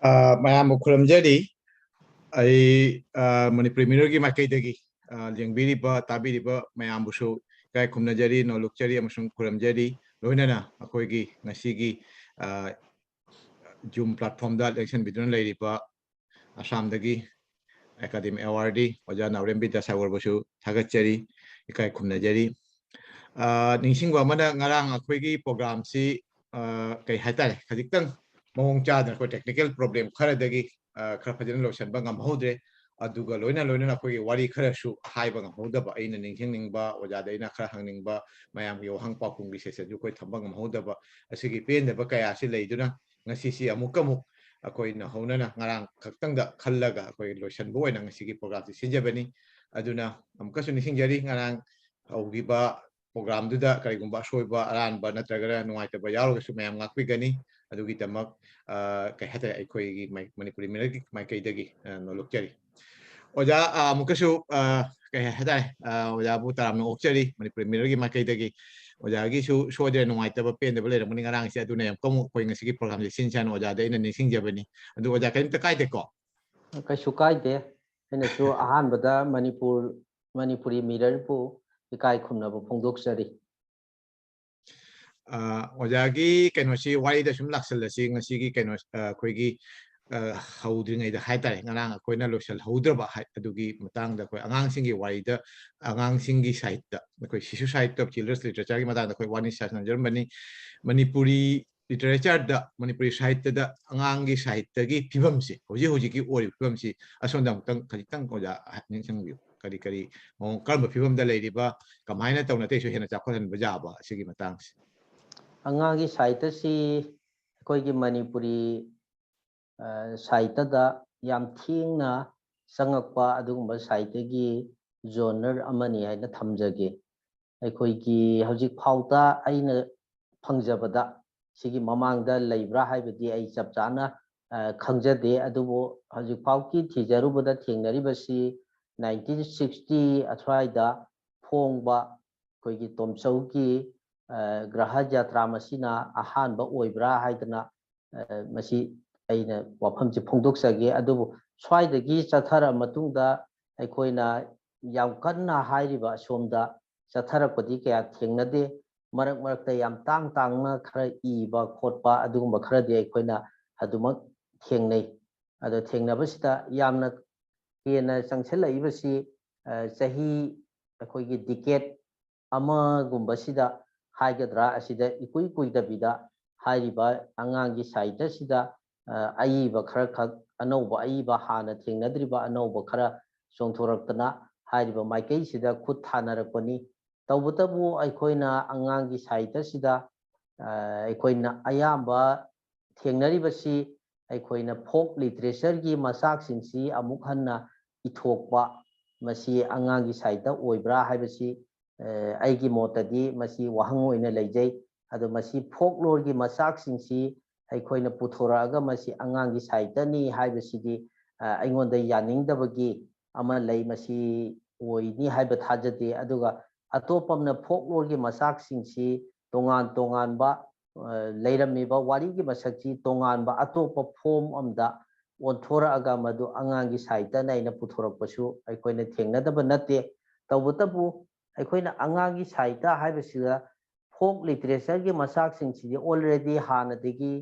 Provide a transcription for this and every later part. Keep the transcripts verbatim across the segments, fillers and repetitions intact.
ꯑ, ꯃꯌꯥꯝꯕꯨ ꯈꯨꯔꯨꯝꯖꯔꯤ꯫ ꯑꯩ, ꯑ, ꯃꯅꯤꯄꯨꯔꯤ ꯃꯤꯔꯣꯜꯒꯤ ꯃꯥꯏꯀꯩꯗꯒꯤ, ꯑ, ꯌꯦꯡꯕꯤꯔꯤꯕ, ꯇꯥꯕꯤꯔꯤꯕ ꯃꯌꯥꯝꯕꯨꯁꯨ ꯏꯀꯥꯏ ꯈꯨꯝꯅꯖꯔꯤ, ꯅꯣꯂꯨꯛꯆꯔꯤ ꯑꯃꯁꯨꯡ ꯈꯨꯔꯨꯝꯖꯔꯤ꯫ ꯂꯣꯏꯅꯅ ꯑꯩꯈꯣꯏꯒꯤ ꯉꯁꯤꯒꯤ, ꯑ, Zoom platformꯗ ꯂꯦꯡꯁꯤꯟꯕꯤꯗꯨꯅ ꯂꯩꯔꯤꯕ ꯑꯁꯥꯝꯗꯒꯤ ꯑꯦꯀꯥꯗꯦꯃꯤ ꯑꯦꯋꯥꯔꯗꯤ ꯑꯣꯖꯥ ꯅꯥꯎꯔꯦꯝ ꯕꯤꯗ꯭ꯌꯥꯁꯥꯒꯔꯕꯨꯁꯨ ꯊꯥꯒꯠꯆꯔꯤ, ꯏꯀꯥꯏ ꯈꯨꯝꯅꯖꯔꯤ꯫ ꯑ, ꯅꯤꯡꯁꯤꯡꯕ ꯑꯃꯅ, ꯉꯔꯥꯡ ꯑꯩꯈꯣꯏꯒꯤ programꯁꯤ, ꯑ, ꯀꯩ ꯍꯥꯏꯇꯥꯔꯦ, ꯈꯖꯤꯛꯇꯪ ꯃꯑꯣꯡ ꯆꯥꯗꯅ ꯑꯩꯈꯣꯏ technical problem ꯈꯔꯗꯒꯤ, ꯑ, ꯈꯔ ꯐꯖꯅ ꯂꯣꯏꯁꯤꯟꯕ ꯉꯝꯍꯧꯗ꯭ꯔꯦ꯫ ꯑꯗꯨꯒ ꯂꯣꯏꯅ ꯂꯣꯏꯅꯅ ꯑꯩꯈꯣꯏꯒꯤ ꯋꯥꯔꯤ ꯈꯔꯁꯨ ꯍꯥꯏꯕ ꯉꯝꯍꯧꯗꯕ, ꯑꯩꯅ ꯅꯤꯡꯁꯤꯡꯅꯤꯡꯕ, ꯑꯣꯖꯥꯗ ꯑꯩꯅ ꯈꯔ ꯍꯪꯅꯤꯡꯕ, ꯃꯌꯥꯝꯒꯤ ꯋꯥꯍꯪ ꯄꯥꯎꯈꯨꯝꯒꯤ sessionꯁꯨ ꯑꯩꯈꯣꯏ ꯊꯝꯕ ꯉꯝꯍꯧꯗꯕ, ꯑꯁꯤꯒꯤ ꯄꯦꯟꯗꯕ ꯀꯌꯥ ꯑꯁꯤ ꯂꯩꯗꯨꯅ ꯉꯁꯤꯁꯤ ꯑꯃꯨꯛꯀ ꯑꯃꯨꯛ ꯑꯩꯈꯣꯏꯅ ꯍꯧꯅꯅ ꯉꯔꯥꯡ ꯈꯛꯇꯪꯗ ꯈꯜꯂꯒ ꯑꯩꯈꯣꯏ ꯂꯣꯏꯁꯤꯟꯕ ꯑꯣꯏꯅ ꯉꯁꯤꯒꯤ programꯁꯤ ꯁꯤꯟꯖꯕꯅꯤ꯫ ꯑꯗꯨꯅ ꯑꯃꯨꯛꯀꯁꯨ ꯅꯤꯡꯁꯤꯡꯖꯔꯤ, ꯉꯔꯥꯡ ꯍꯧꯈꯤꯕ programꯗꯨꯗ ꯀꯔꯤꯒꯨꯝꯕ ꯑꯁꯣꯏꯕ ꯑꯔꯥꯟꯕ ꯅꯠꯇ꯭ꯔꯒꯅ ꯅꯨꯡꯉꯥꯏꯇꯕ ꯌꯥꯎꯔꯒꯁꯨ ꯃꯌꯥꯝ ꯉꯥꯛꯄꯤꯒꯅꯤ꯫ ꯑꯗꯨꯒꯤꯗꯃꯛ, ꯑ, ꯀꯩ ꯍꯥꯏꯇꯥꯔꯦ, ꯑꯩꯈꯣꯏꯒꯤ ꯃꯅꯤꯄꯨꯔꯤ ꯃꯤꯔꯣꯜꯒꯤ ꯃꯥꯏꯀꯩꯗꯒꯤ, ꯑ, ꯅꯣꯂꯨꯛꯆꯔꯤ꯫ ꯑꯣꯖꯥ, ꯑ, ꯑꯃꯨꯛꯀꯁꯨ, ꯑ, ꯀꯩ ꯍꯥꯏꯇꯥꯔꯦ, ꯑ, ꯑꯣꯖꯥꯕꯨ ꯇꯔꯥꯝꯅ ꯑꯣꯛꯆꯔꯤ ꯃꯅꯤꯄꯨꯔꯤ ꯃꯤꯔꯣꯜꯒꯤ ꯃꯥꯏꯀꯩꯗꯒꯤ꯫ ꯑꯣꯖꯥꯒꯤꯁꯨ ꯁꯣꯏꯗꯅ ꯅꯨꯡꯉꯥꯏꯇꯕ, ꯄꯦꯟꯗꯕ ꯂꯩꯔꯝꯒꯅꯤ꯫ ꯉꯔꯥꯡꯁꯦ ꯑꯗꯨꯅ ꯌꯥꯝ ꯀꯃꯨꯛ ꯑꯩꯈꯣꯏ ꯉꯁꯤꯒꯤ programꯁꯦ ꯁꯤꯟꯁꯤ ꯍꯥꯏꯅ ꯑꯣꯖꯥꯗ ꯑꯩꯅ ꯅꯤꯡꯁꯤꯡꯖꯕꯅꯤ꯫ ꯑꯗꯨ ꯑꯣꯖꯥ, ꯀꯔꯤꯝꯇ ꯀꯥꯏꯗꯦꯀꯣ? ꯀꯩꯁꯨ ꯀꯥꯏꯗꯦ꯫ ꯑꯩꯅꯁꯨ ꯑꯍꯥꯟꯕꯗ ꯃꯅꯤꯄꯨꯔ, ꯃꯅꯤꯄꯨꯔꯤ ꯃꯤꯔꯣꯜꯕꯨ ꯏꯀꯥꯏ ꯈꯨꯝꯅꯕ ꯐꯣꯡꯗꯣꯛꯆꯔꯤ꯫ ꯑ, ꯑꯣꯖꯥꯒꯤ ꯀꯩꯅꯣꯁꯤ ꯋꯥꯔꯤꯗ ꯁꯨꯝ ꯂꯥꯛꯁꯜꯂꯁꯤ꯫ ꯉꯁꯤꯒꯤ ꯀꯩꯅꯣ, ꯑ, ꯑꯩꯈꯣꯏꯒꯤ, ꯑ, ꯍꯧꯗ꯭ꯔꯤꯉꯩꯗ ꯍꯥꯏꯇꯥꯔꯦ, ꯉꯔꯥꯡ ꯑꯩꯈꯣꯏꯅ ꯂꯣꯏꯁꯤꯜꯍꯧꯗ꯭ꯔꯕ ꯍꯥꯏ-, ꯑꯗꯨꯒꯤ ꯃꯇꯥꯡꯗ ꯑꯩꯈꯣꯏ ꯑꯉꯥꯡꯁꯤꯡꯒꯤ ꯋꯥꯔꯤꯗ, ꯑꯉꯥꯡꯁꯤꯡꯒꯤ ꯁꯥꯍꯤꯠꯇ, ꯑꯩꯈꯣꯏ ꯁꯤꯁꯨ ꯁꯥꯍꯤꯠꯇ, children's literature ꯒꯤ ꯃꯇꯥꯡꯗ ꯑꯩꯈꯣꯏ ꯋꯥꯔꯤ ꯁꯥꯟꯅꯖꯔꯝꯕꯅꯤ꯫ ꯃꯅꯤꯄꯨꯔꯤ literature ꯗ, ꯃꯅꯤꯄꯨꯔꯤ ꯁꯥꯍꯤꯠꯌꯗ ꯑꯉꯥꯡꯒꯤ ꯁꯥꯍꯤꯠꯌꯒꯤ ꯐꯤꯕꯝꯁꯤ, ꯍꯧꯖꯤꯛ ꯍꯧꯖꯤꯛꯀꯤ ꯑꯣꯏꯔꯤꯕ ꯐꯤꯕꯝꯁꯤ, ꯑꯁꯣꯝꯗ ꯑꯃꯨꯛꯇꯪ, ꯈꯖꯤꯛꯇꯪ ꯑꯣꯖꯥ ꯅꯤꯡꯁꯤꯡꯕꯤꯌꯨ꯫ ꯀꯔꯤ ꯀꯔꯤ ꯃꯑꯣꯡ, ꯀꯔꯝꯕ ꯐꯤꯕꯝꯗ ꯂꯩꯔꯤꯕ, ꯀꯃꯥꯏꯅ ꯇꯧꯅ ꯑꯇꯩꯁꯨ ꯍꯦꯟꯅ ꯆꯥꯎꯈꯠꯍꯟꯕ ꯌꯥꯕ, ꯑꯁꯤꯒꯤ ꯃꯇꯥꯡꯁꯤ? ꯑꯉꯥꯡꯒꯤ ꯁꯥꯍꯤꯠꯌꯁꯤ ꯑꯩꯈꯣꯏꯒꯤ ꯃꯅꯤꯄꯨꯔꯤ, ꯑ, ꯁꯥꯍꯤꯠꯌꯗ ꯌꯥꯝ ꯊꯦꯡꯅ ꯆꯪꯉꯛꯄ ꯑꯗꯨꯒꯨꯝꯕ ꯁꯥꯍꯤꯠꯌꯒꯤ genre ꯑꯃꯅꯤ ꯍꯥꯏꯅ ꯊꯝꯖꯒꯦ꯫ ꯑꯩꯈꯣꯏꯒꯤ ꯍꯧꯖꯤꯛ ꯐꯥꯎꯗ ꯑꯩꯅ ꯐꯪꯖꯕꯗ, ꯁꯤꯒꯤ ꯃꯃꯥꯡꯗ ꯂꯩꯕ꯭ꯔꯥ ꯍꯥꯏꯕꯗꯤ ꯑꯩ ꯆꯞ ꯆꯥꯅ, ꯑ, ꯈꯪꯖꯗꯦ꯫ ꯑꯗꯨꯕꯨ ꯍꯧꯖꯤꯛ ꯐꯥꯎꯒꯤ ꯊꯤꯖꯔꯨꯕꯗ ꯊꯦꯡꯅꯔꯤꯕꯁꯤ nineteen sixty ꯑꯁ꯭ꯋꯥꯏꯗ ꯐꯣꯡꯕ ꯑꯩꯈꯣꯏꯒꯤ ꯇꯣꯝꯆꯧꯒꯤ, ꯑ, ꯒ꯭ꯔꯍ ꯖꯇ꯭ꯔꯥ ꯃꯁꯤꯅ ꯑꯍꯥꯟꯕ ꯑꯣꯏꯕ꯭ꯔꯥ ꯍꯥꯏꯗꯅ, ꯑ, ꯃꯁꯤ ꯑꯩꯅ ꯋꯥꯐꯝꯁꯦ ꯐꯣꯡꯗꯣꯛꯆꯒꯦ꯫ ꯑꯗꯨꯕꯨ ꯁ꯭ꯋꯥꯏꯗꯒꯤ ꯆꯠꯊꯔ ꯃꯇꯨꯡꯗ ꯑꯩꯈꯣꯏꯅ ꯌꯥꯝ ꯀꯟꯅ ꯍꯥꯏꯔꯤꯕ ꯑꯁꯣꯝꯗ ꯆꯠꯊꯔꯛꯄꯗꯤ ꯀꯌꯥ ꯊꯦꯡꯅꯗꯦ꯫ ꯃꯔꯛ ꯃꯔꯛꯇ ꯌꯥꯝ ꯇꯥꯡ ꯇꯥꯡꯅ ꯈꯔ ꯏꯕ ꯈꯣꯠꯄ ꯑꯗꯨꯒꯨꯝꯕ ꯈꯔꯗꯤ ꯑꯩꯈꯣꯏꯅ ꯑꯗꯨꯃꯛ ꯊꯦꯡꯅꯩ꯫ ꯑꯗꯣ ꯊꯦꯡꯅꯕꯁꯤꯗ ꯌꯥꯝꯅ ꯍꯦꯟꯅ ꯆꯪꯁꯤꯜꯂꯛꯏꯕꯁꯤ, ꯑ, ꯆꯍꯤ ꯑꯩꯈꯣꯏꯒꯤ decade ꯑꯃꯒꯨꯝꯕꯁꯤꯗ ꯍꯥꯏꯒꯗ꯭ꯔꯥ, ꯑꯁꯤꯗ ꯏꯀꯨꯏ ꯀꯨꯏꯗꯕꯤꯗ ꯍꯥꯏꯔꯤꯕ ꯑꯉꯥꯡꯒꯤ ꯁꯥꯍꯤꯇ꯭ꯌꯁꯤꯗ, ꯑ, ꯑꯏꯕ ꯈꯔ ꯈꯛ, ꯑꯅꯧꯕ ꯑꯏꯕ, ꯍꯥꯟꯅ ꯊꯦꯡꯅꯗ꯭ꯔꯤꯕ ꯑꯅꯧꯕ ꯈꯔ ꯆꯣꯡꯊꯣꯔꯛꯇꯅ ꯍꯥꯏꯔꯤꯕ ꯃꯥꯏꯀꯩꯁꯤꯗ ꯈꯨꯠ ꯊꯥꯅꯔꯛꯄꯅꯤ꯫ ꯇꯧꯕꯇꯕꯨ ꯑꯩꯈꯣꯏꯅ ꯑꯉꯥꯡꯒꯤ ꯁꯥꯍꯤꯇ꯭ꯌꯁꯤꯗ, ꯑ, ꯑꯩꯈꯣꯏꯅ ꯑꯌꯥꯝꯕ ꯊꯦꯡꯅꯔꯤꯕꯁꯤ ꯑꯩꯈꯣꯏꯅ folk literatureꯒꯤ ꯃꯆꯥꯛꯁꯤꯡꯁꯤ ꯑꯃꯨꯛ ꯍꯟꯅ ꯏꯊꯣꯛꯄ, ꯃꯁꯤ ꯑꯉꯥꯡꯒꯤ ꯁꯥꯍꯤꯇ꯭ꯌ ꯑꯣꯏꯕ꯭ꯔꯥ ꯍꯥꯏꯕꯁꯤ, ꯑ, ꯑꯩꯒꯤ ꯃꯣꯠꯇꯗꯤ ꯃꯁꯤ ꯋꯥꯍꯪ ꯑꯣꯏꯅ ꯂꯩꯖꯩ꯫ ꯑꯗꯣ ꯃꯁꯤ folkloreꯒꯤ ꯃꯆꯥꯛꯁꯤꯡꯁꯤ ꯑꯩꯈꯣꯏꯅ ꯄꯨꯊꯣꯔꯛꯑꯒ ꯃꯁꯤ ꯑꯉꯥꯡꯒꯤ ꯁꯥꯍꯤꯇ꯭ꯌꯅꯤ ꯍꯥꯏꯕꯁꯤꯗꯤ, ꯑ, ꯑꯩꯉꯣꯟꯗ ꯌꯥꯅꯤꯡꯗꯕꯒꯤ ꯑꯃ ꯂꯩ, ꯃꯁꯤ ꯑꯣꯏꯅꯤ ꯍꯥꯏꯕ ꯊꯥꯖꯗꯦ꯫ ꯑꯗꯨꯒ ꯑꯇꯣꯞꯄ ꯑꯃꯅ folkloreꯒꯤ ꯃꯆꯥꯛꯁꯤꯡꯁꯤ ꯇꯣꯉꯥꯟ ꯇꯣꯉꯥꯟꯕ, ꯑ, ꯂꯩꯔꯝꯃꯤꯕ ꯋꯥꯔꯤꯒꯤ ꯃꯁꯛꯁꯤ ꯇꯣꯉꯥꯟꯕ ꯑꯇꯣꯞꯄ form ꯑꯃꯗ ꯑꯣꯟꯊꯣꯔꯛꯑꯒ ꯃꯗꯨ ꯑꯉꯥꯡꯒꯤ ꯁꯥꯍꯤꯇ꯭ꯌꯅ ꯑꯩꯅ ꯄꯨꯊꯣꯔꯛꯄꯁꯨ ꯑꯩꯈꯣꯏꯅ ꯊꯦꯡꯅꯗꯕ ꯅꯠꯇꯦ꯫ ꯇꯧꯕꯇꯕꯨ ꯑꯩꯈꯣꯏꯅ ꯑꯉꯥꯡꯒꯤ ꯁꯥꯍꯤꯇ꯭ꯌ ꯍꯥꯏꯕꯁꯤꯗ folk literatureꯒꯤ ꯃꯆꯥꯛꯁꯤꯡꯁꯤꯗꯤ already ꯍꯥꯟꯅꯗꯒꯤ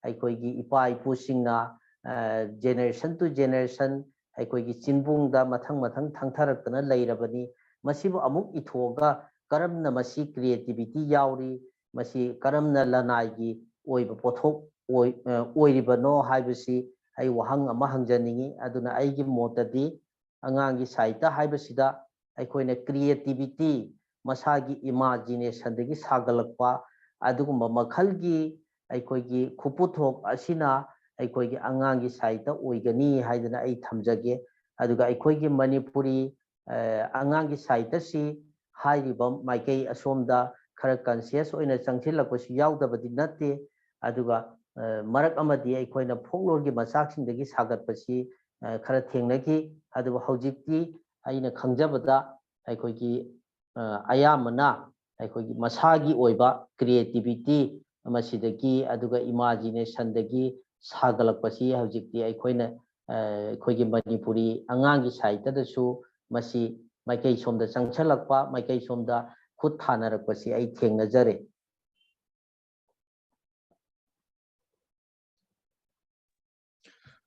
ꯑꯩꯈꯣꯏꯒꯤ ꯏꯄꯥ ꯏꯄꯨꯁꯤꯡꯅ, ꯑ, generation to generation ꯑꯩꯈꯣꯏꯒꯤ ꯆꯤꯟꯕꯣꯡꯗ ꯃꯊꯪ ꯃꯊꯪ ꯊꯪꯊꯔꯛꯇꯅ ꯂꯩꯔꯕꯅꯤ꯫ ꯃꯁꯤꯕꯨ ꯑꯃꯨꯛ ꯏꯊꯣꯛꯑꯒ ꯀꯔꯝꯅ ꯃꯁꯤ creativity ꯌꯥꯎꯔꯤ, ꯃꯁꯤ ꯀꯔꯝꯅ ꯂꯅꯥꯏꯒꯤ ꯑꯣꯏꯕ ꯄꯣꯠꯊꯣꯛ ꯑꯣꯏ-, ꯑ, ꯑꯣꯏꯔꯤꯕꯅꯣ ꯍꯥꯏꯕꯁꯤ ꯑꯩ ꯋꯥꯍꯪ ꯑꯃ ꯍꯪꯖꯅꯤꯡꯏ꯫ ꯑꯗꯨꯅ ꯑꯩꯒꯤ ꯃꯣꯠꯇꯗꯤ ꯑꯉꯥꯡꯒꯤ ꯁꯥꯍꯤꯇ꯭ꯌ ꯍꯥꯏꯕꯁꯤꯗ ꯑꯩꯈꯣꯏꯅ creativity, ꯃꯁꯥꯒꯤ imaginationꯗꯒꯤ ꯁꯥꯒꯠꯂꯛꯄ ꯑꯗꯨꯒꯨꯝꯕ ꯃꯈꯜꯒꯤ ꯑꯩꯈꯣꯏꯒꯤ ꯈꯨꯄꯨꯊꯣꯛ ꯑꯁꯤꯅ ꯑꯩꯈꯣꯏꯒꯤ ꯑꯉꯥꯡꯒꯤ ꯁꯥꯍꯤꯇ꯭ꯌ ꯑꯣꯏꯒꯅꯤ ꯍꯥꯏꯗꯅ ꯑꯩ ꯊꯝꯖꯒꯦ꯫ ꯑꯗꯨꯒ ꯑꯩꯈꯣꯏꯒꯤ ꯃꯅꯤꯄꯨꯔꯤ, ꯑ, ꯑꯉꯥꯡꯒꯤ ꯁꯥꯍꯤꯇ꯭ꯌꯁꯤ ꯍꯥꯏꯔꯤꯕ ꯃꯥꯏꯀꯩ ꯑꯁꯣꯝꯗ ꯈꯔ conscious ꯑꯣꯏꯅ ꯆꯪꯁꯤꯜꯂꯛꯄꯁꯨ ꯌꯥꯎꯗꯕꯗꯤ ꯅꯠꯇꯦ꯫ ꯑꯗꯨꯒ, ꯑ, ꯃꯔꯛ ꯑꯃꯗꯤ ꯑꯩꯈꯣꯏꯅ folkloreꯒꯤ ꯃꯆꯥꯛꯁꯤꯡꯗꯒꯤ ꯁꯥꯒꯠꯄꯁꯤ, ꯑ, ꯈꯔ ꯊꯦꯡꯅꯈꯤ꯫ ꯑꯗꯨꯕꯨ ꯍꯧꯖꯤꯛꯇꯤ ꯑꯩꯅ ꯈꯪꯖꯕꯗ ꯑꯩꯈꯣꯏꯒꯤ, ꯑ, ꯑꯌꯥꯝꯕꯅ ꯑꯩꯈꯣꯏꯒꯤ ꯃꯁꯥꯒꯤ ꯑꯣꯏꯕ creativity, ꯃꯁꯤꯗꯒꯤ, ꯑꯗꯨꯒ imaginationꯗꯒꯤ ꯁꯥꯒꯠꯂꯛꯄꯁꯤ ꯍꯧꯖꯤꯛꯇꯤ ꯑꯩꯈꯣꯏꯅ ꯑꯩꯈꯣꯏꯒꯤ ꯃꯅꯤꯄꯨꯔꯤ ꯑꯉꯥꯡꯒꯤ ꯁꯥꯍꯤꯇ꯭ꯌꯗꯁꯨ ꯃꯁꯤ ꯃꯥꯏꯀꯩ ꯁꯣꯝꯗ ꯆꯪꯁꯤꯜꯂꯛꯄ, ꯃꯥꯏꯀꯩ ꯁꯣꯝꯗ ꯈꯨꯠ ꯊꯥꯅꯔꯛꯄꯁꯤ ꯑꯩ ꯊꯦꯡꯅꯖꯔꯦ꯫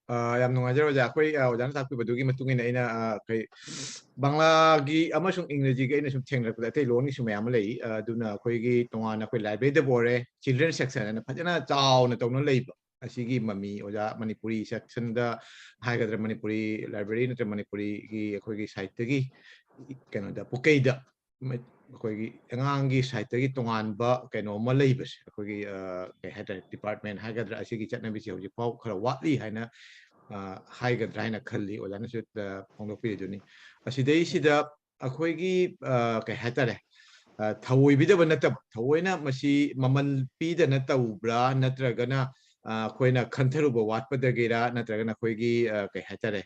ꯑ, ꯌꯥꯝ ꯅꯨꯡꯉꯥꯏꯖꯔꯦ ꯑꯣꯖꯥ꯫ ꯑꯩꯈꯣꯏ, ꯑ, ꯑꯣꯖꯥꯅ ꯇꯥꯛꯄꯤꯕꯗꯨꯒꯤ ꯃꯇꯨꯡ ꯏꯟꯅ ꯑꯩꯅ, ꯑ, ꯀꯩ, ꯕꯪꯂꯥꯒꯤ ꯑꯃꯁꯨꯡ ꯏꯪꯔꯦꯖꯤꯒꯤ ꯑꯩꯅ ꯁꯨꯝ ꯊꯦꯡꯅꯔꯛꯄꯗ ꯑꯇꯩ ꯂꯣꯟꯒꯤꯁꯨ ꯃꯌꯥꯝ ꯑꯃ ꯂꯩ꯫ ꯑ, ꯑꯗꯨꯅ ꯑꯩꯈꯣꯏꯒꯤ ꯇꯣꯉꯥꯟꯅ ꯑꯩꯈꯣꯏ libraryꯗꯕꯨ ꯑꯣꯏꯔꯦ, children section ꯍꯥꯏꯅ ꯐꯖꯅ ꯆꯥꯎꯅ ꯇꯧꯅ ꯂꯩꯕ꯫ ꯑꯁꯤꯒꯤ ꯃꯃꯤ ꯑꯣꯖꯥ ꯃꯅꯤꯄꯨꯔꯤ sectionꯗ ꯍꯥꯏꯒꯗ꯭ꯔꯥ, ꯃꯅꯤꯄꯨꯔꯤ library ꯅꯠꯇ꯭ꯔꯒ ꯃꯅꯤꯄꯨꯔꯤꯒꯤ ꯑꯩꯈꯣꯏꯒꯤ ꯁꯥꯍꯤꯇ꯭ꯌꯒꯤ ꯀꯩꯅꯣꯗ, ꯄꯨꯀꯩꯗ ꯑꯩꯈꯣꯏꯒꯤ ꯑꯉꯥꯡꯒꯤ ꯁꯥꯍꯤꯇ꯭ꯌꯒꯤ ꯇꯣꯉꯥꯟꯕ ꯀꯩꯅꯣ ꯑꯃ ꯂꯩꯕꯁꯦ, ꯑꯩꯈꯣꯏꯒꯤ, ꯑ, ꯀꯩ ꯍꯥꯏꯇꯥꯔꯦ, department ꯍꯥꯏꯒꯗ꯭ꯔꯥ, ꯑꯁꯤꯒꯤ ꯆꯠꯅꯕꯤꯁꯦ ꯍꯧꯖꯤꯛ ꯐꯥꯎ ꯈꯔ ꯋꯥꯠꯂꯤ ꯍꯥꯏꯅ, ꯑ, ꯍꯥꯏꯒꯗ꯭ꯔꯥ ꯍꯥꯏꯅ ꯈꯜꯂꯤ꯫ ꯑꯣꯖꯥꯅꯁꯨ, ꯑ, ꯐꯣꯡꯗꯣꯛꯄꯤꯔꯤꯗꯨꯅꯤ꯫ ꯑꯁꯤꯗꯩꯁꯤꯗ ꯑꯩꯈꯣꯏꯒꯤ, ꯑ, ꯀꯩ ꯍꯥꯏꯇꯥꯔꯦ, ꯑ, ꯊꯑꯣꯏꯕꯤꯗꯕ ꯅꯠꯇꯕ, ꯊꯑꯣꯏꯅ ꯃꯁꯤ ꯃꯃꯜ ꯄꯤꯗꯅ ꯇꯧꯕ꯭ꯔꯥ, ꯅꯠꯇ꯭ꯔꯒꯅ, ꯑ, ꯑꯩꯈꯣꯏꯅ ꯈꯟꯊꯔꯨꯕ ꯋꯥꯠꯄꯗꯒꯤꯔꯥ, ꯅꯠꯇ꯭ꯔꯒꯅ ꯑꯩꯈꯣꯏꯒꯤ, ꯑ, ꯀꯩ ꯍꯥꯏꯇꯥꯔꯦ,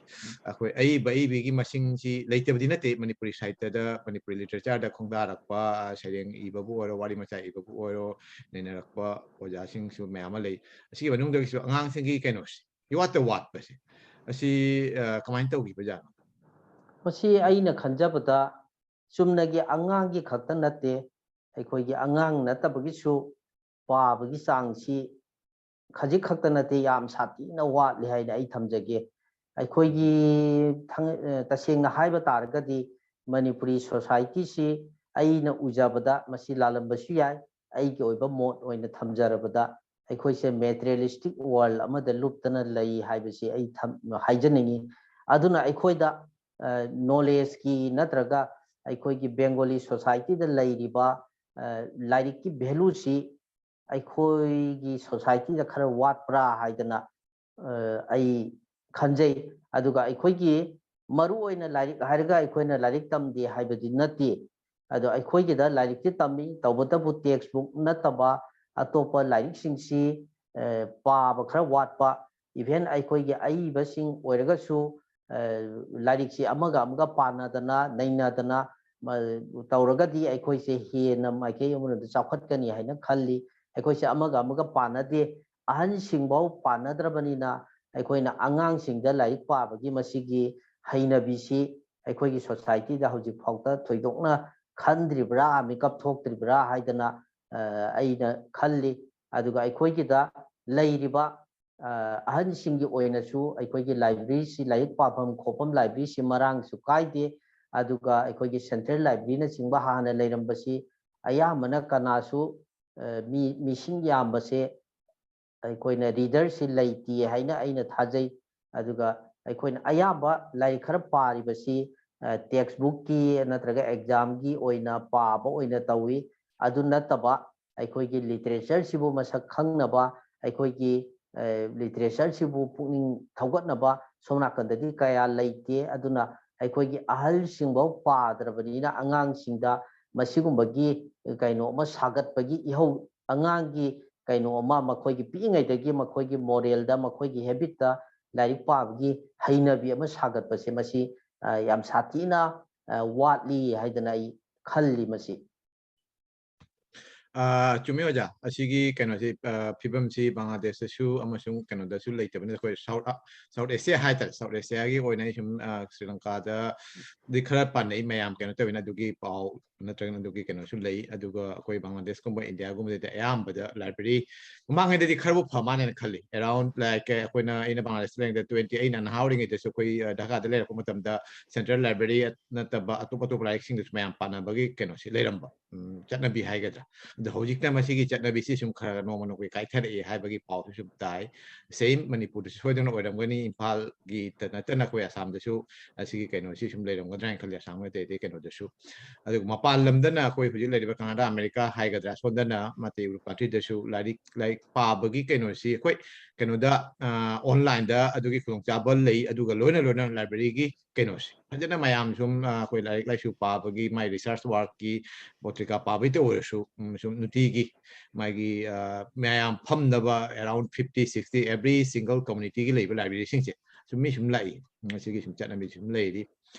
ꯑꯩꯈꯣꯏ ꯑꯏꯕ ꯑꯏꯕꯤꯒꯤ ꯃꯁꯤꯡꯁꯤ ꯂꯩꯇꯕꯗꯤ ꯅꯠꯇꯦ꯫ ꯃꯅꯤꯄꯨꯔꯤ ꯁꯥꯍꯤꯇ꯭ꯌꯗ, ꯃꯅꯤꯄꯨꯔꯤ literature ꯗ ꯈꯣꯡꯗꯥꯔꯛꯄ, ꯑ, ꯁꯩꯔꯦꯡ ꯏꯕꯕꯨ ꯑꯣꯏꯔꯣ, ꯋꯥꯔꯤ ꯃꯆꯥ ꯏꯕꯕꯨ ꯑꯣꯏꯔꯣ, ꯅꯩꯅꯔꯛꯄ ꯑꯣꯖꯥꯁꯤꯡꯁꯨ ꯃꯌꯥꯝ ꯑꯃ ꯂꯩ꯫ ꯑꯁꯤꯒꯤ ꯃꯅꯨꯡꯗꯒꯤꯁꯨ ꯑꯉꯥꯡꯁꯤꯡꯒꯤ ꯀꯩꯅꯣꯁꯦ, ꯏꯋꯥꯠꯇ ꯋꯥꯠꯄꯁꯦ, ꯑꯁꯤ, ꯑ, ꯀꯃꯥꯏꯅ ꯇꯧꯈꯤꯕꯖꯥꯠꯅꯣ? ꯃꯁꯤ ꯑꯩꯅ ꯈꯟꯖꯕꯗ ꯆꯨꯝꯅꯒꯤ ꯑꯉꯥꯡꯒꯤ ꯈꯛꯇ ꯅꯠꯇꯦ, ꯑꯩꯈꯣꯏꯒꯤ ꯑꯉꯥꯡ ꯅꯠꯇꯕꯒꯤꯁꯨ ꯄꯥꯕꯒꯤ ꯆꯥꯡꯁꯤ ꯈꯖꯤꯛ ꯈꯛꯇ ꯅꯠꯇꯦ, ꯌꯥꯝ ꯁꯥꯊꯤꯅ ꯋꯥꯠꯂꯤ ꯍꯥꯏꯅ ꯑꯩ ꯊꯝꯖꯒꯦ꯫ ꯑꯩꯈꯣꯏꯒꯤ ꯊꯪ-, ꯑ, ꯇꯁꯦꯡꯅ ꯍꯥꯏꯕ ꯇꯥꯔꯒꯗꯤ ꯃꯅꯤꯄꯨꯔꯤ society ꯁꯤ ꯑꯩꯅ ꯎꯖꯕꯗ, ꯃꯁꯤ ꯂꯥꯜꯂꯝꯕꯁꯨ ꯌꯥꯏ, ꯑꯩꯒꯤ ꯑꯣꯏꯕ ꯃꯣꯠ ꯑꯣꯏꯅ ꯊꯝꯖꯔꯕꯗ, ꯑꯩꯈꯣꯏꯁꯦ materialistic world ꯑꯃꯗ ꯂꯨꯞꯇꯅ ꯂꯩ ꯍꯥꯏꯕꯁꯤ ꯑꯩ ꯊꯝ-, ꯍꯥꯏꯖꯅꯤꯡꯉꯤ꯫ ꯑꯗꯨꯅ ꯑꯩꯈꯣꯏꯗ, ꯑ, knowledge ꯀꯤ ꯅꯠꯇ꯭ꯔꯒ ꯑꯩꯈꯣꯏꯒꯤ Bengali society ꯗ ꯂꯩꯔꯤꯕ, ꯑ, ꯂꯥꯏꯔꯤꯛꯀꯤ value ꯁꯤ ꯑꯩꯈꯣꯏꯒꯤ society ꯗ ꯈꯔ ꯋꯥꯠꯄ꯭ꯔꯥ ꯍꯥꯏꯗꯅ, ꯑ, ꯑꯩ ꯈꯟꯖꯩ꯫ ꯑꯗꯨꯒ ꯑꯩꯈꯣꯏꯒꯤ ꯃꯔꯨꯑꯣꯏꯅ ꯂꯥꯏꯔꯤꯛ ꯍꯥꯏꯔꯒ ꯑꯩꯈꯣꯏꯅ ꯂꯥꯏꯔꯤꯛ ꯇꯝꯗꯦ ꯍꯥꯏꯕꯗꯤ ꯅꯠꯇꯦ꯫ ꯑꯗꯣ ꯑꯩꯈꯣꯏꯒꯤꯗ ꯂꯥꯏꯔꯤꯛꯇꯤ ꯇꯝꯃꯤ, ꯇꯧꯕꯇꯕꯨ text book ꯅꯠꯇꯕ ꯑꯇꯣꯞꯄ ꯂꯥꯏꯔꯤꯛꯁꯤꯡꯁꯤ, ꯑ, ꯄꯥꯕ ꯈꯔ ꯋꯥꯠꯄ, even ꯑꯩꯈꯣꯏꯒꯤ ꯑꯏꯕꯁꯤꯡ ꯑꯣꯏꯔꯒꯁꯨ, ꯑ, ꯂꯥꯏꯔꯤꯛꯁꯤ ꯑꯃꯒ ꯑꯃꯒ ꯄꯥꯟꯅꯗꯅ, ꯅꯩꯅꯗꯅ, ꯃ-, ꯇꯧꯔꯒꯗꯤ ꯑꯩꯈꯣꯏꯁꯦ ꯍꯦꯟꯅ ꯃꯥꯏꯀꯩ ꯑꯃꯔꯣꯝꯗ ꯆꯥꯎꯈꯠꯀꯅꯤ ꯍꯥꯏꯅ ꯈꯜꯂꯤ꯫ ꯑꯩꯈꯣꯏꯁꯦ ꯑꯃꯒ ꯑꯃꯒ ꯄꯥꯟꯅꯗꯦ꯫ ꯑꯍꯟꯁꯤꯡꯐꯥꯎ ꯄꯥꯟꯅꯗ꯭ꯔꯕꯅꯤꯅ, ꯑꯩꯈꯣꯏꯅ ꯑꯉꯥꯡꯁꯤꯡꯗ ꯂꯥꯏꯔꯤꯛ ꯄꯥꯕꯒꯤ ꯃꯁꯤꯒꯤ ꯍꯩꯅꯕꯤꯁꯤ ꯑꯩꯈꯣꯏꯒꯤ ꯁꯣꯁꯥꯏꯇꯤꯗ ꯍꯧꯖꯤꯛ ꯐꯥꯎꯗ ꯊꯣꯏꯗꯣꯛꯅ ꯈꯟꯗ꯭ꯔꯤꯕ꯭ꯔꯥ, ꯃꯤꯀꯞ ꯊꯣꯛꯇ꯭ꯔꯤꯕ꯭ꯔꯥ ꯍꯥꯏꯗꯅ ꯑꯩꯅ ꯈꯜꯂꯤ꯫ ꯑꯗꯨꯒ ꯑꯩꯈꯣꯏꯒꯤꯗ ꯂꯩꯔꯤꯕ ꯑꯍꯟꯁꯤꯡꯒꯤ ꯑꯣꯏꯅꯁꯨ ꯑꯩꯈꯣꯏꯒꯤ ꯂꯥꯏꯕ꯭ꯔꯦꯔꯤꯁꯤ, ꯂꯥꯏꯔꯤꯛ ꯄꯥꯐꯝ ꯈꯣꯠꯐꯝ ꯂꯥꯏꯕ꯭ꯔꯦꯔꯤꯁꯤ ꯃꯔꯥꯡꯁꯨ ꯀꯥꯏꯗꯦ꯫ ꯑꯗꯨꯒ ꯑꯩꯈꯣꯏꯒꯤ ꯁꯦꯟꯇ꯭ꯔꯦꯜ ꯂꯥꯏꯕ꯭ꯔꯦꯔꯤꯅꯆꯤꯡꯕ ꯍꯥꯟꯅ ꯂꯩꯔꯝꯕꯁꯤ ꯑꯌꯥꯝꯕꯅ ꯀꯅꯥꯁꯨ ꯃꯤ ꯃꯤꯁꯤꯡ ꯌꯥꯝꯕꯁꯦ ꯑꯩꯈꯣꯏꯅ ꯔꯤꯗꯔꯁꯤ ꯂꯩꯇꯦ ꯍꯥꯏꯅ ꯑꯩꯅ ꯊꯥꯖꯩ꯫ ꯑꯗꯨꯒ ꯑꯩꯈꯣꯏꯅ ꯑꯌꯥꯝꯕ ꯂꯥꯏꯔꯤꯛ ꯈꯔ ꯄꯥꯔꯤꯕꯁꯤ ꯇꯦꯛꯁ ꯕꯨꯛꯀꯤ ꯅꯠꯇ꯭ꯔꯒ ꯑꯦꯛꯖꯥꯝꯒꯤ ꯑꯣꯏꯅ ꯄꯥꯕ ꯑꯣꯏꯅ ꯇꯧꯏ꯫ ꯑꯗꯨ ꯅꯠꯇꯕ ꯑꯩꯈꯣꯏꯒꯤ ꯂꯤꯇꯔꯦꯆꯔꯁꯤꯕꯨ ꯃꯁꯛ ꯈꯪꯅꯕ, ꯑꯩꯈꯣꯏꯒꯤ ꯂꯤꯇꯔꯦꯆꯔꯁꯤꯕꯨ ꯄꯨꯛꯅꯤꯡ ꯊꯧꯒꯠꯅꯕ ꯁꯣꯝ ꯅꯥꯀꯟꯗꯗꯤ ꯀꯌꯥ ꯂꯩꯇꯦ꯫ ꯑꯗꯨꯅ ꯑꯩꯈꯣꯏꯒꯤ ꯑꯍꯜꯁꯤꯡꯐꯥꯎ ꯄꯥꯗ꯭ꯔꯕꯅꯤꯅ ꯑꯉꯥꯡꯁꯤꯡꯗ ꯃꯁꯤꯒꯨꯝꯕꯒꯤ ꯀꯩꯅꯣ ꯑꯃ ꯁꯥꯒꯠꯄꯒꯤ ꯏꯍꯧ, ꯑꯉꯥꯡꯒꯤ ꯀꯩꯅꯣ ꯑꯃ ꯃꯈꯣꯏꯒꯤ ꯄꯤꯛꯏꯉꯩꯗꯒꯤ ꯃꯈꯣꯏꯒꯤ ꯃꯣꯔꯦꯜꯗ, ꯃꯈꯣꯏꯒꯤ ꯍꯦꯕꯤꯠꯇ ꯂꯥꯏꯔꯤꯛ ꯄꯥꯕꯒꯤ ꯍꯩꯅꯕꯤ ꯑꯃ ꯁꯥꯒꯠꯄꯁꯦ, ꯃꯁꯤ ꯌꯥꯝ ꯁꯥꯊꯤꯅ ꯋꯥꯠꯂꯤ ꯍꯥꯏꯗꯅ ꯑꯩ ꯈꯜꯂꯤ꯫ ꯃꯁꯤ ꯆꯨꯝꯃꯤ ꯑꯣꯖꯥ, ꯑꯁꯤꯒꯤ ꯀꯩꯅꯣꯁꯤ, ꯐꯤꯕꯝꯁꯤ ꯕꯪꯒ꯭ꯂꯥꯗꯦꯁꯇꯁꯨ ꯑꯃꯁꯨꯡ ꯀꯩꯅꯣꯗꯁꯨ ꯂꯩꯇꯕꯅꯤꯅ, ꯑꯩꯈꯣꯏ ꯁꯥꯎꯠ ꯁꯥꯎꯠ ꯑꯦꯁꯤꯌꯥ ꯍꯥꯏꯇꯥꯔꯦ, ꯁꯥꯎꯠ ꯑꯦꯁꯤꯌꯥꯒꯤ ꯑꯣꯏꯅ ꯑꯩ ꯁꯨꯝ ꯁ꯭ꯔꯤ ꯂꯪꯀꯥꯗꯗꯤ ꯈꯔ ꯄꯥꯅꯩ ꯃꯌꯥꯝ ꯀꯩꯅꯣ ꯇꯧꯋꯤꯅ, ꯑꯗꯨꯒꯤ ꯄꯥꯎ ꯅꯠꯇ꯭ꯔꯒꯅ ꯑꯗꯨꯒꯤ ꯀꯩꯅꯣꯁꯨ ꯂꯩ꯫ ꯑꯗꯨꯒ ꯑꯩꯈꯣꯏ ꯕꯪꯒ꯭ꯂꯥꯗꯦꯁꯀꯨꯝꯕ, ꯏꯟꯗꯤꯌꯥꯒꯨꯝꯕꯗꯗꯤ ꯑꯌꯥꯝꯕꯗ ꯂꯥꯏꯕ꯭ꯔꯦꯔꯤ ꯃꯃꯥꯡꯉꯩꯗꯗꯤ ꯈꯔꯕꯨ ꯐ ꯃꯥꯜꯂꯦꯅ ꯈꯜꯂꯤ꯫ ꯑꯦꯔꯥꯎꯟ ꯂꯥꯏꯛ ꯑꯩꯈꯣꯏꯅ, ꯑꯩꯅ ꯕꯪꯒ꯭ꯂꯥꯗꯦꯁꯇ ꯂꯩꯔꯤꯉꯩꯗ ꯇ꯭ꯋꯦꯟꯇꯤ, ꯑꯩꯅ ꯅꯍꯥ ꯑꯣꯏꯔꯤꯉꯩꯗꯁꯨ ꯑꯩꯈꯣꯏ ꯙꯥꯀꯥꯗ ꯂꯩꯔꯛꯄ ꯃꯇꯝꯗ ꯁꯦꯟꯇ꯭ꯔꯦꯜ ꯂꯥꯏꯕ꯭ꯔꯦꯔꯤ ꯅꯠꯇꯕ ꯑꯇꯣꯞ ꯑꯇꯣꯞꯄ ꯂꯥꯏꯔꯤꯛꯁꯤꯡꯗꯁꯨ ꯃꯌꯥꯝ ꯄꯥꯅꯕꯒꯤ ꯀꯩꯅꯣꯁꯤ ꯂꯩꯔꯝꯕ, ꯆꯠꯅꯕꯤ ꯍꯥꯏꯒꯗ꯭ꯔꯥ꯫ ꯑꯗꯣ ꯍꯧꯖꯤꯛꯇ ꯃꯁꯤꯒꯤ ꯆꯠꯅꯕꯤꯁꯤ ꯁꯨꯝ ꯈꯔ ꯅꯣꯡꯃ ꯅꯣꯡꯃꯒꯤ ꯀꯥꯏꯊꯔꯛꯑꯦ ꯍꯥꯏꯕꯒꯤ ꯄꯥꯎꯁꯨ ꯁꯨꯝ ꯇꯥꯏ꯫ ꯁꯦꯝ ꯃꯅꯤꯄꯨꯔꯗꯁꯨ ꯁꯣꯏꯗꯅ ꯑꯣꯏꯔꯝꯒꯅꯤ, ꯏꯝꯐꯥꯜꯒꯤꯇ ꯅꯠꯇꯅ ꯑꯩꯈꯣꯏ ꯑꯁꯥꯝꯗꯁꯨ ꯑꯁꯤꯒꯤ ꯀꯩꯅꯣꯁꯤ ꯁꯨꯝ ꯂꯩꯔꯝꯒꯗ꯭ꯔꯥ ꯍꯥꯏꯅ ꯈꯜꯂꯤ, ꯑꯁꯥꯝ ꯑꯇꯩ ꯑꯇꯩ ꯀꯩꯅꯣꯗꯁꯨ꯫ ꯑꯗꯨꯒ ꯃꯄꯥꯟ ꯂꯝꯗꯅ ꯑꯩꯈꯣꯏ ꯍꯧꯖꯤꯛ ꯂꯩꯔꯤꯕ ꯀꯅꯥꯗꯥ, ꯑꯃꯦꯔꯤꯀꯥ ꯍꯥꯏꯒꯗ꯭ꯔꯥ, ꯁꯣꯝꯗꯅ ꯃꯇꯩ ꯀꯟꯇ꯭ꯔꯤꯗꯁꯨ ꯂꯥꯏꯔꯤꯛ ꯂꯥꯏꯔꯤꯛ ꯄꯥꯕꯒꯤ ꯀꯩꯅꯣꯁꯤ ꯑꯩꯈꯣꯏ ꯀꯩꯅꯣꯗ ꯑꯣꯟꯂꯥꯏꯟꯗ ꯑꯗꯨꯒꯤ ꯈꯨꯗꯣꯡꯆꯥꯕ ꯂꯩ꯫ ꯑꯗꯨꯒ ꯂꯣꯏꯅ ꯂꯣꯏꯅ ꯂꯥꯏꯕ꯭ꯔꯦꯔꯤꯒꯤ ꯀꯩꯅꯣꯁꯦ ꯐꯖꯅ ꯃꯌꯥꯝ ꯁꯨꯝ ꯑꯩꯈꯣꯏ ꯂꯥꯏꯔꯤꯛ ꯂꯥꯏꯁꯨ ꯄꯥꯕꯒꯤ ꯃꯥꯏ ꯔꯤꯁꯔꯁ ꯋꯥꯔꯛꯀꯤ ꯄꯣꯇ꯭ꯔꯤꯀꯥ ꯄꯥꯕꯩꯗ ꯑꯣꯏꯔꯁꯨ ꯁꯨꯝ ꯅꯨꯡꯇꯤꯒꯤ ꯃꯥꯒꯤ ꯃꯌꯥꯝ ꯐꯝꯅꯕ around fifty, sixty every single communityꯒꯤ ꯂꯩꯕ ꯂꯥꯏꯕ꯭ꯔꯦꯔꯤꯁꯤꯡꯁꯦ ꯁꯨꯝ ꯃꯤ ꯁꯨꯝ ꯂꯥꯛꯏ꯫ ꯃꯁꯤꯒꯤ ꯁꯨꯝ ꯆꯠꯅꯕꯤ ꯁꯨꯝ ꯂꯩꯔꯤ꯫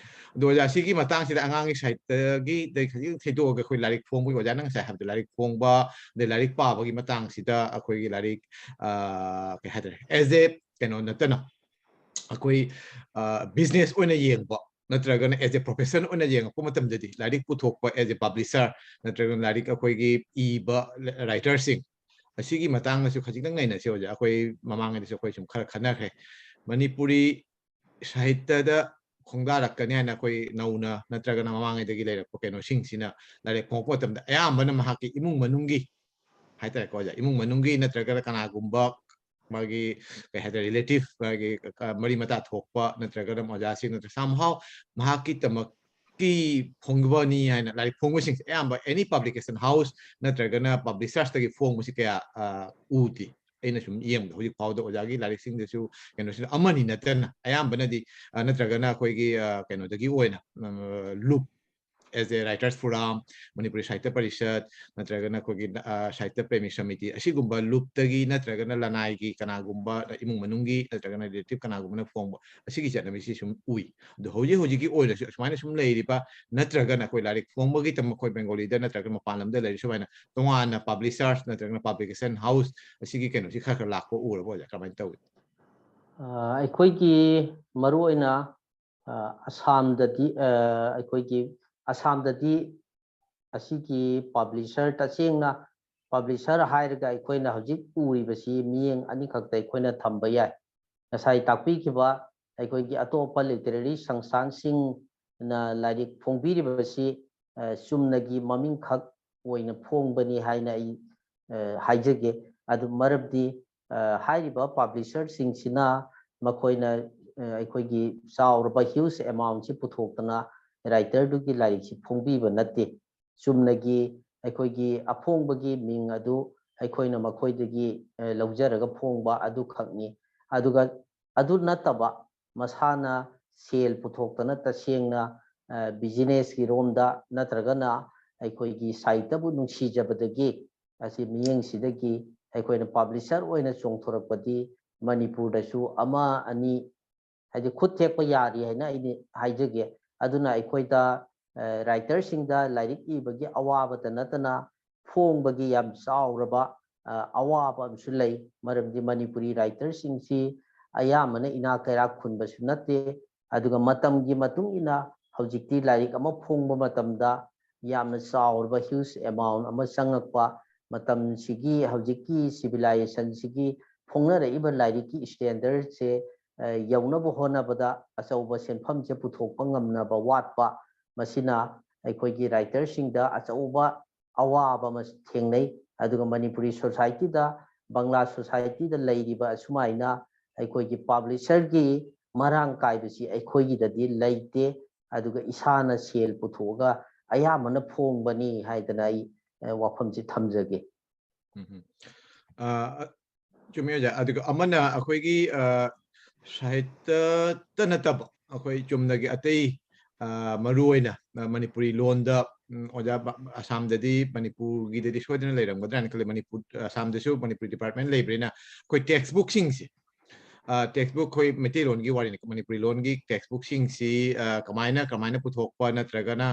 ꯑꯗꯣ ꯑꯣꯖꯥ, ꯁꯤꯒꯤ ꯃꯇꯥꯡꯁꯤꯗ ꯑꯉꯥꯡꯒꯤ ꯁꯥꯏꯠꯇꯒꯤ ꯗꯩ ꯈꯖꯤꯛ ꯊꯩꯗꯣꯛꯑꯒ, ꯑꯩꯈꯣꯏ ꯂꯥꯏꯔꯤꯛ ꯐꯣꯡꯕꯒꯤ, ꯑꯣꯖꯥꯅ ꯉꯁꯥꯏ ꯍꯥꯏꯕꯗꯣ, ꯂꯥꯏꯔꯤꯛ ꯐꯣꯡꯕ ꯑꯗꯩ ꯂꯥꯏꯔꯤꯛ ꯄꯥꯕꯒꯤ ꯃꯇꯥꯡꯁꯤꯗ ꯑꯩꯈꯣꯏꯒꯤ ꯂꯥꯏꯔꯤꯛ, ꯑ, ꯀꯩ ꯍꯥꯏꯇꯥꯔꯦ, ꯑꯦꯖ ꯑꯦ ꯀꯩꯅꯣ ꯅꯠꯇꯅ, ꯑꯩꯈꯣꯏ ꯕꯤꯖꯤꯅꯦꯁ ꯑꯣꯏꯅ ꯌꯦꯡꯕ ꯅꯠꯇ꯭ꯔꯒꯅ ꯑꯦꯖ ꯑꯦ ꯄ꯭ꯔꯣꯐꯦꯁꯟ ꯑꯣꯏꯅ ꯌꯦꯡꯉꯛꯄ ꯃꯇꯝꯗꯗꯤ, ꯂꯥꯏꯔꯤꯛ ꯄꯨꯊꯣꯛꯄ ꯑꯦꯖ ꯑꯦ ꯄꯕ꯭ꯂꯤꯁꯔ ꯅꯠꯇ꯭ꯔꯒꯅ ꯂꯥꯏꯔꯤꯛ ꯑꯩꯈꯣꯏꯒꯤ ꯏꯕ ꯔꯥꯏꯇꯔꯁꯤꯡ, ꯑꯁꯤꯒꯤ ꯃꯇꯥꯡꯗꯁꯨ ꯈꯖꯤꯛꯇꯪ ꯅꯩꯅꯁꯤ ꯑꯣꯖꯥ꯫ ꯑꯩꯈꯣꯏ ꯃꯃꯥꯡꯉꯩꯗꯁꯨ ꯑꯩꯈꯣꯏ ꯁꯨꯝ ꯈꯔ ꯈꯟꯅꯈ꯭ꯔꯦ꯫ ꯃꯅꯤꯄꯨꯔꯤ ꯁꯥꯍꯤꯇ꯭ꯌꯗ ꯈꯣꯡꯗꯥꯔꯛꯀꯅꯤ ꯍꯥꯏꯅ ꯑꯩꯈꯣꯏ ꯅꯧꯅ ꯅꯠꯇ꯭ꯔꯒꯅ ꯃꯃꯥꯡꯉꯩꯗꯒꯤ ꯂꯩꯔꯛꯄ ꯀꯩꯅꯣꯁꯤꯡꯁꯤꯅ ꯂꯥꯏꯔꯤꯛ ꯐꯣꯡꯉꯛꯄ ꯃꯇꯝꯗ, ꯑꯌꯥꯝꯕꯅ ꯃꯍꯥꯛꯀꯤ ꯏꯃꯨꯡ ꯃꯅꯨꯡꯒꯤ ꯍꯥꯏꯇꯥꯔꯦꯀꯣ ꯑꯣꯖꯥ, ꯏꯃꯨꯡ ꯃꯅꯨꯡꯒꯤ ꯅꯠꯇ꯭ꯔꯒꯅ ꯀꯅꯥꯒꯨꯝꯕ ꯃꯥꯒꯤ, ꯀꯩ ꯍꯥꯏꯇꯥꯔꯦ, ꯔꯤꯂꯦꯇꯤꯚ, ꯃꯥꯒꯤ, ꯑ, ꯃꯔꯤ ꯃꯇꯥ ꯊꯣꯛꯄ ꯅꯠꯇ꯭ꯔꯒꯅ ꯑꯣꯖꯥꯁꯤꯡ ꯅꯠꯇ꯭ꯔꯒ somehow ꯃꯍꯥꯛꯀꯤꯗꯃꯛꯀꯤ ꯐꯣꯡꯕꯅꯤ ꯍꯥꯏꯅ ꯂꯥꯏꯔꯤꯛ ꯐꯣꯡꯕꯁꯤꯡꯁꯦ ꯑꯌꯥꯝꯕ any publication house ꯅꯠꯇ꯭ꯔꯒꯅ ꯄꯕ꯭ꯂꯤꯁꯔꯁꯇꯒꯤ ꯐꯣꯡꯕꯁꯤ ꯀꯌꯥ, ꯑ, ꯎꯗꯦ꯫ ꯑꯩꯅ ꯁꯨꯝ ꯌꯦꯡꯕꯗ ꯍꯧꯖꯤꯛ ꯐꯥꯎꯗ ꯑꯣꯖꯥꯒꯤ ꯂꯥꯏꯔꯤꯛꯁꯤꯡꯗꯁꯨ ꯀꯩꯅꯣꯁꯤꯅ ꯑꯃꯅꯤ ꯅꯠꯇꯅ ꯑꯌꯥꯝꯕꯅꯗꯤ, ꯑ, ꯅꯠꯇ꯭ꯔꯒꯅ ꯑꯩꯈꯣꯏꯒꯤ, ꯑ, ꯀꯩꯅꯣꯗꯒꯤ ꯑꯣꯏꯅ, ꯑ, ꯂꯨꯞ, as a writers forum, Manipuri ꯁꯥꯍꯤꯇ꯭ꯌ ꯄꯔꯤꯁꯠ ꯅꯠꯇ꯭ꯔꯒꯅ ꯑꯩꯈꯣꯏꯒꯤ, ꯑ, ꯁꯥꯍꯤꯇ꯭ꯌ ꯄ꯭ꯔꯦꯃꯤ ꯁꯃꯤꯇꯤ, ꯑꯁꯤꯒꯨꯝꯕ ꯂꯨꯞꯇꯒꯤ ꯅꯠꯇ꯭ꯔꯒꯅ ꯂꯅꯥꯏꯒꯤ ꯀꯅꯥꯒꯨꯝꯕ ꯏꯃꯨꯡ ꯃꯅꯨꯡꯒꯤ ꯅꯠꯇ꯭ꯔꯒꯅ ꯔꯤꯂꯦꯇꯤꯚ ꯀꯅꯥꯒꯨꯝꯕꯅ ꯐꯣꯡꯕ, ꯑꯁꯤꯒꯤ ꯆꯠꯅꯕꯤꯁꯤ ꯁꯨꯝ ꯎꯏ꯫ ꯑꯗꯣ ꯍꯧꯖꯤꯛ ꯍꯧꯖꯤꯛꯀꯤ ꯑꯣꯏꯅꯁꯨ ꯑꯁꯨꯃꯥꯏꯅ ꯁꯨꯝ ꯂꯩꯔꯤꯕ ꯅꯠꯇ꯭ꯔꯒꯅ ꯑꯩꯈꯣꯏ ꯂꯥꯏꯔꯤꯛ ꯐꯣꯡꯕꯒꯤꯗꯃꯛ ꯑꯩꯈꯣꯏ ꯕꯦꯡꯒꯣꯂꯤꯗ ꯅꯠꯇ꯭ꯔꯒ ꯃꯄꯥꯟ ꯂꯝꯗ ꯂꯩꯔꯤ ꯁꯨꯃꯥꯏꯅ ꯇꯣꯉꯥꯟꯅ ꯄꯕ꯭ꯂꯤꯁꯔꯁ ꯅꯠꯇ꯭ꯔꯒꯅ ꯄꯕ꯭ꯂꯤꯀꯦꯁꯟ ꯍꯥꯎꯁ ꯑꯁꯤꯒꯤ ꯀꯩꯅꯣꯁꯤ ꯈꯔ ꯈꯔ ꯂꯥꯛꯄ ꯎꯔꯕ ꯑꯣꯖꯥ? ꯀꯃꯥꯏꯅ ꯇꯧꯏ? ꯑ, ꯑꯩꯈꯣꯏꯒꯤ ꯃꯔꯨꯑꯣꯏꯅ, ꯑ, ꯑꯁꯥꯝꯗꯗꯤ, ꯑ, ꯑꯩꯈꯣꯏꯒꯤ ꯑꯁꯥꯝꯗꯗꯤ ꯑꯁꯤꯒꯤ ꯄꯕ꯭ꯂꯤꯁꯔ, ꯇꯁꯦꯡꯅ ꯄꯕ꯭ꯂꯤꯁꯔ ꯍꯥꯏꯔꯒ ꯑꯩꯈꯣꯏꯅ ꯍꯧꯖꯤꯛ ꯎꯔꯤꯕꯁꯤ ꯃꯤꯠꯌꯦꯡ ꯑꯅꯤꯈꯛꯇ ꯑꯩꯈꯣꯏꯅ ꯊꯝꯕ ꯌꯥꯏ꯫ ꯉꯁꯥꯏ ꯇꯥꯛꯄꯤꯈꯤꯕ ꯑꯩꯈꯣꯏꯒꯤ ꯑꯇꯣꯞꯄ ꯂꯤꯇꯔꯦꯔꯤ ꯁꯪꯁꯊꯥꯟꯁꯤꯡꯅ ꯂꯥꯏꯔꯤꯛ ꯐꯣꯡꯕꯤꯔꯤꯕꯁꯤ, ꯑ, ꯆꯨꯝꯅꯒꯤ ꯃꯃꯤꯡꯈꯛ ꯑꯣꯏꯅ ꯐꯣꯡꯕꯅꯤ ꯍꯥꯏꯅ ꯑꯩ, ꯑ, ꯍꯥꯏꯖꯒꯦ꯫ ꯑꯗꯨ ꯃꯔꯝꯗꯤ, ꯑ, ꯍꯥꯏꯔꯤꯕ ꯄꯕ꯭ꯂꯤꯁꯔꯁꯤꯡꯁꯤꯅ ꯃꯈꯣꯏꯅ, ꯑ, ꯑꯩꯈꯣꯏꯒꯤ ꯆꯥꯎꯔꯕ huge amount ꯁꯤ ꯄꯨꯊꯣꯛꯇꯅ ꯔꯥꯏꯇꯔꯗꯨꯒꯤ ꯂꯥꯏꯔꯤꯛꯁꯤ ꯐꯣꯡꯕꯤꯕ ꯅꯠꯇꯦ꯫ ꯆꯨꯝꯅꯒꯤ ꯑꯩꯈꯣꯏꯒꯤ ꯑꯐꯣꯡꯕꯒꯤ ꯃꯤꯡ ꯑꯗꯨ ꯑꯩꯈꯣꯏꯅ ꯃꯈꯣꯏꯗꯒꯤ, ꯑ, ꯂꯧꯖꯔꯒ ꯐꯣꯡꯕ ꯑꯗꯨꯈꯛꯅꯤ꯫ ꯑꯗꯨꯒ ꯑꯗꯨ ꯅꯠꯇꯕ ꯃꯁꯥꯅ ꯁꯦꯜ ꯄꯨꯊꯣꯛꯇꯅ ꯇꯁꯦꯡꯅ, ꯑ, ꯕꯤꯖꯤꯅꯦꯁꯀꯤ ꯔꯣꯝꯗ ꯅꯠꯇ꯭ꯔꯒꯅ ꯑꯩꯈꯣꯏꯒꯤ ꯁꯥꯍꯤꯇ꯭ꯌꯕꯨ ꯅꯨꯡꯁꯤꯖꯕꯗꯒꯤ ꯑꯁꯤ ꯃꯤꯠꯌꯦꯡꯁꯤꯗꯒꯤ ꯑꯩꯈꯣꯏꯅ ꯄꯕ꯭ꯂꯤꯁꯔ ꯑꯣꯏꯅ ꯆꯣꯡꯊꯣꯔꯛꯄꯗꯤ ꯃꯅꯤꯄꯨꯔꯗꯁꯨ ꯑꯃ ꯑꯅꯤ, ꯍꯥꯏꯗꯤ, ꯈꯨꯠ ꯊꯦꯛꯄ ꯌꯥꯔꯤ ꯍꯥꯏꯅ ꯑꯩꯗꯤ ꯍꯥꯏꯖꯒꯦ꯫ ꯑꯗꯨꯅ ꯑꯩꯈꯣꯏꯗ ꯔꯥꯏꯇꯔꯁꯤꯡꯗ ꯂꯥꯏꯔꯤꯛ ꯏꯕꯒꯤ ꯑꯋꯥꯕꯇ ꯅꯠꯇꯅ ꯐꯣꯡꯕꯒꯤ ꯌꯥꯝ ꯆꯥꯎꯔꯕ ꯑꯋꯥꯕ ꯑꯃꯁꯨ ꯂꯩ꯫ ꯃꯔꯝꯗꯤ ꯃꯅꯤꯄꯨꯔꯤ ꯔꯥꯏꯇꯔꯁꯤꯡꯁꯤ ꯑꯌꯥꯝꯕꯅ ꯏꯅꯥꯛ ꯀꯩꯔꯥꯛ ꯈꯨꯟꯕꯁꯨ ꯅꯠꯇꯦ꯫ ꯑꯗꯨꯒ ꯃꯇꯝꯒꯤ ꯃꯇꯨꯡ ꯏꯟꯅ ꯍꯧꯖꯤꯛꯇꯤ ꯂꯥꯏꯔꯤꯛ ꯑꯃ ꯐꯣꯡꯕ ꯃꯇꯝꯗ ꯌꯥꯝꯅ ꯆꯥꯎꯔꯕ huge amount ꯑꯃ ꯆꯪꯉꯛꯄ, ꯃꯇꯝꯁꯤꯒꯤ ꯍꯧꯖꯤꯛꯀꯤ civilizationꯁꯤꯒꯤ ꯐꯣꯡꯅꯔꯛꯏꯕ ꯂꯥꯏꯔꯤꯛꯀꯤ standardꯁꯦ ꯌꯧꯅꯕ ꯍꯣꯠꯅꯕꯗ ꯑꯆꯧꯕ ꯁꯦꯟꯐꯝꯁꯦ ꯄꯨꯊꯣꯛꯄ ꯉꯝꯅꯕ ꯋꯥꯠꯄ, ꯃꯁꯤꯅ ꯑꯩꯈꯣꯏꯒꯤ ꯔꯥꯏꯇꯔꯁꯤꯡꯗ ꯑꯆꯧꯕ ꯑꯋꯥꯕ ꯑꯃ ꯊꯦꯡꯅꯩ꯫ ꯑꯗꯨꯒ ꯃꯅꯤꯄꯨꯔꯤ societyꯗ, ꯕꯪꯂꯥ societyꯗ ꯂꯩꯔꯤꯕ ꯑꯁꯨꯃꯥꯏꯅ ꯑꯩꯈꯣꯏꯒꯤ publisherꯒꯤ ꯃꯔꯥꯡ ꯀꯥꯏꯕꯁꯤ ꯑꯩꯈꯣꯏꯒꯤꯗꯗꯤ ꯂꯩꯇꯦ꯫ ꯑꯗꯨꯒ ꯏꯁꯥꯅ ꯁꯦꯜ ꯄꯨꯊꯣꯛꯑꯒ ꯑꯌꯥꯝꯕꯅ ꯐꯣꯡꯕꯅꯤ ꯍꯥꯏꯗꯅ ꯑꯩ ꯋꯥꯐꯝꯁꯤ ꯊꯝꯖꯒꯦ꯫ ꯎꯝ ꯎꯝ꯫ ꯑ, ꯆꯨꯝꯃꯤ ꯑꯣꯖꯥ꯫ ꯑꯗꯨꯒ ꯑꯃꯅ ꯑꯩꯈꯣꯏꯒꯤ, ꯑ, ꯁꯥꯍꯤꯇ꯭ꯌꯇ ꯅꯠꯇꯕ ꯑꯩꯈꯣꯏ ꯆꯨꯝꯅꯒꯤ ꯑꯇꯩ, ꯑ, ꯃꯔꯨ ꯑꯣꯏꯅ, ꯑ, ꯃꯅꯤꯄꯨꯔꯤ ꯂꯣꯟꯗ, ꯎꯝ, ꯑꯣꯖꯥ, ꯕ-, ꯑꯁꯥꯝꯗꯗꯤ, ꯃꯅꯤꯄꯨꯔꯒꯤꯗꯗꯤ ꯁꯣꯏꯗꯅ ꯂꯩꯔꯝꯒꯗ꯭ꯔꯥꯅ ꯈꯜꯂꯤ꯫ ꯃꯅꯤꯄꯨꯔ, ꯑꯁꯥꯝꯗꯁꯨ ꯃꯅꯤꯄꯨꯔꯤ department ꯂꯩꯕꯅꯤꯅ ꯑꯩꯈꯣꯏ textbookꯁꯤꯡꯁꯦ, ꯑ, textbook ꯑꯩꯈꯣꯏ ꯃꯩꯇꯩꯂꯣꯟꯒꯤ ꯋꯥꯔꯤꯅꯤ, ꯃꯅꯤꯄꯨꯔꯤ ꯂꯣꯟꯒꯤ textbookꯁꯤꯡꯁꯤ, ꯑ, ꯀꯃꯥꯏꯅ, ꯀꯃꯥꯏꯅ ꯄꯨꯊꯣꯛꯄ ꯅꯠꯇ꯭ꯔꯒꯅ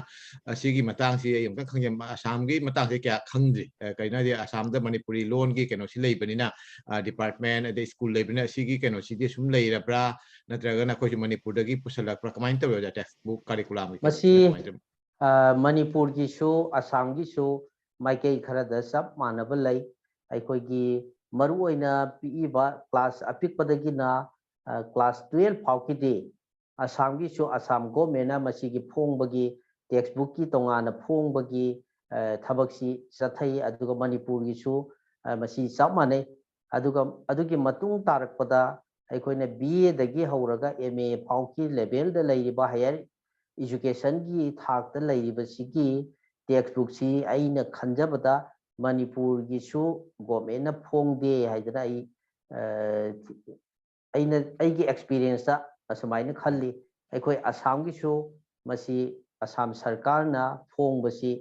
ꯑꯁꯤꯒꯤ ꯃꯇꯥꯡꯁꯤ ꯑꯩ ꯑꯃꯨꯛꯇꯪ ꯈꯪꯖ-, ꯑꯁꯥꯝꯒꯤ ꯃꯇꯥꯡꯁꯦ ꯀꯌꯥ ꯈꯪꯗ꯭ꯔꯤ꯫ ꯑ, ꯀꯩꯅꯣ ꯍꯥꯏꯗꯤ ꯑꯁꯥꯝꯗ ꯃꯅꯤꯄꯨꯔꯤ ꯂꯣꯟꯒꯤ ꯀꯩꯅꯣꯁꯤ ꯂꯩꯕꯅꯤꯅ, ꯑ, department ꯑꯗꯩ school ꯂꯩꯕꯅꯤꯅ ꯑꯁꯤꯒꯤ ꯀꯩꯅꯣꯁꯤꯗꯤ ꯁꯨꯝ ꯂꯩꯔꯕ꯭ꯔꯥ, ꯅꯠꯇ꯭ꯔꯒꯅ ꯑꯩꯈꯣꯏꯁꯨ ꯃꯅꯤꯄꯨꯔꯗꯒꯤ ꯄꯨꯁꯜꯂꯛꯄ꯭ꯔꯥ, ꯀꯃꯥꯏꯅ ꯇꯧꯋꯦ ꯑꯣꯖꯥ? Textbook curriculumꯒꯤ ꯃꯁꯤ, ꯀꯩꯅꯣꯁꯤꯅ ꯀꯃꯥꯏꯅ ꯇꯧꯋꯤ? ꯑ, ꯃꯅꯤꯄꯨꯔꯒꯤꯁꯨ ꯑꯁꯥꯝꯒꯤꯁꯨ ꯃꯥꯏꯀꯩ ꯈꯔꯗ ꯆꯞ ꯃꯥꯟꯅꯕ ꯂꯩ꯫ ꯑꯩꯈꯣꯏꯒꯤ ꯃꯔꯨꯑꯣꯏꯅ ꯄꯤꯛꯏꯕ class ꯑꯄꯤꯛꯄꯗꯒꯤꯅ, ꯑ, class twelve ꯐꯥꯎꯒꯤꯗꯤ ꯑꯁꯥꯝꯒꯤꯁꯨ ꯑꯁꯥꯝ governmentꯅ ꯃꯁꯤꯒꯤ ꯐꯣꯡꯕꯒꯤ, textbookꯀꯤ ꯇꯣꯉꯥꯟꯅ ꯐꯣꯡꯕꯒꯤ, ꯑ, ꯊꯕꯛꯁꯤ ꯆꯠꯊꯩ꯫ ꯑꯗꯨꯒ ꯃꯅꯤꯄꯨꯔꯒꯤꯁꯨ, ꯑ, ꯃꯁꯤ ꯆꯞ ꯃꯥꯟꯅꯩ꯫ ꯑꯗꯨꯒ ꯑꯗꯨꯒꯤ ꯃꯇꯨꯡ ꯇꯥꯔꯛꯄꯗ ꯑꯩꯈꯣꯏꯅ B Aꯗꯒꯤ ꯍꯧꯔꯒ M A ꯐꯥꯎꯒꯤ levelꯗ ꯂꯩꯔꯤꯕ higher educationꯒꯤ ꯊꯥꯛꯇ ꯂꯩꯔꯤꯕꯁꯤꯒꯤ textbookꯁꯤ ꯑꯩꯅ ꯈꯟꯖꯕꯗ ꯃꯅꯤꯄꯨꯔꯒꯤꯁꯨ governmentꯅ ꯐꯣꯡꯗꯦ ꯍꯥꯏꯗꯅ ꯑꯩ, ꯑ, ꯑꯩꯅ, ꯑꯩꯒꯤ experienceꯇ ꯑꯁꯨꯃꯥꯏꯅ ꯈꯜꯂꯤ꯫ ꯑꯩꯈꯣꯏ ꯑꯁꯥꯝꯒꯤꯁꯨ ꯃꯁꯤ ꯑꯁꯥꯝ ꯁꯔꯀꯥꯔꯅ ꯐꯣꯡꯕꯁꯤ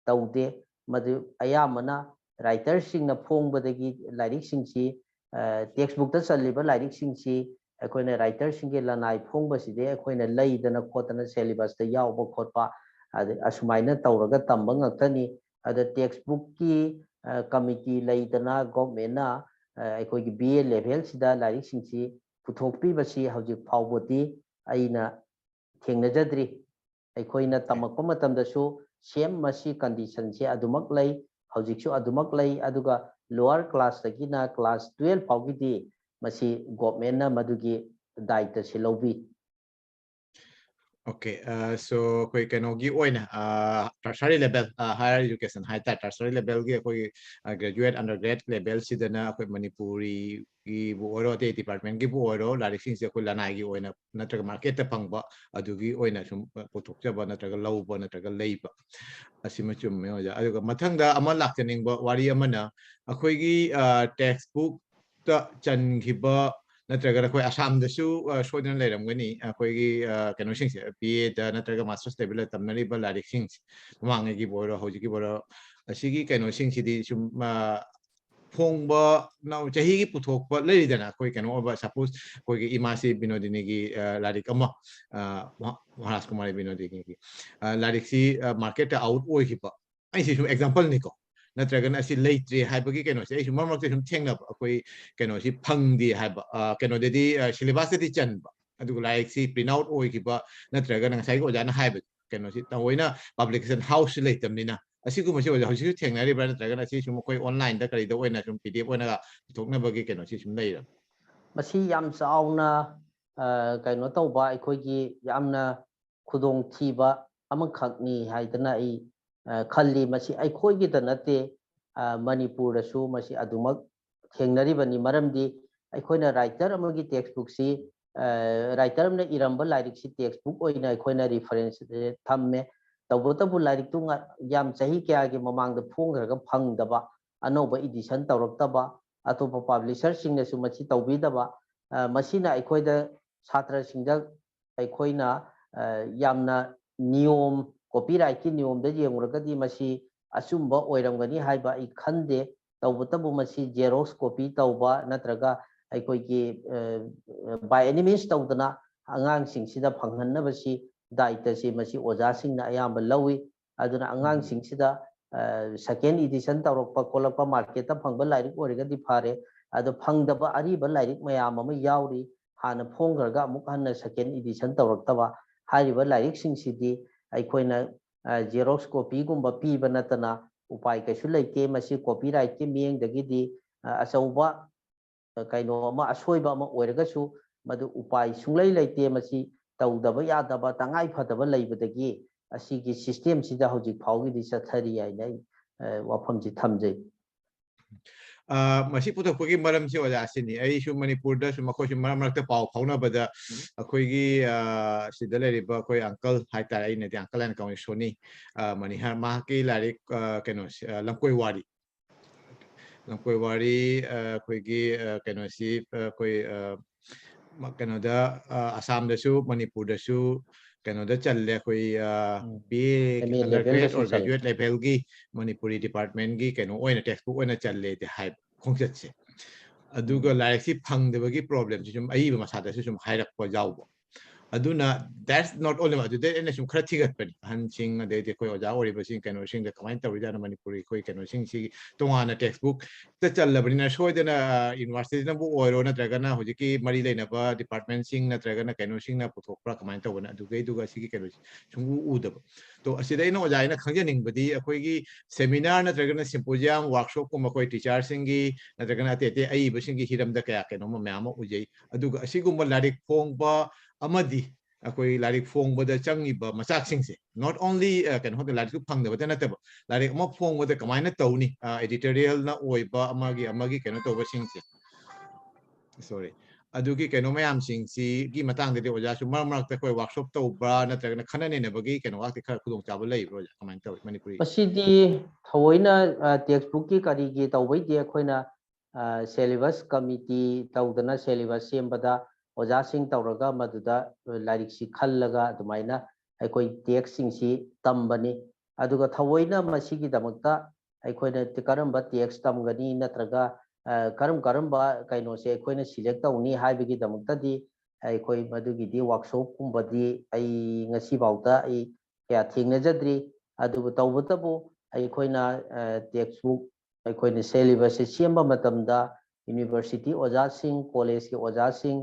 ꯇꯧꯗꯦ꯫ ꯃꯗꯨ ꯑꯌꯥꯝꯕꯅ writerꯁꯤꯡꯅ ꯐꯣꯡꯕꯗꯒꯤ ꯂꯥꯏꯔꯤꯛꯁꯤꯡꯁꯤ, ꯑ, textbookꯇ ꯆꯜꯂꯤꯕ ꯂꯥꯏꯔꯤꯛꯁꯤꯡꯁꯤ ꯑꯩꯈꯣꯏꯅ ꯔꯥꯏꯇꯔꯁꯤꯡꯒꯤ ꯂꯅꯥꯏ ꯐꯣꯡꯕꯁꯤꯗꯤ ꯑꯩꯈꯣꯏꯅ ꯂꯩꯗꯅ ꯈꯣꯠꯇꯅ ꯁꯦꯂꯤꯕꯁꯇ ꯌꯥꯎꯕ ꯈꯣꯠꯄ ꯑꯁꯨꯃꯥꯏꯅ ꯇꯧꯔꯒ ꯇꯝꯕ ꯉꯥꯛꯇꯅꯤ꯫ ꯑꯗ ꯇꯦꯛꯁ ꯕꯨꯛꯀꯤ ꯀꯃꯤꯇꯤ ꯂꯩꯗꯅ ꯒꯣꯔꯃꯦꯟꯅ ꯑꯩꯈꯣꯏꯒꯤ ꯕꯤ ꯑꯦ ꯂꯦꯚꯦꯜꯁꯤꯗ ꯂꯥꯏꯔꯤꯛꯁꯤꯡꯁꯤ ꯄꯨꯊꯣꯛꯄꯤꯕꯁꯤ ꯍꯧꯖꯤꯛ ꯐꯥꯎꯕꯗꯤ ꯑꯩꯅ ꯊꯦꯡꯅꯖꯗ꯭ꯔꯤ꯫ ꯑꯩꯈꯣꯏꯅ ꯇꯝꯃꯛꯄ ꯃꯇꯝꯗꯁꯨ ꯁꯦꯝ ꯃꯁꯤ ꯀꯟꯗꯤꯁꯟꯁꯦ ꯑꯗꯨꯃꯛ ꯂꯩ, ꯍꯧꯖꯤꯛꯁꯨ ꯑꯗꯨꯃꯛ ꯂꯩ꯫ ꯑꯗꯨꯒ ꯂꯣꯋꯔ ꯀ꯭ꯂꯥꯁꯇꯒꯤꯅ ꯀ꯭ꯂꯥꯁ ꯇꯨꯌꯦꯜꯐ ꯐꯥꯎꯒꯤꯗꯤ ꯃꯁꯤ ꯒꯣꯔꯃꯦꯟꯅ ꯃꯗꯨꯒꯤ ꯗꯥꯏꯇꯁꯦ ꯂꯧꯕꯤ꯫ Okay, so ꯑꯩꯈꯣꯏ ꯀꯩꯅꯣꯒꯤ ꯑꯣꯏꯅ tertiary level, higher education ꯍꯥꯏꯇꯥꯔꯦ, tertiary levelꯒꯤ ꯑꯩꯈꯣꯏꯒꯤ graduate undergrad levelꯁꯤꯗꯅ ꯑꯩꯈꯣꯏ ꯃꯅꯤꯄꯨꯔꯤꯒꯤꯕꯨ ꯑꯣꯏꯔꯣ, ꯑꯇꯩ departmentꯀꯤꯕꯨ ꯑꯣꯏꯔꯣ, ꯂꯥꯏꯔꯤꯛꯁꯤꯡꯁꯦ ꯑꯩꯈꯣꯏ ꯂꯅꯥꯏꯒꯤ ꯑꯣꯏꯅ ꯅꯠꯇ꯭ꯔꯒ marketꯇ ꯐꯪꯕ ꯑꯗꯨꯒꯤ ꯑꯣꯏꯅ ꯁꯨꯝ ꯄꯨꯊꯣꯛꯆꯕ ꯅꯠꯇ꯭ꯔꯒ ꯂꯧꯕ ꯅꯠꯇ꯭ꯔꯒ ꯂꯩꯕ, ꯑꯁꯤꯃ ꯆꯨꯝꯃꯦ ꯑꯣꯖꯥ꯫ ꯑꯗꯨꯒ ꯃꯊꯪꯗ ꯑꯃ ꯂꯥꯛꯆꯅꯤꯡꯕ ꯋꯥꯔꯤ ꯑꯃꯅ, ꯑꯩꯈꯣꯏꯒꯤ text bookꯇ ꯆꯟꯈꯤꯕ ꯅꯠꯇ꯭ꯔꯒꯅ ꯑꯩꯈꯣꯏ ꯑꯁꯥꯝꯗꯁꯨ ꯁꯣꯏꯗꯅ ꯂꯩꯔꯝꯒꯅꯤ, ꯑꯩꯈꯣꯏꯒꯤ ꯀꯩꯅꯣꯁꯤꯡꯁꯦ, ꯕꯤ ꯑꯦꯗ ꯅꯠꯇ꯭ꯔꯒ ꯃꯥꯁꯇꯔꯁ ꯂꯦꯕꯦꯜꯗ ꯇꯝꯅꯔꯤꯕ ꯂꯥꯏꯔꯤꯛꯁꯤꯡꯁꯦ, ꯃꯃꯥꯡꯉꯩꯒꯤꯕꯨ ꯑꯣꯏꯔꯣ ꯍꯧꯖꯤꯛꯀꯤꯕꯨ ꯑꯣꯏꯔꯣ, ꯑꯁꯤꯒꯤ ꯀꯩꯅꯣꯁꯤꯡꯁꯤꯗꯤ ꯁꯨꯝ ꯐꯣꯡꯕ ꯆꯍꯤꯒꯤ ꯄꯨꯊꯣꯛꯄ ꯂꯩꯔꯤꯗꯅ, ꯑꯩꯈꯣꯏ ꯀꯩꯅꯣ ꯑꯣꯏꯕ, ꯁꯄꯣꯁ ꯑꯩꯈꯣꯏꯒꯤ ꯏꯃꯥꯁꯤ ꯕꯤꯅꯣꯗꯤꯅꯤꯒꯤ ꯂꯥꯏꯔꯤꯛ ꯑꯃ, ꯃꯍꯥꯔꯥꯖ ꯀꯨꯃꯥꯔꯤ ꯕꯤꯅꯣꯗꯤꯅꯤꯒꯤ ꯂꯥꯏꯔꯤꯛꯁꯤ marketꯇ out ꯑꯣꯏꯈꯤꯕ, ꯑꯩꯁꯤ ꯁꯨꯝ exampleꯅꯤꯀꯣ, ꯅꯠꯇ꯭ꯔꯒꯅ ꯑꯁꯤ ꯂꯩꯇ꯭ꯔꯦ ꯍꯥꯏꯕꯒꯤ ꯀꯩꯅꯣꯁꯦ ꯑꯩꯁꯨ ꯃꯔꯛ ꯃꯔꯛꯇ ꯁꯨꯝ ꯊꯦꯡꯅꯕ, ꯑꯩꯈꯣꯏ ꯀꯩꯅꯣꯁꯤ ꯐꯪꯗꯦ ꯍꯥꯏꯕ, ꯀꯩꯅꯣꯗꯗꯤ syllabusꯇꯗꯤ ꯆꯟꯕ, ꯑꯗꯨꯒ ꯂꯥꯏꯔꯤꯛꯁꯤ print out ꯑꯣꯏꯈꯤꯕ, ꯅꯠꯇ꯭ꯔꯒꯅ ꯉꯁꯥꯏꯒꯤ ꯑꯣꯖꯥꯅ ꯍꯥꯏꯕ ꯀꯩꯅꯣꯁꯤ ꯊꯑꯣꯏꯅ publication houseꯁꯤ ꯂꯩꯇꯕꯅꯤꯅ, ꯑꯁꯤꯒꯨꯝꯕꯁꯤ ꯑꯣꯖꯥ ꯍꯧꯖꯤꯛꯁꯨ ꯊꯦꯡꯅꯔꯤꯕ꯭ꯔꯥ, ꯅꯠꯇ꯭ꯔꯒꯅ ꯑꯁꯤ ꯁꯨꯝ ꯑꯩꯈꯣꯏ onlineꯗ ꯀꯔꯤꯗ ꯑꯣꯏꯅ ꯁꯨꯝ PDF ꯑꯣꯏꯅ ꯄꯨꯊꯣꯛꯅꯕꯒꯤ ꯀꯩꯅꯣꯁꯤ ꯁꯨꯝ ꯂꯩꯔꯕ? ꯃꯁꯤ ꯌꯥꯝ ꯆꯥꯎꯅ ꯀꯩꯅꯣ ꯇꯧꯕ, ꯑꯩꯈꯣꯏꯒꯤ ꯌꯥꯝꯅ ꯈꯨꯗꯣꯡꯊꯤꯕ ꯑꯃꯈꯛꯅꯤ ꯍꯥꯏꯗꯅ ꯑꯩ ꯈꯜꯂꯤ꯫ ꯃꯁꯤ ꯑꯩꯈꯣꯏꯒꯤꯗ ꯅꯠꯇꯦ, ꯃꯅꯤꯄꯨꯔꯗꯁꯨ ꯃꯁꯤ ꯑꯗꯨꯃꯛ ꯊꯦꯡꯅꯔꯤꯕꯅꯤ꯫ ꯃꯔꯝꯗꯤ ꯑꯩꯈꯣꯏꯅ ꯔꯥꯏꯇꯔ ꯑꯃꯒꯤ ꯇꯦꯛꯁ ꯕꯨꯛꯁꯤ, ꯔꯥꯏꯇꯔ ꯑꯃꯅ ꯏꯔꯝꯕ ꯂꯥꯏꯔꯤꯛꯁꯤ ꯇꯦꯛꯁ ꯕꯨꯛ ꯑꯣꯏꯅ ꯑꯩꯈꯣꯏꯅ ꯔꯤꯐꯔꯦꯟꯁ ꯊꯝꯃꯦ꯫ ꯇꯧꯕꯇꯕꯨ ꯂꯥꯏꯔꯤꯛꯇꯨ ꯌꯥꯝ ꯆꯍꯤ ꯀꯌꯥꯒꯤ ꯃꯃꯥꯡꯗ ꯐꯣꯡꯈ꯭ꯔꯒ ꯐꯪꯗꯕ ꯑꯅꯧꯕ ꯏꯗꯤꯁꯟ ꯇꯧꯔꯛꯇꯕ, ꯑꯇꯣꯞꯄ ꯄꯕ꯭ꯂꯤꯁꯔꯁꯤꯡꯅꯁꯨ ꯃꯁꯤ ꯇꯧꯕꯤꯗꯕ, ꯃꯁꯤꯅ ꯑꯩꯈꯣꯏꯗ, ꯁꯥꯇ꯭ꯔꯁꯤꯡꯗ ꯑꯩꯈꯣꯏꯅ ꯌꯥꯝꯅ ꯅꯤꯌꯣꯝ, ꯀꯣꯄꯤꯔꯥꯏꯠꯀꯤ ꯅꯤꯌꯣꯝꯗ ꯌꯦꯡꯂꯨꯔꯒꯗꯤ ꯃꯁꯤ ꯑꯆꯨꯝꯕ ꯑꯣꯏꯔꯝꯒꯅꯤ ꯍꯥꯏꯕ ꯑꯩ ꯈꯟꯗꯦ꯫ ꯇꯧꯕꯇꯕꯨ ꯃꯁꯤ ꯖꯦꯔꯣꯛꯁ ꯀꯣꯄꯤ ꯇꯧꯕ ꯅꯠꯇ꯭ꯔꯒ ꯑꯩꯈꯣꯏꯒꯤ ꯕꯥꯏ ꯑꯦꯅꯤ ꯃꯤꯟꯁ ꯇꯧꯗꯅ ꯑꯉꯥꯡꯁꯤꯡꯁꯤꯗ ꯐꯪꯍꯟꯅꯕꯁꯤ ꯗꯥꯏꯇꯁꯤ ꯃꯁꯤ ꯑꯣꯖꯥꯁꯤꯡꯅ ꯑꯌꯥꯝꯕ ꯂꯧꯏ꯫ ꯑꯗꯨꯅ ꯑꯉꯥꯡꯁꯤꯡꯁꯤꯗ ꯁꯦꯀꯦꯟ ꯏꯗꯤꯁꯟ ꯇꯧꯔꯛꯄ ꯈꯣꯠꯂꯛꯄ ꯃꯥꯔꯀꯦꯠꯇ ꯐꯪꯕ ꯂꯥꯏꯔꯤꯛ ꯑꯣꯏꯔꯒꯗꯤ ꯐꯔꯦ, ꯑꯗꯣ ꯐꯪꯗꯕ ꯑꯔꯤꯕ ꯂꯥꯏꯔꯤꯛ ꯃꯌꯥꯝ ꯑꯃ ꯌꯥꯎꯔꯤ꯫ ꯍꯥꯟꯅ ꯐꯣꯡꯈ꯭ꯔꯒ ꯑꯃꯨꯛ ꯍꯟꯅ ꯁꯦꯀꯦꯟ ꯏꯗꯤꯁꯟ ꯇꯧꯔꯛꯇꯕ ꯍꯥꯏꯔꯤꯕ ꯂꯥꯏꯔꯤꯛꯁꯤꯡꯁꯤꯗꯤ ꯑꯩꯈꯣꯏꯅ ꯖꯦꯔꯣꯛꯁ ꯀꯣꯄꯤꯒꯨꯝꯕ ꯄꯤꯕ ꯅꯠꯇꯅ ꯎꯄꯥꯏ ꯀꯩꯁꯨ ꯂꯩꯇꯦ꯫ ꯃꯁꯤ ꯀꯣꯄꯤꯔꯥꯏꯠꯀꯤ ꯃꯤꯠꯌꯦꯡꯗꯒꯤꯗꯤ ꯑꯆꯧꯕ ꯀꯩꯅꯣ ꯑꯃ, ꯑꯁꯣꯏꯕ ꯑꯃ ꯑꯣꯏꯔꯒꯁꯨ ꯃꯗꯨ ꯎꯄꯥꯏ ꯁꯨꯡꯂꯩ ꯂꯩꯇꯦ꯫ ꯃꯁꯤ ꯇꯧꯗꯕ ꯌꯥꯗꯕ ꯇꯉꯥꯏ ꯐꯗꯕ ꯂꯩꯕꯗꯒꯤ ꯑꯁꯤꯒꯤ ꯁꯤꯁꯇꯦꯝꯁꯤꯗ ꯍꯧꯖꯤꯛ ꯐꯥꯎꯒꯤꯗꯤ ꯆꯠꯊꯔꯤ ꯍꯥꯏꯅ ꯑꯩ ꯋꯥꯐꯝꯁꯤ ꯊꯝꯖꯩ꯫ ꯃꯁꯤ ꯄꯨꯊꯣꯛꯄꯒꯤ ꯃꯔꯝꯁꯤ ꯑꯣꯖꯥ ꯑꯁꯤꯅꯤ꯫ ꯑꯩꯁꯨ ꯃꯅꯤꯄꯨꯔꯗꯁꯨ ꯃꯈꯣꯏꯁꯨ ꯃꯔꯛ ꯃꯔꯛꯇ ꯄꯥꯎ ꯐꯥꯎꯅꯕꯗ ꯑꯩꯈꯣꯏꯒꯤ ꯁꯤꯗ ꯂꯩꯔꯤꯕ ꯑꯩꯈꯣꯏ ꯑꯪꯀꯜ ꯍꯥꯏꯇꯥꯔꯦ, ꯑꯩꯅꯗꯤ ꯑꯪꯀꯜ ꯍꯥꯏꯅ ꯀꯧꯏ, ꯁꯣꯅꯤ ꯃꯅꯤꯍꯥꯔ, ꯃꯍꯥꯛꯀꯤ ꯂꯥꯏꯔꯤꯛ ꯀꯩꯅꯣꯁꯦ, ꯂꯝꯀꯣꯏ ꯋꯥꯔꯤ, ꯂꯝꯀꯣꯏ ꯋꯥꯔꯤ ꯑꯩꯈꯣꯏꯒꯤ ꯀꯩꯅꯣꯁꯤ ꯑꯩꯈꯣꯏ ꯀꯩꯅꯣꯗ ꯑꯁꯥꯝꯗꯁꯨ ꯃꯅꯤꯄꯨꯔꯗꯁꯨ ꯀꯩꯅꯣꯗ ꯆꯜꯂꯦ, ꯑꯩꯈꯣꯏ B A undergraduate or graduate ꯂꯦꯚꯦꯜꯒꯤ ꯃꯅꯤꯄꯨꯔꯤ ꯗꯤꯄꯥꯔꯠꯃꯦꯟꯒꯤ ꯀꯩꯅꯣ ꯑꯣꯏꯅ ꯇꯦꯛꯁ ꯕꯨꯛ ꯑꯣꯏꯅ ꯆꯜꯂꯦꯗꯤ ꯍꯥꯏꯕ ꯈꯣꯡꯆꯠꯁꯦ꯫ ꯑꯗꯨꯒ ꯂꯥꯏꯔꯤꯛꯁꯤ ꯐꯪꯗꯕꯒꯤ ꯄ꯭ꯔꯣꯕ꯭ꯂꯦꯝꯁꯤ ꯁꯨꯝ ꯑꯏꯕ ꯃꯁꯥꯗꯁꯨ ꯁꯨꯝ ꯍꯥꯏꯔꯛꯄ ꯌꯥꯎꯕ꯫ ꯑꯗꯨꯅ that's not only, ꯑꯗꯨꯗꯩ ꯑꯩꯅ ꯁꯨꯝ ꯈꯔ ꯊꯤꯒꯠꯄꯅꯤ, ꯑꯍꯟꯁꯤꯡ ꯑꯗꯩꯗꯤ ꯑꯩꯈꯣꯏ ꯑꯣꯖꯥ ꯑꯣꯏꯔꯤꯕꯁꯤꯡ ꯀꯩꯅꯣꯁꯤꯡꯗ ꯀꯃꯥꯏꯅ ꯇꯧꯔꯤꯖꯥꯠꯅꯣ ꯃꯅꯤꯄꯨꯔꯤ ꯑꯩꯈꯣꯏ ꯀꯩꯅꯣꯁꯤꯡꯁꯤ ꯇꯣꯉꯥꯟꯅ ꯇꯦꯛꯁ ꯕꯨꯛꯇ ꯆꯜꯂꯕꯅꯤꯅ ꯁꯣꯏꯗꯅ ꯌꯨꯅꯤꯚꯔꯁꯤꯇꯤꯅꯕꯨ ꯑꯣꯏꯔꯣ ꯅꯠꯇ꯭ꯔꯒꯅ ꯍꯧꯖꯤꯛꯀꯤ ꯃꯔꯤ ꯂꯩꯅꯕ ꯗꯤꯄꯥꯔꯠꯃꯦꯟꯁꯤꯡ ꯅꯠꯇ꯭ꯔꯒꯅ ꯀꯩꯅꯣꯁꯤꯡꯅ ꯄꯨꯊꯣꯛꯄ꯭ꯔꯥ ꯀꯃꯥꯏꯅ ꯇꯧꯕꯅ ꯑꯗꯨꯒꯩꯗꯨꯒ ꯁꯤꯒꯤ ꯀꯩꯅꯣꯁꯤ ꯁꯨꯡꯎ ꯎꯗꯕ꯫ ꯇꯣ ꯑꯁꯤꯗ ꯑꯩꯅ ꯑꯣꯖꯥ ꯑꯩꯅ ꯈꯪꯖꯅꯤꯡꯕꯗꯤ ꯑꯩꯈꯣꯏꯒꯤ ꯁꯦꯃꯤꯅꯥꯔ ꯅꯠꯇ꯭ꯔꯒꯅ ꯁꯤꯝꯄꯣꯖꯤꯌꯝ ꯋꯥꯔꯛꯁꯣꯞꯀꯨꯝꯕ ꯑꯩꯈꯣꯏ ꯇꯤꯆꯔꯁꯤꯡꯒꯤ ꯅꯠꯇ꯭ꯔꯒꯅ ꯑꯇꯩ ꯑꯇꯩ ꯑꯏꯕꯁꯤꯡꯒꯤ ꯍꯤꯔꯝꯗ ꯀꯌꯥ ꯀꯩꯅꯣꯝꯃ ꯃꯌꯥꯝ ꯑꯃ ꯎꯖꯩ꯫ ꯑꯗꯨꯒ ꯑꯁꯤꯒꯨꯝꯕ ꯂꯥꯏꯔꯤꯛ ꯐꯣꯡꯕ ꯑꯃꯗꯤ ꯑꯩꯈꯣꯏ ꯂꯥꯏꯔꯤꯛ ꯐꯣꯡꯕꯗ ꯆꯪꯉꯤꯕ ꯃꯆꯥꯛꯁꯤꯡꯁꯦ, not only ꯀꯩꯅꯣ ꯈꯛꯇ ꯂꯥꯏꯔꯤꯛꯇꯨ ꯐꯪꯗꯕꯇ ꯅꯠꯇꯕ ꯂꯥꯏꯔꯤꯛ ꯑꯃ ꯐꯣꯡꯕꯗ ꯀꯃꯥꯏꯅ ꯇꯧꯅꯤ, ꯑꯦꯗꯤꯇꯣꯔꯤꯌꯦꯜꯅ ꯑꯣꯏꯕ ꯑꯃꯒꯤ ꯑꯃꯒꯤ ꯀꯩꯅꯣ ꯇꯧꯕꯁꯤꯡꯁꯦ, ꯁꯣꯔꯤ, ꯑꯗꯨꯒꯤ ꯀꯩꯅꯣ ꯃꯌꯥꯝꯁꯤꯡꯁꯤꯒꯤ ꯃꯇꯥꯡꯗꯗꯤ ꯑꯣꯖꯥꯁꯨ ꯃꯔꯛ ꯃꯔꯛꯇ ꯑꯩꯈꯣꯏ ꯋꯥꯔꯛꯁꯣꯞ ꯇꯧꯕ꯭ꯔꯥ ꯅꯠꯇ꯭ꯔꯒꯅ ꯈꯟꯅ ꯅꯩꯅꯕꯒꯤ ꯀꯩꯅꯣꯒꯥꯛꯇꯤ ꯈꯔ ꯈꯨꯗꯣꯡꯆꯥꯕ ꯂꯩꯕ꯭ꯔꯥ ꯑꯣꯖꯥ? ꯀꯃꯥꯏꯅ ꯇꯧꯋꯤ ꯃꯅꯤꯄꯨꯔꯤ? ꯃꯁꯤꯗꯤ ꯊꯑꯣꯏꯅ ꯇꯦꯛꯁ ꯕꯨꯛꯀꯤ ꯀꯔꯤꯒꯤ ꯇꯧꯕꯩꯗꯤ ꯑꯩꯈꯣꯏꯅ ꯁꯦꯂꯦꯕꯁ ꯀꯃꯤꯇꯤ ꯇꯧꯗꯅ ꯁꯦꯂꯦꯕꯁ ꯁꯦꯝꯕꯗ ꯑꯣꯖꯥꯁꯤꯡ ꯇꯧꯔꯒ ꯃꯗꯨꯗ ꯂꯥꯏꯔꯤꯛꯁꯤ ꯈꯜꯂꯒ ꯑꯗꯨꯃꯥꯏꯅ ꯑꯩꯈꯣꯏ ꯇꯦꯛꯁꯁꯤꯡꯁꯤ ꯇꯝꯕꯅꯤ꯫ ꯑꯗꯨꯒ ꯊꯑꯣꯏꯅ ꯃꯁꯤꯒꯤꯗꯃꯛꯇ ꯑꯩꯈꯣꯏꯅ ꯀꯔꯝꯕ ꯇꯦꯛꯁ ꯇꯝꯒꯅꯤ ꯅꯠꯇ꯭ꯔꯒ ꯀꯔꯝ ꯀꯔꯝꯕ ꯀꯩꯅꯣꯁꯦ ꯑꯩꯈꯣꯏꯅ ꯁꯤꯂꯦꯛ ꯇꯧꯅꯤ ꯍꯥꯏꯕꯒꯤꯗꯃꯛꯇꯗꯤ ꯑꯩꯈꯣꯏ ꯃꯗꯨꯒꯤꯗꯤ ꯋꯥꯔꯛꯁꯣꯞꯀꯨꯝꯕꯗꯤ ꯑꯩ ꯉꯁꯤꯐꯥꯎꯗ ꯑꯩ ꯀꯌꯥ ꯊꯦꯡꯅꯖꯗ꯭ꯔꯤ꯫ ꯑꯗꯨꯕꯨ ꯇꯧꯕꯇꯕꯨ ꯑꯩꯈꯣꯏꯅ ꯇꯦꯛꯁꯕꯨꯛ ꯑꯩꯈꯣꯏꯅ ꯁꯦꯂꯦꯕꯁꯁꯦ ꯁꯦꯝꯕ ꯃꯇꯝꯗ ꯌꯨꯅꯤꯚꯔꯁꯤꯇꯤ ꯑꯣꯖꯥꯁꯤꯡ, ꯀꯣꯂꯦꯖꯀꯤ ꯑꯣꯖꯥꯁꯤꯡ,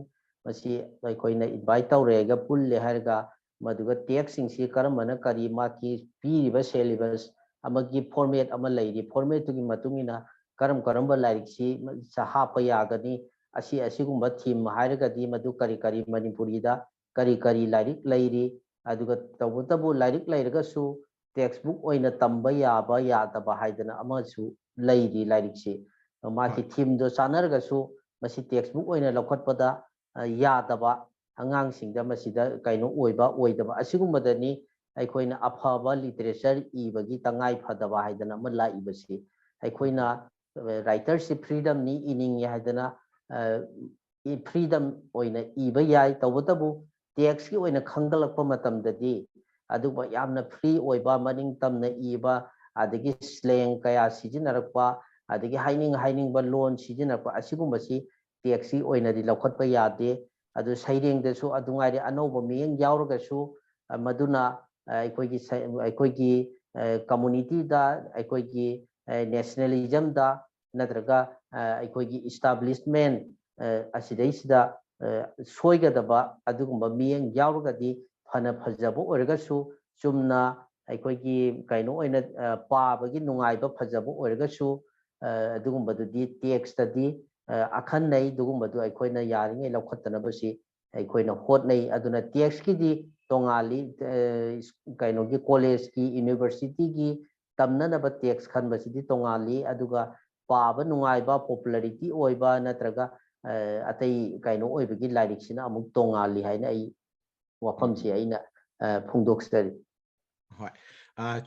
ꯃꯁꯤ ꯑꯩꯈꯣꯏꯅ ꯏꯟꯚꯥꯏꯠ ꯇꯧꯔꯦꯒ ꯄꯨꯜꯂꯦ ꯍꯥꯏꯔꯒ ꯃꯗꯨꯒ ꯇꯦꯛꯁꯁꯤꯡꯁꯤ ꯀꯔꯝꯕꯅ ꯀꯔꯤ ꯃꯥꯒꯤ ꯄꯤꯔꯤꯕ ꯁꯦꯂꯦꯕꯁ ꯑꯃꯒꯤ ꯐꯣꯔꯃꯦꯠ ꯑꯃ ꯂꯩꯔꯤ, ꯐꯣꯔꯃꯦꯠꯇꯨꯒꯤ ꯃꯇꯨꯡ ꯏꯟꯅ ꯀꯔꯝ ꯀꯔꯝꯕ ꯂꯥꯏꯔꯤꯛꯁꯤ ꯍꯥꯞꯄ ꯌꯥꯒꯅꯤ, ꯑꯁꯤ ꯑꯁꯤꯒꯨꯝꯕ ꯊꯤꯝ ꯍꯥꯏꯔꯒꯗꯤ ꯃꯗꯨ ꯀꯔꯤ ꯀꯔꯤ ꯃꯅꯤꯄꯨꯔꯤꯗ ꯀꯔꯤ ꯀꯔꯤ ꯂꯥꯏꯔꯤꯛ ꯂꯩꯔꯤ, ꯑꯗꯨꯒ ꯇꯧꯕꯇꯕꯨ ꯂꯥꯏꯔꯤꯛ ꯂꯩꯔꯒꯁꯨ ꯇꯦꯛꯁꯕꯨꯛ ꯑꯣꯏꯅ ꯇꯝꯕ ꯌꯥꯕ ꯌꯥꯗꯕ ꯍꯥꯏꯗꯅ ꯑꯃꯁꯨ ꯂꯩꯔꯤ ꯂꯥꯏꯔꯤꯛꯁꯤ꯫ ꯃꯥꯒꯤ ꯊꯤꯝꯗꯣ ꯆꯥꯟꯅꯔꯒꯁꯨ ꯃꯁꯤ ꯇꯦꯛꯁꯕꯨꯛ ꯑꯣꯏꯅ ꯂꯧꯈꯠꯄꯗ ꯌꯥꯗꯕ ꯑꯉꯥꯡꯁꯤꯡꯗ ꯃꯁꯤꯗ ꯀꯩꯅꯣ ꯑꯣꯏꯕ ꯑꯣꯏꯗꯕ ꯑꯁꯤꯒꯨꯝꯕꯗꯅꯤ ꯑꯩꯈꯣꯏꯅ ꯑꯐꯕ ꯂꯤꯇꯔꯦꯆꯔ ꯏꯕꯒꯤ ꯇꯉꯥꯏ ꯐꯗꯕ ꯍꯥꯏꯗꯅ ꯑꯃ ꯂꯥꯛꯏꯕꯁꯤ꯫ ꯑꯩꯈꯣꯏꯅ ꯔꯥꯏꯇꯔꯁꯤ ꯐ꯭ꯔꯤꯗꯝꯅꯤ ꯏꯅꯤꯡꯉꯤ ꯍꯥꯏꯗꯅ ꯐ꯭ꯔꯤꯗꯝ ꯑꯣꯏꯅ ꯏꯕ ꯌꯥꯏ꯫ ꯇꯧꯕꯇꯕꯨ ꯇꯦꯛꯁꯀꯤ ꯑꯣꯏꯅ ꯈꯪꯒꯠꯂꯛꯄ ꯃꯇꯝꯗꯗꯤ ꯑꯗꯨꯒꯨꯝꯕ ꯌꯥꯝꯅ ꯐ꯭ꯔꯤ ꯑꯣꯏꯕ, ꯃꯅꯤꯡ ꯇꯝꯅ ꯏꯕ, ꯑꯗꯒꯤ ꯁ꯭ꯂꯦꯡ ꯀꯌꯥ ꯁꯤꯖꯤꯟꯅꯔꯛꯄ, ꯑꯗꯒꯤ ꯍꯥꯏꯅꯤꯡ ꯍꯥꯏꯅꯤꯡꯕ ꯂꯣꯟ ꯁꯤꯖꯤꯟꯅꯔꯛꯄ ꯑꯁꯤꯒꯨꯝꯕꯁꯤ ꯇꯦꯛꯁꯀꯤ ꯑꯣꯏꯅꯗꯤ ꯂꯧꯈꯠꯄ ꯌꯥꯗꯦ꯫ ꯑꯗꯨ ꯁꯩꯔꯦꯡꯗꯁꯨ ꯑꯗꯨꯉꯥꯏꯔꯦ ꯑꯅꯧꯕ ꯃꯤꯠꯌꯦꯡ ꯌꯥꯎꯔꯒꯁꯨ ꯃꯗꯨꯅ ꯑꯩꯈꯣꯏꯒꯤ ꯑꯩꯈꯣꯏꯒꯤ ꯀꯝꯃꯨꯅꯤꯇꯤꯗ, ꯑꯩꯈꯣꯏꯒꯤ ꯅꯦꯁꯅꯦꯂꯤꯖꯝꯗ ꯅꯠꯇ꯭ꯔꯒ ꯑꯩꯈꯣꯏꯒꯤ ꯏꯁꯇꯥꯕ꯭ꯂꯤꯁꯃꯦꯟ ꯑꯁꯤꯗꯩꯁꯤꯗ ꯁꯣꯏꯒꯗꯕ ꯑꯗꯨꯒꯨꯝꯕ ꯃꯤꯠꯌꯦꯡ ꯌꯥꯎꯔꯒꯗꯤ ꯐꯅ ꯐꯖꯕ ꯑꯣꯏꯔꯒꯁꯨ ꯆꯨꯝꯅ ꯑꯩꯈꯣꯏꯒꯤ ꯀꯩꯅꯣ ꯑꯣꯏꯅ ꯄꯥꯕꯒꯤ ꯅꯨꯡꯉꯥꯏꯕ ꯐꯖꯕ ꯑꯣꯏꯔꯒꯁꯨ ꯑꯗꯨꯒꯨꯝꯕꯗꯨꯗꯤ ꯇꯦꯛꯁꯇꯗꯤ ꯑꯈꯟꯅꯩ꯫ ꯑꯗꯨꯒꯨꯝꯕꯗꯨ ꯑꯩꯈꯣꯏꯅ ꯌꯥꯔꯤꯉꯩ ꯂꯧꯈꯠꯇꯅꯕꯁꯤ ꯑꯩꯈꯣꯏꯅ ꯍꯣꯠꯅꯩ꯫ ꯑꯗꯨꯅ ꯇꯦꯛꯁꯀꯤꯗꯤ ꯇꯣꯉꯥꯜꯂꯤ, ꯀꯩꯅꯣꯒꯤ ꯀꯣꯂꯦꯖꯀꯤ, ꯌꯨꯅꯤꯚꯔꯁꯤꯇꯤꯒꯤ ꯇꯝꯅꯅꯕ ꯇꯦꯛꯁ ꯈꯟꯕꯁꯤꯗꯤ ꯇꯣꯉꯥꯜꯂꯤ꯫ ꯑꯗꯨꯒ ꯄꯥꯕ ꯅꯨꯡꯉꯥꯏꯕ, ꯄꯣꯄꯨꯂꯔꯤꯇꯤ ꯑꯣꯏꯕ ꯅꯠꯇ꯭ꯔꯒ ꯑꯇꯩ ꯀꯩꯅꯣ ꯑꯣꯏꯕꯒꯤ ꯂꯥꯏꯔꯤꯛꯁꯤꯅ ꯑꯃꯨꯛ ꯇꯣꯉꯥꯜꯂꯤ ꯍꯥꯏꯅ ꯑꯩ ꯋꯥꯐꯝꯁꯤ ꯑꯩꯅ ꯐꯣꯡꯗꯣꯛꯆꯔꯤ꯫ ꯍꯣꯏ,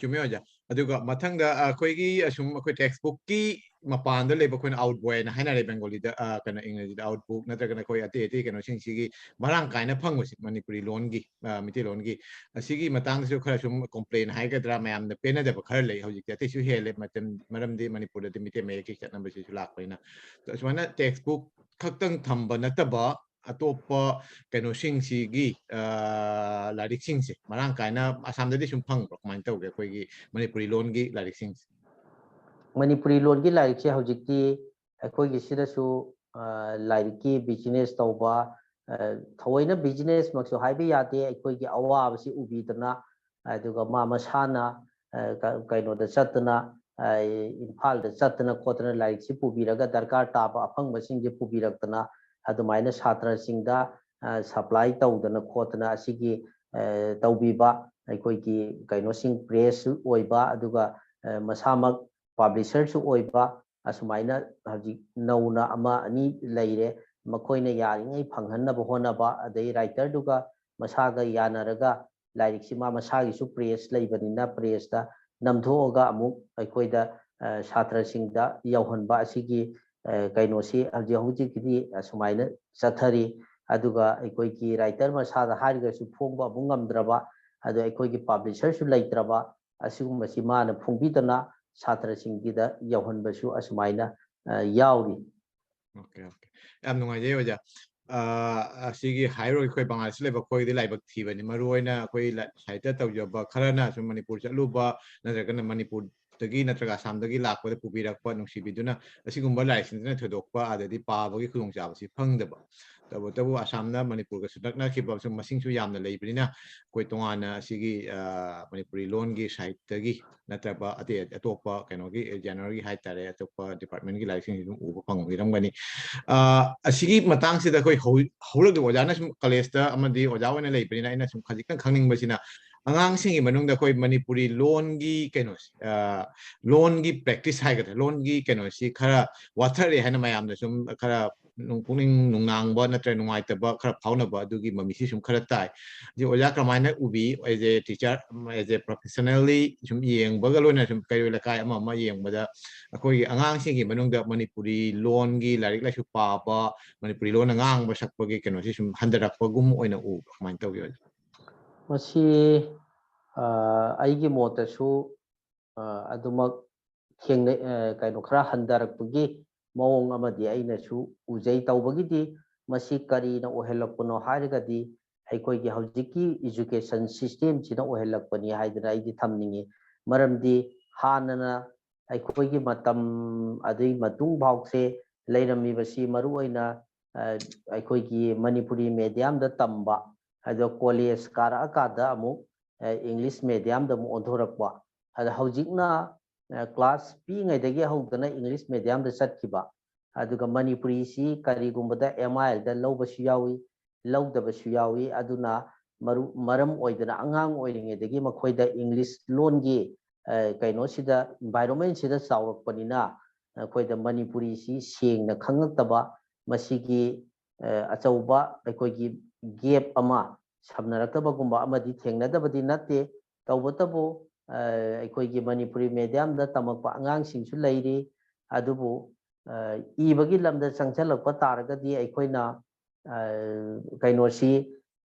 ꯆꯨꯝꯃꯤ ꯑꯣꯖꯥ꯫ ꯑꯗꯨꯒ ꯃꯊꯪꯗ ꯑꯩꯈꯣꯏꯒꯤ ꯑꯁꯨꯝ ꯑꯩꯈꯣꯏ ꯇꯦꯛꯁꯕꯨꯛꯀꯤ ꯃꯄꯥꯟꯗ ꯂꯩꯕ ꯑꯩꯈꯣꯏꯅ ꯑꯥꯎꯠ ꯕꯣꯏ ꯍꯥꯏꯅ ꯍꯥꯏꯅꯔꯦ ꯕꯦꯡꯒꯣꯂꯤꯗ, ꯑ, ꯀꯩꯅꯣ, ꯏꯪꯒ꯭ꯔꯦꯖꯤꯗ ꯑꯥꯎꯠ ꯕꯨꯛ ꯅꯠꯇ꯭ꯔꯒꯅ ꯑꯩꯈꯣꯏ ꯑꯇꯩ ꯑꯇꯩ ꯀꯩꯅꯣꯁꯤꯡꯁꯤꯒꯤ ꯃꯔꯥꯡ ꯀꯥꯏꯅ ꯐꯪꯕꯁꯤ ꯃꯅꯤꯄꯨꯔꯤ ꯂꯣꯟꯒꯤ, ꯑ, ꯃꯤꯇꯩꯂꯣꯟꯒꯤ, ꯑꯁꯤꯒꯤ ꯃꯇꯥꯡꯗꯁꯨ ꯈꯔ ꯁꯨꯝ ꯀꯣꯝꯄ꯭ꯂꯦꯟ ꯍꯥꯏꯒꯗ꯭ꯔꯥ, ꯃꯌꯥꯝꯅ ꯄꯦꯟꯅꯗꯕ ꯈꯔ ꯂꯩ꯫ ꯍꯧꯖꯤꯛꯇꯤ ꯑꯇꯩꯁꯨ ꯍꯦꯜꯂꯦ, ꯃꯇꯝ, ꯃꯔꯝꯗꯤ ꯃꯅꯤꯄꯨꯔꯗꯗꯤ ꯃꯤꯇꯩ ꯃꯌꯦꯛꯀꯤ ꯆꯠꯅꯕꯁꯤꯁꯨ ꯂꯥꯛꯄꯅꯤꯅ꯫ ꯑꯗꯣ ꯑꯁꯨꯃꯥꯏꯅ ꯇꯦꯛꯁ ꯕꯨꯛ ꯈꯛꯇꯪ ꯊꯝꯕ ꯅꯠꯇꯕ ꯑꯇꯣꯞꯄ ꯀꯩꯅꯣꯁꯤꯡꯁꯤꯒꯤ, ꯑ, ꯂꯥꯏꯔꯤꯛꯁꯤꯡꯁꯦ ꯃꯔꯥꯡ ꯀꯥꯏꯅ ꯑꯁꯥꯝꯗꯗꯤ ꯁꯨꯝ ꯐꯪꯕ꯭ꯔꯣ? ꯀꯃꯥꯏꯅ ꯇꯧꯒꯦ ꯑꯩꯈꯣꯏꯒꯤ ꯃꯅꯤꯄꯨꯔꯤ ꯂꯣꯟꯒꯤ ꯂꯥꯏꯔꯤꯛꯁꯤꯡꯁꯦ? ꯃꯅꯤꯄꯨꯔꯤ ꯂꯣꯟꯒꯤ ꯂꯥꯏꯔꯤꯛꯁꯦ ꯍꯧꯖꯤꯛꯇꯤ ꯑꯩꯈꯣꯏꯒꯤ ꯁꯤꯗꯁꯨ, ꯑ, ꯂꯥꯏꯔꯤꯛꯀꯤ ꯕꯤꯖꯤꯅꯦꯁ ꯇꯧꯕ, ꯑ, ꯊꯑꯣꯏꯅ ꯕꯤꯖꯤꯅꯦꯁꯃꯛꯁꯨ ꯍꯥꯏꯕ ꯌꯥꯗꯦ, ꯑꯩꯈꯣꯏꯒꯤ ꯑꯋꯥꯕꯁꯤ ꯎꯕꯤꯗꯅ, ꯑꯗꯨꯒ ꯃꯥ ꯃꯁꯥꯅ, ꯑ, ꯀ-, ꯀꯩꯅꯣꯗ ꯆꯠꯇꯅ, ꯑ, ꯏꯝꯐꯥꯜꯗ ꯆꯠꯇꯅ ꯈꯣꯠꯇꯅ ꯂꯥꯏꯔꯤꯛꯁꯤ ꯄꯨꯕꯤꯔꯒ ꯗꯔꯀꯥꯔ ꯇꯥꯕ ꯑꯐꯪꯕꯁꯤꯡꯁꯦ ꯄꯨꯕꯤꯔꯛꯇꯅ ꯑꯗꯨꯃꯥꯏꯅ ꯁꯥꯇ꯭ꯔꯁꯤꯡꯗ, ꯑ, ꯁꯄ꯭ꯂꯥꯏ ꯇꯧꯗꯅ ꯈꯣꯠꯇꯅ ꯑꯁꯤꯒꯤ, ꯑ, ꯇꯧꯕꯤꯕ ꯑꯩꯈꯣꯏꯒꯤ ꯀꯩꯅꯣꯁꯤꯡ ꯄ꯭ꯔꯦꯁꯁꯨ ꯑꯣꯏꯕ ꯑꯗꯨꯒ, ꯑ, ꯃꯁꯥꯃꯛ ꯄꯥꯕ꯭ꯂꯤꯁꯔꯁꯨ ꯑꯣꯏꯕ ꯑꯁꯨꯃꯥꯏꯅ ꯍꯧꯖꯤꯛ ꯅꯧꯅ ꯑꯃ ꯑꯅꯤ ꯂꯩꯔꯦ꯫ ꯃꯈꯣꯏꯅ ꯌꯥꯔꯤꯉꯩ ꯐꯪꯍꯟꯅꯕ ꯍꯣꯠꯅꯕ, ꯑꯗꯩ ꯔꯥꯏꯇꯔꯗꯨꯒ ꯃꯁꯥꯒ ꯌꯥꯅꯔꯒ ꯂꯥꯏꯔꯤꯛꯁꯤ ꯃꯥ ꯃꯁꯥꯒꯤꯁꯨ ꯄ꯭ꯔꯦꯁ ꯂꯩꯕꯅꯤꯅ ꯄ꯭ꯔꯦꯁꯇ ꯅꯝꯊꯣꯛꯑꯒ ꯑꯃꯨꯛ ꯑꯩꯈꯣꯏꯗ, ꯑ, ꯁꯥꯇ꯭ꯔꯁꯤꯡꯗ ꯌꯧꯍꯟꯕ ꯑꯁꯤꯒꯤ, ꯑ, ꯀꯩꯅꯣꯁꯤ ꯍꯧꯖꯤꯛ ꯍꯧꯖꯤꯛꯀꯤꯗꯤ ꯑꯁꯨꯃꯥꯏꯅ ꯆꯠꯊꯔꯤ꯫ ꯑꯗꯨꯒ ꯑꯩꯈꯣꯏꯒꯤ ꯔꯥꯏꯇꯔ ꯃꯁꯥꯗ ꯍꯥꯏꯔꯒꯁꯨ ꯐꯣꯡꯕ ꯑꯃꯨꯛ ꯉꯝꯗ꯭ꯔꯕ, ꯑꯗꯣ ꯑꯩꯈꯣꯏꯒꯤ ꯄꯥꯕ꯭ꯂꯤꯁꯔꯁꯨ ꯂꯩꯇ꯭ꯔꯕ, ꯑꯁꯤꯒꯨꯝꯕꯁꯤ ꯃꯥꯅ ꯐꯣꯡꯕꯤꯗꯅ ꯁꯥꯇ꯭ꯔꯁꯤꯡꯒꯤꯗ ꯌꯧꯍꯟꯕꯁꯨ ꯑꯁꯨꯃꯥꯏꯅ, ꯑ, ꯌꯥꯎꯔꯤ꯫ Okay, okay. ꯌꯥꯝ ꯅꯨꯡꯉꯥꯏꯖꯩ ꯑꯣꯖꯥ꯫ ꯑ, ꯑꯁꯤꯒꯤ ꯍꯥꯏꯔꯣ, ꯑꯩꯈꯣꯏ ꯕꯪꯒ꯭ꯂꯥꯗꯦꯁꯇ ꯂꯩꯕ ꯑꯩꯈꯣꯏꯒꯤꯗꯤ ꯂꯥꯏꯕꯛ ꯊꯤꯕꯅꯤ꯫ ꯃꯔꯨ ꯑꯣꯏꯅ ꯑꯩꯈꯣꯏ ꯂꯥ-, ꯁꯥꯍꯤꯇ꯭ꯌ ꯇꯧꯖꯕ ꯈꯔꯅ ꯁꯨꯝ ꯃꯅꯤꯄꯨꯔ ꯆꯠꯂꯨꯕ ꯅꯠꯇ꯭ꯔꯒꯅ ꯃꯅꯤꯄꯨꯔꯗꯒꯤ ꯅꯠꯇ꯭ꯔꯒ ꯑꯁꯥꯝꯗꯒꯤ ꯂꯥꯛꯄꯗ ꯄꯨꯕꯤꯔꯛꯄ ꯅꯨꯡꯁꯤꯕꯤꯗꯨꯅ ꯑꯁꯤꯒꯨꯝꯕ ꯂꯥꯏꯔꯤꯛꯁꯤꯡꯁꯤꯅ ꯊꯣꯏꯗꯣꯛꯄ ꯑꯗꯩꯗꯤ ꯄꯥꯕꯒꯤ ꯈꯨꯗꯣꯡꯆꯥꯕꯁꯤ ꯐꯪꯗꯕ꯫ ꯇꯧꯕꯇꯕꯨ ꯑꯁꯥꯝꯅ ꯃꯅꯤꯄꯨꯔꯒꯁꯨ ꯅꯛꯅꯈꯤꯕ ꯑꯃꯁꯨꯡ ꯃꯁꯤꯡꯁꯨ ꯌꯥꯝꯅ ꯂꯩꯕꯅꯤꯅ ꯑꯩꯈꯣꯏ ꯇꯣꯉꯥꯟꯅ ꯑꯁꯤꯒꯤ, ꯑ, ꯃꯅꯤꯄꯨꯔꯤ ꯂꯣꯟꯒꯤ ꯁꯥꯍꯤꯇ꯭ꯌꯒꯤ ꯅꯠꯇ꯭ꯔꯕ ꯑꯇꯩ ꯑꯇꯣꯞꯄ ꯀꯩꯅꯣꯒꯤ ꯖꯦꯅꯔꯒꯤ ꯍꯥꯏꯇꯥꯔꯦ, ꯑꯇꯣꯞꯄ ꯗꯤꯄꯥꯔꯠꯃꯦꯟꯒꯤ ꯂꯥꯏꯔꯤꯛꯁꯤꯡꯁꯨ ꯑꯗꯨꯝ ꯎꯕ ꯐꯪꯕꯤꯔꯝꯒꯅꯤ꯫ ꯑ, ꯑꯁꯤꯒꯤ ꯃꯇꯥꯡꯁꯤꯗ ꯑꯩꯈꯣꯏ ꯍꯧ-, ꯍꯧꯔꯒ ꯑꯣꯖꯥꯅ ꯁꯨꯝ ꯀꯣꯂꯦꯖꯇ ꯑꯃꯗꯤ ꯑꯣꯖꯥ ꯑꯣꯏꯅ ꯂꯩꯕꯅꯤꯅ ꯑꯩꯅ ꯁꯨꯝ ꯈꯖꯤꯛꯇꯪ ꯈꯪꯅꯤꯡꯕꯁꯤꯅ ꯑꯉꯥꯡꯁꯤꯡꯒꯤ ꯃꯅꯨꯡꯗ ꯑꯩꯈꯣꯏ ꯃꯅꯤꯄꯨꯔꯤ ꯂꯣꯟꯒꯤ ꯀꯩꯅꯣꯁꯦ, ꯑ, ꯂꯣꯟꯒꯤ ꯄ꯭ꯔꯦꯛꯇꯤꯁ ꯍꯥꯏꯒꯗ꯭ꯔꯥ, ꯂꯣꯟꯒꯤ ꯀꯩꯅꯣꯁꯤ ꯈꯔ ꯋꯥꯊꯔꯦ ꯍꯥꯏꯅ ꯃꯌꯥꯝꯅ ꯁꯨꯝ ꯈꯔ ꯅꯨꯡ- ꯄꯨꯛꯅꯤꯡ ꯅꯨꯡꯅꯥꯡꯕ ꯅꯠꯇ꯭ꯔꯒ ꯅꯨꯡꯉꯥꯏꯇꯕ ꯈꯔ ꯐꯥꯎꯅꯕ ꯑꯗꯨꯒꯤ ꯃꯃꯤꯁꯤ ꯁꯨꯝ ꯈꯔ ꯇꯥꯏ꯫ ꯑꯗꯨ ꯑꯣꯖꯥ ꯀꯔꯝꯍꯥꯏꯅ ꯎꯕꯤ? As a teacher, as a professionally ꯁꯨꯝ ꯌꯦꯡꯕꯒ ꯂꯣꯏꯅ ꯁꯨꯝ ꯀꯩꯔꯣꯏ ꯂꯩꯀꯥꯏ ꯑꯃ ꯑꯃ ꯌꯦꯡꯕꯗ ꯑꯩꯈꯣꯏꯒꯤ ꯑꯉꯥꯡꯁꯤꯡꯒꯤ ꯃꯅꯨꯡꯗ ꯃꯅꯤꯄꯨꯔꯤ ꯂꯣꯟꯒꯤ ꯂꯥꯏꯔꯤꯛ ꯂꯥꯏꯁꯨ ꯄꯥꯕ, ꯃꯅꯤꯄꯨꯔꯤ ꯂꯣꯟ ꯉꯥꯡꯕ ꯁꯛꯄꯒꯤ ꯀꯩꯅꯣꯁꯤ ꯁꯨꯝ ꯍꯟꯊꯔꯛꯄꯒꯨꯝ ꯑꯣꯏꯅ ꯎꯕ꯭ꯔꯥ? ꯀꯃꯥꯏꯅ ꯇꯧꯒꯦ ꯑꯣꯖꯥ? ꯃꯁꯤ ꯑ, ꯑꯩꯒꯤ ꯃꯣꯠꯇꯁꯨ ꯑ, ꯑꯗꯨꯃꯛ ꯊꯦꯡꯅꯩ, ꯑ, ꯀꯩꯅꯣ, ꯈꯔ ꯍꯟꯊꯔꯛꯄꯒꯤ ꯃꯑꯣꯡ ꯑꯃꯗꯤ ꯑꯩꯅꯁꯨ ꯎꯖꯩ꯫ ꯇꯧꯕꯒꯤꯗꯤ ꯃꯁꯤ ꯀꯔꯤꯅ ꯑꯣꯏꯍꯜꯂꯛꯄꯅꯣ ꯍꯥꯏꯔꯒꯗꯤ ꯑꯩꯈꯣꯏꯒꯤ ꯍꯧꯖꯤꯛꯀꯤ education system ꯁꯤꯅ ꯑꯣꯏꯍꯜꯂꯛꯄꯅꯤ ꯍꯥꯏꯗꯅ ꯑꯩꯗꯤ ꯊꯝꯅꯤꯡꯉꯤ꯫ ꯃꯔꯝꯗꯤ ꯍꯥꯟꯅꯅ ꯑꯩꯈꯣꯏꯒꯤ ꯃꯇꯝ ꯑꯗꯨꯒꯤ ꯃꯇꯨꯡ ꯐꯥꯎꯁꯦ ꯂꯩꯔꯝꯃꯤꯕꯁꯤ ꯃꯔꯨꯑꯣꯏꯅ, ꯑ, ꯑꯩꯈꯣꯏꯒꯤ ꯃꯅꯤꯄꯨꯔꯤ medium ꯗ ꯇꯝꯕ, ꯑꯗꯣ college ꯀꯥꯔꯛꯑꯀꯥꯟꯗ ꯑꯃꯨꯛ, ꯑ, English medium ꯗ ꯑꯃꯨꯛ ꯑꯣꯟꯊꯣꯔꯛꯄ꯫ ꯑꯗ ꯍꯧꯖꯤꯛꯅ, ꯑ, class ꯄꯤꯛꯏꯉꯩꯗꯒꯤ ꯍꯧꯗꯅ English medium ꯗ ꯆꯠꯈꯤꯕ, ꯑꯗꯨꯒ ꯃꯅꯤꯄꯨꯔꯤꯁꯤ ꯀꯔꯤꯒꯨꯝꯕꯗ M I L ꯗ ꯂꯧꯕꯁꯨ ꯌꯥꯎꯏ, ꯂꯧꯗꯕꯁꯨ ꯌꯥꯎꯏ꯫ ꯑꯗꯨꯅ ꯃꯔꯨ-, ꯃꯔꯝ ꯑꯣꯏꯗꯅ ꯑꯉꯥꯡ ꯑꯣꯏꯔꯤꯉꯩꯗꯒꯤ ꯃꯈꯣꯏꯗ English ꯂꯣꯟꯒꯤ, ꯑ, ꯀꯩꯅꯣꯁꯤꯗ, environment ꯁꯤꯗ ꯆꯥꯎꯔꯛꯄꯅꯤꯅ ꯑꯩꯈꯣꯏꯗ ꯃꯅꯤꯄꯨꯔꯤꯁꯤ ꯁꯦꯡꯅ ꯈꯪꯉꯛꯇꯕ, ꯃꯁꯤꯒꯤ, ꯑ, ꯑꯆꯧꯕ ꯑꯩꯈꯣꯏꯒꯤ gap ꯑꯃ ꯁꯝꯅꯔꯛꯇꯕꯒꯨꯝꯕ ꯑꯃꯗꯤ ꯊꯦꯡꯅꯗꯕꯗꯤ ꯅꯠꯇꯦ꯫ ꯇꯧꯕꯇꯕꯨ, ꯑ, ꯑꯩꯈꯣꯏꯒꯤ ꯃꯅꯤꯄꯨꯔꯤ medium ꯗ ꯇꯝꯃꯛꯄ ꯑꯉꯥꯡꯁꯤꯡꯁꯨ ꯂꯩꯔꯤ꯫ ꯑꯗꯨꯕꯨ, ꯑ, ꯏꯕꯒꯤ ꯂꯝꯗ ꯆꯪꯁꯤꯜꯂꯛꯄ ꯇꯥꯔꯒꯗꯤ ꯑꯩꯈꯣꯏꯅ, ꯑ, ꯀꯩꯅꯣꯁꯤ,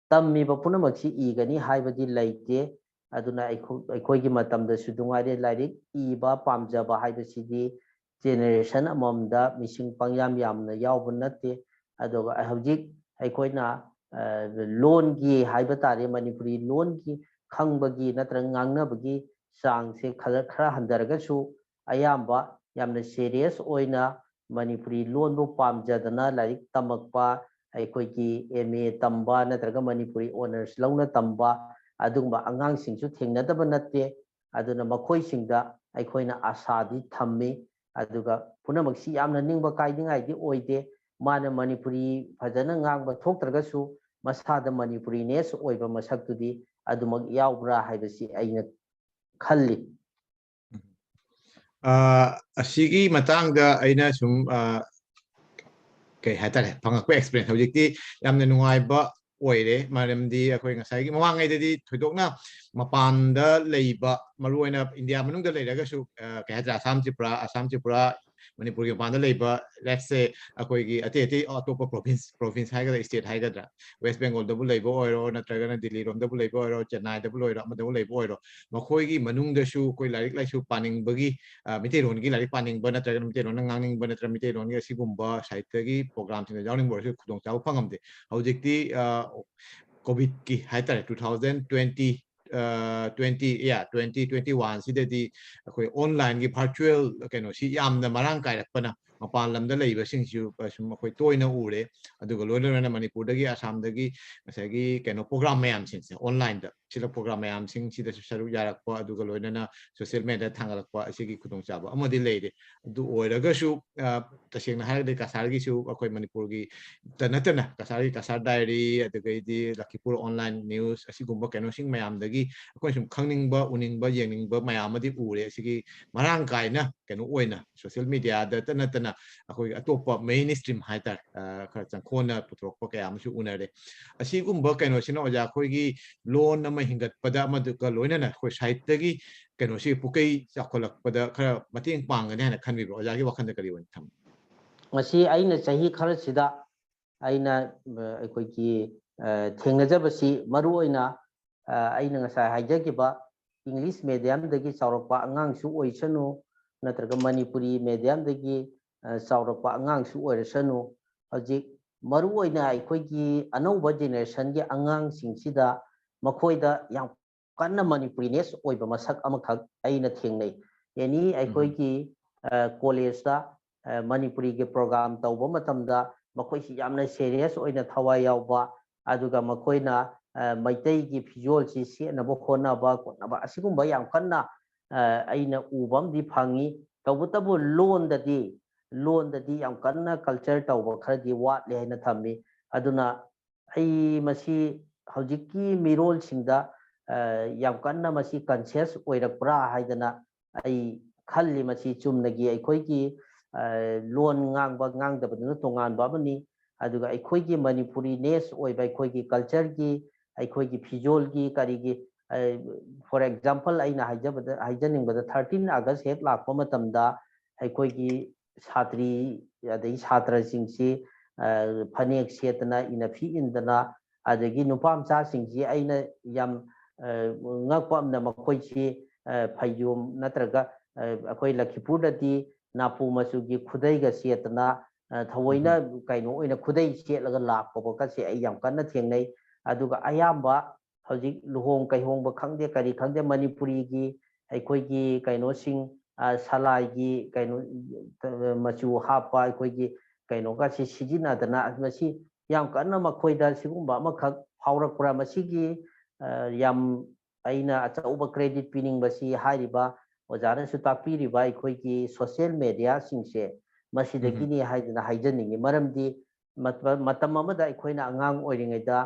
ꯇꯝꯃꯤꯕ ꯄꯨꯝꯅꯃꯛꯁꯤ ꯏꯒꯅꯤ ꯍꯥꯏꯕꯗꯤ ꯂꯩꯇꯦ꯫ ꯑꯗꯨꯅ ꯑꯩꯈꯣ-, ꯑꯩꯈꯣꯏꯒꯤ ꯃꯇꯝꯗꯁꯨ ꯅꯨꯡꯉꯥꯏꯔꯦ, ꯂꯥꯏꯔꯤꯛ ꯏꯕ ꯄꯥꯝꯖꯕ ꯍꯥꯏꯕꯁꯤꯗꯤ generation ꯑꯃꯃꯝꯗ ꯃꯤꯁꯤꯡ ꯄꯪꯌꯥꯝ ꯌꯥꯝꯅ ꯌꯥꯎꯕ ꯅꯠꯇꯦ꯫ ꯑꯗꯨꯒ ꯍꯧꯖꯤꯛ ꯑꯩꯈꯣꯏꯅ, ꯑ, ꯂꯣꯟꯒꯤ ꯍꯥꯏꯕ ꯇꯥꯔꯦ, ꯃꯅꯤꯄꯨꯔꯤ ꯂꯣꯟꯒꯤ ꯈꯪꯕꯒꯤ ꯅꯠꯇ꯭ꯔꯒ ꯉꯥꯡꯅꯕꯒꯤ ꯆꯥꯡꯁꯦ ꯈꯔ, ꯈꯔ ꯍꯟꯊꯔꯒꯁꯨ ꯑꯌꯥꯝꯕ ꯌꯥꯝꯅ serious ꯑꯣꯏꯅ ꯃꯅꯤꯄꯨꯔꯤ ꯂꯣꯟꯕꯨ ꯄꯥꯝꯖꯗꯅ ꯂꯥꯏꯔꯤꯛ ꯇꯝꯃꯛꯄ, ꯑꯩꯈꯣꯏꯒꯤ M A ꯇꯝꯕ ꯅꯠꯇ꯭ꯔꯒ ꯃꯅꯤꯄꯨꯔꯤ honours ꯂꯧꯅ ꯇꯝꯕ ꯑꯗꯨꯒꯨꯝꯕ ꯑꯉꯥꯡꯁꯤꯡꯁꯨ ꯊꯦꯡꯅꯗꯕ ꯅꯠꯇꯦ꯫ ꯑꯗꯨꯅ ꯃꯈꯣꯏꯁꯤꯡꯗ ꯑꯩꯈꯣꯏꯅ ꯑꯁꯥꯗꯤ ꯊꯝꯃꯤ꯫ ꯑꯗꯨꯒ ꯄꯨꯝꯅꯃꯛꯁꯤ ꯌꯥꯝꯅ ꯅꯤꯡꯕ ꯀꯥꯏꯅꯤꯡꯉꯥꯏꯗꯤ ꯑꯣꯏꯗꯦ꯫ ꯃꯥꯅ ꯃꯅꯤꯄꯨꯔꯤ ꯐꯖꯅ ꯉꯥꯡꯕ ꯊꯣꯛꯇ꯭ꯔꯒꯁꯨ ꯃꯁꯥꯗ ꯃꯅꯤꯄꯨꯔꯤꯅꯦꯁ ꯑꯣꯏꯕ ꯃꯁꯛꯇꯨꯗꯤ ꯑꯗꯨꯃꯛ ꯌꯥꯎꯕ꯭ꯔꯥ ꯍꯥꯏꯕꯁꯤ ꯑꯩꯅ ꯈꯜꯂꯤ꯫ ꯑ, ꯑꯁꯤꯒꯤ ꯃꯇꯥꯡꯗ ꯑꯩꯅ ꯁꯨꯝ, ꯑ, ꯀꯩ ꯍꯥꯏꯇꯥꯔꯦ, ꯐꯪꯉꯛꯄ experience꯫ ꯍꯧꯖꯤꯛꯇꯤ ꯌꯥꯝꯅ ꯅꯨꯡꯉꯥꯏꯕ ꯑꯣꯏꯔꯦ, ꯃꯔꯝꯗꯤ ꯑꯩꯈꯣꯏ ꯉꯁꯥꯏꯒꯤ ꯃꯃꯥꯡꯉꯩꯗꯗꯤ ꯊꯣꯏꯗꯣꯛꯅ ꯃꯄꯥꯟꯗ ꯂꯩꯕ, ꯃꯔꯨ ꯑꯣꯏꯅ ꯏꯟꯗꯤꯌꯥ ꯃꯅꯨꯡꯗ ꯂꯩꯔꯒꯁꯨ, ꯑ, ꯀꯩ ꯍꯥꯏꯇꯥꯔꯦ, ꯑꯁꯥꯝ, ꯇ꯭ꯔꯤꯄꯨꯔꯥ, ꯑꯁꯥꯝ, ꯇ꯭ꯔꯤꯄꯨꯔꯥ, ꯃꯅꯤꯄꯨꯔꯒꯤ ꯃꯄꯥꯟꯗ ꯂꯩꯕ, let's say, ꯑꯩꯈꯣꯏꯒꯤ ꯑꯇꯩ ꯑꯇꯩ ꯑꯇꯣꯞꯄ province, province ꯍꯥꯏꯒꯗ꯭ꯔꯥ, state ꯍꯥꯏꯒꯗ꯭ꯔꯥ, ꯋꯦꯁ ꯕꯦꯡꯒꯣꯜꯗꯕꯨ ꯂꯩꯕ ꯑꯣꯏꯔꯣ, ꯅꯠꯇ꯭ꯔꯒꯅ ꯗꯤꯜꯂꯤ ꯔꯣꯝꯗꯕꯨ ꯂꯩꯕ ꯑꯣꯏꯔꯣ, ꯆꯦꯟꯅꯥꯏꯗꯕꯨ ꯂꯣꯏꯔꯣ, ꯑꯃꯗꯕꯨ ꯂꯩꯕ ꯑꯣꯏꯔꯣ, ꯃꯈꯣꯏꯒꯤ ꯃꯅꯨꯡꯗꯁꯨ ꯑꯩꯈꯣꯏ ꯂꯥꯏꯔꯤꯛ ꯂꯥꯏꯁꯨ ꯄꯥꯅꯤꯡꯕꯒꯤ, ꯑ, ꯃꯤꯇꯩꯂꯣꯟꯒꯤ ꯂꯥꯏꯔꯤꯛ ꯄꯥꯅꯤꯡꯕ, ꯅꯠꯇ꯭ꯔꯒꯅ ꯃꯤꯇꯩꯂꯣꯟꯅ ꯉꯥꯡꯅꯤꯡꯕ, ꯅꯠꯇ꯭ꯔꯒ ꯃꯤꯇꯩꯂꯣꯟꯒꯤ ꯑꯁꯤꯒꯨꯝꯕ ꯁꯥꯍꯤꯇ꯭ꯌꯒꯤ programꯁꯤꯡꯗ ꯌꯥꯎꯅꯤꯡꯕ ꯑꯣꯏꯔꯁꯨ ꯈꯨꯗꯣꯡꯆꯥꯕ ꯐꯪꯉꯝꯗꯦ꯫ ꯍꯧꯖꯤꯛꯇꯤ, ꯑ, COVIDꯀꯤ ꯍꯥꯏꯇꯥꯔꯦ, two thousand twenty, ꯑ, twenty, yeah, twenty twenty-one ꯁꯤꯗꯗꯤ ꯑꯩꯈꯣꯏ onlineꯒꯤ virtual ꯀꯩꯅꯣꯁꯤ ꯌꯥꯝꯅ ꯃꯔꯥꯡ ꯀꯥꯏꯔꯛꯄꯅ ꯃꯄꯥꯟ ꯂꯝꯗ ꯂꯩꯕꯁꯤꯡꯁꯨ, ꯑ, ꯁꯨꯝ ꯑꯩꯈꯣꯏ ꯇꯣꯏꯅ ꯎꯔꯦ꯫ ꯑꯗꯨꯒ ꯂꯣꯏꯅ ꯂꯣꯏꯅꯅ ꯃꯅꯤꯄꯨꯔꯗꯒꯤ, ꯑꯁꯥꯝꯗꯒꯤ ꯉꯁꯥꯏꯒꯤ ꯀꯩꯅꯣ program ꯃꯌꯥꯝꯁꯤꯡꯁꯦ onlineꯗ ꯁꯤꯗ program ꯃꯌꯥꯝꯁꯤꯡꯁꯤꯗꯁꯨ ꯁꯔꯨꯛ ꯌꯥꯔꯛꯄ, ꯑꯗꯨꯒ ꯂꯣꯏꯅꯅ social mediaꯗ ꯊꯥꯡꯒꯠꯂꯛꯄ ꯑꯁꯤꯒꯤ ꯈꯨꯗꯣꯡꯆꯥꯕ ꯑꯃꯗꯤ ꯂꯩꯔꯦ꯫ ꯑꯗꯨ ꯑꯣꯏꯔꯒꯁꯨ, ꯑ, ꯇꯁꯦꯡꯅ ꯍꯥꯏꯔꯒꯗꯤ ꯀꯁꯥꯔꯒꯤꯁꯨ ꯑꯩꯈꯣꯏ ꯃꯅꯤꯄꯨꯔꯒꯤ ꯇ ꯅꯠꯇꯅ ꯀꯁꯥꯔꯒꯤ ꯀꯁꯥꯔ diary, ꯑꯗꯨꯗꯒꯤꯗꯤ ꯂꯈꯤꯄꯨꯔ online news, ꯑꯁꯤꯒꯨꯝꯕ ꯀꯩꯅꯣꯁꯤꯡ ꯃꯌꯥꯝꯗꯒꯤ ꯑꯩꯈꯣꯏꯅ ꯁꯨꯝ ꯈꯪꯅꯤꯡꯕ, ꯎꯅꯤꯡꯕ, ꯌꯦꯡꯅꯤꯡꯕ ꯃꯌꯥꯝ ꯑꯃꯗꯤ ꯎꯔꯦ꯫ ꯑꯁꯤꯒꯤ ꯃꯔꯥꯡ ꯀꯥꯏꯅ ꯀꯩꯅꯣ ꯑꯣꯏꯅ social mediaꯗꯇ ꯅꯠꯇꯅ ꯑꯩꯈꯣꯏꯒꯤ ꯑꯇꯣꯞꯄ mainstream ꯍꯥꯏꯇꯥꯔꯦ, ꯑ, ꯈꯔ ꯆꯪꯈꯣꯟꯅ ꯄꯨꯊꯣꯔꯛꯄ ꯀꯌꯥ ꯑꯃꯁꯨ ꯎꯅꯔꯦ꯫ ꯑꯁꯤꯒꯨꯝꯕ ꯀꯩꯅꯣꯁꯤꯅ ꯑꯣꯖꯥ ꯑꯩꯈꯣꯏꯒꯤ ꯂꯣꯟ ꯑꯃ ꯍꯤꯡꯒꯠꯄꯗ, ꯑꯃꯗꯨꯒ ꯂꯣꯏꯅꯅ ꯑꯩꯈꯣꯏ ꯁꯥꯍꯤꯇ꯭ꯌꯒꯤ ꯀꯩꯅꯣꯁꯤ ꯄꯨꯀꯩ ꯆꯥꯎꯈꯠꯂꯛꯄꯗ ꯈꯔ ꯃꯇꯦꯡ ꯄꯥꯡꯒꯅꯤ ꯍꯥꯏꯅ ꯈꯟꯕꯤꯕ꯭ꯔꯣ? ꯑꯣꯖꯥꯒꯤ ꯋꯥꯈꯜꯗ ꯀꯔꯤ ꯑꯣꯏꯅ ꯊꯝꯃꯤ? ꯃꯁꯤ ꯑꯩꯅ ꯆꯍꯤ ꯈꯔꯁꯤꯗ ꯑꯩꯅ, ꯑ, ꯑꯩꯈꯣꯏꯒꯤ, ꯑ, ꯊꯦꯡꯅꯖꯕꯁꯤ ꯃꯔꯨ ꯑꯣꯏꯅ, ꯑ, ꯑꯩꯅ ꯉꯁꯥꯏ ꯍꯥꯏꯖꯈꯤꯕ English mediumꯗꯒꯤ ꯆꯥꯎꯔꯛꯄ ꯑꯉꯥꯡꯁꯨ ꯑꯣꯏꯁꯅꯨ, ꯅꯠꯇ꯭ꯔꯒ ꯃꯅꯤꯄꯨꯔꯤ mediumꯗꯒꯤ, ꯑ, ꯆꯥꯎꯔꯛꯄ ꯑꯉꯥꯡꯁꯨ ꯑꯣꯏꯔꯁꯅꯨ, ꯍꯧꯖꯤꯛ ꯃꯔꯨ ꯑꯣꯏꯅ ꯑꯩꯈꯣꯏꯒꯤ ꯑꯅꯧꯕ generationꯒꯤ ꯑꯉꯥꯡꯁꯤꯡꯁꯤꯗ ꯃꯈꯣꯏꯗ ꯌꯥꯝ ꯀꯟꯅ Manipurinates ꯑꯣꯏꯕ ꯃꯁꯛ ꯑꯃꯈꯛ ꯑꯩꯅ ꯊꯦꯡꯅꯩ꯫ Any ꯑꯩꯈꯣꯏꯒꯤ, ꯑ, collegeꯇ, ꯑ, ꯃꯅꯤꯄꯨꯔꯤꯒꯤ program ꯇꯧꯕ ꯃꯇꯝꯗ ꯃꯈꯣꯏꯁꯤ ꯌꯥꯝꯅ serious ꯑꯣꯏꯅ ꯊꯋꯥꯏ ꯌꯥꯎꯕ, ꯑꯗꯨꯒ ꯃꯈꯣꯏꯅ, ꯑ, ꯃꯩꯇꯩꯒꯤ ꯐꯤꯖꯣꯜꯁꯤ ꯁꯦꯠꯅꯕ ꯍꯣꯠꯅꯕ ꯈꯣꯠꯅꯕ ꯑꯁꯤꯒꯨꯝꯕ ꯌꯥꯝ ꯀꯟꯅ, ꯑ, ꯑꯩꯅ ꯎꯕ ꯑꯃꯗꯤ ꯐꯪꯉꯤ꯫ ꯇꯧꯕꯇꯕꯨ ꯂꯣꯟꯗꯗꯤ, ꯂꯣꯟꯗꯗꯤ ꯌꯥꯝ ꯀꯟꯅ culture ꯇꯧꯕ ꯈꯔꯗꯤ ꯋꯥꯠꯂꯦ ꯍꯥꯏꯅ ꯊꯝꯃꯤ꯫ ꯑꯗꯨꯅ ꯑꯩ ꯃꯁꯤ ꯍꯧꯖꯤꯛꯀꯤ ꯃꯤꯔꯣꯜꯁꯤꯡꯗ, ꯑ, ꯌꯥꯝ ꯀꯟꯅ ꯃꯁꯤ conscious ꯑꯣꯏꯔꯛꯄ꯭ꯔꯥ ꯍꯥꯏꯗꯅ ꯑꯩ ꯈꯜꯂꯤ꯫ ꯃꯁꯤ ꯆꯨꯝꯅꯒꯤ ꯑꯩꯈꯣꯏꯒꯤ, ꯂꯣꯟ ꯉꯥꯡꯕ ꯉꯥꯡꯗꯕꯗꯨꯅ ꯇꯣꯉꯥꯟꯕ ꯑꯃꯅꯤ꯫ ꯑꯗꯨꯒ ꯑꯩꯈꯣꯏꯒꯤ ꯃꯅꯤꯄꯨꯔꯤꯅꯦꯁ ꯑꯣꯏꯕ ꯑꯩꯈꯣꯏꯒꯤ ꯀꯜꯆꯔꯒꯤ, ꯑꯩꯈꯣꯏꯒꯤ ꯐꯤꯖꯣꯜꯒꯤ, ꯀꯔꯤꯒꯤ, ꯐꯣꯔ ꯑꯦꯛꯖꯥꯝꯄꯜ ꯑꯩꯅ ꯍꯥꯏꯖꯕꯗ, ꯍꯥꯏꯖꯅꯤꯡꯕꯗ, ꯊꯥꯔꯇꯤꯟ ꯑꯥꯒꯁ ꯍꯦꯛ ꯂꯥꯛꯄ ꯃꯇꯝꯗ ꯑꯩꯈꯣꯏꯒꯤ ꯁꯥꯇ꯭ꯔꯤ ꯑꯗꯩ ꯁꯥꯇ꯭ꯔꯁꯤꯡꯁꯤ ꯐꯅꯦꯛ ꯁꯦꯠꯇꯅ, ꯏꯅꯐꯤ ꯏꯟꯗꯅ, ꯑꯗꯒꯤ ꯅꯨꯄꯥ ꯃꯆꯥꯁꯤꯡꯁꯤ ꯑꯩꯅ ꯌꯥꯝ ꯉꯛꯄ ꯑꯃꯅ, ꯃꯈꯣꯏꯁꯤ ꯐꯩꯖꯣꯝ ꯅꯠꯇ꯭ꯔꯒ ꯑꯩꯈꯣꯏ ꯂꯈꯤꯄꯨꯔꯗꯗꯤ ꯅꯥꯄꯨ ꯃꯆꯨꯒꯤ ꯈꯨꯗꯩꯒ ꯁꯦꯠꯇꯅ ꯊꯑꯣꯏꯅ ꯀꯩꯅꯣ ꯑꯣꯏꯅ ꯈꯨꯗꯩ ꯁꯦꯠꯂꯒ ꯂꯥꯛꯄ ꯈꯣꯠꯀꯁꯦ ꯑꯩ ꯌꯥꯝ ꯀꯟꯅ ꯊꯦꯡꯅꯩ꯫ ꯑꯗꯨꯒ ꯑꯌꯥꯝꯕ ꯍꯧꯖꯤꯛ ꯂꯨꯍꯣꯡ ꯀꯩꯍꯣꯡꯕ ꯈꯪꯗꯦ, ꯀꯔꯤ ꯈꯪꯗꯦ, ꯃꯅꯤꯄꯨꯔꯤꯒꯤ ꯑꯩꯈꯣꯏꯒꯤ ꯀꯩꯅꯣꯁꯤꯡ, ꯁꯂꯥꯏꯒꯤ ꯀꯩꯅꯣ ꯃꯆꯨ ꯍꯥꯞꯄ ꯑꯩꯈꯣꯏꯒꯤ ꯀꯩꯅꯣꯒꯁꯤ ꯁꯤꯖꯤꯟꯅꯗꯅ, ꯃꯁꯤ ꯌꯥꯝ ꯀꯟꯅ ꯃꯈꯣꯏꯗ ꯁꯤꯒꯨꯝꯕ ꯑꯃꯈꯛ ꯐꯥꯎꯔꯛꯄ꯭ꯔꯥ? ꯃꯁꯤꯒꯤ ꯌꯥꯝ ꯑꯩꯅ ꯑꯆꯧꯕ ꯀ꯭ꯔꯦꯗꯤꯠ ꯄꯤꯅꯤꯡꯕꯁꯤ ꯍꯥꯏꯔꯤꯕ ꯑꯣꯖꯥꯅꯁꯨ ꯇꯥꯛꯄꯤꯔꯤꯕ ꯑꯩꯈꯣꯏꯒꯤ ꯁꯣꯁꯤꯌꯦꯜ ꯃꯦꯗꯤꯌꯥꯁꯤꯡꯁꯦ ꯃꯁꯤꯗꯒꯤꯅꯤ ꯍꯥꯏꯗꯅ ꯍꯥꯏꯖꯅꯤꯡꯉꯤ꯫ ꯃꯔꯝꯗꯤ ꯃꯇꯝ ꯑꯃꯗ ꯑꯩꯈꯣꯏꯅ ꯑꯉꯥꯡ ꯑꯣꯏꯔꯤꯉꯩꯗ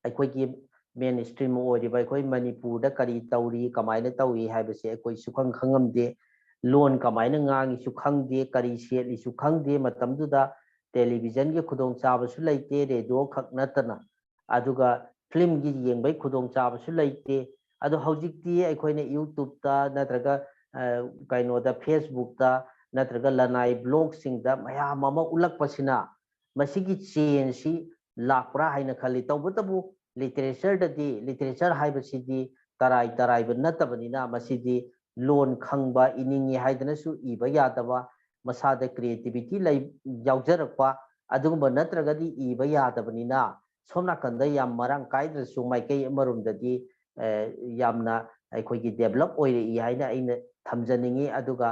ꯑꯩꯈꯣꯏꯒꯤ ꯃꯦꯟ ꯏꯁꯇ꯭ꯔꯤꯝ ꯑꯣꯏꯔꯤꯕ ꯑꯩꯈꯣꯏ ꯃꯅꯤꯄꯨꯔꯗ ꯀꯔꯤ ꯇꯧꯔꯤ, ꯀꯃꯥꯏꯅ ꯇꯧꯏ ꯍꯥꯏꯕꯁꯦ ꯑꯩꯈꯣꯏ ꯁꯨꯈꯪ ꯈꯪꯉꯝꯗꯦ꯫ ꯂꯣꯟ ꯀꯃꯥꯏꯅ ꯉꯥꯡꯉꯤꯁꯨ ꯈꯪꯗꯦ, ꯀꯔꯤ ꯁꯦꯠꯂꯤꯁꯨ ꯈꯪꯗꯦ꯫ ꯃꯇꯝꯗꯨꯗ ꯇꯦꯂꯤꯚꯤꯖꯟꯒꯤ ꯈꯨꯗꯣꯡꯆꯥꯕꯁꯨ ꯂꯩꯇꯦ, ꯔꯦꯗꯤꯑꯣ ꯈꯛ ꯅꯠꯇꯅ꯫ ꯑꯗꯨꯒ ꯐꯤꯂꯝꯒꯤ ꯌꯦꯡꯕꯒꯤ ꯈꯨꯗꯣꯡꯆꯥꯕꯁꯨ ꯂꯩꯇꯦ꯫ ꯑꯗꯣ ꯍꯧꯖꯤꯛꯇꯤ ꯑꯩꯈꯣꯏꯅ ꯌꯨꯇ꯭ꯌꯨꯕꯇ ꯅꯠꯇ꯭ꯔꯒ ꯀꯩꯅꯣꯗ, ꯐꯦꯁꯕꯨꯛꯇ ꯅꯠꯇ꯭ꯔꯒ ꯂꯅꯥꯏ ꯕ꯭ꯂꯣꯒꯁꯤꯡꯗ ꯃꯌꯥꯝ ꯑꯃ ꯎꯠꯂꯛꯄꯁꯤꯅ ꯃꯁꯤꯒꯤ ꯆꯦꯟꯖꯁꯤ ꯂꯥꯛꯄ꯭ꯔꯥ ꯍꯥꯏꯅ ꯈꯜꯂꯤ꯫ ꯇꯧꯕꯇꯕꯨ ꯂꯤꯇꯔꯦꯆꯔꯗꯗꯤ, ꯂꯤꯇꯔꯦꯆꯔ ꯍꯥꯏꯕꯁꯤꯗꯤ ꯇꯔꯥꯏ ꯇꯔꯥꯏꯕ ꯅꯠꯇꯕꯅꯤꯅ, ꯃꯁꯤꯗꯤ ꯂꯣꯟ ꯈꯪꯕ, ꯏꯅꯤꯡꯉꯤ ꯍꯥꯏꯗꯅꯁꯨ ꯏꯕ ꯌꯥꯗꯕ, ꯃꯁꯥꯗ ꯀ꯭ꯔꯤꯌꯦꯇꯤꯕꯤꯇꯤ ꯂꯩ, ꯌꯥꯎꯖꯔꯛꯄ ꯑꯗꯨꯒꯨꯝꯕ ꯅꯠꯇ꯭ꯔꯒꯗꯤ ꯏꯕ ꯌꯥꯗꯕꯅꯤꯅ, ꯁꯣꯝ ꯅꯥꯀꯟꯗ ꯌꯥꯝ ꯃꯔꯥꯡ ꯀꯥꯏꯗ꯭ꯔꯁꯨ ꯃꯥꯏꯀꯩ ꯑꯃꯔꯣꯝꯗꯗꯤ ꯌꯥꯝꯅ ꯑꯩꯈꯣꯏꯒꯤ ꯗꯦꯕꯂꯞ ꯑꯣꯏꯔꯛꯏ ꯍꯥꯏꯅ ꯑꯩꯅ ꯊꯝꯖꯅꯤꯡꯉꯤ꯫ ꯑꯗꯨꯒ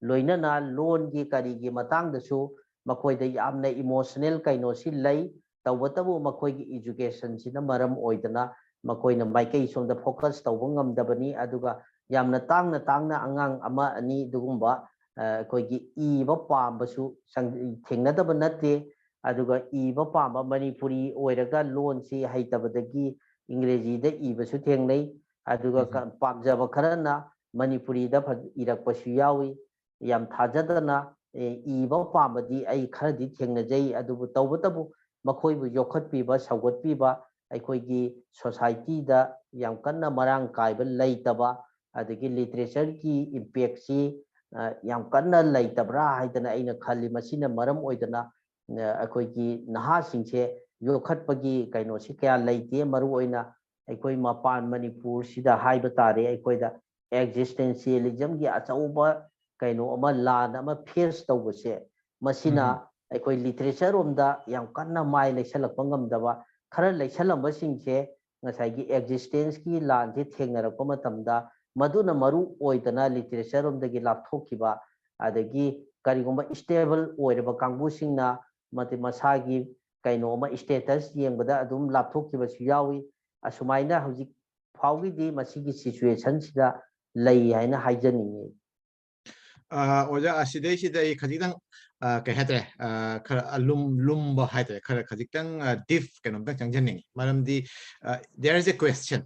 ꯂꯣꯏꯅꯅ ꯂꯣꯟꯒꯤ ꯀꯔꯤꯒꯤ ꯃꯇꯥꯡꯗꯁꯨ ꯃꯈꯣꯏꯗ ꯌꯥꯝꯅ ꯏꯃꯣꯁꯅꯦꯜ ꯀꯩꯅꯣꯁꯤ ꯂꯩ꯫ ꯇꯧꯕꯇꯕꯨ ꯃꯈꯣꯏꯒꯤ ꯏꯖꯨꯀꯦꯁꯟꯁꯤꯅ ꯃꯔꯝ ꯑꯣꯏꯗꯅ ꯃꯈꯣꯏꯅ ꯃꯥꯏꯀꯩ ꯁꯣꯝꯗ ꯐꯣꯀꯁ ꯇꯧꯕ ꯉꯝꯗꯕꯅꯤ꯫ ꯑꯗꯨꯒ ꯌꯥꯝꯅ ꯇꯥꯡꯅ ꯇꯥꯡꯅ ꯑꯉꯥꯡ ꯑꯃ ꯑꯅꯤ ꯑꯗꯨꯒꯨꯝꯕ ꯑꯩꯈꯣꯏꯒꯤ ꯏꯕ ꯄꯥꯝꯕꯁꯨ ꯊꯦꯡꯅꯗꯕ ꯅꯠꯇꯦ꯫ ꯑꯗꯨꯒ ꯏꯕ ꯄꯥꯝꯕ, ꯃꯅꯤꯄꯨꯔꯤ ꯑꯣꯏꯔꯒ ꯂꯣꯟꯁꯤ ꯍꯩꯇꯕꯗꯒꯤ ꯏꯪꯒ꯭ꯔꯦꯖꯤꯗ ꯏꯕꯁꯨ ꯊꯦꯡꯅꯩ꯫ ꯑꯗꯨꯒ ꯄꯥꯝꯖꯕ ꯈꯔꯅ ꯃꯅꯤꯄꯨꯔꯤꯗ ꯏꯔꯛꯄꯁꯨ ꯌꯥꯎꯏ꯫ ꯌꯥꯝ ꯊꯥꯖꯗꯅ ꯑꯦ, ꯏꯕ ꯄꯥꯝꯕꯗꯤ ꯑꯩ ꯈꯔꯗꯤ ꯊꯦꯡꯅꯖꯩ꯫ ꯑꯗꯨꯕꯨ ꯇꯧꯕꯇꯕꯨ ꯃꯈꯣꯏꯕꯨ ꯌꯣꯛꯈꯠꯄꯤꯕ, ꯁꯧꯒꯠꯄꯤꯕ, ꯑꯩꯈꯣꯏꯒꯤ ꯁꯣꯁꯥꯏꯇꯤꯗ ꯌꯥꯝ ꯀꯟꯅ ꯃꯔꯥꯡ ꯀꯥꯏꯕ ꯂꯩꯇꯕ, ꯑꯗꯒꯤ ꯂꯤꯇꯔꯦꯆꯔꯒꯤ ꯏꯝꯄꯦꯛꯁꯤ, ꯑ, ꯌꯥꯝ ꯀꯟꯅ ꯂꯩꯇꯕ꯭ꯔꯥ ꯍꯥꯏꯗꯅ ꯑꯩꯅ ꯈꯜꯂꯤ꯫ ꯃꯁꯤꯅ ꯃꯔꯝ ꯑꯣꯏꯗꯅ, ꯑ, ꯑꯩꯈꯣꯏꯒꯤ ꯅꯍꯥꯁꯤꯡꯁꯦ ꯌꯣꯛꯈꯠꯄꯒꯤ ꯀꯩꯅꯣꯁꯤ ꯀꯌꯥ ꯂꯩꯇꯦ꯫ ꯃꯔꯨꯑꯣꯏꯅ ꯑꯩꯈꯣꯏ ꯃꯄꯥꯟ ꯃꯅꯤꯄꯨꯔꯁꯤꯗ ꯍꯥꯏꯕ ꯇꯥꯔꯦ, ꯑꯩꯈꯣꯏꯗ ꯑꯦꯛꯖꯤꯁꯇꯦꯟꯁꯤꯌꯦꯂꯤꯖꯝꯒꯤ ꯑꯆꯧꯕ ꯀꯩꯅꯣ ꯑꯃ, ꯂꯥꯟ ꯑꯃ ꯐꯦꯁ ꯇꯧꯕꯁꯦ, ꯃꯁꯤꯅ ꯎꯝ꯫ ꯑꯩꯈꯣꯏ ꯂꯤꯇꯔꯦꯆꯔ ꯔꯣꯝꯗ ꯌꯥꯝ ꯀꯟꯅ ꯃꯥꯏ ꯂꯩꯁꯜꯂꯛꯄ ꯉꯝꯗꯕ, ꯈꯔ ꯂꯩꯁꯜꯂꯝꯕꯁꯤꯡꯁꯦ ꯉꯁꯥꯏꯒꯤ ꯑꯦꯛꯖꯤꯁꯇꯦꯟꯁꯀꯤ ꯂꯥꯟꯁꯦ ꯊꯦꯡꯅꯔꯛꯄ ꯃꯇꯝꯗ ꯃꯗꯨꯅ ꯃꯔꯨ ꯑꯣꯏꯗꯅ ꯂꯤꯇꯔꯦꯆꯔ ꯔꯣꯝꯗꯒꯤ ꯂꯥꯞꯊꯣꯛꯈꯤꯕ, ꯑꯗꯒꯤ ꯀꯔꯤꯒꯨꯝꯕ ꯁ꯭ꯇꯦꯕꯜ ꯑꯣꯏꯔꯕ ꯀꯥꯡꯕꯨꯁꯤꯡꯅ ꯃꯗꯤ ꯃꯁꯥꯒꯤ ꯀꯩꯅꯣ ꯑꯃ, ꯁ꯭ꯇꯦꯇꯁ ꯌꯦꯡꯕꯗ ꯑꯗꯨꯝ ꯂꯥꯞꯊꯣꯛꯈꯤꯕꯁꯨ ꯌꯥꯎꯏ꯫ ꯑꯁꯨꯃꯥꯏꯅ ꯍꯧꯖꯤꯛ ꯐꯥꯎꯒꯤꯗꯤ ꯃꯁꯤꯒꯤ ꯁꯤꯆꯨꯋꯦꯁꯟꯁꯤꯗ ꯂꯩ ꯍꯥꯏꯅ ꯍꯥꯏꯖꯅꯤꯡꯉꯤ꯫ ꯑ, ꯑꯣꯖꯥ, ꯑꯁꯤꯗꯩꯁꯤꯗ ꯑꯩ ꯈꯖꯤꯛꯇꯪ, ꯑ, ꯀꯩ ꯍꯥꯏꯇꯥꯔꯦ, ꯑ, ꯈꯔ ꯑꯂꯨꯝ-, ꯂꯨꯝꯕ ꯍꯥꯏꯇꯥꯔꯦ, ꯈꯔ ꯈꯖꯤꯛꯇꯪ, ꯑ, ꯗꯤꯞ ꯀꯩꯅꯣꯝꯇꯪ ꯆꯪꯖꯅꯤꯡꯉꯤ꯫ ꯃꯔꯝꯗꯤ, ꯑ, there is a question꯫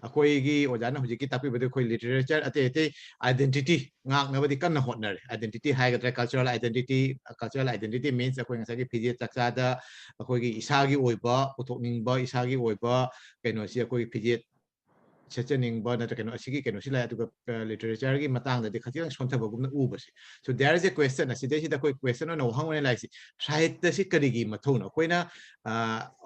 ꯑꯩꯈꯣꯏꯒꯤ ꯑꯣꯖꯥꯅ ꯍꯧꯖꯤꯛꯀꯤ ꯇꯥꯛꯄꯤꯕꯗ ꯑꯩꯈꯣꯏ ꯂꯤꯇꯔꯦꯆꯔ ꯑꯇꯩ ꯑꯇꯩ ꯑꯥꯏꯗꯦꯟꯇꯤꯇꯤ ꯉꯥꯛꯅꯕꯗꯤ ꯀꯟꯅ ꯍꯣꯠꯅꯔꯦ꯫ ꯑꯥꯏꯗꯦꯟꯇꯤꯇꯤ ꯍꯥꯏꯒꯗ꯭ꯔꯥ, cultural identity, cultural identity means ꯑꯩꯈꯣꯏ ꯉꯁꯥꯏꯒꯤ ꯐꯤꯖꯦꯠ ꯆꯥꯛꯆꯥꯗ ꯑꯩꯈꯣꯏꯒꯤ ꯏꯁꯥꯒꯤ ꯑꯣꯏꯕ ꯄꯨꯊꯣꯛꯅꯤꯡꯕ, ꯏꯁꯥꯒꯤ ꯑꯣꯏꯕ ꯀꯩꯅꯣꯁꯤ ꯑꯩꯈꯣꯏꯒꯤ ꯐꯤꯖꯦꯠ ꯁꯦꯠꯆꯅꯤꯡꯕ ꯅꯠꯇ꯭ꯔꯒ ꯀꯩꯅꯣ ꯑꯁꯤꯒꯤ ꯀꯩꯅꯣꯁꯤ ꯂꯥꯛꯑꯦ꯫ ꯑꯗꯨꯒ, ꯑ, ꯂꯤꯇꯔꯦꯆꯔꯒꯤ ꯃꯇꯥꯡꯗꯗꯤ ꯈꯖꯤꯛꯇꯪ ꯁꯣꯟꯊꯕꯒꯨꯝꯅ ꯎꯕꯁꯦ꯫ So there is a question, ꯑꯁꯤꯗꯩꯁꯤꯗ ꯑꯩꯈꯣꯏ ꯀ꯭ꯋꯦꯁꯟ ꯑꯣꯏꯅ ꯋꯥꯍꯪ ꯑꯣꯏꯅ ꯂꯥꯛꯏꯁꯤ, ꯁꯥꯍꯤꯇ꯭ꯌꯁꯤ ꯀꯔꯤꯒꯤ ꯃꯊꯧꯅꯣ? ꯑꯩꯈꯣꯏꯅ, ꯑ,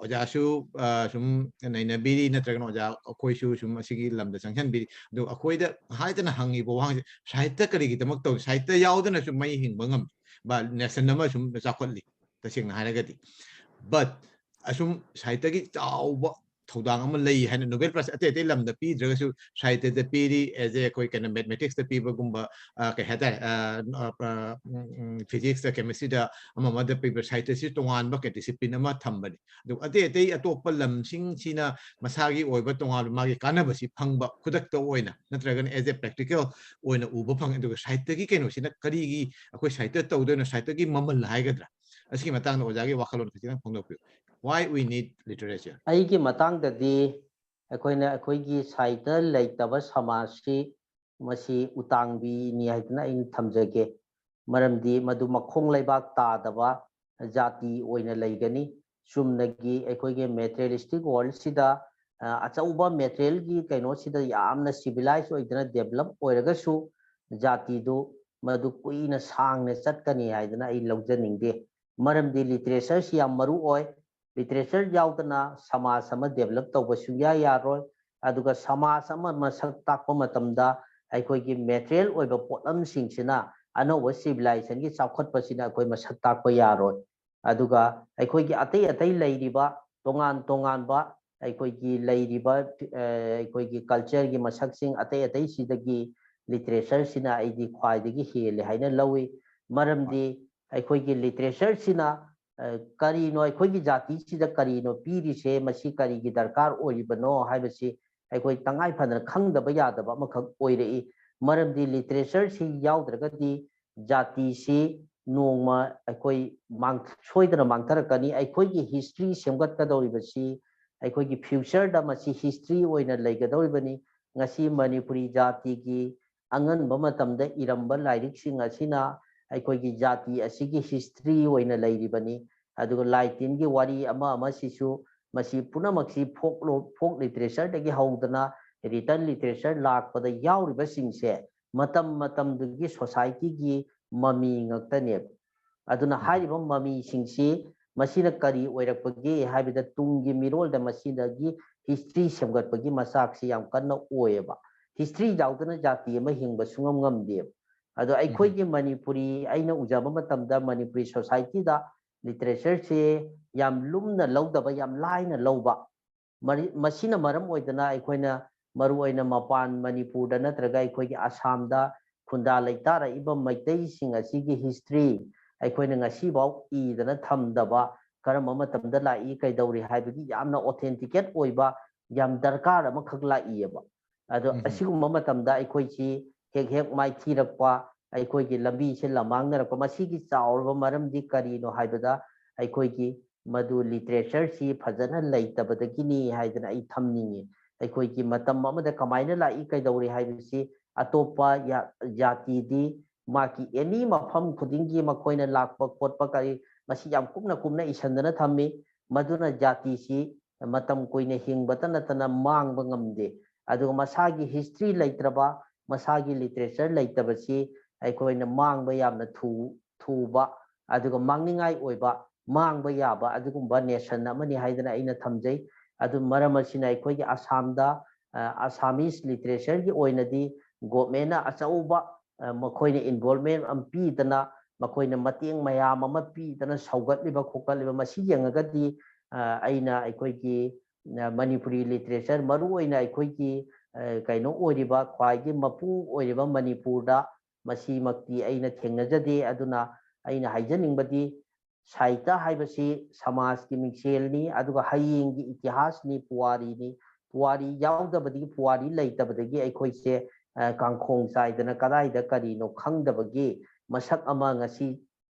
ꯑꯣꯖꯥꯁꯨ, ꯑ, ꯁꯨꯝ ꯅꯩꯅꯕꯤꯔꯤ, ꯅꯠꯇ꯭ꯔꯒꯅ ꯑꯣꯖꯥ ꯑꯩꯈꯣꯏꯁꯨ ꯁꯨꯝ ꯑꯁꯤꯒꯤ ꯂꯝꯗ ꯆꯪꯁꯤꯟꯕꯤꯔꯤ꯫ ꯑꯗꯨ ꯑꯩꯈꯣꯏꯗ ꯍꯥꯏꯗꯅ ꯍꯪꯉꯤꯕ ꯋꯥꯍꯪꯁꯦ, ꯁꯥꯍꯤꯇ꯭ꯌ ꯀꯔꯤꯒꯤꯗꯃꯛ ꯇꯧꯔꯤ? ꯁꯥꯍꯤꯇ꯭ꯌ ꯌꯥꯎꯗꯅꯁꯨ ꯃꯩ ꯍꯤꯡꯕ ꯉꯝꯃꯤ, ꯕ, ꯅꯦꯁꯟ ꯑꯃ ꯁꯨꯝ ꯆꯥꯎꯈꯠꯂꯤ, ꯇꯁꯦꯡꯅ ꯍꯥꯏꯔꯒꯗꯤ꯫ But ꯑꯁꯨꯝ ꯁꯥꯍꯤꯇ꯭ꯌꯒꯤ ꯆꯥꯎꯕ ꯊꯧꯗꯥꯡ ꯑꯃ ꯂꯩ ꯍꯥꯏꯅ ꯅꯣꯕꯦꯜ ꯄ꯭ꯔꯥꯏꯖ ꯑꯇꯩ ꯑꯇꯩ ꯂꯝꯗ ꯄꯤꯗ꯭ꯔꯒꯁꯨ ꯁꯥꯍꯤꯇ꯭ꯌꯗ ꯄꯤꯔꯤ꯫ ꯑꯦꯖ ꯑꯦ ꯑꯩꯈꯣꯏ ꯀꯩꯅꯣ ꯃꯦꯊꯃꯦꯇꯤꯛꯁꯇ ꯄꯤꯕꯒꯨꯝꯕ, ꯑ, ꯀꯩ ꯍꯥꯏꯇꯥꯔꯦ, ꯑ, ꯑ, ꯑ, ꯎꯝ, ꯎꯝ, ꯐꯤꯖꯤꯛꯁꯇ, ꯀꯦꯃꯤꯁꯇ꯭ꯔꯤꯗ, ꯑꯃ ꯑꯃꯗ ꯄꯤꯕ ꯁꯥꯍꯤꯇ꯭ꯌꯁꯤ ꯇꯣꯉꯥꯟꯕ ꯀ-, ꯗꯤꯁꯤꯄ꯭ꯂꯤꯟ ꯑꯃ ꯊꯝꯕꯅꯤ꯫ ꯑꯗꯨ ꯑꯇꯩ ꯑꯇꯩ ꯑꯇꯣꯞꯄ ꯂꯝꯁꯤꯡꯁꯤꯅ ꯃꯁꯥꯒꯤ ꯑꯣꯏꯕ ꯇꯣꯉꯥꯟꯕ ꯃꯥꯒꯤ ꯀꯥꯟꯅꯕꯁꯤ ꯐꯪꯕ ꯈꯨꯗꯛꯇ ꯑꯣꯏꯅ ꯅꯠꯇ꯭ꯔꯒꯅ ꯑꯦꯖ ꯑꯦ ꯄ꯭ꯔꯦꯛꯇꯤꯀꯦꯜ ꯑꯣꯏꯅ ꯎꯕ ꯐꯪꯉꯦ꯫ ꯑꯗꯨꯒ ꯁꯥꯍꯤꯇ꯭ꯌꯒꯤ ꯀꯩꯅꯣꯁꯤꯅ ꯀꯔꯤꯒꯤ ꯑꯩꯈꯣꯏ ꯁꯥꯍꯤꯇ꯭ꯌ ꯇꯧꯗꯣꯏꯅꯣ, ꯁꯥꯍꯤꯇ꯭ꯌꯒꯤ ꯃꯃꯜ ꯍꯥꯏꯒꯗ꯭ꯔꯥ, ꯑꯁꯤꯒꯤ ꯃꯇꯥꯡꯗ ꯑꯣꯖꯥꯒꯤ ꯋꯥꯈꯜꯂꯣꯟ ꯈꯖꯤꯛꯇꯪ ꯐꯣꯡꯗꯣꯛꯄꯤꯌꯨ꯫ Why we need literature? ꯑꯩꯒꯤ ꯃꯇꯥꯡꯗꯗꯤ ꯑꯩꯈꯣꯏꯅ ꯑꯩꯈꯣꯏꯒꯤ ꯁꯥꯍꯤꯇ꯭ꯌ ꯂꯩꯇꯕ ꯁꯃꯥꯖꯁꯤ ꯃꯁꯤ ꯎꯇꯥꯡꯕꯤꯅꯤ ꯍꯥꯏꯗꯅ ꯑꯩꯅ ꯊꯝꯖꯒꯦ꯫ ꯃꯔꯝꯗꯤ ꯃꯗꯨ ꯃꯈꯣꯡ ꯂꯩꯕꯥꯛ ꯇꯥꯗꯕ ꯖꯥꯇꯤ ꯑꯣꯏꯅ ꯂꯩꯒꯅꯤ꯫ ꯆꯨꯝꯅꯒꯤ ꯑꯩꯈꯣꯏꯒꯤ ꯃꯦꯇꯔꯤꯌꯦꯂꯤꯁꯇꯤꯛ ꯋꯥꯔꯜꯁꯤꯗ ꯑꯆꯧꯕ ꯃꯦꯇꯔꯤꯌꯦꯜꯒꯤ ꯀꯩꯅꯣꯁꯤꯗ ꯌꯥꯝꯅ ꯁꯤꯚꯤꯂꯥꯏꯁ ꯑꯣꯏꯗꯅ ꯗꯦꯕꯂꯞ ꯑꯣꯏꯔꯒꯁꯨ ꯖꯥꯇꯤꯗꯨ ꯃꯗꯨ ꯀꯨꯏꯅ ꯁꯥꯡꯅ ꯆꯠꯀꯅꯤ ꯍꯥꯏꯗꯅ ꯑꯩ ꯂꯧꯖꯅꯤꯡꯗꯦ꯫ ꯃꯔꯝꯗꯤ ꯂꯤꯇꯔꯦꯆꯔꯁꯤ ꯌꯥꯝ ꯃꯔꯨ ꯑꯣꯏ꯫ ꯂꯤꯇꯔꯦꯆꯔ ꯌꯥꯎꯗꯅ ꯁꯃꯥꯖ ꯑꯃ ꯗꯦꯕꯂꯞ ꯇꯧꯕ ꯁꯨꯡꯌꯥ ꯌꯥꯔꯣꯏ꯫ ꯑꯗꯨꯒ ꯁꯃꯥꯖ ꯑꯃ ꯃꯁꯛ ꯇꯥꯛꯄ ꯃꯇꯝꯗ ꯑꯩꯈꯣꯏꯒꯤ ꯃꯦꯇꯔꯤꯌꯦꯜ ꯑꯣꯏꯕ ꯄꯣꯠꯂꯝꯁꯤꯡꯁꯤꯅ ꯑꯅꯧꯕ ꯁꯤꯚꯤꯂꯥꯏꯖꯦꯁꯟꯒꯤ ꯆꯥꯎꯈꯠꯄꯁꯤꯅ ꯑꯩꯈꯣꯏ ꯃꯁꯛ ꯇꯥꯛꯄ ꯌꯥꯔꯣꯏ꯫ ꯑꯗꯨꯒ ꯑꯩꯈꯣꯏꯒꯤ ꯑꯇꯩ ꯑꯇꯩ ꯂꯩꯔꯤꯕ ꯇꯣꯉꯥꯟ ꯇꯣꯉꯥꯟꯕ ꯑꯩꯈꯣꯏꯒꯤ ꯂꯩꯔꯤꯕ ꯑꯩꯈꯣꯏꯒꯤ ꯀꯜꯆꯔꯒꯤ ꯃꯁꯛꯁꯤꯡ ꯑꯇꯩ ꯑꯇꯩꯁꯤꯗꯒꯤ ꯂꯤꯇꯔꯦꯆꯔꯁꯤꯅ ꯑꯩꯗꯤ ꯈ꯭ꯋꯥꯏꯗꯒꯤ ꯍꯦꯜꯂꯦ ꯍꯥꯏꯅ ꯂꯧꯏ꯫ ꯃꯔꯝꯗꯤ ꯑꯩꯈꯣꯏꯒꯤ ꯂꯤꯇꯔꯦꯆꯔꯁꯤꯅ ꯀꯔꯤꯅꯣ, ꯑꯩꯈꯣꯏꯒꯤ ꯖꯥꯇꯤꯁꯤꯗ ꯀꯔꯤꯅꯣ ꯄꯤꯔꯤꯁꯦ, ꯃꯁꯤ ꯀꯔꯤꯒꯤ ꯗꯔꯀꯥꯔ ꯑꯣꯏꯔꯤꯕꯅꯣ ꯍꯥꯏꯕꯁꯤ ꯑꯩꯈꯣꯏ ꯇꯉꯥꯏ ꯐꯗꯅ ꯈꯪꯗꯕ ꯌꯥꯗꯕ ꯑꯃꯈꯛ ꯑꯣꯏꯔꯛꯏ꯫ ꯃꯔꯝꯗꯤ ꯂꯤꯇꯔꯦꯆꯔꯁꯤ ꯌꯥꯎꯗ꯭ꯔꯒꯗꯤ ꯖꯥꯇꯤꯁꯤ ꯅꯣꯡꯃ ꯑꯩꯈꯣꯏ ꯁꯣꯏꯗꯅ ꯃꯥꯡꯊꯔꯛꯀꯅꯤ꯫ ꯑꯩꯈꯣꯏꯒꯤ ꯍꯤꯁꯇ꯭ꯔꯤ ꯁꯦꯝꯒꯠꯀꯗꯧꯔꯤꯕꯁꯤ, ꯑꯩꯈꯣꯏꯒꯤ ꯐ꯭ꯌꯨꯆꯔꯗ ꯃꯁꯤ ꯍꯤꯁꯇ꯭ꯔꯤ ꯑꯣꯏꯅ ꯂꯩꯒꯗꯧꯔꯤꯕꯅꯤ꯫ ꯉꯁꯤ ꯃꯅꯤꯄꯨꯔꯤ ꯖꯥꯇꯤꯒꯤ ꯑꯉꯟꯕ ꯃꯇꯝꯗ ꯏꯔꯝꯕ ꯂꯥꯏꯔꯤꯛꯁꯤꯡ ꯑꯁꯤꯅ ꯑꯩꯈꯣꯏꯒꯤ ꯖꯥꯇꯤ ꯑꯁꯤꯒꯤ ꯍꯤꯁꯇ꯭ꯔꯤ ꯑꯣꯏꯅ ꯂꯩꯔꯤꯕꯅꯤ꯫ ꯑꯗꯨꯒ ꯂꯥꯏ ꯇꯤꯟꯒꯤ ꯋꯥꯔꯤ ꯑꯃ ꯑꯃꯁꯤꯁꯨ, ꯃꯁꯤ ꯄꯨꯝꯅꯃꯛꯁꯤ ꯐꯣꯛ ꯂꯣ-, ꯐꯣꯛ ꯂꯤꯇꯔꯦꯆꯔꯗꯒꯤ ꯍꯧꯗꯅ ꯔꯤꯇꯟ ꯂꯤꯇꯔꯦꯆꯔ ꯂꯥꯛꯄꯗ ꯌꯥꯎꯔꯤꯕꯁꯤꯡꯁꯦ ꯃꯇꯝ ꯃꯇꯝꯗꯨꯒꯤ ꯁꯣꯁꯥꯏꯇꯤꯒꯤ ꯃꯃꯤ ꯉꯛꯇꯅꯦꯕ꯫ ꯑꯗꯨꯅ ꯎꯝ꯫ ꯍꯥꯏꯔꯤꯕ ꯃꯃꯤꯁꯤꯡꯁꯤ ꯃꯁꯤꯅ ꯀꯔꯤ ꯑꯣꯏꯔꯛꯄꯒꯦ ꯍꯥꯏꯕꯗ, ꯇꯨꯡꯒꯤ ꯃꯤꯔꯣꯜꯗ ꯃꯁꯤꯗꯒꯤ ꯍꯤꯁꯇ꯭ꯔꯤ ꯁꯦꯝꯒꯠꯄꯒꯤ ꯃꯆꯥꯛꯁꯤ ꯌꯥꯝ ꯀꯟꯅ ꯑꯣꯏꯌꯦꯕ꯫ ꯍꯤꯁꯇ꯭ꯔꯤ ꯌꯥꯎꯗꯅ ꯖꯥꯇꯤ ꯑꯃ ꯍꯤꯡꯕ ꯁꯨꯡꯉꯝ ꯉꯝꯗꯦꯕ꯫ ꯑꯗꯣ ꯎꯝ꯫ ꯑꯩꯈꯣꯏꯒꯤ ꯃꯅꯤꯄꯨꯔꯤ, ꯑꯩꯅ ꯎꯖꯕ ꯃꯇꯝꯗ ꯃꯅꯤꯄꯨꯔꯤ ꯁꯣꯁꯥꯏꯇꯤꯗ ꯂꯤꯇꯔꯦꯆꯔꯁꯦ ꯌꯥꯝ ꯂꯨꯝꯅ ꯂꯧꯗꯕ, ꯌꯥꯝ ꯂꯥꯏꯅ ꯂꯧꯕ, ꯃꯔꯤ-, ꯃꯁꯤꯅ ꯃꯔꯝ ꯑꯣꯏꯗꯅ ꯑꯩꯈꯣꯏꯅ ꯃꯔꯨꯑꯣꯏꯅ ꯃꯄꯥꯟ ꯃꯅꯤꯄꯨꯔꯗ ꯅꯠꯇ꯭ꯔꯒ ꯑꯩꯈꯣꯏꯒꯤ ꯑꯁꯥꯝꯗ ꯈꯨꯟꯗꯥ ꯂꯩꯇꯥꯔꯛꯏꯕ ꯃꯩꯇꯩꯁꯤꯡ ꯑꯁꯤꯒꯤ ꯍꯤꯁꯇ꯭ꯔꯤ ꯑꯩꯈꯣꯏꯅ ꯉꯁꯤꯐꯥꯎ ꯏꯗꯅ ꯊꯝꯗꯕ, ꯀꯔꯝꯕ ꯃꯇꯝꯗ ꯂꯥꯛꯏ, ꯀꯩꯗꯧꯔꯤ ꯍꯥꯏꯕꯒꯤ ꯌꯥꯝꯅ ꯑꯣꯊꯦꯟꯇꯤꯀꯦꯠ ꯑꯣꯏꯕ, ꯌꯥꯝ ꯗꯔꯀꯥꯔ ꯑꯃꯈꯛ ꯂꯥꯛꯏꯑꯕ꯫ ꯑꯗꯣ ꯎꯝ꯫ ꯑꯁꯤꯒꯨꯝꯕ ꯃꯇꯝꯗ ꯑꯩꯈꯣꯏꯁꯤ ꯍꯦꯛ ꯍꯦꯛ ꯃꯥꯏꯊꯤꯔꯛꯄ, ꯑꯩꯈꯣꯏꯒꯤ ꯂꯝꯕꯤꯁꯦ ꯂꯝꯃꯥꯡꯅꯔꯛꯄ, ꯃꯁꯤꯒꯤ ꯆꯥꯎꯔꯕ ꯃꯔꯝꯗꯤ ꯀꯔꯤꯅꯣ ꯍꯥꯏꯕꯗ, ꯑꯩꯈꯣꯏꯒꯤ ꯃꯗꯨ ꯂꯤꯇꯔꯦꯆꯔꯁꯤ ꯐꯖꯅ ꯂꯩꯇꯕꯗꯒꯤꯅꯤ ꯍꯥꯏꯗꯅ ꯑꯩ ꯊꯝꯅꯤꯡꯉꯤ꯫ ꯑꯩꯈꯣꯏꯒꯤ ꯃꯇꯝ ꯑꯃꯗ ꯀꯃꯥꯏꯅ ꯂꯥꯛꯏ, ꯀꯩꯗꯧꯔꯤ ꯍꯥꯏꯕꯁꯤ ꯑꯇꯣꯞꯄ ꯌꯥ-, ꯖꯥꯇꯤꯗꯤ ꯃꯥꯒꯤ ꯑꯦꯅꯤ ꯃꯐꯝ ꯈꯨꯗꯤꯡꯒꯤ ꯃꯈꯣꯏꯅ ꯂꯥꯛꯄ ꯈꯣꯠꯄ ꯀꯔꯤ, ꯃꯁꯤ ꯌꯥꯝ ꯀꯨꯞꯅ ꯀꯨꯞꯅ ꯏꯁꯟꯗꯅ ꯊꯝꯃꯤ꯫ ꯃꯗꯨꯅ ꯖꯥꯇꯤꯁꯤ ꯃꯇꯝ ꯀꯨꯏꯅ ꯍꯤꯡꯕꯇ ꯅꯠꯇꯅ ꯃꯥꯡꯕ ꯉꯝꯗꯦ꯫ ꯑꯗꯨꯒ ꯃꯁꯥꯒꯤ ꯍꯤꯁꯇ꯭ꯔꯤ ꯂꯩꯇ꯭ꯔꯕ, ꯃꯁꯥꯒꯤ ꯂꯤꯇꯔꯦꯆꯔ ꯂꯩꯇꯕꯁꯤ ꯑꯩꯈꯣꯏꯅ ꯃꯥꯡꯕ ꯌꯥꯝꯅ ꯊꯨ-, ꯊꯨꯕ, ꯑꯗꯨꯒ ꯃꯥꯡꯅꯤꯡꯉꯥꯏ ꯑꯣꯏꯕ, ꯃꯥꯡꯕ ꯌꯥꯕ ꯑꯗꯨꯒꯨꯝꯕ ꯅꯦꯁꯟ ꯑꯃꯅꯤ ꯍꯥꯏꯗꯅ ꯑꯩꯅ ꯊꯝꯖꯩ꯫ ꯑꯗꯨ ꯃꯔꯝ ꯑꯁꯤꯅ ꯑꯩꯈꯣꯏꯒꯤ ꯑꯁꯥꯝꯗ, ꯑ, ꯑꯁꯥꯃꯤꯁ ꯂꯤꯇꯔꯦꯆꯔꯒꯤ ꯑꯣꯏꯅꯗꯤ ꯒꯣꯚꯔꯟꯃꯦꯟꯠꯅ ꯑꯆꯧꯕ, ꯑ, ꯃꯈꯣꯏꯅ ꯏꯟꯚꯣꯜꯚꯃꯦꯟꯠ ꯑꯃ ꯄꯤꯗꯅ, ꯃꯈꯣꯏꯅ ꯃꯇꯦꯡ ꯃꯌꯥꯝ ꯑꯃ ꯄꯤꯗꯅ ꯁꯧꯒꯠꯂꯤꯕ ꯈꯣꯀꯠꯂꯤꯕ, ꯃꯁꯤ ꯌꯦꯡꯉꯒꯗꯤ, ꯑ, ꯑꯩꯅ ꯑꯩꯈꯣꯏꯒꯤ, ꯑ, ꯃꯅꯤꯄꯨꯔꯤ ꯂꯤꯇꯔꯦꯆꯔ, ꯃꯔꯨꯑꯣꯏꯅ ꯑꯩꯈꯣꯏꯒꯤ, ꯑ, ꯀꯩꯅꯣ ꯑꯣꯏꯔꯤꯕ, ꯈ꯭ꯋꯥꯏꯒꯤ ꯃꯄꯨ ꯑꯣꯏꯔꯤꯕ ꯃꯅꯤꯄꯨꯔꯗ ꯃꯁꯤꯃꯛꯇꯤ ꯑꯩꯅ ꯊꯦꯡꯅꯖꯗꯦ꯫ ꯑꯗꯨꯅ ꯑꯩꯅ ꯍꯥꯏꯖꯅꯤꯡꯕꯗꯤ, ꯁꯥꯍꯤꯇ꯭ꯌ ꯍꯥꯏꯕꯁꯤ ꯁꯃꯥꯖꯀꯤ ꯃꯤꯡꯁꯦꯜꯅꯤ, ꯑꯗꯨꯒ ꯍꯌꯦꯡꯒꯤ ꯏꯇꯤꯍꯥꯁꯅꯤ, ꯄꯨꯋꯥꯔꯤꯅꯤ꯫ ꯄꯨꯋꯥꯔꯤ ꯌꯥꯎꯗꯕꯗꯒꯤ, ꯄꯨꯋꯥꯔꯤ ꯂꯩꯇꯕꯗꯒꯤ ꯑꯩꯈꯣꯏꯁꯦ, ꯑ, ꯀꯥꯡꯈꯣꯡ ꯆꯥꯏꯗꯅ ꯀꯗꯥꯏꯗ ꯀꯔꯤꯅꯣ ꯈꯪꯗꯕꯒꯤ ꯃꯁꯛ ꯑꯃ ꯉꯁꯤ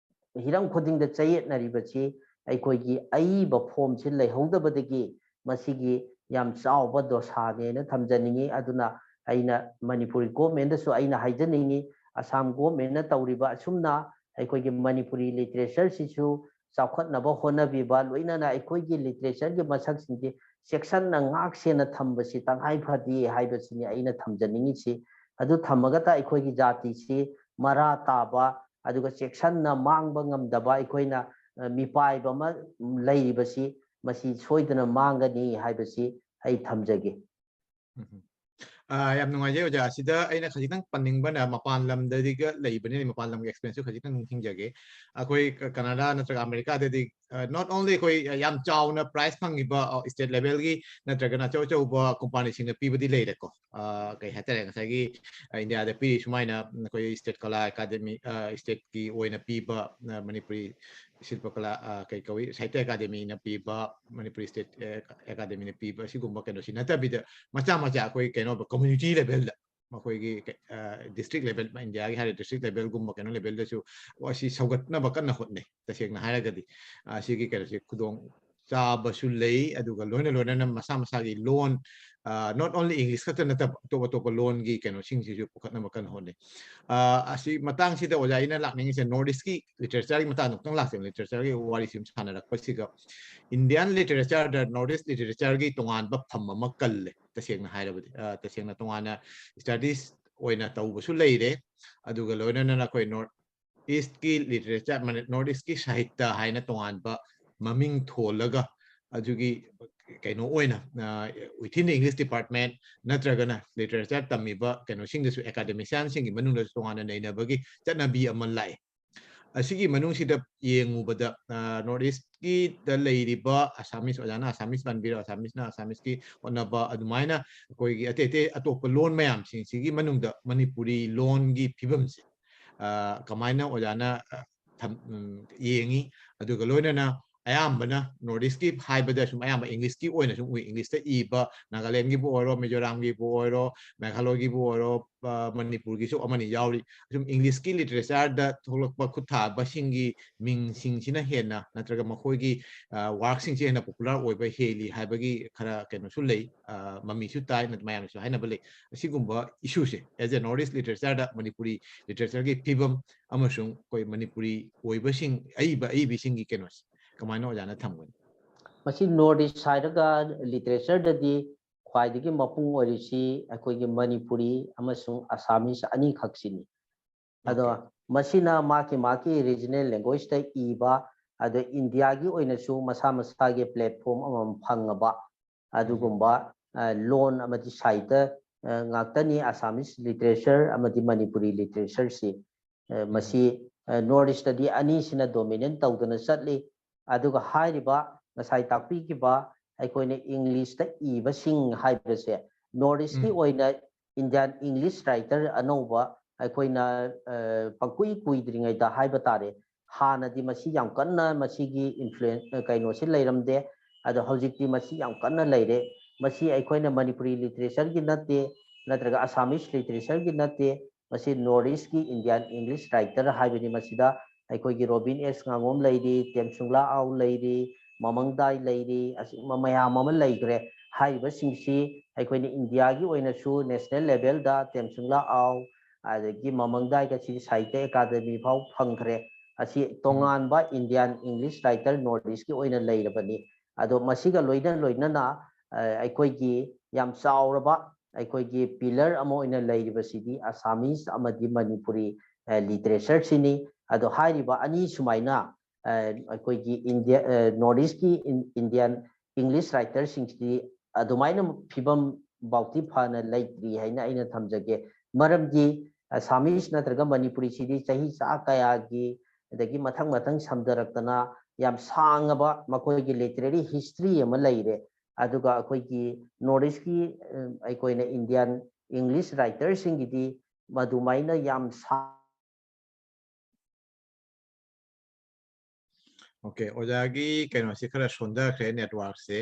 ꯍꯤꯔꯝ ꯈꯨꯗꯤꯡꯗ ꯆꯌꯦꯠꯅꯔꯤꯕꯁꯤ ꯑꯩꯈꯣꯏꯒꯤ ꯑꯏꯕ ꯐꯣꯝꯁꯤ ꯂꯩꯍꯧꯗꯕꯗꯒꯤ ꯃꯁꯤꯒꯤ ꯌꯥꯝ ꯆꯥꯎꯕ ꯗꯣꯁꯥꯅꯦꯅ ꯊꯝꯖꯅꯤꯡꯏ꯫ ꯑꯗꯨꯅ ꯑꯩꯅ ꯃꯅꯤꯄꯨꯔꯤ ꯒꯣꯚꯔꯟꯃꯦꯟꯠꯇꯁꯨ ꯑꯩꯅ ꯍꯥꯏꯖꯅꯤꯡꯏ, ꯑꯁꯥꯝ ꯒꯣꯚꯔꯟꯃꯦꯟꯠꯅ ꯇꯧꯔꯤꯕ ꯑꯁꯨꯝꯅ ꯑꯩꯈꯣꯏꯒꯤ ꯃꯅꯤꯄꯨꯔꯤ ꯂꯤꯇꯔꯦꯆꯔꯁꯤꯁꯨ ꯆꯥꯎꯈꯠꯅꯕ ꯍꯣꯠꯅꯕꯤꯕ, ꯂꯣꯏꯅꯅ ꯑꯩꯈꯣꯏꯒꯤ ꯂꯤꯇꯔꯦꯆꯔꯒꯤ ꯃꯁꯛꯁꯤꯡꯁꯤ ꯆꯦꯛꯁꯤꯟꯅ ꯉꯥꯛ ꯁꯦꯟꯅ ꯊꯝꯕꯁꯤ ꯇꯉꯥꯏ ꯐꯗꯦ ꯍꯥꯏꯕꯁꯤꯅꯤ ꯑꯩꯅ ꯊꯝꯖꯅꯤꯡꯉꯤꯁꯤ꯫ ꯑꯗꯨ ꯊꯝꯃꯒꯇ ꯑꯩꯈꯣꯏꯒꯤ ꯖꯥꯇꯤꯁꯤ ꯃꯔꯥ ꯇꯥꯕ, ꯑꯗꯨꯒ ꯆꯦꯛꯁꯤꯟꯅ ꯃꯥꯡꯕ ꯉꯝꯗꯕ ꯑꯩꯈꯣꯏꯅ, ꯑ, ꯃꯤꯄꯥꯏꯕ ꯑꯃ ꯂꯩꯔꯤꯕꯁꯤ, ꯃꯁꯤ ꯁꯣꯏꯗꯅ ꯃꯥꯡꯒꯅꯤ ꯍꯥꯏꯕꯁꯤ ꯑꯩ ꯊꯝꯖꯒꯦ꯫ ꯎꯝ꯫ ꯑ, ꯌꯥꯝ ꯅꯨꯡꯉꯥꯏꯖꯩ ꯑꯣꯖꯥ꯫ ꯑꯁꯤꯗ ꯑꯩꯅ ꯈꯖꯤꯛꯇꯪ ꯄꯟꯅꯤꯡꯕꯅ, ꯃꯄꯥꯟ ꯂꯝꯗꯗꯤꯒ ꯂꯩꯕꯅꯤꯅ ꯃꯄꯥꯟ ꯂꯝꯒꯤ ꯑꯦꯛꯁꯄꯤꯔꯤꯌꯦꯟꯁꯁꯨ ꯈꯖꯤꯛꯇꯪ ꯅꯤꯡꯁꯤꯡꯖꯒꯦ꯫ ꯑꯩꯈꯣꯏ ꯀ-, ꯀꯅꯥꯗꯥ ꯅꯠꯇ꯭ꯔꯒ ꯑꯃꯦꯔꯤꯀꯥꯗꯗꯤ, ꯑ, not only ꯑꯩꯈꯣꯏ ꯌꯥꯝ ꯆꯥꯎꯅ ꯄ꯭ꯔꯥꯏꯖ ꯐꯪꯉꯤꯕ, ꯑ, ꯁ꯭ꯇꯦꯠ ꯂꯦꯚꯦꯜꯒꯤ ꯅꯠꯇ꯭ꯔꯒꯅ ꯑꯆꯧ ꯑꯆꯧꯕ ꯀꯝꯄꯥꯅꯤꯁꯤꯡꯅ ꯄꯤꯕꯗꯤ ꯂꯩꯔꯦꯀꯣ꯫ ꯑ, ꯀꯩ ꯍꯥꯏꯇꯥꯔꯦ, ꯉꯁꯥꯏꯒꯤ, ꯑ, ꯏꯟꯗꯤꯌꯥꯗ ꯄꯤꯔꯤ ꯁꯨꯃꯥꯏꯅ ꯑꯩꯈꯣꯏ ꯁ꯭ꯇꯦꯠ ꯀꯂꯥ ꯑꯦꯀꯥꯗꯃꯤ, ꯑ, ꯁ꯭ꯇꯦꯠꯀꯤ ꯑꯣꯏꯅ ꯄꯤꯕ, ꯑ, ꯃꯅꯤꯄꯨꯔꯤ ꯁꯤꯜꯄ ꯀꯂꯥ, ꯑ, ꯀꯩ ꯀꯧꯏ, ꯁꯥꯍꯤꯇ꯭ꯌ ꯑꯦꯀꯥꯗꯃꯤꯅ ꯄꯤꯕ, ꯃꯅꯤꯄꯨꯔꯤ ꯁ꯭ꯇꯦꯠ, ꯑ, ꯑꯦꯀꯥꯗꯃꯤꯅ ꯄꯤꯕ, ꯑꯁꯤꯒꯨꯝꯕ ꯀꯩꯅꯣꯁꯤ ꯅꯠꯇꯕꯤꯗ ꯃꯆꯥ ꯃꯆꯥ ꯑꯩꯈꯣꯏ ꯀꯩꯅꯣ ꯀꯝꯃ꯭ꯌꯨꯅꯤꯇꯤ ꯂꯦꯚꯦꯜꯗ, ꯃꯈꯣꯏꯒꯤ ꯀ-, ꯑ, ꯗꯤꯁꯇ꯭ꯔꯤꯛ ꯂꯦꯚꯦꯜ, ꯏꯟꯗꯤꯌꯥꯒꯤ ꯍꯥꯏꯔ ꯗꯤꯁꯇ꯭ꯔꯤꯛ ꯂꯦꯚꯦꯜꯒꯨꯝꯕ ꯀꯩꯅꯣ ꯂꯦꯚꯦꯜꯗꯁꯨ ꯑꯁꯤ ꯁꯧꯒꯠꯅꯕ ꯀꯟꯅ ꯍꯣꯠꯅꯩ꯫ ꯇꯁꯦꯡꯅ ꯍꯥꯏꯔꯒꯗꯤ, ꯑ, ꯁꯤꯒꯤ ꯀꯩꯅꯣꯁꯤ ꯈꯨꯗꯣꯡ ꯆꯥꯕꯁꯨ ꯂꯩ, ꯑꯗꯨꯒ ꯂꯣꯏꯅ ꯂꯣꯏꯅꯅ ꯃꯁꯥ ꯃꯁꯥꯒꯤ ꯂꯣꯟ, not only English ꯈꯛꯇ ꯅꯠꯇꯕ ꯑꯇꯣꯞ ꯑꯇꯣꯞꯄ ꯂꯣꯟꯒꯤ ꯀꯩꯅꯣꯁꯤꯡꯁꯤꯁꯨ ꯄꯨꯈꯠꯅꯕ ꯀꯟꯅ ꯍꯣꯠꯅꯩ꯫ ꯑꯁꯤ ꯃꯇꯥꯡꯁꯤꯗ ꯑꯣꯖꯥ ꯑꯩꯅ ꯂꯥꯛꯅꯤꯡꯉꯤꯁꯦ North East ꯀꯤ literature ꯒꯤ ꯃꯇꯥꯡꯗ ꯑꯃꯨꯛꯇꯪ ꯂꯥꯛꯆꯕ, literature ꯒꯤ ꯋꯥꯔꯤꯁꯤ ꯁꯨꯝ ꯁꯥꯟꯅꯔꯛꯄꯁꯤꯒ Indian literature ꯗ North East literature ꯒꯤ ꯇꯣꯉꯥꯟꯕ ꯐꯝ ꯑꯃ ꯀꯜꯂꯦ꯫ ꯇꯁꯦꯡꯅ ꯍꯥꯏꯔꯕꯗꯤ ꯇꯁꯦꯡꯅ ꯇꯣꯉꯥꯟꯅ studies ꯑꯣꯏꯅ ꯇꯧꯕꯁꯨ ꯂꯩꯔꯦ꯫ ꯑꯗꯨꯒ ꯂꯣꯏꯅꯅ ꯑꯩꯈꯣꯏ North East ꯀꯤ literature, North East ꯀꯤ ꯁꯥꯍꯤꯇ꯭ꯌ ꯍꯥꯏꯅ ꯇꯣꯉꯥꯟꯕ ꯃꯃꯤꯡ ꯊꯣꯜꯂꯒ ꯑꯗꯨꯒꯤ ꯀꯩꯅꯣ ꯑꯣꯏꯅ within the English department ꯅꯠꯇ꯭ꯔꯒꯅ literature ꯇꯝꯃꯤꯕ ꯀꯩꯅꯣꯁꯤꯡꯗꯁꯨ, academician ꯁꯤꯡꯒꯤ ꯃꯅꯨꯡꯗꯁꯨ ꯇꯣꯉꯥꯟꯅ ꯅꯩꯅꯕꯒꯤ ꯆꯠꯅꯕꯤ ꯑꯃ ꯂꯥꯛꯑꯦ꯫ ꯑꯁꯤꯒꯤ ꯃꯅꯨꯡꯁꯤꯗ ꯌꯦꯡꯉꯨꯕꯗ North East ꯀꯤꯗ ꯂꯩꯔꯤꯕ Assamese, ꯑꯣꯖꯥꯅ Assamese ꯄꯟꯕꯤꯔꯣ, Assamese ꯅ Assamese ꯀꯤ ꯍꯣꯠꯅꯕ, ꯑꯗꯨꯃꯥꯏꯅ ꯑꯩꯈꯣꯏꯒꯤ ꯑꯇꯩ ꯑꯇꯩ ꯑꯇꯣꯞꯄ ꯂꯣꯟ ꯃꯌꯥꯝꯁꯤꯡꯁꯤꯒꯤ ꯃꯅꯨꯡꯗ ꯃꯅꯤꯄꯨꯔꯤ ꯂꯣꯟꯒꯤ ꯐꯤꯕꯝꯁꯦ ꯀꯃꯥꯏꯅ ꯑꯣꯖꯥꯅ ꯌꯦꯡꯉꯤ? ꯑꯗꯨꯒ ꯂꯣꯏꯅꯅ ꯑꯌꯥꯝꯕꯅ North East ꯀꯤ ꯍꯥꯏꯕꯗ ꯁꯨꯝ ꯑꯌꯥꯝꯕ English ꯀꯤ ꯑꯣꯏꯅ ꯁꯨꯝ ꯎꯏ꯫ English ꯇ ꯏꯕ ꯅꯥꯒꯥꯂꯦꯟꯒꯤꯕꯨ ꯑꯣꯏꯔꯣ, ꯃꯤꯖꯣꯔꯥꯝꯒꯤꯕꯨ ꯑꯣꯏꯔꯣ, ꯃꯦꯘꯥꯂꯣꯏꯒꯤꯕꯨ ꯑꯣꯏꯔꯣ, ꯃꯅꯤꯄꯨꯔꯒꯤꯁꯨ ꯑꯃꯅꯤ ꯌꯥꯎꯔꯤ꯫ ꯁꯨꯝ English ꯀꯤ literature ꯗ ꯊꯣꯛꯂꯛꯄ ꯈꯨꯠꯊꯥꯕꯁꯤꯡꯒꯤ ꯃꯤꯡꯁꯤꯡꯁꯤꯅ ꯍꯦꯟꯅ ꯅꯠꯇ꯭ꯔꯒ ꯃꯈꯣꯏꯒꯤ work ꯁꯤꯡꯁꯦ ꯍꯦꯟꯅ popular ꯑꯣꯏꯕ ꯍꯦꯜꯂꯤ ꯍꯥꯏꯕꯒꯤ ꯈꯔ ꯀꯩꯅꯣꯁꯨ ꯂꯩ, ꯃꯃꯤꯁꯨ ꯇꯥꯏ, ꯃꯌꯥꯝꯅꯁꯨ ꯍꯥꯏꯅꯕ ꯂꯩ꯫ ꯑꯁꯤꯒꯨꯝꯕ issue say as a North East literature the Manipuri literature ꯒꯤ ꯐꯤꯕꯝ ꯑꯃꯁꯨꯡ ꯑꯩꯈꯣꯏ ꯃꯅꯤꯄꯨꯔꯤ ꯑꯣꯏꯕꯁꯤꯡ, ꯑꯏꯕ ꯑꯏꯕꯤꯁꯤꯡꯒꯤ ꯀꯩꯅꯣꯁꯦ ꯀꯃꯥꯏꯅ ꯑꯣꯖꯥꯅ ꯊꯝꯒꯅꯤ? ꯃꯁꯤ North East ꯍꯥꯏꯔꯒ literature ꯗꯗꯤ ꯈ꯭ꯋꯥꯏꯗꯒꯤ ꯃꯄꯨꯡ ꯑꯣꯏꯔꯤꯁꯤ ꯑꯩꯈꯣꯏꯒꯤ ꯃꯅꯤꯄꯨꯔꯤ ꯑꯃꯁꯨꯡ Assamese ꯑꯅꯤꯈꯛꯁꯤꯅꯤ꯫ ꯑꯗꯣ ꯃꯁꯤꯅ ꯃꯥꯒꯤ ꯃꯥꯒꯤ regional language ꯇ ꯏꯕ, ꯑꯗꯣ ꯏꯟꯗꯤꯌꯥꯒꯤ ꯑꯣꯏꯅꯁꯨ ꯃꯁꯥ ꯃꯁꯥꯒꯤ platform ꯑꯃꯃꯝ ꯐꯪꯉꯕ ꯑꯗꯨꯒꯨꯝꯕ ꯂꯣꯟ ꯑꯃꯗꯤ ꯁꯥꯍꯤꯇ꯭ꯌ ꯉꯥꯛꯇꯅꯤ Assamese literature ꯑꯃꯗꯤ ꯃꯅꯤꯄꯨꯔꯤ literature ꯁꯤ꯫ ꯃꯁꯤ North East ꯇꯗꯤ ꯑꯅꯤꯁꯤꯅ dominate ꯇꯧꯗꯅ ꯆꯠꯂꯤ꯫ ꯑꯗꯨꯒ ꯍꯥꯏꯔꯤꯕ ꯉꯁꯥꯏ ꯇꯥꯛꯄꯤꯈꯤꯕ ꯑꯩꯈꯣꯏꯅ English ꯇ ꯏꯕꯁꯤꯡ ꯍꯥꯏꯕꯁꯦ North East ꯀꯤ ꯑꯣꯏꯅ Indian English writer ꯑꯅꯧꯕ ꯑꯩꯈꯣꯏꯅ ꯄꯪꯀꯨꯏ ꯀꯨꯏꯗ꯭ꯔꯤꯉꯩꯗ ꯍꯥꯏꯕ ꯇꯥꯔꯦ, ꯍꯥꯟꯅꯗꯤ ꯃꯁꯤ ꯌꯥꯝ ꯀꯟꯅ ꯃꯁꯤꯒꯤ influence ꯀꯩꯅꯣꯁꯤ ꯂꯩꯔꯝꯗꯦ꯫ ꯑꯗꯣ ꯍꯧꯖꯤꯛꯇꯤ ꯃꯁꯤ ꯌꯥꯝ ꯀꯟꯅ ꯂꯩꯔꯦ꯫ ꯃꯁꯤ ꯑꯩꯈꯣꯏꯅ ꯃꯅꯤꯄꯨꯔꯤ literature ꯒꯤ ꯅꯠꯇꯦ, ꯅꯠꯇ꯭ꯔꯒ Assamese literature ꯒꯤ ꯅꯠꯇꯦ, ꯃꯁꯤ North East ꯀꯤ Indian English writer ꯍꯥꯏꯕꯅꯤ꯫ ꯃꯁꯤꯗ ꯑꯩꯈꯣꯏꯒꯤ ꯔꯣꯕꯤꯟ ꯑꯦꯁ ꯉꯥꯉꯣꯝ ꯂꯩꯔꯤ, ꯇꯦꯝꯁꯨꯡꯂꯥ ꯑꯥꯎ ꯂꯩꯔꯤ, ꯃꯃꯪ ꯗꯥꯏ ꯂꯩꯔꯤ, ꯑꯁꯤꯒꯨꯝꯕ ꯃꯌꯥꯝ ꯑꯃ ꯂꯩꯈ꯭ꯔꯦ꯫ ꯍꯥꯏꯔꯤꯕꯁꯤꯡꯁꯤ ꯑꯩꯈꯣꯏꯅ ꯏꯟꯗꯤꯌꯥꯒꯤ ꯑꯣꯏꯅꯁꯨ ꯅꯦꯁꯅꯦꯜ ꯂꯦꯚꯦꯜꯗ ꯇꯦꯝꯁꯨꯡꯂꯥ ꯑꯥꯎ, ꯑꯗꯒꯤ ꯃꯃꯪꯗꯥꯏꯒ ꯁꯤꯗꯤ ꯁꯥꯍꯤꯇ꯭ꯌ ꯑꯦꯀꯥꯗꯃꯤ ꯐꯥꯎ ꯐꯪꯈ꯭ꯔꯦ꯫ ꯑꯁꯤ ꯇꯣꯉꯥꯟꯕ ꯏꯟꯗꯤꯌꯥꯟ ꯏꯪꯂꯤꯁ ꯔꯥꯏꯇꯔ ꯅꯣꯔꯠ ꯏꯁꯀꯤ ꯑꯣꯏꯅ ꯂꯩꯔꯕꯅꯤ꯫ ꯑꯗꯣ ꯃꯁꯤꯒ ꯂꯣꯏꯅ ꯂꯣꯏꯅꯅ ꯑꯩꯈꯣꯏꯒꯤ ꯌꯥꯝ ꯆꯥꯎꯔꯕ ꯑꯩꯈꯣꯏꯒꯤ ꯄꯤꯂꯔ ꯑꯃ ꯑꯣꯏꯅ ꯂꯩꯔꯤꯕꯁꯤꯗꯤ ꯑꯁꯥꯃꯤꯁ ꯑꯃꯗꯤ ꯃꯅꯤꯄꯨꯔꯤ ꯂꯤꯇꯔꯦꯆꯔꯁꯤꯅꯤ꯫ ꯑꯗꯣ ꯍꯥꯏꯔꯤꯕ ꯑꯅꯤ ꯁꯨꯃꯥꯏꯅ ꯑꯩꯈꯣꯏꯒꯤ ꯏꯟꯗꯤꯌꯥ, ꯅꯣꯔꯠ ꯏꯁꯀꯤ ꯏꯟꯗꯤꯌꯥꯟ ꯏꯪꯂꯤꯁ ꯔꯥꯏꯇꯔꯁꯤꯡꯁꯤꯗꯤ ꯑꯗꯨꯃꯥꯏꯅ ꯐꯤꯕꯝ ꯐꯥꯎꯗꯤ ꯐꯅ ꯂꯩꯇ꯭ꯔꯤ ꯍꯥꯏꯅ ꯑꯩꯅ ꯊꯝꯖꯒꯦ꯫ ꯃꯔꯝꯗꯤ ꯑꯁꯥꯃꯤꯁ ꯅꯠꯇ꯭ꯔꯒ ꯃꯅꯤꯄꯨꯔꯤꯁꯤꯗꯤ ꯆꯍꯤ ꯆꯥ ꯀꯌꯥꯒꯤ, ꯑꯗꯒꯤ ꯃꯊꯪ ꯃꯊꯪ ꯁꯝꯊꯔꯛꯇꯅ ꯌꯥꯝ ꯁꯥꯡꯉꯕ ꯃꯈꯣꯏꯒꯤ ꯂꯤꯇꯔꯦꯔꯤ ꯍꯤꯁꯇ꯭ꯔꯤ ꯑꯃ ꯂꯩꯔꯦ꯫ ꯑꯗꯨꯒ ꯑꯩꯈꯣꯏꯒꯤ ꯅꯣꯔꯠ ꯏꯁꯀꯤ ꯑꯩꯈꯣꯏꯅ ꯏꯟꯗꯤꯌꯥꯟ ꯏꯪꯂꯤꯁ ꯔꯥꯏꯇꯔꯁꯤꯡꯒꯤꯗꯤ ꯃꯗꯨꯃꯥꯏꯅ ꯌꯥꯝ ꯁꯥ ꯑꯣꯀꯦ, ꯑꯣꯖꯥꯒꯤ ꯀꯩꯅꯣꯁꯤ ꯈꯔ ꯁꯣꯟꯊꯈ꯭ꯔꯦ, ꯅꯦꯠꯋꯥꯔꯛꯁꯦ꯫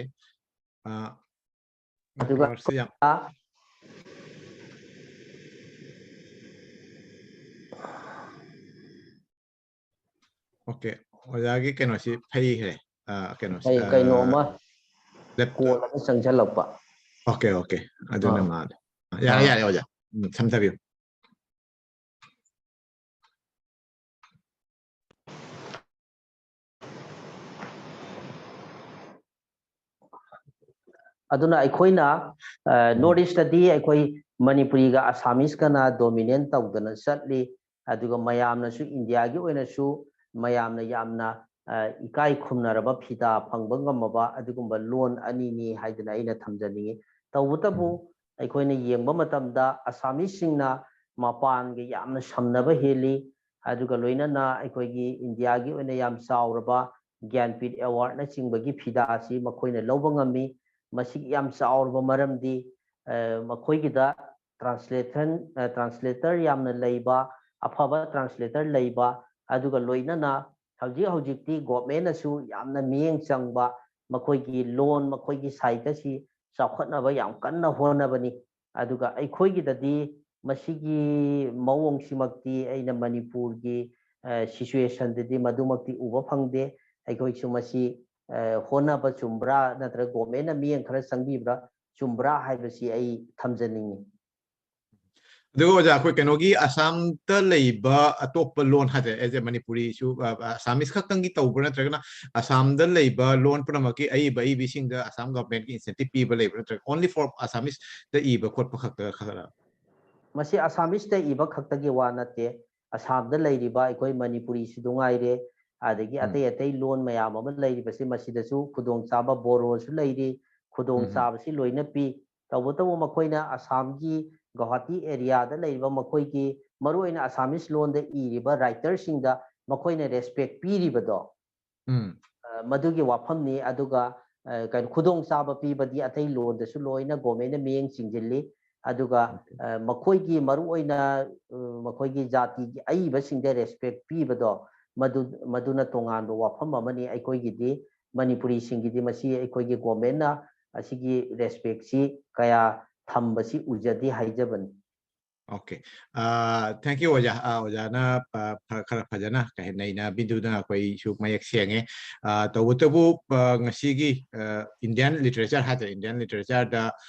ꯑꯗꯨꯒ ꯅꯦꯠꯋꯥꯔꯛꯁꯤ ꯌꯥꯝ ꯑꯣꯀꯦ, ꯑꯣꯖꯥꯒꯤ ꯀꯩꯅꯣꯁꯤ ꯐꯩꯈ꯭ꯔꯦ꯫ ꯑ, ꯀꯩꯅꯣꯁꯤ, ꯑꯩ ꯑ, ꯀꯩꯅꯣ ꯑꯃ ꯂꯦꯞ- ꯀꯣꯜ ꯑꯃ ꯆꯪꯁꯤꯜꯂꯛꯄ꯫ ꯑꯣꯀꯦ, ꯑꯣꯀꯦ, ꯑꯗꯨꯅ ꯑꯥ꯫ ꯃꯥꯜꯂꯦ꯫ ꯑ, ꯌꯥꯔꯦ, ꯑꯥ꯫ ꯌꯥꯔꯦ, ꯑꯣꯖꯥ꯫ ꯎꯝ, ꯊꯝꯖꯕꯤꯌꯨ꯫ ꯑꯗꯨꯅ ꯑꯩꯈꯣꯏꯅ ꯅꯣꯔꯠ ꯏꯁꯇꯗꯤ ꯑꯩꯈꯣꯏ ꯃꯅꯤꯄꯨꯔꯤꯒ ꯑꯁꯥꯃꯤꯁꯀꯅ ꯗꯣꯃꯤꯅꯦꯟ ꯇꯧꯗꯅ ꯆꯠꯂꯤ꯫ ꯑꯗꯨꯒ ꯃꯌꯥꯝꯅꯁꯨ, ꯏꯟꯗꯤꯌꯥꯒꯤ ꯑꯣꯏꯅꯁꯨ ꯃꯌꯥꯝꯅ ꯌꯥꯝꯅ ꯏꯀꯥꯏ ꯈꯨꯝꯅꯔꯕ, ꯐꯤꯗꯥ ꯐꯪꯕ ꯉꯝꯃꯕ ꯑꯗꯨꯒꯨꯝꯕ ꯂꯣꯟ ꯑꯅꯤꯅꯤ ꯍꯥꯏꯗꯅ ꯑꯩꯅ ꯊꯝꯖꯅꯤꯡꯉꯤ꯫ ꯇꯧꯕꯇꯕꯨ ꯑꯩꯈꯣꯏꯅ ꯌꯦꯡꯕ ꯃꯇꯝꯗ ꯑꯁꯥꯃꯤꯁꯁꯤꯡꯅ ꯃꯄꯥꯟꯒ ꯌꯥꯝꯅ ꯁꯝꯅꯕ ꯍꯦꯜꯂꯤ꯫ ꯑꯗꯨꯒ ꯂꯣꯏꯅꯅ ꯑꯩꯈꯣꯏꯒꯤ ꯏꯟꯗꯤꯌꯥꯒꯤ ꯑꯣꯏꯅ ꯌꯥꯝ ꯆꯥꯎꯔꯕ ꯒ꯭ꯌꯥꯟꯄꯤꯊ ꯑꯦꯋꯥꯔꯗꯅꯆꯤꯡꯕꯒꯤ ꯐꯤꯗꯥ ꯑꯁꯤ ꯃꯈꯣꯏꯅ ꯂꯧꯕ ꯉꯝꯃꯤ꯫ ꯃꯁꯤꯒꯤ ꯌꯥꯝ ꯆꯥꯎꯔꯕ ꯃꯔꯝꯗꯤ ꯃꯈꯣꯏꯒꯤꯗ ꯇ꯭ꯔꯥꯟꯁꯂꯦꯁꯟ, ꯇ꯭ꯔꯥꯟꯁꯂꯦꯇꯔ ꯌꯥꯝꯅ ꯂꯩꯕ, ꯑꯐꯕ ꯇ꯭ꯔꯥꯟꯁꯂꯦꯇꯔ ꯂꯩꯕ, ꯑꯗꯨꯒ ꯂꯣꯏꯅꯅ ꯍꯧꯖꯤꯛ ꯍꯧꯖꯤꯛꯇꯤ ꯒꯣꯚꯔꯟꯃꯦꯟꯠꯅꯁꯨ ꯌꯥꯝꯅ ꯃꯤꯠꯌꯦꯡ ꯆꯪꯕ, ꯃꯈꯣꯏꯒꯤ ꯂꯣꯟ, ꯃꯈꯣꯏꯒꯤ ꯁꯥꯍꯤꯇ꯭ꯌꯁꯤ ꯆꯥꯎꯈꯠꯅꯕ ꯌꯥꯝ ꯀꯟꯅ ꯍꯣꯠꯅꯕꯅꯤ꯫ ꯑꯗꯨꯒ ꯑꯩꯈꯣꯏꯒꯤꯗꯗꯤ ꯃꯁꯤꯒꯤ ꯃꯑꯣꯡꯁꯤꯃꯛꯇꯤ ꯑꯩꯅ ꯃꯅꯤꯄꯨꯔꯒꯤ ꯁꯤꯆꯨꯋꯦꯁꯟꯗꯗꯤ ꯃꯗꯨꯃꯛꯇꯤ ꯎꯕ ꯐꯪꯗꯦ꯫ ꯑꯩꯈꯣꯏꯁꯨ ꯃꯁꯤ ꯑ, ꯍꯣꯠꯅꯕ ꯆꯨꯝꯕ꯭ꯔꯥ, ꯅꯠꯇ꯭ꯔꯒ ꯒꯣꯔꯃꯦꯟꯅ ꯃꯤꯠꯌꯦꯡ ꯈꯔ ꯆꯪꯕꯤꯕ꯭ꯔꯥ, ꯆꯨꯝꯕ꯭ꯔꯥ ꯍꯥꯏꯕꯁꯤ ꯑꯩ ꯊꯝꯖꯅꯤꯡꯉꯤ꯫ ꯑꯗꯨꯒ ꯑꯣꯖꯥ, ꯑꯩꯈꯣꯏ ꯀꯩꯅꯣꯒꯤ ꯑꯁꯥꯝꯗ ꯂꯩꯕ ꯑꯇꯣꯞꯄ ꯂꯣꯟ ꯍꯥꯏꯇꯥꯔꯦ, as a ꯃꯅꯤꯄꯨꯔꯤꯁꯨ, ꯑ, ꯑ, ꯑꯁꯥꯃꯤꯁ ꯈꯛꯇꯪꯒꯤ ꯇꯧꯕ꯭ꯔꯥ, ꯅꯠꯇ꯭ꯔꯒꯅ ꯑꯁꯥꯝꯗ ꯂꯩꯕ ꯂꯣꯟ ꯄꯨꯝꯅꯃꯛꯀꯤ ꯑꯏꯕ ꯑꯏꯕꯤꯁꯤꯡꯗ ꯑꯁꯥꯝ ꯒꯚꯔꯟꯃꯦꯟꯠꯀꯤ incentive ꯄꯤꯕ ꯂꯩꯕ꯭ꯔꯥ, ꯅꯠꯇ꯭ꯔꯒ only for ꯑꯁꯥꯃꯤꯁꯇ ꯏꯕ ꯈꯣꯠꯄ ꯈꯛꯇ ꯈꯔ? ꯃꯁꯤ ꯑꯁꯥꯃꯤꯁꯇ ꯏꯕ ꯈꯛꯇꯒꯤ ꯋꯥ ꯅꯠꯇꯦ, ꯑꯁꯥꯝꯗ ꯂꯩꯔꯤꯕ ꯑꯩꯈꯣꯏ ꯃꯅꯤꯄꯨꯔꯤꯁꯨ ꯉꯥꯏꯔꯦ, ꯑꯗꯒꯤ ꯎꯝ꯫ ꯑꯇꯩ ꯑꯇꯩ ꯂꯣꯟ ꯃꯌꯥꯝ ꯑꯃ ꯂꯩꯔꯤꯕꯁꯤ, ꯃꯁꯤꯗꯁꯨ ꯈꯨꯗꯣꯡꯆꯥꯕ, ꯕꯣꯔꯣꯁꯨ ꯂꯩꯔꯤ, ꯎꯝ꯫ ꯈꯨꯗꯣꯡꯆꯥꯕꯁꯤ ꯂꯣꯏꯅ ꯄꯤ꯫ ꯇꯧꯕꯇꯕꯨ ꯃꯈꯣꯏꯅ ꯑꯁꯥꯝꯒꯤ ꯒꯧꯍꯥꯇꯤ ꯑꯦꯔꯤꯌꯥꯗ ꯂꯩꯔꯤꯕ ꯃꯈꯣꯏꯒꯤ ꯃꯔꯨꯑꯣꯏꯅ ꯑꯁꯥꯃꯤꯁ ꯂꯣꯟꯗ ꯏꯔꯤꯕ ꯔꯥꯏꯇꯔꯁꯤꯡꯗ ꯃꯈꯣꯏꯅ ꯔꯦꯁꯄꯦꯛ ꯄꯤꯔꯤꯕꯗꯣ, ꯎꯝ꯫ ꯑ, ꯃꯗꯨꯒꯤ ꯋꯥꯐꯝꯅꯤ꯫ ꯑꯗꯨꯒ, ꯑ, ꯀꯩꯅꯣ, ꯈꯨꯗꯣꯡꯆꯥꯕ ꯄꯤꯕꯗꯤ ꯑꯇꯩ ꯂꯣꯟꯗꯁꯨ ꯂꯣꯏꯅ ꯒꯣꯔꯃꯦꯟꯅ ꯃꯤꯠꯌꯦꯡ ꯆꯤꯡꯁꯤꯜꯂꯤ꯫ ꯑꯗꯨꯒ, Okay. ꯑ, ꯃꯈꯣꯏꯒꯤ ꯃꯔꯨꯑꯣꯏꯅ, ꯑ, ꯃꯈꯣꯏꯒꯤ ꯖꯥꯇꯤꯒꯤ ꯑꯏꯕꯁꯤꯡꯗ ꯔꯦꯁꯄꯦꯛ ꯄꯤꯕꯗꯣ, ꯃꯗꯨ, ꯃꯗꯨꯅ ꯇꯣꯉꯥꯟꯕ ꯋꯥꯐꯝ ꯑꯃꯅꯤ꯫ ꯑꯩꯈꯣꯏꯒꯤꯗꯤ ꯃꯅꯤꯄꯨꯔꯤꯁꯤꯡꯒꯤꯗꯤ ꯃꯁꯤ ꯑꯩꯈꯣꯏꯒꯤ ꯒꯣꯔꯃꯦꯟꯅ ꯑꯁꯤꯒꯤ ꯔꯦꯁꯄꯦꯛꯁꯤ ꯀꯌꯥ ꯊꯝꯕꯁꯤ ꯎꯖꯗꯦ ꯍꯥꯏꯖꯕꯅꯤ꯫ Okay. ꯑꯥ, thank you ꯑꯣꯖꯥ꯫ ꯑꯥ, ꯑꯣꯖꯥꯅ, ꯑꯥ, ꯐ-, ꯈꯔ ꯐꯖꯅ ꯀꯩ ꯍꯥꯏ, ꯅꯩꯅꯕꯤꯗꯨꯅ ꯑꯩꯈꯣꯏꯁꯨ ꯃꯌꯦꯛ ꯁꯦꯡꯉꯦ꯫ ꯑꯥ, ꯇꯧꯕꯇꯕꯨ, ꯑꯥ, ꯉꯁꯤꯒꯤ, ꯑꯥ, Indian literature ꯍꯥꯏꯇꯥꯔꯦ, Indian literatureꯗ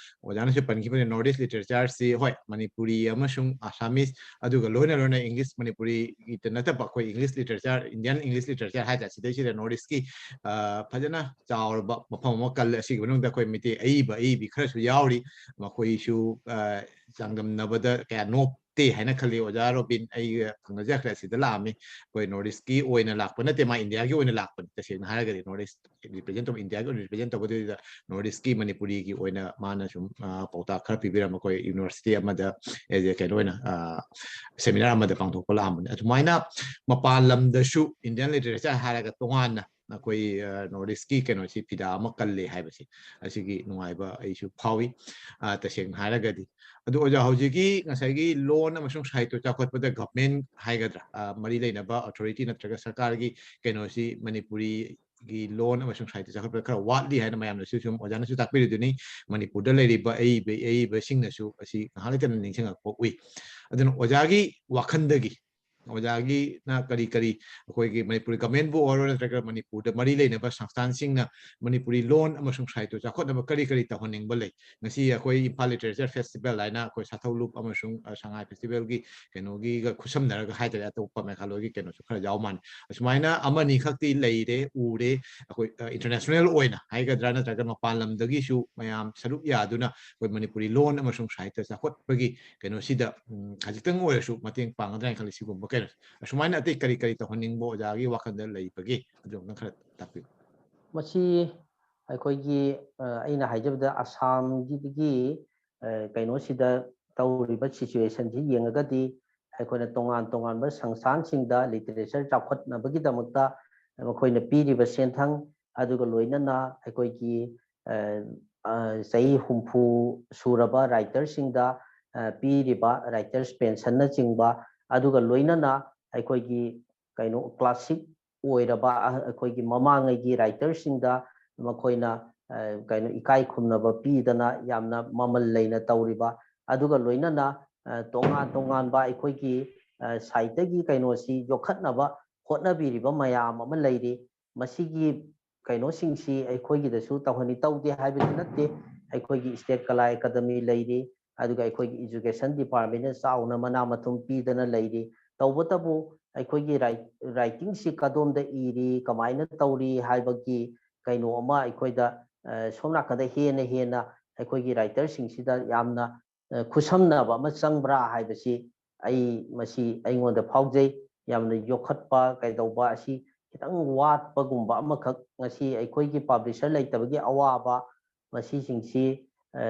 ꯑꯣꯖꯥꯅꯁꯨ ꯄꯟꯈꯤꯕꯅꯤ, North East literatureꯁꯤ, ꯍꯣꯏ, ꯃꯅꯤꯄꯨꯔꯤ ꯑꯃꯁꯨꯡ Assamese, ꯑꯗꯨꯒ ꯂꯣꯏꯅ ꯂꯣꯏꯅ English, ꯃꯅꯤꯄꯨꯔꯤꯒꯤꯇ ꯅꯠꯇꯕ ꯑꯩꯈꯣꯏ English literature, Indian English literature ꯍꯥꯏꯇꯥꯔꯦ, ꯁꯤꯗꯩꯁꯤꯗ North Eastꯀꯤ, ꯑꯥ, ꯐꯖꯅ ꯆꯥꯎꯔꯕ ꯃꯐꯝ ꯑꯃ ꯀꯜꯂꯦ꯫ ꯑꯁꯤꯒꯤ ꯃꯅꯨꯡꯗ ꯑꯩꯈꯣꯏ ꯃꯩꯇꯩ ꯑꯏꯕ ꯑꯏꯕꯤ ꯈꯔꯁꯨ ꯌꯥꯎꯔꯤ, ꯃꯈꯣꯏꯁꯨ, ꯑꯥ, ꯆꯥꯡꯗꯝꯅꯕꯗ ꯀꯌꯥ ꯅꯣꯞꯇꯦ ꯍꯥꯏꯅ ꯈꯜꯂꯤ꯫ ꯑꯣꯖꯥ ꯔꯣꯕꯤꯟ ꯑꯩꯒ ꯊꯪꯅꯖꯈ꯭ꯔꯦ, ꯑꯁꯤꯗ ꯂꯥꯛꯑꯝꯃꯤ꯫ ꯑꯩꯈꯣꯏ North Eastꯀꯤ ꯑꯣꯏꯅ ꯂꯥꯛꯄ ꯅꯠꯇꯦ, ꯃꯥ ꯏꯟꯗꯤꯌꯥꯒꯤ ꯑꯣꯏꯅ ꯂꯥꯛꯄꯅꯤ꯫ ꯇꯁꯦꯡꯅ ꯍꯥꯏꯔꯒꯗꯤ North East represent ꯇꯧꯕ, ꯏꯟꯗꯤꯌꯥꯒꯤ ꯑꯣꯏꯅ represent ꯇꯧꯕꯗꯨꯗ North Eastꯀꯤ, ꯃꯅꯤꯄꯨꯔꯤꯒꯤ ꯑꯣꯏꯅ ꯃꯥꯅ ꯁꯨꯝ, ꯑ, ꯄꯥꯎꯇꯥꯛ ꯈꯔ ꯄꯤꯕꯤꯔꯝꯕ, ꯑꯩꯈꯣꯏ university ꯑꯃꯗ, as a ꯀꯩꯅꯣ ꯑꯣꯏꯅ, ꯑ, seminar ꯑꯃꯗ ꯄꯥꯡꯊꯣꯛꯄ ꯂꯥꯛꯑꯝꯕꯅꯤ꯫ ꯑꯗꯨꯃꯥꯏꯅ ꯃꯄꯥꯟ ꯂꯝꯗꯁꯨ Indian literature ꯍꯥꯏꯔꯒ ꯇꯣꯉꯥꯟꯅ ꯑꯩꯈꯣꯏ, ꯑ, North Eastꯀꯤ ꯀꯩꯅꯣꯁꯤ ꯐꯤꯗꯥ ꯑꯃ ꯀꯜꯂꯦ ꯍꯥꯏꯕꯁꯦ, ꯑꯁꯤꯒꯤ ꯅꯨꯡꯉꯥꯏꯕ ꯑꯩꯁꯨ ꯐꯥꯎꯏ, ꯑ, ꯇꯁꯦꯡꯅ ꯍꯥꯏꯔꯒꯗꯤ꯫ ꯑꯗꯨ ꯑꯣꯖꯥ, ꯍꯧꯖꯤꯛꯀꯤ ꯉꯁꯥꯏꯒꯤ ꯂꯣꯟ ꯑꯃꯁꯨꯡ ꯁꯥꯍꯤꯇ꯭ꯌ ꯆꯥꯎꯈꯠꯄꯗ government ꯍꯥꯏꯒꯗ꯭ꯔꯥ, ꯑ, ꯃꯔꯤ ꯂꯩꯅꯕ authority ꯅꯠꯇ꯭ꯔꯒ ꯁꯔꯀꯥꯔꯒꯤ ꯀꯩꯅꯣꯁꯤ ꯃꯅꯤꯄꯨꯔꯤꯒꯤ ꯂꯣꯟ ꯑꯃꯁꯨꯡ ꯁꯥꯍꯤꯇ꯭ꯌ ꯆꯥꯎꯈꯠꯄꯗ ꯈꯔ ꯋꯥꯠꯂꯤ ꯍꯥꯏꯅ ꯃꯌꯥꯝꯅꯁꯨ ꯁꯨꯝ ꯑꯣꯖꯥꯅꯁꯨ ꯇꯥꯛꯄꯤꯔꯤꯗꯨꯅꯤ꯫ ꯃꯅꯤꯄꯨꯔꯗ ꯂꯩꯔꯤꯕ ꯑꯏꯕ, ꯑꯏꯕꯁꯤꯡꯅꯁꯨ ꯑꯁꯤ ꯉꯥꯏꯍꯥꯛ ꯂꯩꯇꯅ ꯅꯤꯡꯁꯤꯡꯉꯛꯄ ꯎꯏ꯫ ꯑꯗꯨꯅ ꯑꯣꯖꯥꯒꯤ ꯋꯥꯈꯜꯗꯒꯤ ꯑꯣꯖꯥꯒꯤꯅ ꯀꯔꯤ ꯀꯔꯤ ꯑꯩꯈꯣꯏꯒꯤ ꯃꯅꯤꯄꯨꯔꯤ ꯒꯃꯦꯟꯕꯨ ꯑꯣꯏꯔꯣ, ꯅꯠꯇ꯭ꯔꯒ ꯃꯅꯤꯄꯨꯔꯗ ꯃꯔꯤ ꯂꯩꯅꯕ ꯁꯪꯁꯊꯥꯟꯁꯤꯡꯅ ꯃꯅꯤꯄꯨꯔꯤ ꯂꯣꯟ ꯑꯃꯁꯨꯡ ꯁꯥꯍꯤꯇ꯭ꯌ ꯆꯥꯎꯈꯠꯅꯕ ꯀꯔꯤ ꯀꯔꯤ ꯇꯧꯍꯟꯅꯤꯡꯕ ꯂꯩ? ꯉꯁꯤ ꯑꯩꯈꯣꯏ ꯏꯝꯐꯥꯜ ꯂꯤꯇꯔꯦꯆꯔ ꯐꯦꯁꯇꯤꯚꯦꯜ ꯍꯥꯏꯅ ꯑꯩꯈꯣꯏ ꯁꯥꯊꯧꯂꯨꯞ ꯑꯃꯁꯨꯡ, ꯑ, ꯁꯉꯥꯏ ꯐꯦꯁꯇꯤꯚꯦꯜꯒꯤ ꯀꯩꯅꯣꯒꯤꯒ ꯈꯨꯠꯁꯝꯅꯔꯒ ꯍꯥꯏꯇꯥꯔꯦ, ꯑꯇꯣꯞꯄ ꯃꯦꯘꯥꯂꯣꯏꯒꯤ ꯀꯩꯅꯣꯁꯨ ꯈꯔ ꯌꯥꯎ ꯃꯥꯜꯂꯦ꯫ ꯑꯁꯨꯃꯥꯏꯅ ꯑꯃꯅꯤ ꯈꯛꯇꯤ ꯂꯩꯔꯦ, ꯎꯔꯦ꯫ ꯑꯩꯈꯣꯏ, ꯑ, ꯏꯟꯇꯔꯅꯦꯁꯅꯦꯜ ꯑꯣꯏꯅ ꯍꯥꯏꯒꯗ꯭ꯔꯥ, ꯅꯠꯇ꯭ꯔꯒ ꯃꯄꯥꯟ ꯂꯝꯗꯒꯤꯁꯨ ꯃꯌꯥꯝ ꯁꯔꯨꯛ ꯌꯥꯗꯨꯅ ꯑꯩꯈꯣꯏ ꯃꯅꯤꯄꯨꯔꯤ ꯂꯣꯟ ꯑꯃꯁꯨꯡ ꯁꯥꯍꯤꯇ꯭ꯌ ꯆꯥꯎꯈꯠꯄꯒꯤ ꯀꯩꯅꯣꯁꯤꯗ, ꯎꯝ, ꯈꯖꯤꯛꯇꯪ ꯑꯣꯏꯔꯁꯨ ꯃꯇꯦꯡ ꯄꯥꯡꯒꯗ꯭ꯔꯥ ꯍꯥꯏꯅ ꯈꯜꯂꯤ꯫ ꯁꯤꯒꯨꯝꯕ ꯀꯩꯅꯣ ꯑꯁꯨꯃꯥꯏꯅ ꯑꯇꯩ ꯀꯔꯤ ꯀꯔꯤ ꯇꯧꯍꯟꯅꯤꯡꯕ ꯑꯣꯖꯥꯒꯤ ꯋꯥꯈꯜꯗ ꯂꯩꯕꯒꯦ? ꯑꯗꯨ ꯑꯝꯇꯪ ꯈꯔ ꯇꯥꯛꯄꯤꯌꯨ꯫ ꯃꯁꯤ ꯑꯩꯈꯣꯏꯒꯤ, ꯑ, ꯑꯩꯅ ꯍꯥꯏꯖꯕꯗ ꯑꯁꯥꯝꯒꯤꯗꯒꯤ, ꯑ, ꯀꯩꯅꯣꯁꯤꯗ ꯇꯧꯔꯤꯕ ꯁꯤꯆꯨꯋꯦꯁꯟꯁꯤ ꯌꯦꯡꯉꯒꯗꯤ, ꯑꯩꯈꯣꯏꯅ ꯇꯣꯉꯥꯟ ꯇꯣꯉꯥꯟꯕ ꯁꯪꯁꯊꯥꯟꯁꯤꯡꯗ ꯂꯤꯇꯔꯦꯆꯔ ꯆꯥꯎꯈꯠꯅꯕꯒꯤꯗꯃꯛꯇ ꯃꯈꯣꯏꯅ ꯄꯤꯔꯤꯕ ꯁꯦꯟꯊꯪ, ꯑꯗꯨꯒ ꯂꯣꯏꯅꯅ ꯑꯩꯈꯣꯏꯒꯤ, ꯑ, ꯑ, ꯆꯍꯤ ꯍꯨꯝꯐꯨ ꯁꯨꯔꯕ ꯔꯥꯏꯇꯔꯁꯤꯡꯗ, ꯑ, ꯄꯤꯔꯤꯕ ꯔꯥꯏꯇꯔꯁ ꯄꯦꯟꯁꯟꯅꯆꯤꯡꯕ, ꯑꯗꯨꯒ ꯂꯣꯏꯅꯅ ꯑꯩꯈꯣꯏꯒꯤ ꯀꯩꯅꯣ ꯀ꯭ꯂꯥꯁꯤꯛ ꯑꯣꯏꯔꯕ, ꯑ, ꯑꯩꯈꯣꯏꯒꯤ ꯃꯃꯥꯡꯉꯩꯒꯤ ꯔꯥꯏꯇꯔꯁꯤꯡꯗ ꯃꯈꯣꯏꯅ, ꯑ, ꯀꯩꯅꯣ ꯏꯀꯥꯏ ꯈꯨꯝꯅꯕ ꯄꯤꯗꯅ ꯌꯥꯝꯅ ꯃꯃꯜ ꯂꯩꯅ ꯇꯧꯔꯤꯕ, ꯑꯗꯨꯒ ꯂꯣꯏꯅꯅ, ꯑ, ꯇꯣꯉꯥꯟ ꯇꯣꯉꯥꯟꯕ ꯑꯩꯈꯣꯏꯒꯤ, ꯑ, ꯁꯥꯍꯤꯇ꯭ꯌꯒꯤ ꯀꯩꯅꯣꯁꯤ ꯌꯣꯛꯈꯠꯅꯕ ꯍꯣꯠꯅꯕꯤꯔꯤꯕ ꯃꯌꯥꯝ ꯑꯃ ꯂꯩꯔꯤ꯫ ꯃꯁꯤꯒꯤ ꯀꯩꯅꯣꯁꯤꯡꯁꯤ ꯑꯩꯈꯣꯏꯒꯤꯗꯁꯨ ꯇꯧꯍꯟꯅꯤ, ꯇꯧꯗꯦ ꯍꯥꯏꯕꯗꯤ ꯅꯠꯇꯦ꯫ ꯑꯩꯈꯣꯏꯒꯤ ꯁ꯭ꯇꯦꯠ ꯀꯂꯥ ꯑꯦꯀꯥꯗꯃꯤ ꯂꯩꯔꯤ, ꯑꯗꯨꯒ ꯑꯩꯈꯣꯏꯒꯤ ꯏꯖꯨꯀꯦꯁꯟ ꯗꯤꯄꯥꯔꯠꯃꯦꯟꯅ ꯆꯥꯎꯅ ꯃꯅꯥ ꯃꯊꯨꯝ ꯄꯤꯗꯅ ꯂꯩꯔꯤ꯫ ꯇꯧꯕꯇꯕꯨ ꯑꯩꯈꯣꯏꯒꯤ ꯔꯥꯏ-, ꯔꯥꯏꯇꯤꯡꯁꯤ ꯀꯗꯣꯝꯗ ꯏꯔꯤ, ꯀꯃꯥꯏꯅ ꯇꯧꯔꯤ ꯍꯥꯏꯕꯒꯤ ꯀꯩꯅꯣ ꯑꯃ ꯑꯩꯈꯣꯏꯗ, ꯑ, ꯁꯣꯝ ꯅꯥꯀꯟꯗ ꯍꯦꯟꯅ ꯍꯦꯟꯅ ꯑꯩꯈꯣꯏꯒꯤ ꯔꯥꯏꯇꯔꯁꯤꯡꯁꯤꯗ ꯌꯥꯝꯅ, ꯑ, ꯈꯨꯠꯁꯝꯅꯕ ꯑꯃ ꯆꯪꯕ꯭ꯔꯥ ꯍꯥꯏꯕꯁꯤ ꯑꯩ, ꯃꯁꯤ ꯑꯩꯉꯣꯟꯗ ꯐꯥꯎꯖꯩ꯫ ꯌꯥꯝꯅ ꯌꯣꯛꯈꯠꯄ ꯀꯩꯗꯧꯕ ꯑꯁꯤ ꯈꯤꯇꯪ ꯋꯥꯠꯄꯒꯨꯝꯕ ꯑꯃꯈꯛ ꯉꯁꯤ ꯑꯩꯈꯣꯏꯒꯤ ꯄꯕ꯭ꯂꯤꯁꯔ ꯂꯩꯇꯕꯒꯤ ꯑꯋꯥꯕ, ꯃꯁꯤꯁꯤꯡꯁꯤ, ꯑ,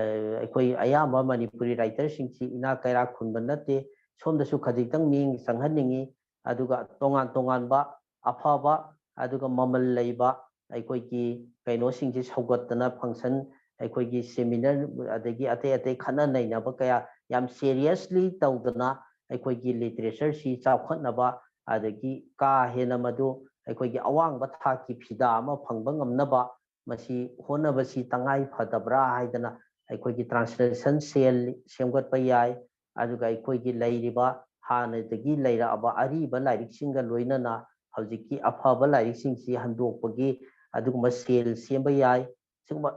ꯑꯩꯈꯣꯏ ꯑꯌꯥꯝꯕ ꯃꯅꯤꯄꯨꯔꯤ ꯔꯥꯏꯇꯔꯁꯤꯡꯁꯤ ꯏꯅꯥꯛ ꯀꯩꯔꯥꯛ ꯈꯨꯟꯕ ꯅꯠꯇꯦ꯫ ꯁꯣꯝꯗꯁꯨ ꯈꯖꯤꯛꯇꯪ ꯃꯤꯠꯌꯦꯡ ꯆꯪꯍꯟꯅꯤꯡꯉꯤ꯫ ꯑꯗꯨꯒ ꯇꯣꯉꯥꯟ ꯇꯣꯉꯥꯟꯕ ꯑꯐꯕ ꯑꯗꯨꯒ ꯃꯃꯜ ꯂꯩꯕ ꯑꯩꯈꯣꯏꯒꯤ ꯀꯩꯅꯣꯁꯤꯡꯁꯤ ꯁꯧꯒꯠꯇꯅ, ꯐꯪꯁꯟ, ꯑꯩꯈꯣꯏꯒꯤ ꯁꯦꯃꯤꯅꯥꯔ, ꯑꯗꯒꯤ ꯑꯇꯩ ꯑꯇꯩ ꯈꯟꯅ ꯅꯩꯅꯕ ꯀꯌꯥ ꯌꯥꯝ ꯁꯦꯔꯤꯌꯁꯂꯤ ꯇꯧꯗꯅ ꯑꯩꯈꯣꯏꯒꯤ ꯂꯤꯇꯔꯦꯆꯔꯁꯤ ꯆꯥꯎꯈꯠꯅꯕ, ꯑꯗꯒꯤ ꯀꯥ ꯍꯦꯟꯅ ꯃꯗꯨ ꯑꯩꯈꯣꯏꯒꯤ ꯑꯋꯥꯡꯕ ꯊꯥꯛꯀꯤ ꯐꯤꯗꯥ ꯑꯃ ꯐꯪꯕ ꯉꯝꯅꯕ ꯃꯁꯤ ꯍꯣꯠꯅꯕꯁꯤ ꯇꯉꯥꯏ ꯐꯗꯕ꯭ꯔꯥ ꯍꯥꯏꯗꯅ ꯑꯩꯈꯣꯏꯒꯤ ꯇ꯭ꯔꯥꯟꯁꯂꯦꯁꯟ ꯁꯦꯜ ꯁꯦꯝꯒꯠꯄ ꯌꯥꯏ꯫ ꯑꯗꯨꯒ ꯑꯩꯈꯣꯏꯒꯤ ꯂꯩꯔꯤꯕ ꯍꯥꯟꯅꯗꯒꯤ ꯂꯩꯔꯛꯑꯕ ꯑꯔꯤꯕ ꯂꯥꯏꯔꯤꯛꯁꯤꯡꯒ ꯂꯣꯏꯅꯅ ꯍꯧꯖꯤꯛꯀꯤ ꯑꯐꯕ ꯂꯥꯏꯔꯤꯛꯁꯤꯡꯁꯤ ꯍꯟꯗꯣꯛꯄꯒꯤ ꯑꯗꯨꯒꯨꯝꯕ ꯁꯦꯜ ꯁꯦꯝꯕ ꯌꯥꯏ꯫ ꯁꯤꯒꯨꯝꯕ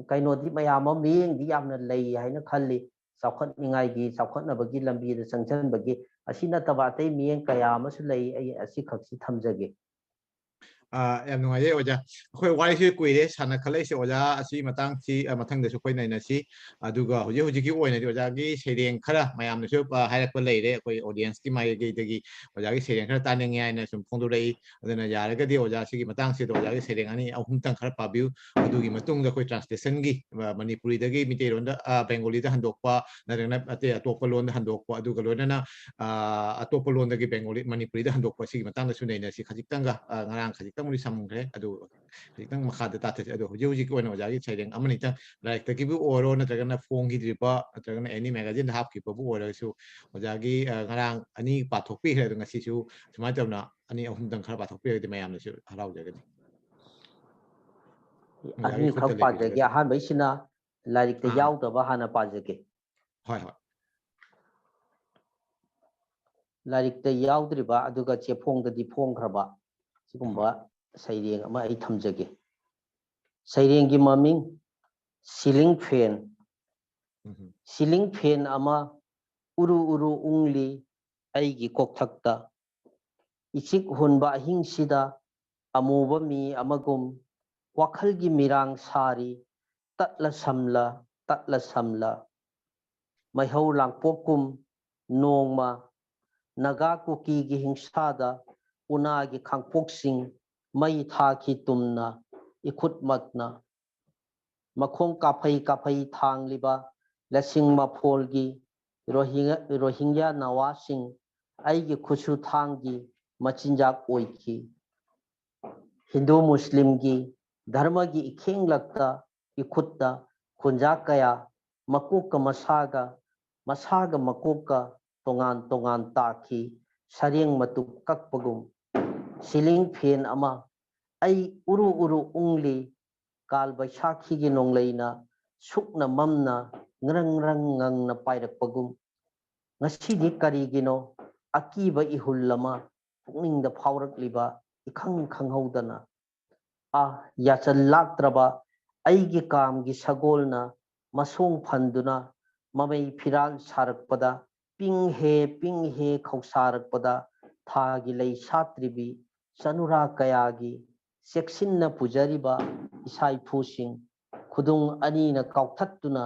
ꯀꯩꯅꯣꯗꯤ ꯃꯌꯥꯝ ꯑꯃ, ꯃꯤꯠꯌꯦꯡꯗꯤ ꯌꯥꯝꯅ ꯂꯩ ꯍꯥꯏꯅ ꯈꯜꯂꯤ꯫ ꯆꯥꯎꯈꯠꯅꯤꯡꯉꯥꯏꯒꯤ, ꯆꯥꯎꯈꯠꯅꯕꯒꯤ ꯂꯝꯕꯤꯗ ꯆꯪꯁꯤꯟꯕꯒꯤ, ꯑꯁꯤ ꯅꯠꯇꯕ ꯑꯇꯩ ꯃꯤꯠꯌꯦꯡ ꯀꯌꯥ ꯑꯃꯁꯨ ꯂꯩ꯫ ꯑꯩ ꯑꯁꯤꯈꯛꯁꯤ ꯊꯝꯖꯒꯦ꯫ ꯑꯥ, ꯌꯥꯝ ꯅꯨꯡꯉꯥꯏꯖꯩ ꯑꯣꯖꯥ꯫ ꯑꯩꯈꯣꯏ ꯋꯥꯔꯤꯁꯤ ꯀꯨꯏꯔꯦ ꯁꯥꯟꯅꯈꯠꯂꯛꯏꯁꯦ ꯑꯣꯖꯥ꯫ ꯑꯁꯤꯒꯤ ꯃꯇꯥꯡꯁꯤ, ꯑ, ꯃꯊꯪꯗꯁꯨ ꯑꯩꯈꯣꯏ ꯅꯩꯅꯁꯤ꯫ ꯑꯗꯨꯒ ꯍꯧꯖꯤꯛ ꯍꯧꯖꯤꯛꯀꯤ ꯑꯣꯏꯅꯗꯤ ꯑꯣꯖꯥꯒꯤ ꯁꯩꯔꯦꯡ ꯈꯔ ꯃꯌꯥꯝꯅꯁꯨ, ꯑ, ꯍꯥꯏꯔꯛꯄ ꯂꯩꯔꯦ, ꯑꯩꯈꯣꯏ audience ꯀꯤ ꯃꯥꯏꯀꯩꯗꯒꯤ ꯑꯣꯖꯥꯒꯤ ꯁꯩꯔꯦꯡ ꯈꯔ ꯇꯥꯅꯤꯡꯉꯦ ꯍꯥꯏꯅ ꯁꯨꯝ ꯐꯣꯡꯗꯣꯔꯛꯏ꯫ ꯑꯗꯨꯅ ꯌꯥꯔꯒꯗꯤ ꯑꯣꯖꯥ ꯁꯤꯒꯤ ꯃꯇꯥꯡꯁꯤꯗ ꯑꯣꯖꯥꯒꯤ ꯁꯩꯔꯦꯡ ꯑꯅꯤ ꯑꯍꯨꯝꯇꯪ ꯈꯔ ꯄꯥꯕꯤꯌꯨ꯫ ꯑꯗꯨꯒꯤ ꯃꯇꯨꯡꯗ ꯑꯩꯈꯣꯏ translation ꯒꯤ, ꯑ, ꯃꯅꯤꯄꯨꯔꯤꯗꯒꯤ ꯃꯤꯇꯩꯔꯣꯟꯗ, ꯑ, ꯕꯦꯡꯒꯣꯂꯤꯗ ꯍꯟꯗꯣꯛꯄ, ꯅꯠꯇ꯭ꯔꯒꯅ ꯑꯇꯩ ꯑꯇꯣꯞꯄ ꯂꯣꯟꯗ ꯍꯟꯗꯣꯛꯄ, ꯑꯗꯨꯒ ꯂꯣꯏꯅꯅ, ꯑ, ꯑꯇꯣꯞꯄ ꯂꯣꯟꯗꯒꯤ ꯕꯦꯡꯒꯣꯂꯤ, ꯃꯅꯤꯄꯨꯔꯤꯗ ꯍꯟꯗꯣꯛꯄ, ꯁꯤꯒꯤ ꯃꯇꯥꯡꯗꯁꯨ ꯅꯩꯅꯁꯤ꯫ ꯈꯖꯤꯛꯇꯪꯒ, ꯑ, ꯉꯔꯥꯡ ꯈꯖꯤꯛꯇꯪꯕꯨꯗꯤ ꯁꯝꯈ꯭ꯔꯦ, ꯑꯗꯨ ꯈꯖꯤꯛꯇꯪ ꯃꯈꯥꯗ ꯇꯥꯊꯁꯤ꯫ ꯑꯗꯣ ꯍꯧꯖꯤꯛ ꯍꯧꯖꯤꯛꯀꯤ ꯑꯣꯏꯅ ꯑꯣꯖꯥꯒꯤ ꯁꯩꯔꯦꯡ ꯑꯃꯅꯤꯇꯪ, ꯂꯥꯏꯔꯤꯛꯇꯒꯤꯕꯨ ꯑꯣꯏꯔꯣ, ꯅꯠꯇ꯭ꯔꯒꯅ ꯐꯣꯡꯈꯤꯗ꯭ꯔꯤꯕ, ꯅꯠꯇ꯭ꯔꯒꯅ any magazine ꯗ ꯍꯥꯞꯈꯤꯕꯕꯨ ꯑꯣꯏꯔꯒꯁꯨ, ꯑꯣꯖꯥꯒꯤ, ꯑ, ꯉꯔꯥꯡ ꯑꯅꯤ ꯄꯥꯊꯣꯛꯄꯤꯈ꯭ꯔꯦ, ꯑꯗꯣ ꯉꯁꯤꯁꯨ ꯁꯨꯃꯥꯏꯅ ꯇꯧꯅ ꯑꯅꯤ ꯑꯍꯨꯝꯗꯪ ꯈꯔ ꯄꯥꯊꯣꯛꯄꯤꯔꯒꯗꯤ ꯃꯌꯥꯝꯅꯁꯨ ꯍꯔꯥꯎꯖꯒꯅꯤ꯫ ꯑꯣꯖꯥꯒꯤ ꯑꯅꯤꯈꯛ ꯈꯨꯠꯇ ꯄꯥꯖꯒꯦ꯫ ꯂꯩꯕꯤꯔꯒꯗꯤ꯫ ꯑꯍꯥꯟꯕꯩꯁꯤꯅ ꯂꯥꯏꯔꯤꯛꯇ ꯑꯥ꯫ ꯌꯥꯎꯗꯕ ꯍꯥꯟꯅ ꯄꯥꯖꯒꯦ꯫ ꯍꯣꯏ, ꯍꯣꯏ꯫ ꯂꯥꯏꯔꯤꯛꯇ ꯌꯥꯎꯗ꯭ꯔꯤꯕ ꯑꯗꯨꯒ ꯆꯦꯐꯣꯡꯗꯗꯤ ꯐꯣꯡꯈ꯭ꯔꯕ ꯁꯤꯒꯨꯝꯕ ꯁꯩꯔꯦꯡ ꯑꯃ ꯑꯩ ꯊꯝꯖꯒꯦ꯫ ꯁꯩꯔꯦꯡꯒꯤ ꯃꯃꯤꯡ ꯁꯤꯂꯤꯡ ꯐꯦꯟ꯫ ꯎꯝ꯫ ꯁꯤꯂꯤꯡ ꯐꯦꯟ ꯑꯃ ꯎꯔꯨ ꯎꯔꯨ ꯎꯪꯂꯤ ꯑꯩꯒꯤ ꯀꯣꯛꯊꯛꯇ꯫ ꯏꯆꯤꯛ ꯍꯨꯟꯕ ꯑꯍꯤꯡꯁꯤꯗ ꯑꯃꯨꯕ ꯃꯤ ꯑꯃꯒꯨꯝ ꯋꯥꯈꯜꯒꯤ ꯃꯤꯔꯥꯡ ꯁꯥꯔꯤ, ꯇꯠꯂ ꯁꯝꯂ, ꯇꯠꯂ ꯁꯝꯂ꯫ ꯃꯩꯍꯧ ꯂꯥꯡꯄꯣꯛꯀꯨꯝ ꯅꯣꯡꯃ ꯅꯥꯒꯥ ꯀꯨꯀꯤꯒꯤ ꯍꯤꯡꯁꯥꯗ ꯎꯅꯥꯒꯤ ꯈꯥꯡꯄꯣꯛꯁꯤꯡ ꯃꯩ ꯊꯥꯈꯤ ꯇꯨꯝꯅ, ꯏꯈꯨꯠꯃꯛꯅ꯫ ꯃꯈꯣꯡ ꯀꯥꯐꯩ ꯀꯥꯐꯩ ꯊꯥꯡꯂꯤꯕ ꯂꯁꯤꯡ ꯃꯐꯣꯜꯒꯤ ꯔꯣꯍꯤꯡ-, ꯔꯣꯍꯤꯡꯒ꯭ꯌꯥ ꯅꯋꯥꯁꯤꯡ ꯑꯩꯒꯤ ꯈꯨꯠꯁꯨ ꯊꯥꯡꯒꯤ ꯃꯆꯤꯟꯖꯥꯛ ꯑꯣꯏꯈꯤ꯫ ꯍꯤꯟꯗꯨ ꯃꯨꯁꯂꯤꯝꯒꯤ ꯙꯔꯃꯒꯤ ꯏꯈꯦꯡꯂꯛꯇ, ꯏꯈꯨꯠꯇ ꯈꯨꯟꯖꯥ ꯀꯌꯥ ꯃꯀꯣꯛꯀ ꯃꯁꯥꯒ, ꯃꯁꯥꯒ ꯃꯀꯣꯛꯀ ꯇꯣꯉꯥꯟ ꯇꯣꯉꯥꯟ ꯇꯥꯈꯤ, ꯁꯔꯦꯡ ꯃꯇꯨꯞ ꯀꯛꯄꯒꯨꯝ꯫ ꯁꯤꯂꯤꯡ ꯐꯦꯟ ꯑꯃ ꯑꯩ ꯎꯔꯨ ꯎꯔꯨ ꯎꯪꯂꯤ, ꯀꯥꯜ ꯕꯩꯁꯥꯈꯤꯒꯤ ꯅꯣꯡꯂꯩꯅ ꯁꯨꯛꯅ ꯃꯝꯅ ꯉ꯭ꯔꯪ ꯉ꯭ꯔꯪ ꯉꯪꯅ ꯄꯥꯏꯔꯛꯄꯒꯨꯝ꯫ ꯉꯁꯤꯗꯤ ꯀꯔꯤꯒꯤꯅꯣ ꯑꯀꯤꯕ ꯏꯍꯨꯜ ꯑꯃ ꯄꯨꯛꯅꯤꯡꯗ ꯐꯥꯎꯔꯛꯂꯤꯕ ꯏꯈꯪ ꯈꯪꯍꯧꯗꯅ꯫ ꯑ, ꯌꯥꯆꯜ ꯂꯥꯛꯇ꯭ꯔꯕ ꯑꯩꯒꯤ ꯀꯥꯝꯒꯤ ꯁꯒꯣꯜꯅ ꯃꯁꯣꯡ ꯐꯟꯗꯨꯅ ꯃꯃꯩ ꯐꯤꯔꯥꯜ ꯁꯥꯔꯛꯄꯗ, ꯄꯤꯡ ꯍꯦ ꯄꯤꯡ ꯍꯦ ꯈꯧꯁꯥꯔꯛꯄꯗ, ꯊꯥꯒꯤ ꯂꯩ ꯁꯥꯠꯇ꯭ꯔꯤꯕꯤ ꯆꯅꯨꯔꯥ ꯀꯌꯥꯒꯤ ꯆꯦꯛꯁꯤꯟꯅ ꯄꯨꯖꯔꯤꯕ ꯏꯁꯥ ꯏꯐꯨꯁꯤꯡ ꯈꯨꯗꯨꯡ ꯑꯅꯤꯅ ꯀꯥꯎꯊꯠꯇꯨꯅ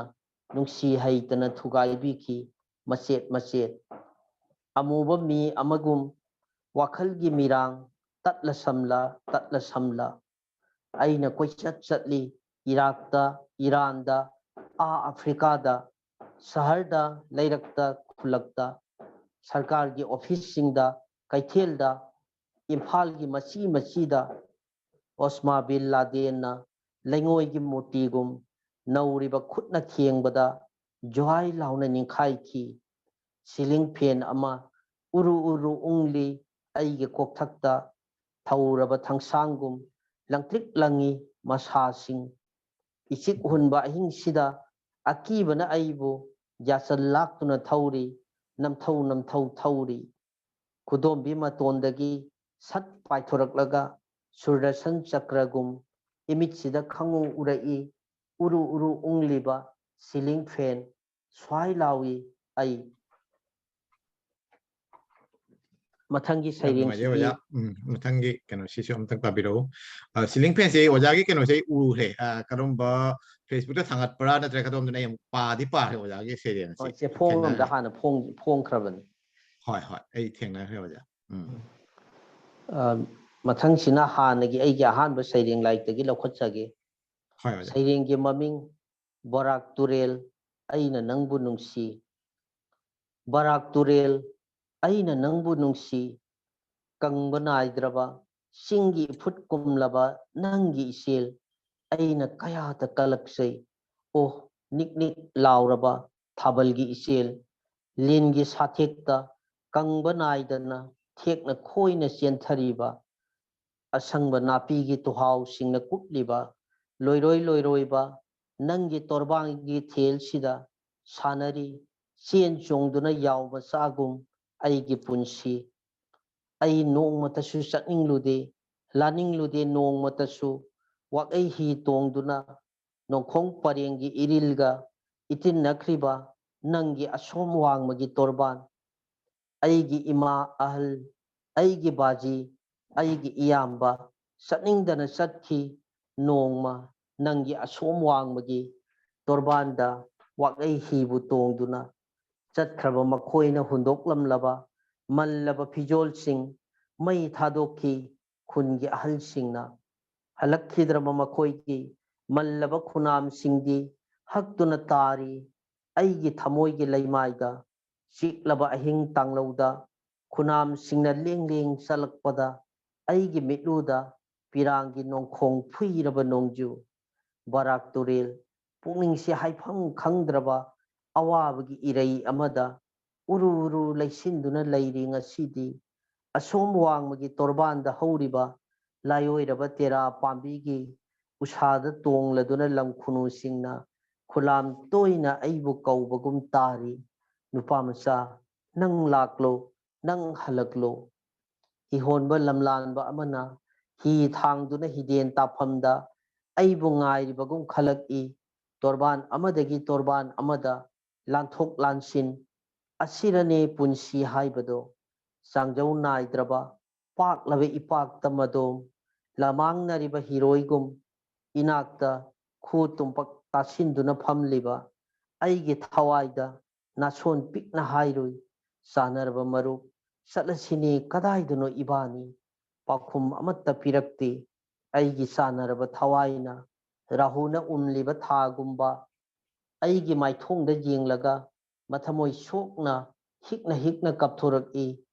ꯅꯨꯡꯁꯤ ꯍꯩꯇꯅ ꯊꯨꯒꯥꯏꯕꯤꯈꯤ ꯃꯆꯦꯠ ꯃꯆꯦꯠ꯫ ꯑꯃꯨꯕ ꯃꯤ ꯑꯃꯒꯨꯝ ꯋꯥꯈꯜꯒꯤ ꯃꯤꯔꯥꯡ ꯇꯠꯂ ꯁꯝꯂ, ꯇꯠꯂ ꯁꯝꯂ꯫ ꯑꯩꯅ ꯀꯣꯏꯆꯠ ꯆꯠꯂꯤ, ꯏꯔꯥꯛꯇ, ꯏꯔꯥꯟꯗ, ꯑꯥ ꯑꯐ꯭ꯔꯤꯀꯥꯗ, ꯁꯍꯔꯗ, ꯂꯩꯔꯛꯇ, ꯈꯨꯜꯂꯛꯇ, ꯁꯔꯀꯥꯔꯒꯤ ꯑꯣꯐꯤꯁꯁꯤꯡꯗ, ꯀꯩꯊꯦꯜꯗ, ꯏꯝꯐꯥꯜꯒꯤ ꯃꯆꯤ ꯃꯆꯤꯗ꯫ ꯑꯣꯁꯃꯥ ꯕꯤꯟ ꯂꯥꯗꯦꯟꯅ ꯂꯩꯉꯣꯏꯒꯤ ꯃꯨꯔꯇꯤꯒꯨꯝ ꯅꯧꯔꯤꯕ ꯈꯨꯠꯅ ꯊꯦꯡꯕꯗ ꯖ꯭ꯋꯥꯏ ꯂꯥꯎꯅ ꯅꯤꯡꯈꯥꯏꯈꯤ꯫ ꯁꯤꯂꯤꯡ ꯐꯦꯟ ꯑꯃ ꯎꯔꯨ ꯎꯔꯨ ꯎꯪꯂꯤ ꯑꯩꯒꯤ ꯀꯣꯛꯊꯛꯇ꯫ ꯊꯧꯔꯕ ꯊꯥꯡꯁꯥꯡꯒꯨꯝ ꯂꯪꯇ꯭ꯔꯤꯛ ꯂꯪꯉꯤ ꯃꯁꯥꯁꯤꯡ꯫ ꯏꯆꯤꯛ ꯍꯨꯟꯕ ꯑꯍꯤꯡꯁꯤꯗ ꯑꯀꯤꯕꯅ ꯑꯩꯕꯨ ꯌꯥꯆꯜ ꯂꯥꯛꯇꯨꯅ ꯊꯧꯔꯤ, ꯅꯝꯊꯧ ꯅꯝꯊꯧ ꯊꯧꯔꯤ꯫ ꯈꯨꯗꯣꯝꯕꯤ ꯃꯇꯣꯟꯗꯒꯤ ꯁꯠ ꯄꯥꯏꯊꯣꯔꯛꯂꯒ ꯁꯨꯔꯗꯔꯁꯟ ꯆꯀ꯭ꯔꯒꯨꯝ ꯏꯃꯤꯠꯁꯤꯗ ꯈꯪꯎ ꯎꯔꯛꯏ, ꯎꯔꯨ ꯎꯔꯨ ꯎꯪꯂꯤꯕ ꯁꯤꯂꯤꯡ ꯐꯦꯟ꯫ ꯁ꯭ꯋꯥꯏ ꯂꯥꯎꯏ ꯑꯩ꯫ ꯃꯊꯪꯒꯤ ꯌꯥꯝ ꯅꯨꯡꯉꯥꯏꯖꯩ ꯁꯩꯔꯦꯡꯁꯤꯗꯤ ꯑꯣꯖꯥ꯫ ꯎꯝ, ꯃꯊꯪꯒꯤ ꯀꯩꯅꯣꯁꯤꯁꯨ ꯑꯝꯇꯪ ꯄꯥꯕꯤꯔꯛꯎ꯫ ꯑ, ꯁꯤꯂꯤꯡ ꯐꯦꯟꯁꯦ ꯑꯩ ꯑꯣꯖꯥꯒꯤ ꯀꯩꯅꯣꯁꯦ ꯑꯩ ꯎꯔꯦ꯫ ꯑ, ꯀꯔꯝꯕ, Facebook ꯇ ꯊꯥꯡꯒꯠꯄ꯭ꯔꯥ ꯅꯠꯇ꯭ꯔꯒ ꯀꯗꯣꯝꯗꯅꯣ? ꯑꯩ ꯑꯃꯨꯛ ꯄꯥꯗꯤ ꯄꯥꯔꯦ ꯑꯣꯖꯥꯒꯤ ꯁꯩꯔꯦꯡ ꯑꯁꯤ꯫ ꯍꯣꯏ, ꯆꯦꯐꯣꯡ ꯑꯃꯗ ꯊꯦꯡꯅꯈ꯭ꯔꯦ꯫ ꯍꯥꯟꯅ ꯐꯣꯡ-, ꯐꯣꯡꯈ꯭ꯔꯕꯅꯤ꯫ ꯍꯣꯏ, ꯍꯣꯏ, ꯑꯩ ꯊꯦꯡꯅꯈ꯭ꯔꯦ ꯑꯣꯖꯥ꯫ ꯎꯝ꯫ ꯑ, ꯃꯊꯪꯁꯤꯅ ꯍꯥꯟꯅꯒꯤ ꯑꯩꯒꯤ ꯑꯍꯥꯟꯕ ꯁꯩꯔꯦꯡ ꯂꯥꯏꯔꯤꯛꯇꯒꯤ ꯂꯧꯈꯠꯆꯒꯦ꯫ ꯍꯣꯏ ꯑꯣꯖꯥ꯫ ꯁꯩꯔꯦꯡꯒꯤ ꯃꯃꯤꯡ ꯕꯔꯥꯛ ꯇꯨꯔꯦꯜ, ꯑꯩꯅ ꯅꯪꯕꯨ ꯅꯨꯡꯁꯤ꯫ ꯕꯔꯥꯛ ꯇꯨꯔꯦꯜ, ꯑꯩꯅ ꯅꯪꯕꯨ ꯅꯨꯡꯁꯤ꯫ ꯀꯪꯕ ꯅꯥꯏꯗ꯭ꯔꯕ ꯆꯤꯡꯒꯤ ꯏꯐꯨꯠ ꯀꯨꯝꯂꯕ ꯅꯪꯒꯤ ꯏꯆꯦꯜ ꯑꯩꯅ ꯀꯌꯥꯗ ꯀꯜꯂꯛꯆꯩ꯫ ꯑꯣ, ꯅꯤꯛ ꯅꯤꯛ ꯂꯥꯎꯔꯕ ꯊꯥꯕꯜꯒꯤ ꯏꯆꯦꯜ, ꯂꯤꯟꯒꯤ ꯁꯥꯊꯦꯛꯇ ꯀꯪꯕ ꯅꯥꯏꯗꯅ ꯊꯦꯛꯅ ꯈꯣꯏꯅ ꯆꯦꯟꯊꯔꯤꯕ ꯑꯁꯪꯕ ꯅꯥꯄꯤꯒꯤ ꯇꯨꯍꯥꯎꯁꯤꯡꯅ ꯀꯨꯞꯂꯤꯕ ꯂꯣꯏꯔꯣꯏ ꯂꯣꯏꯔꯣꯏꯕ ꯅꯪꯒꯤ ꯇꯣꯔꯕꯥꯡꯒꯤ ꯊꯦꯜꯁꯤꯗ ꯁꯥꯟꯅꯔꯤ, ꯆꯦꯟ ꯆꯣꯡꯗꯨꯅ ꯌꯥꯎꯕ ꯆꯥꯒꯨꯝ ꯑꯩꯒꯤ ꯄꯨꯟꯁꯤ꯫ ꯑꯩ ꯅꯣꯡꯃꯇꯁꯨ ꯆꯠꯅꯤꯡꯂꯨꯗꯦ, ꯂꯥꯅꯤꯡꯂꯨꯗꯦ, ꯅꯣꯡꯃꯇꯁꯨ ꯋꯥꯛꯂꯩ ꯍꯤ ꯇꯣꯡꯗꯨꯅ ꯅꯣꯡꯈꯣꯡ ꯄꯔꯦꯡꯒꯤ ꯏꯔꯤꯜꯒ ꯏꯇꯤꯟꯅꯈ꯭ꯔꯤꯕ ꯅꯪꯒꯤ ꯑꯁꯣꯝ ꯋꯥꯡꯃꯒꯤ ꯇꯣꯔꯕꯥꯟ꯫ ꯑꯩꯒꯤ ꯏꯃꯥ ꯑꯍꯜ, ꯑꯩꯒꯤ ꯕꯥꯖꯤ, ꯑꯩꯒꯤ ꯏꯌꯥꯝꯕ ꯆꯠꯅꯤꯡꯗꯅ ꯆꯠꯈꯤ꯫ ꯅꯣꯡꯃ ꯅꯪꯒꯤ ꯑꯁꯣꯝ ꯋꯥꯡꯃꯒꯤ ꯇꯣꯔꯕꯥꯟꯗ ꯋꯥꯛꯂꯩ ꯍꯤꯕꯨ ꯇꯣꯡꯗꯨꯅ ꯆꯠꯈ꯭ꯔꯕ ꯃꯈꯣꯏꯅ ꯍꯨꯟꯗꯣꯛꯂꯝꯂꯕ ꯃꯜꯂꯕ ꯐꯤꯖꯣꯜꯁꯤꯡ ꯃꯩ ꯊꯥꯗꯣꯛꯈꯤ꯫ ꯈꯨꯟꯒꯤ ꯑꯍꯜꯁꯤꯡꯅ ꯍꯜꯂꯛꯈꯤꯗ꯭ꯔꯕ ꯃꯈꯣꯏꯒꯤ ꯃꯜꯂꯕ ꯈꯨꯅꯥꯝꯁꯤꯡꯗꯤ ꯍꯛꯇꯨꯅ ꯇꯥꯔꯤ꯫ ꯑꯩꯒꯤ ꯊꯃꯣꯏꯒꯤ ꯂꯩꯃꯥꯏꯗ ꯆꯤꯛꯂꯕ ꯑꯍꯤꯡ ꯇꯥꯡꯂꯧꯗ ꯈꯨꯅꯥꯝꯁꯤꯡꯅ ꯂꯦꯡ ꯂꯦꯡ ꯆꯠꯂꯛꯄꯗ ꯑꯩꯒꯤ ꯃꯤꯠꯂꯨꯗ ꯄꯤꯔꯥꯡꯒꯤ ꯅꯣꯡꯈꯣꯡ ꯐꯨꯏꯔꯕ ꯅꯣꯡꯖꯨ, ꯕꯔꯥꯛ ꯇꯨꯔꯦꯜ, ꯄꯨꯛꯅꯤꯡꯁꯤ ꯍꯥꯏꯐꯝ ꯈꯪꯗ꯭ꯔꯕ ꯑꯋꯥꯕꯒꯤ ꯏꯔꯩ ꯑꯃꯗ ꯎꯔꯨ ꯎꯔꯨ ꯂꯩꯁꯤꯟꯗꯨꯅ ꯂꯩꯔꯤ ꯉꯁꯤꯗꯤ꯫ ꯑꯁꯣꯝ ꯋꯥꯡꯃꯒꯤ ꯇꯣꯔꯕꯥꯟꯗ ꯍꯧꯔꯤꯕ ꯂꯥꯏꯑꯣꯏꯔꯕ ꯇꯦꯔꯥ ꯄꯥꯝꯕꯤꯒꯤ ꯎꯁꯥꯗ ꯇꯣꯡꯂꯗꯨꯅ ꯂꯝ ꯈꯨꯅꯨꯁꯤꯡꯅ ꯈꯨꯂꯥꯝ ꯇꯣꯏꯅ ꯑꯩꯕꯨ ꯀꯧꯕꯒꯨꯝ ꯇꯥꯔꯤ꯫ ꯅꯨꯄꯥ ꯃꯆꯥ, ꯅꯪ ꯂꯥꯛꯂꯣ, ꯅꯪ ꯍꯜꯂꯛꯂꯣ꯫ ꯍꯤꯍꯣꯟꯕ ꯂꯝꯂꯥꯟꯕ ꯑꯃꯅ ꯍꯤ ꯊꯥꯡꯗꯨꯅ ꯍꯤꯗꯦꯟ ꯇꯥꯐꯝꯗ ꯑꯩꯕꯨ ꯉꯥꯏꯔꯤꯕꯒꯨꯝ ꯈꯜꯂꯛꯏ꯫ ꯇꯣꯔꯕꯥꯟ ꯑꯃꯗꯒꯤ ꯇꯣꯔꯕꯥꯟ ꯑꯃꯗ ꯂꯥꯟꯊꯣꯛ ꯂꯥꯟꯁꯤꯟ, ꯑꯁꯤꯔꯅꯦ ꯄꯨꯟꯁꯤ ꯍꯥꯏꯕꯗꯣ꯫ ꯆꯥꯡꯖꯧ ꯅꯥꯏꯗ꯭ꯔꯕ ꯄꯥꯛꯂꯕ ꯏꯄꯥꯛꯇ ꯃꯗꯣꯝ ꯂꯃꯥꯡꯅꯔꯤꯕ ꯍꯤꯔꯣꯏꯒꯨꯝ ꯏꯅꯥꯛꯇ ꯈꯨ ꯇꯨꯝꯄꯛ ꯇꯥꯁꯤꯟꯗꯨꯅ ꯐꯝꯂꯤꯕ ꯑꯩꯒꯤ ꯊꯋꯥꯏꯗ ꯅꯥꯁꯣꯟ ꯄꯤꯛꯅ ꯍꯥꯏꯔꯨꯏ, ꯆꯥꯟꯅꯔꯕ ꯃꯔꯨꯞ, ꯆꯠꯂꯁꯤꯅꯦ ꯀꯗꯥꯏꯗꯅꯣ ꯏꯕꯥꯅꯤ? ꯄꯥꯎꯈꯨꯝ ꯑꯃꯠꯇ ꯄꯤꯔꯛꯇꯦ꯫ ꯑꯩꯒꯤ ꯆꯥꯟꯅꯔꯕ ꯊꯋꯥꯏꯅ ꯔꯥꯍꯨꯅ ꯎꯝꯂꯤꯕ ꯊꯥꯒꯨꯝꯕ ꯑꯩꯒꯤ ꯃꯥꯏꯊꯣꯡꯗ ꯌꯦꯡꯂꯒ ꯃꯊꯃꯣꯏ ꯁꯣꯛꯅ ꯍꯤꯛꯅ ꯍꯤꯛꯅ ꯀꯞꯊꯣꯔꯛꯏ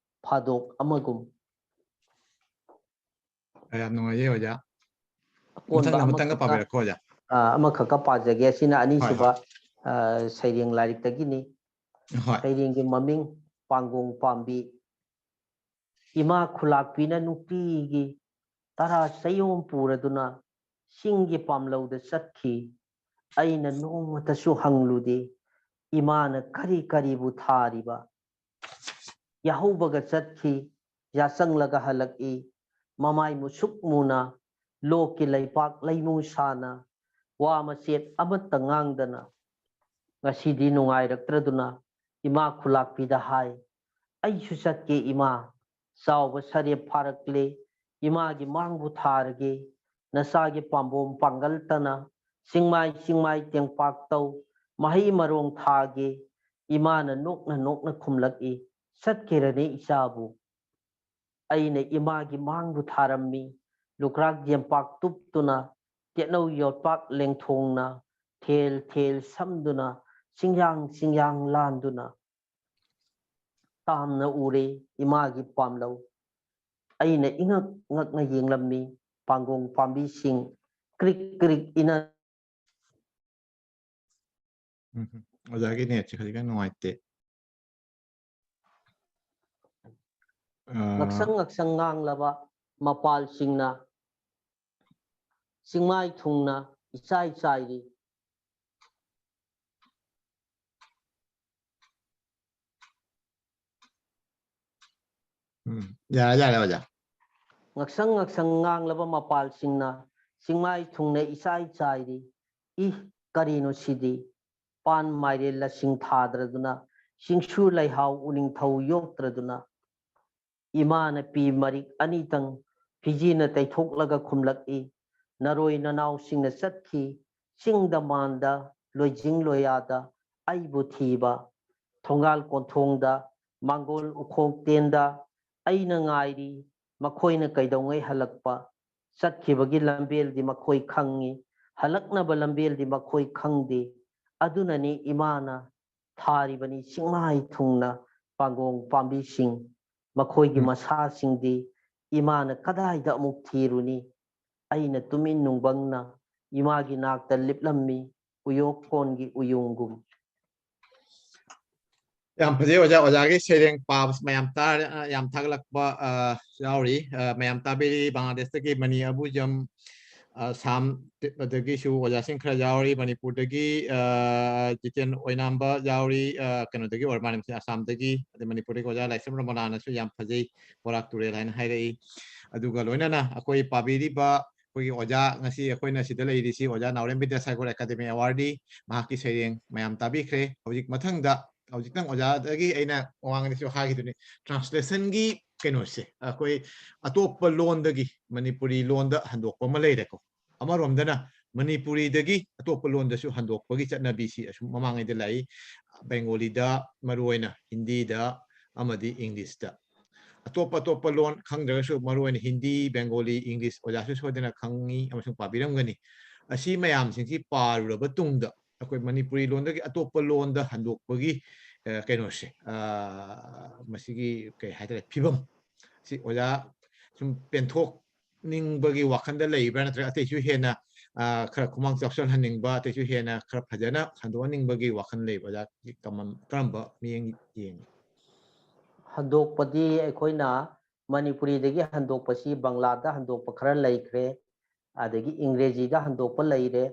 ꯐꯥꯗꯣꯛ ꯑꯃꯒꯨꯝ꯫ ꯌꯥꯝ ꯅꯨꯡꯉꯥꯏꯖꯩ ꯑꯣꯖꯥ꯫ ꯑꯀꯣꯟꯕ ꯃꯊꯪ ꯑꯃꯇꯪꯒ ꯑꯃꯈꯛꯀ ꯄꯥꯕꯤꯔꯛꯈꯣ ꯑꯣꯖꯥ꯫ ꯑ, ꯑꯃꯈꯛꯀ ꯄꯥꯖꯒꯦ꯫ ꯑꯁꯤꯅ ꯍꯣꯏ, ꯑꯅꯤꯁꯨꯕ ꯍꯣꯏ꯫ ꯑ, ꯁꯩꯔꯦꯡ ꯂꯥꯏꯔꯤꯛꯇꯒꯤꯅꯤ꯫ ꯍꯣꯏ꯫ ꯁꯩꯔꯦꯡꯒꯤ ꯃꯃꯤꯡ ꯄꯥꯡꯒꯣꯡ ꯄꯥꯝꯕꯤ꯫ ꯏꯃꯥ ꯈꯨꯂꯥꯛꯄꯤꯅ ꯅꯨꯡꯇꯤꯒꯤ ꯇꯔꯥ ꯆꯌꯣꯝ ꯄꯨꯔꯗꯨꯅ ꯆꯤꯡꯒꯤ ꯄꯥꯝꯂꯧꯗ ꯆꯠꯈꯤ꯫ ꯑꯩꯅ ꯅꯣꯡꯃꯇꯁꯨ ꯍꯪꯂꯨꯗꯦ, ꯏꯃꯥꯅ ꯀꯔꯤ ꯀꯔꯤꯕꯨ ꯊꯥꯔꯤꯕ? ꯌꯥꯍꯧꯕꯒ ꯆꯠꯈꯤ꯫ ꯌꯥꯆꯪꯂꯒ ꯍꯜꯂꯛꯏ꯫ ꯃꯃꯥꯏ ꯃꯨꯁꯨꯛ ꯃꯨꯅ, ꯂꯣꯛꯀꯤ ꯂꯩꯄꯥꯛ ꯂꯩꯃꯨ ꯁꯥꯅ, ꯋꯥ ꯃꯆꯦꯠ ꯑꯃꯠꯇ ꯉꯥꯡꯗꯅ꯫ ꯉꯁꯤꯗꯤ ꯅꯨꯡꯉꯥꯏꯔꯛꯇ꯭ꯔꯗꯨꯅ ꯏꯃꯥ ꯈꯨꯂꯥꯛꯄꯤꯗ ꯍꯥꯏ, "ꯑꯩꯁꯨ ꯆꯠꯀꯦ ꯏꯃꯥ, ꯆꯥꯎꯕ ꯁꯔꯦꯞ ꯐꯥꯔꯛꯂꯦ, ꯏꯃꯥꯒꯤ ꯃꯥꯡꯕꯨ ꯊꯥꯔꯒꯦ, ꯅꯆꯥꯒꯤ ꯄꯥꯝꯕꯣꯝ ꯄꯥꯡꯒꯜꯇꯅ, ꯆꯤꯡꯃꯥꯏ ꯆꯤꯡꯃꯥꯏ ꯇꯦꯡꯄꯥꯛ ꯇꯧ, ꯃꯍꯩ ꯃꯔꯣꯡ ꯊꯥꯒꯦ"꯫ ꯏꯃꯥꯅ ꯅꯣꯛꯅ ꯅꯣꯛꯅ ꯈꯨꯝꯂꯛꯏ, "ꯆꯠꯈꯤꯔꯅꯤ ꯏꯆꯥꯕꯨ"꯫ ꯑꯩꯅ ꯏꯃꯥꯒꯤ ꯃꯥꯡꯕꯨ ꯊꯥꯔꯝꯃꯤ꯫ ꯂꯨꯀ꯭ꯔꯥꯛ ꯌꯦꯝꯄꯥꯛ ꯇꯨꯞꯇꯨꯅ, ꯇꯦꯠꯅꯧ ꯌꯣꯠꯄꯥꯛ ꯂꯦꯡꯊꯣꯡꯅ, ꯊꯦꯜ ꯊꯦꯜ ꯁꯝꯗꯨꯅ, ꯆꯤꯡꯌꯥꯡ ꯆꯤꯡꯌꯥꯡ ꯂꯥꯟꯗꯨꯅ ꯇꯥꯝꯅ ꯎꯔꯦ ꯏꯃꯥꯒꯤ ꯄꯥꯝꯂꯧ꯫ ꯑꯩꯅ ꯏꯉꯛ ꯉꯛꯅ ꯌꯦꯡꯂꯝꯃꯤ꯫ ꯄꯥꯡꯒꯣꯡ ꯄꯥꯝꯕꯤꯁꯤꯡ ꯀ꯭ꯔꯤꯛ ꯀ꯭ꯔꯤꯛ ꯏꯅ ꯎꯝ, ꯑꯣꯖꯥꯒꯤ ꯅꯦꯠꯁꯦ ꯈꯖꯤꯛꯇꯪ ꯅꯨꯡꯉꯥꯏꯇꯦ꯫ ꯑ, ꯉꯛꯁꯪ ꯉꯛꯁꯪ ꯉꯥꯡꯂꯕ ꯃꯄꯥꯜꯁꯤꯡꯅ ꯆꯤꯡꯃꯥꯏ ꯊꯨꯡꯅ ꯏꯆꯥꯏ ꯆꯥꯏꯔꯤ꯫ ꯎꯝ, ꯌꯥꯔꯦ, ꯌꯥꯔꯦ, ꯑꯣꯖꯥ꯫ ꯉꯛꯁꯪ ꯉꯛꯁꯪ ꯉꯥꯡꯂꯕ ꯃꯄꯥꯜꯁꯤꯡꯅ ꯆꯤꯡꯃꯥꯏ ꯊꯨꯡꯅ ꯏꯆꯥꯏ ꯆꯥꯏꯔꯤ꯫ ꯏ, ꯀꯔꯤꯅꯣ ꯁꯤꯗꯤ? ꯄꯥꯟ ꯃꯥꯏꯔꯦꯜ ꯂꯁꯤꯡ ꯊꯥꯗ꯭ꯔꯗꯨꯅ, ꯆꯤꯡꯁꯨ ꯂꯩꯍꯥꯎ ꯎꯅꯤꯡꯊꯧ ꯌꯣꯛꯇ꯭ꯔꯗꯨꯅ꯫ ꯏꯃꯥꯅ ꯄꯤ ꯃꯔꯤꯛ ꯑꯅꯤꯇꯪ ꯐꯤꯖꯤꯅ ꯇꯩꯊꯣꯛꯂꯒ ꯈꯨꯝꯂꯛꯏ, "ꯅꯔꯣꯏ ꯅꯅꯥꯎꯁꯤꯡꯅ ꯆꯠꯈꯤ, ꯆꯤꯡꯗ ꯃꯥꯟꯗ ꯂꯣꯏꯖꯤꯡ ꯂꯣꯌꯥꯗ ꯑꯩꯕꯨ ꯊꯤꯕ꯫ ꯊꯣꯡꯒꯥꯜ ꯀꯣꯟꯊꯣꯡꯗ, ꯃꯥꯡꯒꯣꯜ ꯎꯈꯣꯡ ꯇꯦꯟꯗ ꯑꯩꯅ ꯉꯥꯏꯔꯤ, ꯃꯈꯣꯏꯅ ꯀꯩꯗꯧꯉꯩ ꯍꯜꯂꯛꯄ?" ꯆꯠꯈꯤꯕꯒꯤ ꯂꯝꯕꯦꯜꯗꯤ ꯃꯈꯣꯏ ꯈꯪꯏ, ꯍꯜꯂꯛꯅꯕ ꯂꯝꯕꯦꯜꯗꯤ ꯃꯈꯣꯏ ꯈꯪꯗꯦ꯫ ꯑꯗꯨꯅꯅꯤ ꯏꯃꯥꯅ ꯊꯥꯔꯤꯕꯅꯤ ꯆꯤꯡꯃꯥꯏ ꯊꯨꯡꯅ ꯄꯥꯡꯒꯣꯡ ꯄꯥꯝꯕꯤꯁꯤꯡ꯫ ꯃꯈꯣꯏꯒꯤ ꯎꯝ꯫ ꯃꯁꯥꯁꯤꯡꯗꯤ ꯏꯃꯥꯅ ꯀꯗꯥꯏꯗ ꯑꯃꯨꯛ ꯊꯤꯔꯨꯅꯤ? ꯑꯩꯅ ꯇꯨꯃꯤꯟ ꯅꯨꯡꯕꯪꯅ ꯏꯃꯥꯒꯤ ꯅꯥꯛꯇ ꯂꯤꯞꯂꯝꯃꯤ, ꯎꯌꯣꯛꯀꯣꯟꯒꯤ ꯎꯌꯨꯡꯒꯨꯝ꯫ ꯌꯥꯝ ꯐꯖꯩ ꯑꯣꯖꯥ꯫ ꯑꯣꯖꯥꯒꯤ ꯁꯩꯔꯦꯡ ꯄꯥꯕꯁꯤ ꯃꯌꯥꯝ ꯇꯥꯔꯦ, ꯑ, ꯌꯥꯝ ꯊꯥꯒꯠꯂꯛꯄ, ꯑ, ꯌꯥꯎꯔꯤ꯫ ꯑ, ꯃꯌꯥꯝ ꯇꯥꯕꯤꯔꯤ, ꯕꯪꯒ꯭ꯂꯥꯗꯦꯁꯇꯒꯤ ꯃꯅꯤ ꯑꯕꯨꯖꯝ, ꯑꯁꯥꯝ ꯑꯗꯒꯤꯁꯨ ꯑꯣꯖꯥꯁꯤꯡ ꯈꯔ ꯌꯥꯎꯔꯤ, ꯃꯅꯤꯄꯨꯔꯗꯒꯤ ꯑ, ꯖꯤꯇꯦꯟ ꯑꯣꯏꯅꯥꯝꯕ ꯌꯥꯎꯔꯤ, ꯑ, ꯀꯩꯅꯣꯗꯒꯤ ꯑꯣꯏꯔ ꯃꯥꯜꯂꯦ, ꯃꯁꯤ ꯑꯁꯥꯝꯗꯒꯤ, ꯑꯗꯩ ꯃꯅꯤꯄꯨꯔꯗꯒꯤ ꯑꯣꯖꯥ ꯂꯥꯏꯁ꯭ꯔꯝ ꯔꯃꯅꯥꯅꯁꯨ ꯌꯥꯝ ꯐꯖꯩ, ꯕꯣꯔꯥꯛ ꯇꯨꯔꯦꯜ ꯍꯥꯏꯅ ꯍꯥꯏꯔꯛꯏ꯫ ꯑꯗꯨꯒ ꯂꯣꯏꯅꯅ ꯑꯩꯈꯣꯏ ꯄꯥꯕꯤꯔꯤꯕ ꯑꯩꯈꯣꯏꯒꯤ ꯑꯣꯖꯥ, ꯉꯁꯤ ꯑꯩꯈꯣꯏꯅ ꯁꯤꯗ ꯂꯩꯔꯤꯁꯤ ꯑꯣꯖꯥ ꯅꯥꯎꯔꯦꯝ ꯕꯤꯗ꯭ꯌꯥꯁꯥꯒꯔ ꯑꯦꯀꯥꯗꯃꯤ ꯑꯦꯋꯥꯔꯗꯤ, ꯃꯍꯥꯛꯀꯤ ꯁꯩꯔꯦꯡ ꯃꯌꯥꯝ ꯇꯥꯕꯤꯈ꯭ꯔꯦ꯫ ꯍꯧꯖꯤꯛ ꯃꯊꯪꯗ, ꯍꯧꯖꯤꯛꯇꯪ ꯑꯣꯖꯥꯗꯒꯤ ꯑꯩꯅ ꯃꯃꯥꯡꯗꯁꯨ ꯍꯥꯏꯈꯤꯗꯨꯅꯤ, ꯇ꯭ꯔꯥꯟꯁꯂꯦꯁꯟꯒꯤ ꯀꯩꯅꯣꯁꯦ, ꯑꯩꯈꯣꯏ ꯑꯇꯣꯞꯄ ꯂꯣꯟꯗꯒꯤ ꯃꯅꯤꯄꯨꯔꯤ ꯂꯣꯟꯗ ꯍꯟꯗꯣꯛꯄ ꯑꯃ ꯂꯩꯔꯦꯀꯣ꯫ ꯑꯃꯔꯣꯝꯗꯅ ꯃꯅꯤꯄꯨꯔꯤꯗꯒꯤ ꯑꯇꯣꯞꯄ ꯂꯣꯟꯗꯁꯨ ꯍꯟꯗꯣꯛꯄꯒꯤ ꯆꯠꯅꯕꯤꯁꯤ ꯑꯁꯨꯝ ꯃꯃꯥꯡꯉꯩꯗ ꯂꯥꯛꯏ꯫ ꯕꯦꯡꯒꯣꯂꯤꯗ, ꯃꯔꯨꯑꯣꯏꯅ ꯍꯤꯟꯗꯤꯗ ꯑꯃꯗꯤ ꯏꯪꯂꯤꯁꯇ꯫ ꯑꯇꯣꯞ ꯑꯇꯣꯞꯄ ꯂꯣꯟ ꯈꯪꯗ꯭ꯔꯒꯁꯨ, ꯃꯔꯨꯑꯣꯏꯅ ꯍꯤꯟꯗꯤ, ꯕꯦꯡꯒꯣꯂꯤ, ꯏꯪꯂꯤꯁ ꯑꯣꯖꯥꯁꯨ ꯁꯣꯏꯗꯅ ꯈꯪꯉꯤ ꯑꯃꯁꯨꯡ ꯄꯥꯕꯤꯔꯝꯒꯅꯤ꯫ ꯑꯁꯤ ꯃꯌꯥꯝꯁꯤꯡꯁꯤ ꯄꯥꯔꯨꯔꯕ ꯇꯨꯡꯗ, ꯑꯩꯈꯣꯏ ꯃꯅꯤꯄꯨꯔꯤ ꯂꯣꯟꯗꯒꯤ ꯑꯇꯣꯞꯄ ꯂꯣꯟꯗ ꯍꯟꯗꯣꯛꯄꯒꯤ, ꯑ, ꯀꯩꯅꯣꯁꯦ, ꯑ, ꯃꯁꯤꯒꯤ ꯀꯩ ꯍꯥꯏꯇꯥꯔꯦ, ꯐꯤꯕꯝ ꯁꯤ ꯑꯣꯖꯥ ꯁꯨꯝ ꯄꯦꯟꯊꯣꯛꯅꯤꯡꯕꯒꯤ ꯋꯥꯈꯜꯗ ꯂꯩꯕ꯭ꯔꯥ, ꯅꯠꯇ꯭ꯔꯒ ꯑꯇꯩꯁꯨ ꯍꯦꯟꯅ, ꯑ, ꯈꯔ ꯈꯨꯃꯥꯡ ꯆꯥꯎꯁꯤꯜꯍꯟꯅꯤꯡꯕ, ꯑꯇꯩꯁꯨ ꯍꯦꯟꯅ ꯈꯔ ꯐꯖꯅ ꯁꯟꯗꯣꯛꯍꯟꯅꯤꯡꯕꯒꯤ ꯋꯥꯈꯜ ꯂꯩꯕ꯭ꯔꯥ? ꯑꯣꯖꯥ ꯀꯃꯟ-, ꯀꯔꯝꯕ ꯃꯤꯠꯌꯦꯡ ꯌꯦꯡꯉꯤ? ꯍꯟꯗꯣꯛꯄꯗꯤ ꯑꯩꯈꯣꯏꯅ ꯃꯅꯤꯄꯨꯔꯤꯗꯒꯤ ꯍꯟꯗꯣꯛꯄꯁꯤ ꯕꯪꯂꯥꯗ ꯍꯟꯗꯣꯛꯄ ꯈꯔ ꯂꯩꯈ꯭ꯔꯦ, ꯑꯗꯒꯤ ꯏꯪꯒ꯭ꯔꯦꯖꯤꯗ ꯍꯟꯗꯣꯛꯄ ꯂꯩꯔꯦ,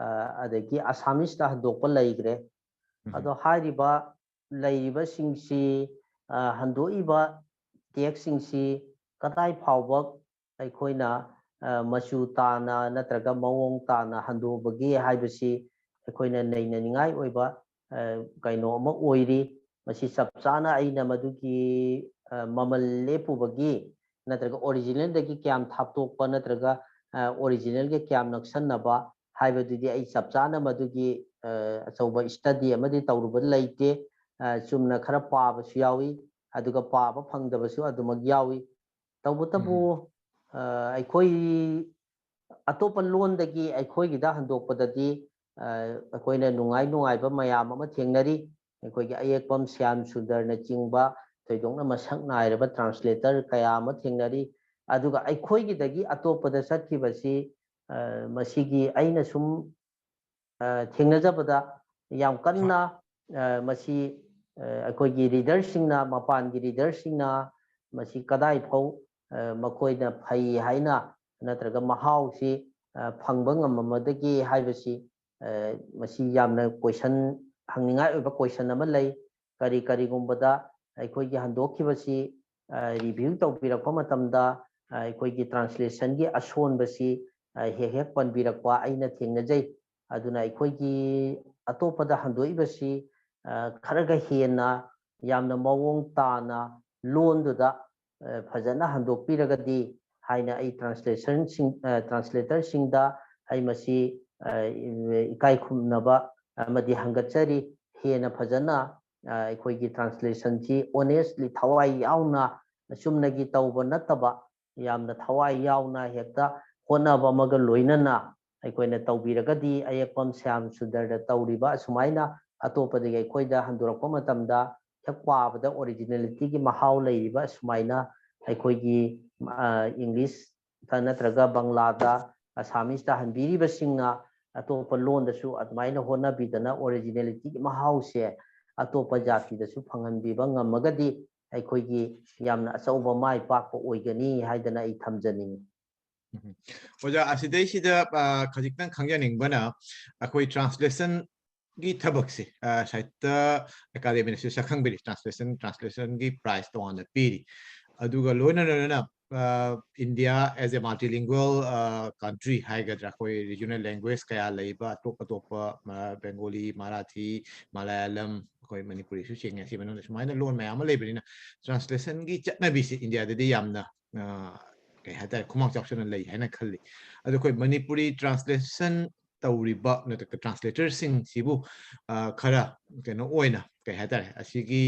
ꯑ, ꯑꯗꯒꯤ ꯑꯁꯥꯃꯤꯁꯇ ꯍꯟꯗꯣꯛꯄ ꯂꯩꯈ꯭ꯔꯦ꯫ ꯎꯝ꯫ ꯑꯗꯣ ꯍꯥꯏꯔꯤꯕ ꯂꯩꯔꯤꯕꯁꯤꯡꯁꯤ, ꯑ, ꯍꯟꯗꯣꯛꯏꯕ ꯇꯦꯛꯁꯁꯤꯡꯁꯤ ꯀꯗꯥꯏ ꯐꯥꯎꯕ ꯑꯩꯈꯣꯏꯅ, ꯑ, ꯃꯆꯨ ꯇꯥꯅ ꯅꯠꯇ꯭ꯔꯒ ꯃꯑꯣꯡ ꯇꯥꯅ ꯍꯟꯗꯣꯛꯄꯒꯦ ꯍꯥꯏꯕꯁꯤ ꯑꯩꯈꯣꯏꯅ ꯅꯩꯅꯅꯤꯡꯉꯥꯏ ꯑꯣꯏꯕ, ꯑ, ꯀꯩꯅꯣ ꯑꯃ ꯑꯣꯏꯔꯤ꯫ ꯃꯁꯤ ꯆꯞ ꯆꯥꯅ ꯑꯩꯅ ꯃꯗꯨꯒꯤ, ꯑ, ꯃꯃꯜ ꯂꯦꯞꯄꯨꯕꯒꯤ ꯅꯠꯇ꯭ꯔꯒ ꯑꯣꯔꯤꯖꯤꯅꯦꯜꯗꯒꯤ ꯀꯌꯥꯝ ꯊꯥꯞꯇꯣꯛꯄ ꯅꯠꯇ꯭ꯔꯒ, ꯑ, ꯑꯣꯔꯤꯖꯤꯅꯦꯜꯒ ꯀꯌꯥꯝ ꯅꯛꯁꯟꯅꯕ ꯍꯥꯏꯕꯗꯨꯗꯤ ꯑꯩ ꯆꯞ ꯆꯥꯅ ꯃꯗꯨꯒꯤ, ꯑ, ꯑꯆꯧꯕ ꯁ꯭ꯇꯗꯤ ꯑꯃꯗꯤ ꯇꯧꯔꯨꯕ ꯂꯩꯇꯦ꯫ ꯑ, ꯆꯨꯝꯅ ꯈꯔ ꯄꯥꯕꯁꯨ ꯌꯥꯎꯏ, ꯑꯗꯨꯒ ꯄꯥꯕ ꯐꯪꯗꯕꯁꯨ ꯑꯗꯨꯃꯛ ꯌꯥꯎꯏ꯫ ꯇꯧꯕꯇꯕꯨ, ꯎꯝ꯫ ꯑ, ꯑꯩꯈꯣꯏ ꯑꯇꯣꯞꯄ ꯂꯣꯟꯗꯒꯤ ꯑꯩꯈꯣꯏꯒꯤꯗ ꯍꯟꯗꯣꯛꯄꯗꯗꯤ, ꯑ, ꯑꯩꯈꯣꯏꯅ ꯅꯨꯡꯉꯥꯏ ꯅꯨꯡꯉꯥꯏꯕ ꯃꯌꯥꯝ ꯑꯃ ꯊꯦꯡꯅꯔꯤ꯫ ꯑꯩꯈꯣꯏꯒꯤ ꯑꯌꯦꯛꯄꯝ ꯁ꯭ꯌꯥꯝ ꯁꯨꯟꯗꯔꯅꯆꯤꯡꯕ ꯊꯣꯏꯗꯣꯛꯅ ꯃꯁꯛ ꯅꯥꯏꯔꯕ ꯇ꯭ꯔꯥꯟꯁꯂꯦꯇꯔ ꯀꯌꯥ ꯑꯃ ꯊꯦꯡꯅꯔꯤ꯫ ꯑꯗꯨꯒ ꯑꯩꯈꯣꯏꯒꯤꯗꯒꯤ ꯑꯇꯣꯞꯄꯗ ꯆꯠꯈꯤꯕꯁꯤ, ꯑ, ꯃꯁꯤꯒꯤ ꯑꯩꯅ ꯁꯨꯝ, ꯑ, ꯊꯦꯡꯅꯖꯕꯗ ꯌꯥꯝ ꯀꯟꯅ, ꯑ, ꯃꯁꯤ, ꯑ, ꯑꯩꯈꯣꯏꯒꯤ ꯔꯤꯗꯔꯁꯤꯡꯅ, ꯃꯄꯥꯟꯒꯤ ꯔꯤꯗꯔꯁꯤꯡꯅ ꯃꯁꯤ ꯀꯗꯥꯏ ꯐꯥꯎ, ꯑ, ꯃꯈꯣꯏꯅ ꯐꯩ ꯍꯥꯏꯅ, ꯅꯠꯇ꯭ꯔꯒ ꯃꯍꯥꯎꯁꯤ ꯐꯪꯕ ꯉꯝꯃꯝꯃꯗꯒꯦ ꯍꯥꯏꯕꯁꯤ ꯃꯁꯤ ꯌꯥꯝꯅ ꯀꯣꯏꯁꯟ ꯍꯪꯅꯤꯡꯉꯥꯏ ꯑꯣꯏꯕ ꯀꯣꯏꯁꯟ ꯑꯃ ꯂꯩ꯫ ꯀꯔꯤ ꯀꯔꯤꯒꯨꯝꯕꯗ ꯑꯩꯈꯣꯏꯒꯤ ꯍꯟꯗꯣꯛꯈꯤꯕꯁꯤ ꯔꯤꯚ꯭ꯌꯨ ꯇꯧꯕꯤꯔꯛꯄ ꯃꯇꯝꯗ ꯑꯩꯈꯣꯏꯒꯤ ꯇ꯭ꯔꯥꯟꯁꯂꯦꯁꯟꯒꯤ ꯑꯁꯣꯟꯕꯁꯤ ꯍꯦꯛ ꯍꯦꯛ ꯄꯟꯕꯤꯔꯛꯄ ꯑꯩꯅ ꯊꯦꯡꯅꯖꯩ꯫ ꯑꯗꯨꯅ ꯑꯩꯈꯣꯏꯒꯤ ꯑꯇꯣꯞꯄꯗ ꯍꯟꯗꯣꯛꯏꯕꯁꯤ ꯈꯔꯒ ꯍꯦꯟꯅ ꯌꯥꯝꯅ ꯃꯑꯣꯡ ꯇꯥꯅ ꯂꯣꯟꯗꯨꯗ ꯐꯖꯅ ꯍꯟꯗꯣꯛꯄꯤꯔꯒꯗꯤ ꯍꯥꯏꯅ ꯑꯩ ꯇ꯭ꯔꯥꯟꯁꯂꯦꯁꯟꯁꯤꯡ ꯇ꯭ꯔꯥꯟꯁꯂꯦꯇꯔꯁꯤꯡꯗ ꯑꯩ ꯃꯁꯤ ꯏꯀꯥꯏ ꯈꯨꯝꯅꯕ ꯑꯃꯗꯤ ꯍꯪꯒꯠꯆꯔꯤ꯫ ꯍꯦꯟꯅ ꯐꯖꯅ ꯑꯩꯈꯣꯏꯒꯤ ꯇ꯭ꯔꯥꯟꯁꯂꯦꯁꯟꯁꯤ ꯑꯣꯅꯦꯁꯂꯤ, ꯊꯋꯥꯏ ꯌꯥꯎꯅ, ꯆꯨꯝꯅꯒꯤ ꯇꯧꯕ ꯅꯠꯇꯕ ꯌꯥꯝꯅ ꯊꯋꯥꯏ ꯌꯥꯎꯅ ꯍꯦꯛꯇ ꯍꯣꯠꯅꯕ ꯑꯃꯒ ꯂꯣꯏꯅꯅ ꯑꯩꯈꯣꯏꯅ ꯇꯧꯕꯤꯔꯒꯗꯤ, ꯑꯌꯦꯛꯄꯝ ꯁ꯭ꯌꯥꯝ ꯁꯨꯟꯗꯔꯗ ꯇꯧꯔꯤꯕ ꯑꯁꯨꯃꯥꯏꯅ ꯑꯇꯣꯞꯄꯗꯒꯤ ꯑꯩꯈꯣꯏꯗ ꯍꯟꯗꯣꯔꯛꯄ ꯃꯇꯝꯗ ꯍꯦꯛ ꯄꯥꯕꯗ ꯑꯣꯔꯤꯖꯤꯅꯦꯂꯤꯇꯤꯒꯤ ꯃꯍꯥꯎ ꯂꯩꯔꯤꯕ ꯑꯁꯨꯃꯥꯏꯅ ꯑꯩꯈꯣꯏꯒꯤ ꯏꯪꯂꯤꯁꯇ ꯅꯠꯇ꯭ꯔꯒ ꯕꯪꯂꯥꯗ, ꯑꯁꯥꯃꯤꯁꯇ ꯍꯟꯕꯤꯔꯤꯕꯁꯤꯡꯅ ꯑꯇꯣꯞꯄ ꯂꯣꯟꯗꯁꯨ ꯑꯗꯨꯃꯥꯏꯅ ꯍꯣꯠꯅꯕꯤꯗꯅ ꯑꯣꯔꯤꯖꯤꯅꯦꯂꯤꯇꯤꯒꯤ ꯃꯍꯥꯎꯁꯦ ꯑꯇꯣꯞꯄ ꯖꯥꯇꯤꯗꯁꯨ ꯐꯪꯍꯟꯕꯤꯕ ꯉꯝꯃꯒꯗꯤ ꯑꯩꯈꯣꯏꯒꯤ ꯌꯥꯝꯅ ꯑꯆꯧꯕ ꯃꯥꯏ ꯄꯥꯛꯄ ꯑꯣꯏꯒꯅꯤ ꯍꯥꯏꯗꯅ ꯑꯩ ꯊꯝꯖꯅꯤꯡꯉꯤ꯫ ꯑꯣꯖꯥ, ꯑꯁꯤꯗꯩꯁꯤꯗ ꯈꯖꯤꯛꯇꯪ ꯈꯪꯖꯅꯤꯡꯕꯅ, ꯑꯩꯈꯣꯏ ꯇ꯭ꯔꯥꯟꯁꯂꯦꯁꯟꯒꯤ ꯊꯕꯛꯁꯦ ꯁꯥꯏꯠꯇ ꯑꯦꯀꯥꯗꯦꯃꯤꯅꯁꯨ ꯁꯛꯈꯪꯕꯤꯔꯤ, ꯇ꯭ꯔꯥꯟꯁꯂꯦꯁꯟ ꯇ꯭ꯔꯥꯟꯁꯂꯦꯁꯟꯒꯤ ꯄ꯭ꯔꯥꯏꯖ ꯇꯣꯉꯥꯟꯅ ꯄꯤꯔꯤ꯫ ꯑꯗꯨꯒ ꯂꯣꯏꯅ ꯂꯣꯏꯅꯅ India as a multilingual country ꯍꯥꯏꯒꯗ꯭ꯔꯥ, ꯑꯩꯈꯣꯏ ꯔꯤꯖꯅꯦꯜ ꯂꯦꯡꯒ꯭ꯋꯦꯖ ꯀꯌꯥ ꯂꯩꯕ, ꯑꯇꯣꯞ ꯑꯇꯣꯞꯄ ꯕꯦꯡꯒꯣꯂꯤ, ꯃꯔꯥꯊꯤ, ꯃꯂꯌꯥꯂꯝ, ꯑꯩꯈꯣꯏ ꯃꯅꯤꯄꯨꯔꯤꯁꯨ ꯆꯤꯡꯉꯦ꯫ ꯁꯤ ꯃꯅꯨꯡꯗ ꯁꯨꯃꯥꯏꯅ ꯂꯣꯟ ꯃꯌꯥꯝ ꯑꯃ ꯂꯩꯕꯅꯤꯅ ꯇ꯭ꯔꯥꯟꯁꯂꯦꯁꯟꯒꯤ ꯆꯠꯅꯕꯤꯁꯦ ꯏꯟꯗꯤꯌꯥꯗꯗꯤ ꯌꯥꯝꯅ ꯀꯩ ꯍꯥꯏꯇꯥꯔꯦ, ꯈꯨꯃꯥꯡ ꯆꯥꯎꯁꯟꯅ ꯂꯩ ꯍꯥꯏꯅ ꯈꯜꯂꯤ꯫ ꯑꯗꯣ ꯑꯩꯈꯣꯏ ꯃꯅꯤꯄꯨꯔꯤ ꯇ꯭ꯔꯥꯟꯁꯂꯦꯁꯟ ꯇꯧꯔꯤꯕ ꯅꯠꯇ꯭ꯔꯒ ꯇ꯭ꯔꯥꯟꯁꯂꯦꯇꯔꯁꯤꯡꯁꯤꯕꯨ ꯈꯔ ꯀꯩꯅꯣ ꯑꯣꯏꯅ, ꯀꯩ ꯍꯥꯏꯇꯥꯔꯦ, ꯑꯁꯤꯒꯤ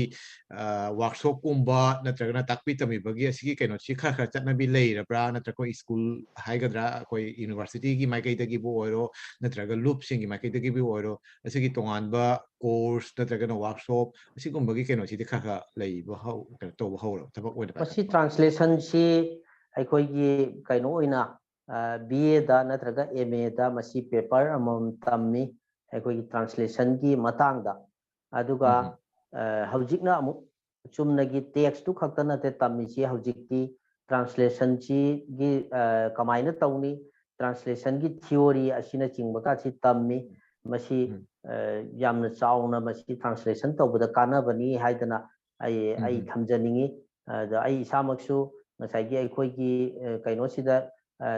ꯋꯥꯔꯛꯁꯣꯞꯀꯨꯝꯕ ꯅꯠꯇ꯭ꯔꯒꯅ ꯇꯥꯛꯄꯤ ꯇꯝꯕꯤꯕꯒꯤ ꯑꯁꯤꯒꯤ ꯀꯩꯅꯣꯁꯤ ꯈꯔ ꯈꯔ ꯆꯠꯅꯕꯤ ꯂꯩꯔꯕ꯭ꯔꯥ? ꯅꯠꯇ꯭ꯔꯒ ꯑꯩꯈꯣꯏ ꯁ꯭ꯀꯨꯜ ꯍꯥꯏꯒꯗ꯭ꯔꯥ, ꯑꯩꯈꯣꯏ ꯌꯨꯅꯤꯚꯔꯁꯤꯇꯤꯒꯤ ꯃꯥꯏꯀꯩꯗꯒꯤꯕꯨ ꯑꯣꯏꯔꯣ, ꯅꯠꯇ꯭ꯔꯒ ꯂꯨꯞꯁꯤꯡꯒꯤ ꯃꯥꯏꯀꯩꯗꯒꯤꯕꯨ ꯑꯣꯏꯔꯣ, ꯑꯁꯤꯒꯤ ꯇꯣꯉꯥꯟꯕ ꯀꯣꯔꯁ ꯅꯠꯇ꯭ꯔꯒꯅ ꯋꯥꯔꯛꯁꯣꯞ ꯑꯁꯤꯒꯨꯝꯕꯒꯤ ꯀꯩꯅꯣꯁꯤꯗꯤ ꯈꯔ ꯈꯔ ꯂꯩꯕ ꯍꯧ-, ꯀꯩꯅꯣ ꯇꯧꯕ ꯍꯧꯔꯕ, ꯊꯕꯛ ꯑꯣꯏꯅ ꯃꯁꯤ ꯄꯥꯏꯈꯠꯄ? ꯇ꯭ꯔꯥꯟꯁꯂꯦꯁꯟꯁꯤ ꯑꯩꯈꯣꯏꯒꯤ ꯀꯩꯅꯣ ꯑꯣꯏꯅ ꯕꯤ ꯑꯦꯗ ꯅꯠꯇ꯭ꯔꯒ ꯑꯦꯝ ꯑꯦꯗ ꯃꯁꯤ ꯄꯦꯄꯔ ꯑꯃꯃꯝ ꯇꯝꯃꯤ꯫ ꯑꯩꯈꯣꯏꯒꯤ ꯇ꯭ꯔꯥꯟꯁꯂꯦꯁꯟꯒꯤ ꯃꯇꯥꯡꯗ꯫ ꯑꯗꯨꯒ ꯎꯝ꯫ ꯑ, ꯍꯧꯖꯤꯛꯅ ꯑꯃꯨꯛ ꯆꯨꯝꯅꯒꯤ ꯇꯦꯛꯁꯇꯨ ꯈꯛꯇ ꯅꯠꯇꯦ ꯇꯝꯃꯤꯁꯤ, ꯍꯧꯖꯤꯛꯇꯤ ꯇ꯭ꯔꯥꯟꯁꯂꯦꯁꯟꯁꯤꯒꯤ ꯀꯃꯥꯏꯅ ꯇꯧꯅꯤ, ꯇ꯭ꯔꯥꯟꯁꯂꯦꯁꯟꯒꯤ ꯊꯤꯑꯣꯔꯤ ꯑꯁꯤꯅꯆꯤꯡꯕꯒꯁꯤ ꯇꯝꯃꯤ꯫ ꯃꯁꯤ ꯌꯥꯝꯅ ꯆꯥꯎꯅ ꯃꯁꯤ ꯇ꯭ꯔꯥꯟꯁꯂꯦꯁꯟ ꯇꯧꯕꯗ ꯀꯥꯟꯅꯕꯅꯤ ꯍꯥꯏꯗꯅ ꯑꯩ ꯑꯩ ꯊꯝꯖꯅꯤꯡꯉꯤ꯫ ꯑꯗ ꯑꯩ ꯏꯁꯥꯃꯛꯁꯨ ꯉꯁꯥꯏꯒꯤ ꯑꯩꯈꯣꯏꯒꯤ ꯀꯩꯅꯣꯁꯤꯗ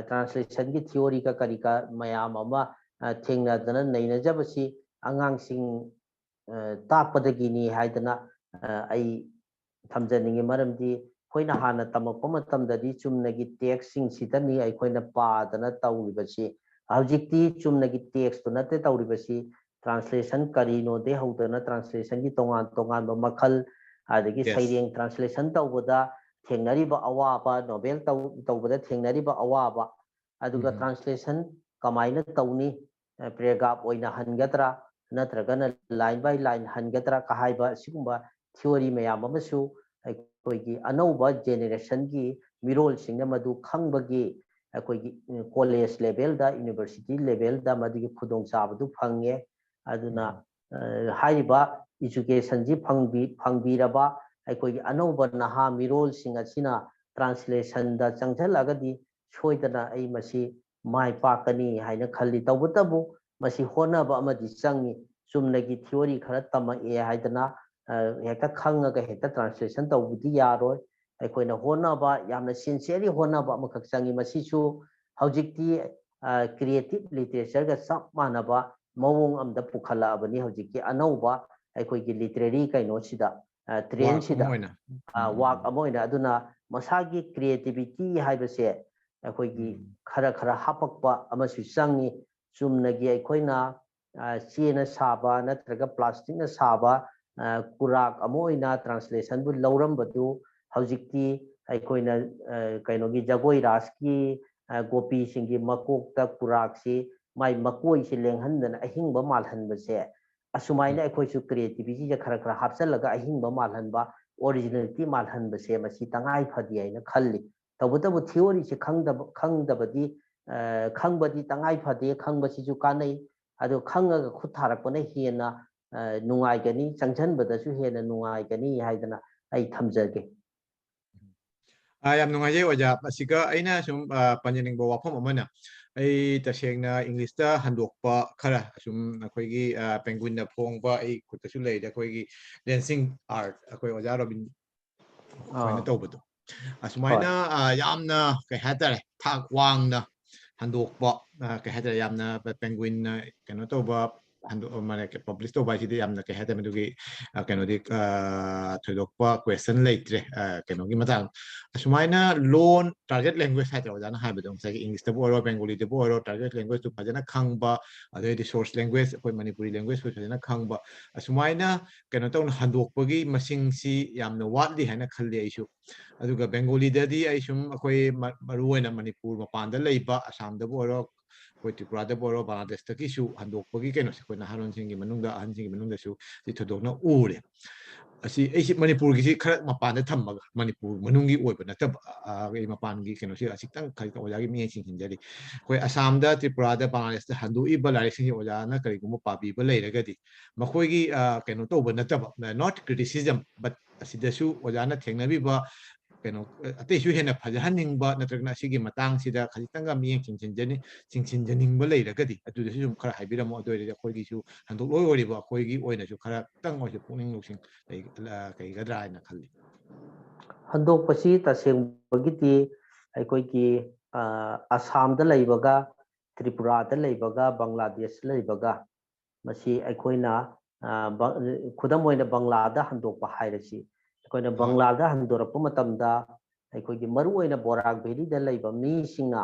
ꯇ꯭ꯔꯥꯟꯁꯂꯦꯁꯟꯒꯤ ꯊꯤꯑꯣꯔꯤꯒ ꯀꯔꯤꯒ ꯃꯌꯥꯝ ꯑꯃ ꯊꯦꯡꯅꯗꯅ ꯅꯩꯅꯖꯕꯁꯤ ꯑꯉꯥꯡꯁꯤꯡ ꯇꯥꯛꯄꯗꯒꯤꯅꯤ ꯍꯥꯏꯗꯅ ꯑꯩ ꯊꯝꯖꯅꯤꯡꯉꯤ꯫ ꯃꯔꯝꯗꯤ ꯑꯩꯈꯣꯏꯅ ꯍꯥꯟꯅ ꯇꯝꯃꯛꯄ ꯃꯇꯝꯗꯗꯤ ꯆꯨꯝꯅꯒꯤ ꯇꯦꯛꯁꯁꯤꯡꯁꯤꯗꯅꯤ ꯑꯩꯈꯣꯏꯅ ꯄꯥꯗꯅ ꯇꯧꯔꯤꯕꯁꯤ꯫ ꯍꯧꯖꯤꯛꯇꯤ ꯆꯨꯝꯅꯒꯤ ꯇꯦꯛꯁꯇꯨ ꯅꯠꯇꯦ ꯇꯧꯔꯤꯕꯁꯤ, ꯇ꯭ꯔꯥꯟꯁꯂꯦꯁꯟ ꯀꯔꯤꯅꯣꯗꯩ ꯍꯧꯗꯅ ꯇ꯭ꯔꯥꯟꯁꯂꯦꯁꯟꯒꯤ ꯇꯣꯉꯥꯟ ꯇꯣꯉꯥꯟꯕ ꯃꯈꯜ, ꯑꯗꯒꯤ ꯁꯩꯔꯦꯡ ꯇ꯭ꯔꯥꯟꯁꯂꯦꯁꯟ ꯇꯧꯕꯗ ꯊꯦꯡꯅꯔꯤꯕ ꯑꯋꯥꯕ, ꯅꯣꯕꯦꯜ ꯇꯧꯕꯗ ꯊꯦꯡꯅꯔꯤꯕ ꯑꯋꯥꯕ, ꯑꯗꯨꯒ ꯇ꯭ꯔꯥꯟꯁꯂꯦꯁꯟ ꯀꯃꯥꯏꯅ ꯇꯧꯅꯤ, ꯄꯦꯔꯥꯒ꯭ꯔꯥꯐ ꯑꯣꯏꯅ ꯍꯟꯒꯗ꯭ꯔꯥ ꯅꯠꯇ꯭ꯔꯒꯅ ꯂꯥꯏꯟ ꯕꯥꯏ ꯂꯥꯏꯟ ꯍꯟꯒꯗ꯭ꯔꯥ ꯀ ꯍꯥꯏꯕ ꯑꯁꯤꯒꯨꯝꯕ ꯊꯤꯑꯣꯔꯤ ꯃꯌꯥꯝ ꯑꯃꯁꯨ ꯑꯩꯈꯣꯏꯒꯤ ꯑꯅꯧꯕ ꯖꯦꯅꯦꯔꯦꯁꯟꯒꯤ ꯃꯤꯔꯣꯜꯁꯤꯡꯅ ꯃꯗꯨ ꯈꯪꯕꯒꯤ ꯑꯩꯈꯣꯏꯒꯤ ꯀꯣꯂꯦꯖ ꯂꯦꯚꯦꯜꯗ, ꯌꯨꯅꯤꯚꯔꯁꯤꯇꯤ ꯂꯦꯚꯦꯜꯗ ꯃꯗꯨꯒꯤ ꯈꯨꯗꯣꯡꯆꯥꯕꯗꯨ ꯐꯪꯉꯦ꯫ ꯑꯗꯨꯅ ꯍꯥꯏꯔꯤꯕ ꯏꯖꯨꯀꯦꯁꯟꯁꯤ ꯐꯪꯕꯤꯔꯕ ꯑꯩꯈꯣꯏꯒꯤ ꯑꯅꯧꯕ ꯅꯍꯥ ꯃꯤꯔꯣꯜꯁꯤꯡ ꯑꯁꯤꯅ ꯇ꯭ꯔꯥꯟꯁꯂꯦꯁꯟꯗ ꯆꯪꯁꯤꯜꯂꯒꯗꯤ ꯁꯣꯏꯗꯅ ꯑꯩ ꯃꯁꯤ ꯃꯥꯏ ꯄꯥꯛꯀꯅꯤ ꯍꯥꯏꯅ ꯈꯜꯂꯤ꯫ ꯇꯧꯕꯇꯕꯨ ꯃꯁꯤ ꯍꯣꯠꯅꯕ ꯑꯃꯗꯤ ꯆꯪꯉꯤ꯫ ꯆꯨꯝꯅꯒꯤ ꯊꯤꯑꯣꯔꯤ ꯈꯔ ꯇꯝꯃꯛꯑꯦ ꯍꯥꯏꯗꯅ ꯍꯦꯛꯇ ꯈꯪꯉꯒ ꯍꯦꯛꯇ ꯇ꯭ꯔꯥꯟꯁꯂꯦꯁꯟ ꯇꯧꯕꯗꯤ ꯌꯥꯔꯣꯏ꯫ ꯑꯩꯈꯣꯏꯅ ꯍꯣꯠꯅꯕ, ꯌꯥꯝꯅ ꯁꯤꯟꯁꯤꯌꯔꯂꯤ ꯍꯣꯠꯅꯕ ꯑꯃꯈꯛ ꯆꯪꯉꯤ꯫ ꯃꯁꯤꯁꯨ ꯍꯧꯖꯤꯛꯇꯤ ꯀ꯭ꯔꯤꯌꯦꯇꯤꯞ ꯂꯤꯇꯔꯦꯆꯔꯒ ꯆꯞ ꯃꯥꯟꯅꯕ ꯃꯑꯣꯡ ꯑꯃꯗ ꯄꯨꯈꯠꯂꯛꯑꯕꯅꯤ꯫ ꯍꯧꯖꯤꯛꯀꯤ ꯑꯅꯧꯕ ꯑꯩꯈꯣꯏꯒꯤ ꯂꯤꯇꯔꯦꯔꯤ ꯀꯩꯅꯣꯁꯤꯗ, ꯇ꯭ꯔꯦꯟꯁꯤꯗ ꯋꯥꯛ ꯑꯃ ꯑꯣꯏꯅ꯫ ꯑꯗꯨꯅ ꯃꯁꯥꯒꯤ ꯀ꯭ꯔꯤꯌꯦꯇꯤꯕꯤꯇꯤ ꯍꯥꯏꯕꯁꯦ ꯑꯩꯈꯣꯏꯒꯤ ꯈꯔ ꯈꯔ ꯍꯥꯞꯄꯛꯄ ꯑꯃꯁꯨ ꯆꯪꯉꯤ꯫ ꯆꯨꯝꯅꯒꯤ ꯑꯩꯈꯣꯏꯅ ꯆꯦꯅ ꯁꯥꯕ ꯅꯠꯇ꯭ꯔꯒ ꯄ꯭ꯂꯥꯁꯇꯤꯛꯅ ꯁꯥꯕ ꯀꯨꯔꯥꯛ ꯑꯃ ꯑꯣꯏꯅ ꯇ꯭ꯔꯥꯟꯁꯂꯦꯁꯟꯕꯨ ꯂꯧꯔꯝꯕꯗꯨ ꯍꯧꯖꯤꯛꯇꯤ ꯑꯩꯈꯣꯏꯅ ꯀꯩꯅꯣꯒꯤ ꯖꯒꯣꯏ ꯔꯥꯁꯀꯤ ꯒꯣꯄꯤꯁꯤꯡꯒꯤ ꯃꯀꯣꯛꯇ ꯀꯨꯔꯥꯛꯁꯤ ꯃꯥꯏ ꯃꯀꯣꯏꯁꯤ ꯂꯦꯡꯍꯟꯗꯅ ꯑꯍꯤꯡꯕ ꯃꯥꯜꯍꯟꯕꯁꯦ, ꯑꯁꯨꯃꯥꯏꯅ ꯑꯩꯈꯣꯏꯁꯨ ꯀ꯭ꯔꯤꯌꯦꯇꯤꯕꯤꯇꯤꯁꯦ ꯈꯔ ꯈꯔ ꯍꯥꯞꯆꯤꯜꯂꯒ ꯑꯍꯤꯡꯕ ꯃꯥꯜꯍꯟꯕ, ꯑꯣꯔꯤꯖꯤꯅꯦꯂꯤꯇꯤ ꯃꯥꯜꯍꯟꯕꯁꯦ ꯃꯁꯤ ꯇꯉꯥꯏ ꯐꯗꯦ ꯍꯥꯏꯅ ꯈꯜꯂꯤ꯫ ꯇꯧꯕꯇꯕꯨ ꯊꯤꯑꯣꯔꯤꯁꯤ ꯈꯪꯗꯕ, ꯈꯪꯗꯕꯗꯤ, ꯈꯪꯕꯗꯤ ꯇꯉꯥꯏ ꯐꯗꯦ, ꯈꯪꯕꯁꯤꯁꯨ ꯀꯥꯟꯅꯩ꯫ ꯑꯗꯨ ꯈꯪꯉꯒ ꯈꯨꯠ ꯊꯥꯔꯛꯄꯅ ꯍꯦꯟꯅ ꯅꯨꯡꯉꯥꯏꯒꯅꯤ, ꯆꯪꯁꯤꯟꯕꯗꯁꯨ ꯍꯦꯟꯅ ꯅꯨꯡꯉꯥꯏꯒꯅꯤ ꯍꯥꯏꯗꯅ ꯑꯩ ꯊꯝꯖꯒꯦ꯫ ꯑꯥ, ꯌꯥꯝ ꯅꯨꯡꯉꯥꯏꯖꯩ ꯑꯣꯖꯥ꯫ ꯑꯁꯤꯒ ꯑꯩꯅ ꯁꯨꯝ, ꯑꯥ, ꯄꯟꯖꯅꯤꯡꯕ ꯋꯥꯐꯝ ꯑꯃꯅ, ꯑꯩ ꯇꯁꯦꯡꯅ ꯏꯪꯂꯤꯁꯇ ꯍꯟꯗꯣꯛꯄ ꯈꯔ, ꯑꯁꯨꯝ ꯑꯩꯈꯣꯏꯒꯤ, ꯑꯥ, ꯄꯦꯡꯒꯨꯏꯟꯅ ꯐꯣꯡꯕ, ꯑꯩ ꯈꯨꯠꯇꯁꯨ ꯂꯩꯔꯦ, ꯑꯩꯈꯣꯏꯒꯤ ꯗꯦꯟꯁꯤꯡ ꯑꯥꯔꯠ, ꯑꯩꯈꯣꯏ ꯑꯣꯖꯥ ꯔꯣꯕꯤꯟ ꯑꯩꯈꯣꯏꯅ ꯑꯥ, ꯇꯧꯕꯗꯣ꯫ ꯍꯣꯏ꯫ ꯑꯁꯨꯃꯥꯏꯅ, ꯑꯥ, ꯌꯥꯝꯅ, ꯀꯩ ꯍꯥꯏꯇꯥꯔꯦ, ꯊꯥꯛ ꯋꯥꯡꯅ ꯍꯟꯗꯣꯛꯄ, ꯑꯥ, ꯀꯩ ꯍꯥꯏꯇꯥꯔꯦ, ꯌꯥꯝꯅ ꯄꯦꯡꯒꯨꯏꯟꯅ ꯀꯩꯅꯣ ꯇꯧꯕ, ꯍꯟꯗꯣꯛ-, ꯃꯥꯅ ꯄꯕ꯭ꯂꯤꯁ ꯇꯧꯕ ꯍꯥꯏꯁꯤꯗꯤ ꯌꯥꯝꯅ, ꯀꯩ ꯍꯥꯏꯇꯥꯔꯦ, ꯃꯗꯨꯒꯤ, ꯑꯥ, ꯀꯩꯅꯣꯗꯤ, ꯑꯥ, ꯊꯣꯏꯗꯣꯛꯄ ꯀ꯭ꯋꯦꯁꯟ ꯂꯩꯇ꯭ꯔꯦ, ꯑꯥ, ꯀꯩꯅꯣꯒꯤ ꯃꯇꯥꯡ꯫ ꯑꯁꯨꯃꯥꯏꯅ ꯂꯣꯟ, ꯇꯥꯔꯒꯦꯠ ꯂꯦꯡꯒ꯭ꯋꯦꯖ ꯍꯥꯏꯇꯥꯔꯦ, ꯑꯣꯖꯥꯅ ꯍꯥꯏꯕꯗꯣ, ꯉꯁꯥꯏꯒꯤ ꯏꯪꯂꯤꯁꯇꯕꯨ ꯑꯣꯏꯔꯣ, ꯕꯦꯡꯒꯣꯂꯤꯗꯕꯨ ꯑꯣꯏꯔꯣ, ꯇꯥꯔꯒꯦꯠ ꯂꯦꯡꯒ꯭ꯋꯦꯖꯇꯨ ꯐꯖꯅ ꯈꯪꯕ, ꯑꯗꯩꯗꯤ ꯁꯣꯔꯁ ꯂꯦꯡꯒ꯭ꯋꯦꯖ, ꯑꯩꯈꯣꯏ ꯃꯅꯤꯄꯨꯔꯤ ꯂꯦꯡꯒ꯭ꯋꯦꯖꯄꯨ ꯐꯖꯅ ꯈꯪꯕ, ꯑꯁꯨꯃꯥꯏꯅ ꯀꯩꯅꯣ ꯇꯧꯅ ꯍꯟꯗꯣꯛꯄꯒꯤ ꯃꯁꯤꯡꯁꯤ ꯌꯥꯝꯅ ꯋꯥꯠꯂꯤ ꯍꯥꯏꯅ ꯈꯜꯂꯤ ꯑꯩꯁꯨ꯫ ꯑꯗꯨꯒ ꯕꯦꯡꯒꯣꯂꯤꯗꯗꯤ ꯑꯩ ꯁꯨꯝ, ꯑꯩꯈꯣꯏ ꯃ-, ꯃꯔꯨꯑꯣꯏꯅ ꯃꯅꯤꯄꯨꯔ ꯃꯄꯥꯟꯗ ꯂꯩꯕ, ꯑꯁꯥꯝꯗꯕꯨ ꯑꯣꯏꯔꯣ, ꯑꯩꯈꯣꯏ ꯇ꯭ꯔꯤꯄꯨꯔꯥꯗꯕꯨ ꯑꯣꯏꯔꯣ, ꯕꯪꯒ꯭ꯂꯥꯗꯦꯁꯇꯒꯤꯁꯨ ꯍꯟꯗꯣꯛꯄꯒꯤ ꯀꯩꯅꯣꯁꯦ ꯑꯩꯈꯣꯏ ꯅꯍꯥꯔꯣꯟꯁꯤꯡꯒꯤ ꯃꯅꯨꯡꯗ, ꯑꯍꯟꯁꯤꯡꯒꯤ ꯃꯅꯨꯡꯗꯁꯨ ꯁꯤ ꯊꯣꯏꯗꯣꯛꯅ ꯎꯔꯦ꯫ ꯑꯁꯤ ꯑꯩꯁꯤ ꯃꯅꯤꯄꯨꯔꯒꯤꯁꯤ ꯈꯔ ꯃꯄꯥꯟꯗ ꯊꯝꯃꯒ, ꯃꯅꯤꯄꯨꯔ ꯃꯅꯨꯡꯒꯤ ꯑꯣꯏꯕ ꯅꯠꯇꯕ, ꯑ, ꯑ, ꯑꯩ ꯃꯄꯥꯟꯒꯤ ꯀꯩꯅꯣꯁꯤ ꯑꯁꯤꯇꯪ ꯈꯔ ꯑꯣꯖꯥꯒꯤ ꯃꯤꯠꯌꯦꯡ ꯆꯤꯡꯁꯤꯟꯖꯔꯤ꯫ ꯑꯩꯈꯣꯏ ꯑꯁꯥꯝꯗ, ꯇ꯭ꯔꯤꯄꯨꯔꯥꯗ, ꯕꯪꯒ꯭ꯂꯥꯗꯦꯁꯇ ꯍꯟꯗꯣꯛꯏꯕ ꯂꯥꯏꯔꯤꯛꯁꯤꯡꯁꯤ ꯑꯣꯖꯥꯅ ꯀꯔꯤꯒꯨꯝꯕ ꯄꯥꯕꯤꯕ ꯂꯩꯔꯒꯗꯤ, ꯃꯈꯣꯏꯒꯤ, ꯑ, ꯀꯩꯅꯣ ꯇꯧꯕ ꯅꯠꯇꯕ, not criticism, but ꯑꯁꯤꯗꯁꯨ ꯑꯣꯖꯥꯅ ꯊꯦꯡꯅꯕꯤꯕ ꯀꯩꯅꯣ, ꯑ, ꯑꯇꯩꯁꯨ ꯍꯦꯟꯅ ꯐꯖꯍꯟꯅꯤꯡꯕ ꯅꯠꯇ꯭ꯔꯒꯅ ꯑꯁꯤꯒꯤ ꯃꯇꯥꯡꯁꯤꯗ ꯈꯖꯤꯛꯇꯪꯒ ꯃꯤꯠꯌꯦꯡ ꯆꯤꯡꯁꯤꯟꯖꯅꯤ-, ꯆꯤꯡꯁꯤꯟꯖꯅꯤꯡꯕ ꯂꯩꯔꯒꯗꯤ ꯑꯗꯨꯗꯁꯨ ꯁꯨꯝ ꯈꯔ ꯍꯥꯏꯕꯤꯔꯝꯃꯣ꯫ ꯑꯗꯨ ꯑꯣꯏꯔꯗꯤ ꯑꯩꯈꯣꯏꯒꯤꯁꯨ ꯍꯟꯗꯣꯛꯂꯣꯏ ꯑꯣꯏꯔꯤꯕ ꯑꯩꯈꯣꯏꯒꯤ ꯑꯣꯏꯅꯁꯨ ꯈꯔꯇꯪ ꯑꯣꯏꯔꯁꯨ ꯄꯨꯛꯅꯤꯡ ꯂꯧꯁꯤꯡ ꯂꯩ-, ꯑ, ꯀꯩꯒꯗ꯭ꯔꯥ ꯍꯥꯏꯅ ꯈꯜꯂꯤ꯫ ꯍꯟꯗꯣꯛꯄꯁꯤ ꯇꯁꯦꯡꯕꯒꯤꯗꯤ ꯑꯩꯈꯣꯏꯒꯤ, ꯑ, ꯑꯁꯥꯝꯗ ꯂꯩꯕꯒ, ꯇ꯭ꯔꯤꯄꯨꯔꯥꯗ ꯂꯩꯕꯒ, ꯕꯪꯒ꯭ꯂꯥꯗꯦꯁꯇ ꯂꯩꯕꯒ, ꯃꯁꯤ ꯑꯩꯈꯣꯏꯅ, ꯑ, ꯕ-, ꯈꯨꯗꯝ ꯑꯣꯏꯅ ꯕꯪꯒ꯭ꯂꯥꯗ ꯍꯟꯗꯣꯛꯄ ꯍꯥꯏꯔꯁꯤ꯫ ꯑꯩꯈꯣꯏꯅ ꯍꯣꯏ꯫ ꯕꯪꯒ꯭ꯂꯥꯗ ꯍꯟꯗꯣꯔꯛꯄ ꯃꯇꯝꯗ ꯑꯩꯈꯣꯏꯒꯤ ꯃꯔꯨꯑꯣꯏꯅ ꯕꯣꯔꯥꯛ ꯚꯦꯂꯤꯗ ꯂꯩꯕ ꯃꯤꯁꯤꯡꯅ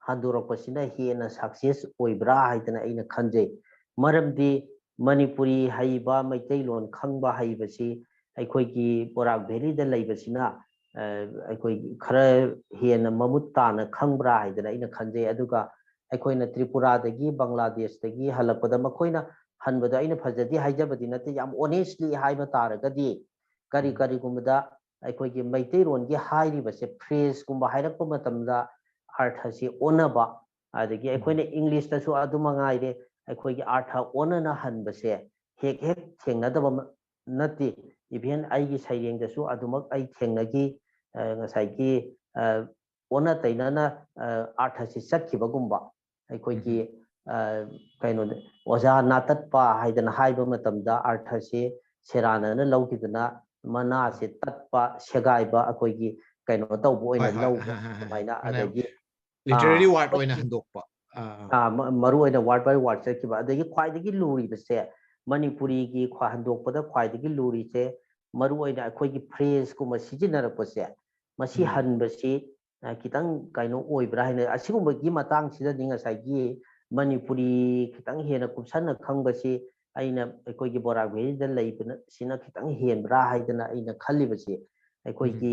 ꯍꯟꯗꯣꯔꯛꯄꯁꯤꯅ ꯍꯦꯟꯅ ꯁꯛꯁꯦꯁ ꯑꯣꯏꯕ꯭ꯔꯥ ꯍꯥꯏꯗꯅ ꯑꯩꯅ ꯈꯟꯖꯩ꯫ ꯃꯔꯝꯗꯤ ꯃꯅꯤꯄꯨꯔꯤ ꯍꯩꯕ, ꯃꯩꯇꯩꯂꯣꯟ ꯈꯪꯕ ꯍꯩꯕꯁꯤ ꯑꯩꯈꯣꯏꯒꯤ ꯕꯣꯔꯥꯛ ꯚꯦꯂꯤꯗ ꯂꯩꯕꯁꯤꯅ, ꯑ, ꯑꯩꯈꯣꯏ ꯈꯔ ꯍꯦꯟꯅ ꯃꯃꯨꯠ ꯇꯥꯅ ꯈꯪꯕ꯭ꯔꯥ ꯍꯥꯏꯗꯅ ꯑꯩꯅ ꯈꯟꯖꯩ꯫ ꯑꯗꯨꯒ ꯑꯩꯈꯣꯏꯅ ꯇ꯭ꯔꯤꯄꯨꯔꯥꯗꯒꯤ, ꯕꯪꯒ꯭ꯂꯥꯗꯦꯁꯇꯒꯤ ꯍꯜꯂꯛꯄꯗ ꯃꯈꯣꯏꯅ ꯍꯟꯕꯗꯣ ꯑꯩꯅ ꯐꯖꯗꯦ ꯍꯥꯏꯖꯕꯗꯤ ꯅꯠꯇꯦ, ꯌꯥꯝ ꯑꯣꯅꯦꯁꯂꯤ ꯍꯥꯏꯕ ꯇꯥꯔꯒꯗꯤ, ꯀꯔꯤ ꯎꯝ꯫ ꯀꯔꯤꯒꯨꯝꯕꯗ ꯑꯩꯈꯣꯏꯒꯤ ꯃꯩꯇꯩꯂꯣꯟꯒꯤ ꯍꯥꯏꯔꯤꯕꯁꯦ ꯐ꯭ꯔꯦꯖꯀꯨꯝꯕ ꯍꯥꯏꯔꯛꯄ ꯃꯇꯝꯗ ꯑꯔꯊꯁꯤ ꯑꯣꯟꯅꯕ, ꯑꯗꯒꯤ ꯎꯝ꯫ ꯑꯩꯈꯣꯏꯅ ꯏꯪꯂꯤꯁꯇꯁꯨ ꯑꯗꯨ ꯃꯉꯥꯏꯔꯦ, ꯑꯩꯈꯣꯏꯒꯤ ꯑꯔꯊ ꯑꯣꯟꯅꯅ ꯍꯟꯕꯁꯦ ꯍꯦꯛ ꯍꯦꯛ ꯊꯦꯡꯅꯗꯕ ꯃ-, ꯅꯠꯇꯦ꯫ ꯏꯚꯦꯟ ꯑꯩꯒꯤ ꯁꯩꯔꯦꯡꯗꯁꯨ ꯑꯗꯨꯃꯛ ꯑꯩ ꯊꯦꯡꯅꯈꯤ꯫ ꯉꯁꯥꯏꯒꯤ ꯑꯣꯟꯅ ꯇꯩꯅꯅ ꯑꯥꯔꯊꯁꯤ ꯆꯠꯈꯤꯕꯒꯨꯝꯕ, ꯑꯩꯈꯣꯏꯒꯤ ꯀꯩꯅꯣꯗ ꯑꯣꯖꯥ ꯅꯥꯇꯠꯄ ꯍꯥꯏꯗꯅ ꯍꯥꯏꯕ ꯃꯇꯝꯗ ꯑꯥꯔꯊꯁꯤ ꯁꯦꯔꯥꯟꯅꯅ ꯂꯧꯈꯤꯗꯅ ꯃꯅꯥꯁꯦ ꯇꯠꯄ, ꯁꯦꯒꯥꯏꯕ, ꯑꯩꯈꯣꯏꯒꯤ ꯀꯩꯅꯣ ꯇꯧꯕ ꯑꯣꯏꯅ ꯂꯧꯕ, ꯑꯗꯨꯃꯥꯏꯅ, ꯑꯗꯒꯤ ꯂꯤꯇꯔꯦꯔꯤ ꯋꯥꯔꯗ ꯑꯣꯏꯅ ꯍꯟꯗꯣꯛꯄ꯫ ꯃꯔꯨ ꯑꯣꯏꯅ ꯋꯥꯔꯗ ꯕꯥꯏ ꯋꯥꯔꯗ ꯆꯠꯈꯤꯕ꯫ ꯑꯗꯒꯤ ꯈ꯭ꯋꯥꯏꯗꯒꯤ ꯂꯨꯔꯤꯕꯁꯦ, ꯃꯅꯤꯄꯨꯔꯤꯒꯤ ꯍꯟꯗꯣꯛꯄꯗ ꯈ꯭ꯋꯥꯏꯗꯒꯤ ꯂꯨꯔꯤꯁꯦ, ꯃꯔꯨ ꯑꯣꯏꯅ ꯑꯩꯈꯣꯏꯒꯤ ꯐ꯭ꯔꯦꯖꯀꯨꯝꯕ ꯁꯤꯖꯤꯟꯅꯔꯛꯄꯁꯦ, ꯃꯁꯤ ꯍꯟꯕꯁꯤ ꯈꯤꯇꯪ ꯀꯩꯅꯣ ꯑꯣꯏꯕ꯭ꯔꯥ ꯍꯥꯏꯅ, ꯑꯁꯤꯒꯨꯝꯕꯒꯤ ꯃꯇꯥꯡꯁꯤꯗꯗꯤ ꯉꯁꯥꯏꯒꯤ ꯃꯅꯤꯄꯨꯔꯤ ꯈꯤꯇꯪ ꯍꯦꯟꯅ ꯀꯨꯞꯁꯟꯅ ꯈꯪꯕꯁꯤ ꯑꯩꯅ ꯑꯩꯈꯣꯏꯒꯤ ꯕꯣꯔꯥ ꯚꯦꯂꯤꯗ ꯂꯩꯕꯅ ꯁꯤꯅ ꯈꯤꯇꯪ ꯍꯦꯟꯕ꯭ꯔꯥ ꯍꯥꯏꯗꯅ ꯑꯩꯅ ꯈꯜꯂꯤꯕꯁꯤ, ꯑꯩꯈꯣꯏꯒꯤ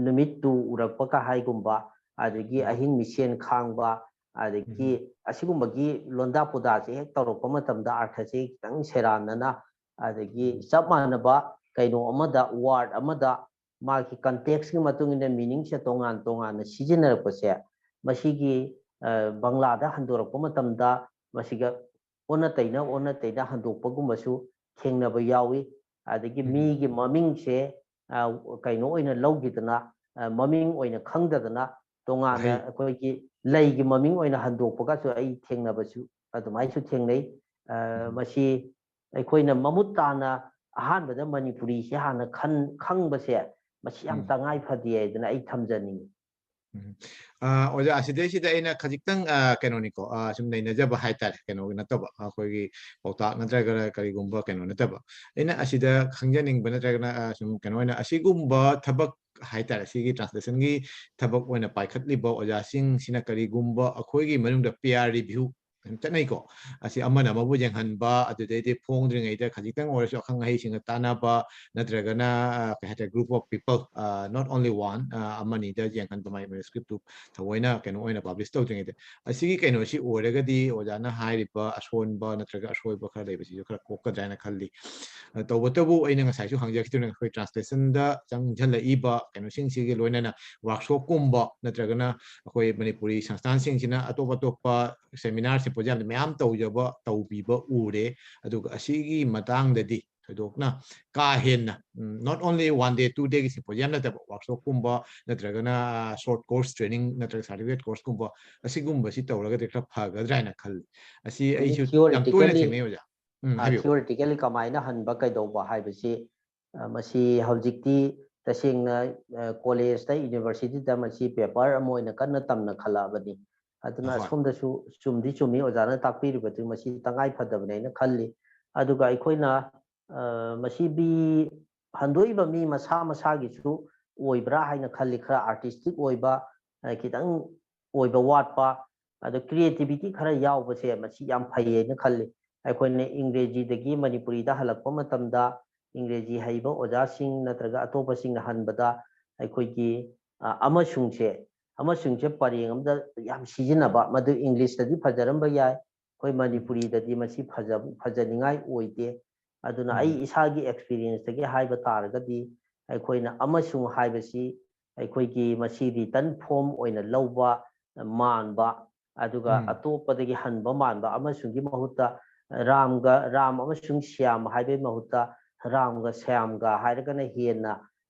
ꯅꯨꯃꯤꯠ ꯇꯨ ꯎꯔꯛꯄ ꯀ ꯍꯥꯏꯒꯨꯝꯕ, ꯑꯗꯒꯤ ꯑꯍꯤꯡ ꯃꯤꯁꯦꯟ ꯈꯥꯡꯕ, ꯑꯗꯒꯤ ꯑꯁꯤꯒꯨꯝꯕꯒꯤ ꯂꯣꯟꯗꯥ ꯄꯨꯗꯥꯁꯦ ꯍꯦꯛ ꯇꯧꯔꯛꯄ ꯃꯇꯝꯗ ꯑꯥꯔꯊꯁꯦ ꯈꯤꯇꯪ ꯁꯦꯔꯥꯟꯅꯅ, ꯑꯗꯒꯤ ꯆꯞ ꯃꯥꯟꯅꯕ ꯀꯩꯅꯣ ꯑꯃꯗ, ꯋꯥꯔꯗ ꯑꯃꯗ ꯃꯥꯒꯤ ꯀꯟꯇꯦꯛꯁꯀꯤ ꯃꯇꯨꯡ ꯏꯟꯅ ꯃꯤꯅꯤꯡꯁꯦ ꯇꯣꯉꯥꯟ ꯇꯣꯉꯥꯟꯅ ꯁꯤꯖꯤꯟꯅꯔꯛꯄꯁꯦ, ꯃꯁꯤꯒꯤ ꯕꯪꯂꯥꯗ ꯍꯟꯗꯣꯔꯛꯄ ꯃꯇꯝꯗ ꯃꯁꯤꯒ ꯑꯣꯟꯅ ꯇꯩꯅ ꯑꯣꯟꯅ ꯇꯩꯅ ꯍꯟꯗꯣꯛꯄꯒꯨꯝꯕꯁꯨ ꯊꯦꯡꯅꯕ ꯌꯥꯎꯏ꯫ ꯑꯗꯒꯤ ꯃꯤꯒꯤ ꯃꯃꯤꯡꯁꯦ ꯀꯩꯅꯣ ꯑꯣꯏꯅ ꯂꯧꯈꯤꯗꯅ, ꯃꯃꯤꯡ ꯑꯣꯏꯅ ꯈꯪꯗꯗꯅ ꯇꯣꯉꯥꯟꯅ ꯑꯩꯈꯣꯏꯒꯤ ꯂꯩꯒꯤ ꯃꯃꯤꯡ ꯑꯣꯏꯅ ꯍꯟꯗꯣꯛꯄꯒꯁꯨ ꯑꯩ ꯊꯦꯡꯅꯕꯁꯨ ꯑꯗꯨꯃꯥꯏꯅꯁꯨ ꯊꯦꯡꯅꯩ꯫ ꯃꯁꯤ ꯑꯩꯈꯣꯏꯅ ꯃꯃꯨꯠ ꯇꯥꯅ ꯑꯍꯥꯟꯕꯗ ꯃꯅꯤꯄꯨꯔꯤꯁꯦ ꯍꯥꯟꯅ ꯈꯪꯕꯁꯦ, ꯃꯁꯤ ꯌꯥꯝ ꯇꯉꯥꯏ ꯐꯗꯦ ꯍꯥꯏꯗꯅ ꯑꯩ ꯊꯝꯖꯅꯤꯡꯉꯤ꯫ ꯑꯣꯖꯥ, ꯑꯁꯤꯗꯩꯁꯤꯗ ꯑꯩꯅ ꯈꯖꯤꯛꯇꯪ ꯀꯩꯅꯣꯅꯤꯀꯣ, ꯁꯨꯝ ꯅꯩꯅꯖꯕ ꯍꯥꯏꯇꯥꯔꯦ, ꯀꯩꯅꯣꯒꯤ ꯅꯠꯇꯕ, ꯑꯩꯈꯣꯏꯒꯤ ꯄꯥꯎꯇꯥꯛ ꯅꯠꯇ꯭ꯔꯒꯅ ꯀꯔꯤꯒꯨꯝꯕ ꯀꯩꯅꯣ ꯅꯠꯇꯕ, ꯑꯩꯅ ꯑꯁꯤꯗ ꯈꯪꯖꯅꯤꯡꯕ ꯅꯠꯇ꯭ꯔꯒꯅ ꯁꯨꯝ ꯀꯩꯅꯣ ꯑꯣꯏꯅ ꯑꯁꯤꯒꯨꯝꯕ ꯊꯕꯛ ꯍꯥꯏꯇꯥꯔꯦ, ꯁꯤꯒꯤ ꯇ꯭ꯔꯥꯟꯁꯂꯦꯁꯟꯒꯤ ꯊꯕꯛ ꯑꯣꯏꯅ ꯄꯥꯏꯈꯠꯂꯤꯕ ꯑꯣꯖꯥꯁꯤꯡꯁꯤꯅ ꯀꯔꯤꯒꯨꯝꯕ ꯑꯩꯈꯣꯏꯒꯤ ꯃꯅꯨꯡꯗ peer review ꯆꯠꯅꯩꯀꯣ, ꯑꯁꯤ ꯑꯃꯅ ꯑꯃꯕꯨ ꯌꯦꯡꯍꯟꯕ, ꯑꯗꯨꯗꯩꯗꯤ ꯐꯣꯡꯗ꯭ꯔꯤꯉꯩꯗ ꯈꯖꯤꯛꯇꯪ ꯑꯣꯏꯔꯁꯨ ꯑꯈꯪ ꯑꯍꯩꯁꯤꯡꯒ ꯇꯥꯟꯅꯕ, ꯅꯠꯇ꯭ꯔꯒꯅ ꯀꯩ ꯍꯥꯏꯇꯥꯔꯦ, group of people, not only one, ꯑꯃꯅꯤꯗ ꯌꯦꯡꯍꯟꯕ, ꯃꯥꯏ ꯃꯦꯅꯨꯁꯀ꯭ꯔꯤꯞꯇꯨ ꯊꯑꯣꯏꯅ ꯀꯩꯅꯣ ꯑꯣꯏꯅ ꯄꯕ꯭ꯂꯤꯁ ꯇꯧꯗ꯭ꯔꯤꯉꯩꯗ꯫ ꯑꯁꯤꯒꯤ ꯀꯩꯅꯣꯁꯤ ꯑꯣꯏꯔꯒꯗꯤ ꯑꯣꯖꯥꯅ ꯍꯥꯏꯔꯤꯕ ꯑꯁꯣꯟꯕ ꯅꯠꯇ꯭ꯔꯒ ꯑꯁꯣꯏꯕ ꯈꯔ ꯂꯩꯕꯁꯤꯁꯨ ꯈꯔ ꯀꯣꯛꯀꯗ꯭ꯔꯥ ꯍꯥꯏꯅ ꯈꯜꯂꯤ꯫ ꯇꯧꯕꯇꯕꯨ ꯑꯩꯅ ꯉꯁꯥꯏꯁꯨ ꯍꯪꯖꯈꯤꯗꯨꯅ, ꯑꯩꯈꯣꯏ ꯇ꯭ꯔꯥꯟꯁꯂꯦꯁꯟꯗ ꯆꯪꯁꯤꯜꯂꯛꯏꯕ ꯀꯩꯅꯣꯁꯤꯡꯁꯤꯒꯤ ꯂꯣꯏꯅꯅ ꯋꯥꯔꯛꯁꯣꯞꯀꯨꯝꯕ ꯅꯠꯇ꯭ꯔꯒꯅ ꯑꯩꯈꯣꯏ ꯃꯅꯤꯄꯨꯔꯤ ꯁꯪꯁꯊꯥꯟꯁꯤꯡꯁꯤꯅ ꯑꯇꯣꯞ ꯑꯇꯣꯞꯄ ꯁꯦꯃꯤꯅꯥꯔ ꯁꯤꯝꯄꯣꯖꯤꯌꯝꯗ ꯃꯌꯥꯝ ꯇꯧꯖꯕ, ꯇꯧꯕꯤꯕ ꯎꯔꯦ꯫ ꯑꯗꯨꯒ ꯑꯁꯤꯒꯤ ꯃꯇꯥꯡꯗꯗꯤ ꯊꯣꯏꯗꯣꯛꯅ ꯀꯥ ꯍꯦꯟꯅ, not only one day, two day ꯒꯤ symposium ꯅꯠꯇꯕ, workshop ꯀꯨꯝꯕ ꯅꯠꯇ꯭ꯔꯒꯅ short course training ꯅꯠꯇ꯭ꯔꯒ certificate course ꯀꯨꯝꯕ ꯑꯁꯤꯒꯨꯝꯕꯁꯤ ꯇꯧꯔꯒꯗꯤ ꯈꯔ ꯐꯒꯗ꯭ꯔꯥ ꯍꯥꯏꯅ ꯈꯜꯂꯤ꯫ ꯑꯁꯤ ꯑꯩꯁꯨ ꯌꯥꯝ ꯇꯣꯏꯅ ꯊꯦꯡꯅꯩ ꯑꯣꯖꯥ꯫ ꯎꯝ, ꯍꯥꯏꯕꯤꯌꯨ꯫ Theoretically ꯀꯃꯥꯏꯅ ꯍꯟꯕ ꯀꯩꯗꯧꯕ ꯍꯥꯏꯕꯁꯤ, ꯑ, ꯃꯁꯤ ꯍꯧꯖꯤꯛꯇꯤ ꯇꯁꯦꯡꯅ, ꯑ, college ꯇ, university ꯗ ꯃꯁꯤ paper ꯑꯃ ꯑꯣꯏꯅ ꯀꯟꯅ ꯇꯝꯅ ꯈꯜꯂꯛꯑꯕꯅꯤ꯫ ꯑꯗꯨꯅ ꯑꯍꯣꯏ꯫ ꯑꯁꯣꯝꯗꯁꯨ ꯆꯨꯝꯗꯤ ꯆꯨꯝꯃꯤ ꯑꯣꯖꯥꯅ ꯇꯥꯛꯄꯤꯔꯤꯕꯗꯨ ꯃꯁꯤ ꯇꯉꯥꯏ ꯐꯗꯕꯅꯦ ꯍꯥꯏꯅ ꯈꯜꯂꯤ꯫ ꯑꯗꯨꯒ ꯑꯩꯈꯣꯏꯅ, ꯑ, ꯃꯁꯤ ꯃꯤ ꯍꯟꯗꯣꯛꯏꯕ ꯃꯤ ꯃꯁꯥ ꯃꯁꯥꯒꯤꯁꯨ ꯑꯣꯏꯕ꯭ꯔꯥ ꯍꯥꯏꯅ ꯈꯜꯂꯤ꯫ ꯈꯔ artistic ꯑꯣꯏꯕ, ꯑ, ꯈꯤꯇꯪ ꯑꯣꯏꯕ ꯋꯥꯠꯄ, ꯑꯗꯣ creativity ꯈꯔ ꯌꯥꯎꯕꯁꯦ ꯃꯁꯤ ꯌꯥꯝ ꯐꯩ ꯍꯥꯏꯅ ꯈꯜꯂꯤ꯫ ꯑꯩꯈꯣꯏꯅ ꯏꯪꯒ꯭ꯔꯦꯖꯤꯗꯒꯤ ꯃꯅꯤꯄꯨꯔꯤꯗ ꯍꯜꯂꯛꯄ ꯃꯇꯝꯗ ꯏꯪꯒ꯭ꯔꯦꯖꯤ ꯍꯩꯕ ꯑꯣꯖꯥꯁꯤꯡ ꯅꯠꯇ꯭ꯔꯒ ꯑꯇꯣꯞꯄꯁꯤꯡꯅ ꯍꯟꯕꯗ ꯑꯩꯈꯣꯏꯒꯤ, ꯑ, ꯑꯃꯁꯨꯡꯁꯦ, ꯑꯃꯁꯨꯡꯁꯦ ꯄꯔꯦꯡ ꯑꯃꯗ ꯌꯥꯝ ꯁꯤꯖꯤꯟꯅꯕ, ꯃꯗꯨ English ꯇꯗꯤ ꯐꯖꯔꯝꯕ ꯌꯥꯏ, ꯑꯩꯈꯣꯏ ꯃꯅꯤꯄꯨꯔꯤꯗꯗꯤ ꯃꯁꯤ ꯐꯖ-, ꯐꯖꯅꯤꯡꯉꯥꯏ ꯑꯣꯏꯗꯦ꯫ ꯑꯗꯨꯅ ꯑꯩ ꯎꯝ꯫ ꯏꯁꯥꯒꯤ experience ꯇꯒꯤ ꯍꯥꯏꯕ ꯇꯥꯔꯒꯗꯤ ꯑꯩꯈꯣꯏꯅ ꯑꯃꯁꯨꯡ ꯍꯥꯏꯕꯁꯤ ꯑꯩꯈꯣꯏꯒꯤ ꯃꯁꯤ written form ꯑꯣꯏꯅ ꯂꯧꯕ ꯃꯥꯟꯕ, ꯑꯗꯨꯒ ꯎꯝ꯫ ꯑꯇꯣꯞꯄꯗꯒꯤ ꯍꯟꯕ ꯃꯥꯟꯕ ꯑꯃꯁꯨꯡꯒꯤ ꯃꯍꯨꯠꯇ ꯔꯥꯝꯒ, ꯔꯥꯝ ꯑꯃꯁꯨꯡ ꯁ꯭ꯌꯥꯝ ꯍꯥꯏꯕꯒꯤ ꯃꯍꯨꯠꯇ ꯔꯥꯝꯒ ꯁ꯭ꯌꯥꯝꯒ ꯍꯥꯏꯔꯒꯅ ꯍꯦꯟꯅ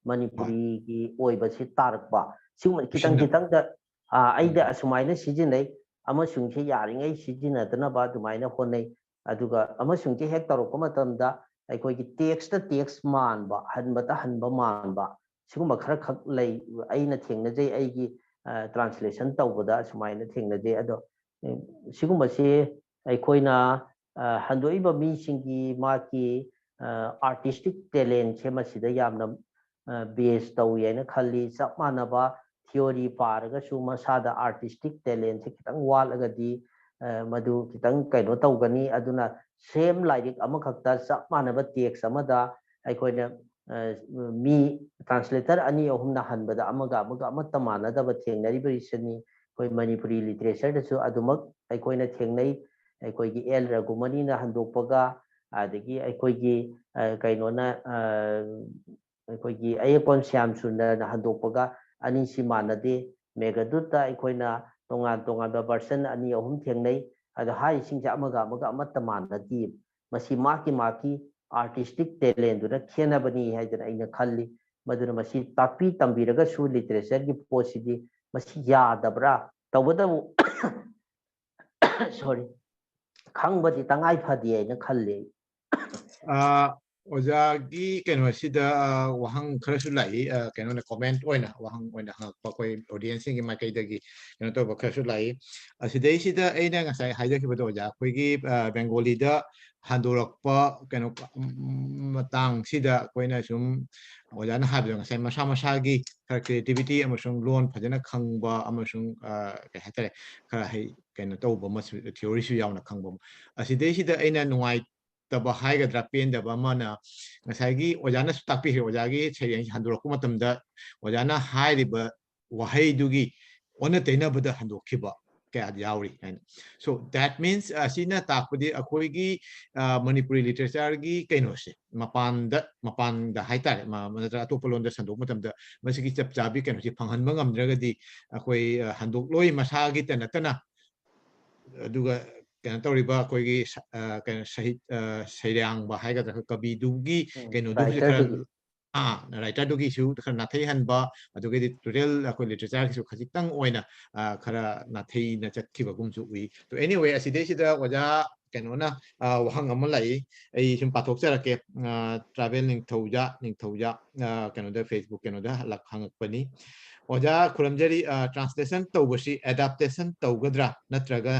ꯍꯣꯏ꯫ ꯃꯅꯤꯄꯨꯔꯤꯒꯤ ꯑꯣꯏꯕꯁꯤ ꯇꯥꯔꯛꯄ꯫ ꯁꯤꯒꯨꯝꯕ ꯈꯤꯇꯪ ꯈꯨꯁꯤꯟꯅ-, ꯈꯤꯇꯪꯗ, ꯑ, ꯑꯩꯗ ꯎꯝ꯫ ꯑꯁꯨꯃꯥꯏꯅ ꯁꯤꯖꯤꯟꯅꯩ, ꯑꯃꯁꯨꯡꯁꯤ ꯌꯥꯔꯤꯉꯩ ꯁꯤꯖꯤꯟꯅꯗꯅꯕ ꯑꯗꯨꯃꯥꯏꯅ ꯍꯣꯠꯅꯩ꯫ ꯑꯗꯨꯒ ꯑꯃꯁꯨꯡꯁꯤ ꯍꯦꯛ ꯇꯧꯔꯛꯄ ꯃꯇꯝꯗ ꯑꯩꯈꯣꯏꯒꯤ text ꯇ text ꯃꯥꯟꯕ, ꯍꯟꯕꯇ ꯍꯟꯕ ꯃꯥꯟꯕ, ꯁꯤꯒꯨꯝꯕ ꯈꯔ ꯈꯛ ꯂꯩ, ꯑꯩꯅ ꯊꯦꯡꯅꯖꯩ, ꯑꯩꯒꯤ, ꯑ, translation ꯇꯧꯕꯗ ꯑꯁꯨꯃꯥꯏꯅ ꯊꯦꯡꯅꯖꯩ꯫ ꯑꯗꯣ, ꯎꯝ, ꯁꯤꯒꯨꯝꯕꯁꯤ ꯑꯩꯈꯣꯏꯅ, ꯑ, ꯍꯟꯗꯣꯛꯏꯕ ꯃꯤꯁꯤꯡꯒꯤ ꯃꯥꯒꯤ, ꯑ, artistic talent ꯁꯦ ꯃꯁꯤꯗ ꯌꯥꯝꯅ, ꯑ, base ꯇꯧꯏ ꯍꯥꯏꯅ ꯈꯜꯂꯤ꯫ ꯆꯞ ꯃꯥꯟꯅꯕ theory ꯄꯥꯔꯒꯁꯨ ꯃꯁꯥꯗ artistic talent ꯁꯦ ꯈꯤꯇꯪ ꯋꯥꯠꯂꯒꯗꯤ, ꯑ, ꯃꯗꯨ ꯈꯤꯇꯪ ꯀꯩꯅꯣ ꯇꯧꯒꯅꯤ꯫ ꯑꯗꯨꯅ same ꯂꯥꯏꯔꯤꯛ ꯑꯃꯈꯛꯇ ꯆꯞ ꯃꯥꯟꯅꯕ text ꯑꯃꯗ ꯑꯩꯈꯣꯏꯅ, ꯑ, ꯃꯤ translator ꯑꯅꯤ ꯑꯍꯨꯝꯅ ꯍꯟꯕꯗ ꯑꯃꯒ ꯑꯃꯒ ꯑꯃꯠꯇ ꯃꯥꯟꯅꯗꯕ ꯊꯦꯡꯅꯔꯤꯕꯁꯤꯅꯤ꯫ ꯑꯩꯈꯣꯏ ꯃꯅꯤꯄꯨꯔꯤ literature ꯗꯁꯨ ꯑꯗꯨꯃꯛ ꯑꯩꯈꯣꯏꯅ ꯊꯦꯡꯅꯩ꯫ ꯑꯩꯈꯣꯏꯒꯤ ꯑꯦꯜ ꯔꯘꯨꯃꯅꯤꯅ ꯍꯟꯗꯣꯛꯄꯒ, ꯑꯗꯒꯤ ꯑꯩꯈꯣꯏꯒꯤ, ꯑ, ꯀꯩꯅꯣꯅ, ꯑ, ꯑꯩꯈꯣꯏꯒꯤ ꯑꯌꯦꯛꯄꯝ ꯁ꯭ꯌꯥꯝ ꯁꯨꯟꯗꯔꯅ ꯍꯟꯗꯣꯛꯄꯒ ꯑꯅꯤꯁꯤ ꯃꯥꯟꯅꯗꯦ꯫ ꯃꯦꯘꯗꯨꯠꯇ ꯑꯩꯈꯣꯏꯅ ꯇꯣꯉꯥꯟ ꯇꯣꯉꯥꯟꯕ version ꯑꯅꯤ ꯑꯍꯨꯝ ꯊꯦꯡꯅꯩ꯫ ꯑꯗꯣ ꯍꯥꯏꯔꯤꯁꯤꯡꯁꯦ ꯑꯃꯒ ꯑꯃꯒ ꯑꯃꯠꯇ ꯃꯥꯟꯅꯗꯦ꯫ ꯃꯁꯤ ꯃꯥꯒꯤ ꯃꯥꯒꯤ ꯑꯥꯔꯇꯤꯁꯇꯤꯛ ꯇꯦꯂꯦꯟꯗꯨꯅ ꯈꯦꯠꯅꯕꯅꯤ ꯍꯥꯏꯗꯅ ꯑꯩꯅ ꯈꯜꯂꯤ꯫ ꯃꯗꯨꯅ ꯃꯁꯤ ꯇꯥꯛꯄꯤ ꯇꯝꯕꯤꯔꯒꯁꯨ ꯂꯤꯇꯔꯦꯆꯔꯒꯤ ꯄꯣꯠꯁꯤꯗꯤ ꯃꯁꯤ ꯌꯥꯗꯕ꯭ꯔꯥ? ꯇꯧꯕꯇꯕꯨ ꯁꯣꯔꯤ, ꯈꯪꯕꯗꯤ ꯇꯉꯥꯏ ꯐꯗꯦ ꯍꯥꯏꯅ ꯈꯜꯂꯤ꯫ ꯑꯥ, ꯑꯣꯖꯥꯒꯤ ꯀꯩꯅꯣꯁꯤꯗ, ꯑꯥ, ꯋꯥꯍꯪ ꯈꯔꯁꯨ ꯂꯥꯛꯏ, ꯑꯥ, ꯀꯩꯅꯣꯅ ꯀꯣꯃꯦꯟ ꯑꯣꯏꯅ ꯋꯥꯍꯪ ꯑꯣꯏꯅ ꯍꯪꯉꯛꯄ ꯑꯩꯈꯣꯏ ꯑꯣꯗꯤꯌꯦꯟꯁꯁꯤꯡꯒꯤ ꯃꯥꯏꯀꯩꯗꯒꯤ ꯀꯩꯅꯣ ꯇꯧꯕ ꯈꯔꯁꯨ ꯂꯥꯛꯏ꯫ ꯑꯁꯤꯗꯩꯁꯤꯗ ꯑꯩꯅ ꯉꯁꯥꯏ ꯍꯥꯏꯖꯈꯤꯕꯗꯣ ꯑꯣꯖꯥ, ꯑꯩꯈꯣꯏꯒꯤ, ꯑꯥ, ꯕꯦꯡꯒꯣꯂꯤꯗ ꯍꯟꯗꯣꯔꯛꯄ ꯀꯩꯅꯣ, ꯎꯝ, ꯃꯇꯥꯡꯁꯤꯗ ꯑꯩꯈꯣꯏꯅ ꯁꯨꯝ ꯑꯣꯖꯥꯅ ꯍꯥꯏꯕꯗꯣ ꯉꯁꯥꯏ ꯃꯁꯥ ꯃꯁꯥꯒꯤ ꯈꯔ ꯀ꯭ꯔꯤꯌꯦꯇꯤꯕꯤꯇꯤ ꯑꯃꯁꯨꯡ ꯂꯣꯟ ꯐꯖꯅ ꯈꯪꯕ ꯑꯃꯁꯨꯡ, ꯑꯥ, ꯀꯩ ꯍꯥꯏꯇꯥꯔꯦ, ꯈꯔ ꯍꯩ ꯀꯩꯅꯣ ꯇꯧꯕ ꯑꯃꯁꯨ, ꯊꯤꯑꯣꯔꯤꯁꯨ ꯌꯥꯎꯅ ꯈꯪꯕ ꯑꯃ꯫ ꯑꯁꯤꯗꯩꯁꯤꯗ ꯑꯩꯅ ꯅꯨꯡꯉꯥꯏꯇꯕ ꯍꯥꯏꯒꯗ꯭ꯔꯥ, ꯄꯦꯟꯗꯕ ꯑꯃꯅ ꯉꯁꯥꯏꯒꯤ ꯑꯣꯖꯥꯅꯁꯨ ꯇꯥꯛꯄꯤꯈ꯭ꯔꯦ, ꯑꯣꯖꯥꯒꯤ ꯁꯩꯔꯦꯡꯁꯦ ꯍꯟꯗꯣꯔꯛꯄ ꯃꯇꯝꯗ ꯑꯣꯖꯥꯅ ꯍꯥꯏꯔꯤꯕ ꯋꯥꯍꯩꯗꯨꯒꯤ ꯑꯣꯟꯅ ꯇꯩꯅꯕꯗ ꯍꯟꯗꯣꯛꯈꯤꯕ ꯀꯌꯥ ꯌꯥꯎꯔꯤ ꯍꯥꯏꯅ꯫ So that means, ꯑꯁꯤꯅ ꯇꯥꯛꯄꯗꯤ ꯑꯩꯈꯣꯏꯒꯤ, ꯑ, ꯃꯅꯤꯄꯨꯔꯤ ꯂꯤꯇꯔꯦꯆꯔꯒꯤ ꯀꯩꯅꯣꯁꯦ ꯃꯄꯥꯟꯗ, ꯃꯄꯥꯟꯗ ꯍꯥꯏꯇꯥꯔꯦ, ꯃ-, ꯅꯠꯇ꯭ꯔꯒ ꯑꯇꯣꯞꯄ ꯂꯣꯟꯗ ꯁꯟꯗꯣꯛꯄ ꯃꯇꯝꯗ ꯃꯁꯤꯒꯤ ꯆꯞ ꯆꯥꯕꯤ ꯀꯩꯅꯣꯁꯤ ꯐꯪꯍꯟꯕ ꯉꯝꯗ꯭ꯔꯒꯗꯤ ꯑꯩꯈꯣꯏ, ꯑ, ꯍꯟꯗꯣꯛꯂꯣꯏ ꯃꯁꯥꯒꯤꯇ ꯅꯠꯇꯅ, ꯑꯗꯨꯒ ꯀꯩꯅꯣ ꯇꯧꯔꯤꯕ ꯑꯩꯈꯣꯏꯒꯤ ꯁ-, ꯑ, ꯀꯩꯅꯣ ꯁꯍꯤꯠ-, ꯑ, ꯁꯩꯔꯥꯡꯕ ꯍꯥꯏꯒꯗ꯭ꯔꯥ, ꯀꯕꯤꯗꯨꯒꯤ ꯎꯝ, ꯀꯩꯅꯣꯗꯨꯕꯨꯗꯤ ꯈꯔ, writerꯗꯨꯒꯤ꯫ ꯑꯥ, ꯔꯥꯏꯇꯔꯗꯨꯒꯤꯁꯨ ꯈꯔ ꯅꯥꯊꯩꯍꯟꯕ, ꯑꯗꯨꯒ editorial ꯑꯩꯈꯣꯏ ꯂꯤꯇꯔꯦꯆꯔꯒꯤꯁꯨ ꯈꯖꯤꯛꯇꯪ ꯑꯣꯏꯅ, ꯑ, ꯈꯔ ꯅꯥꯊꯩꯅ ꯆꯠꯈꯤꯕꯒꯨꯝꯁꯨ ꯎꯏ꯫ ꯑꯗꯣ anyway, ꯑꯁꯤꯗꯩꯁꯤꯗ ꯑꯣꯖꯥ ꯀꯩꯅꯣꯅ, ꯑ, ꯋꯥꯍꯪ ꯑꯃ ꯂꯥꯛꯏ, ꯑꯩ ꯁꯨꯝ ꯄꯥꯊꯣꯛꯆꯔꯛꯀꯦ꯫ ꯑ, ꯇ꯭ꯔꯥꯏꯕꯦꯜ ꯅꯤꯡꯊꯧꯖꯥ, ꯅꯤꯡꯊꯧꯖꯥ, ꯑ, ꯀꯩꯅꯣꯗ, Facebook ꯀꯩꯅꯣꯗ ꯍꯜꯂꯛ-, ꯍꯪꯉꯛꯄꯅꯤ꯫ ꯑꯣꯖꯥ ꯈꯨꯔꯝꯖꯔꯤ, ꯑ, translation ꯇꯧꯕꯁꯤ adaptation ꯇꯧꯒꯗ꯭ꯔꯥ ꯅꯠꯇ꯭ꯔꯒ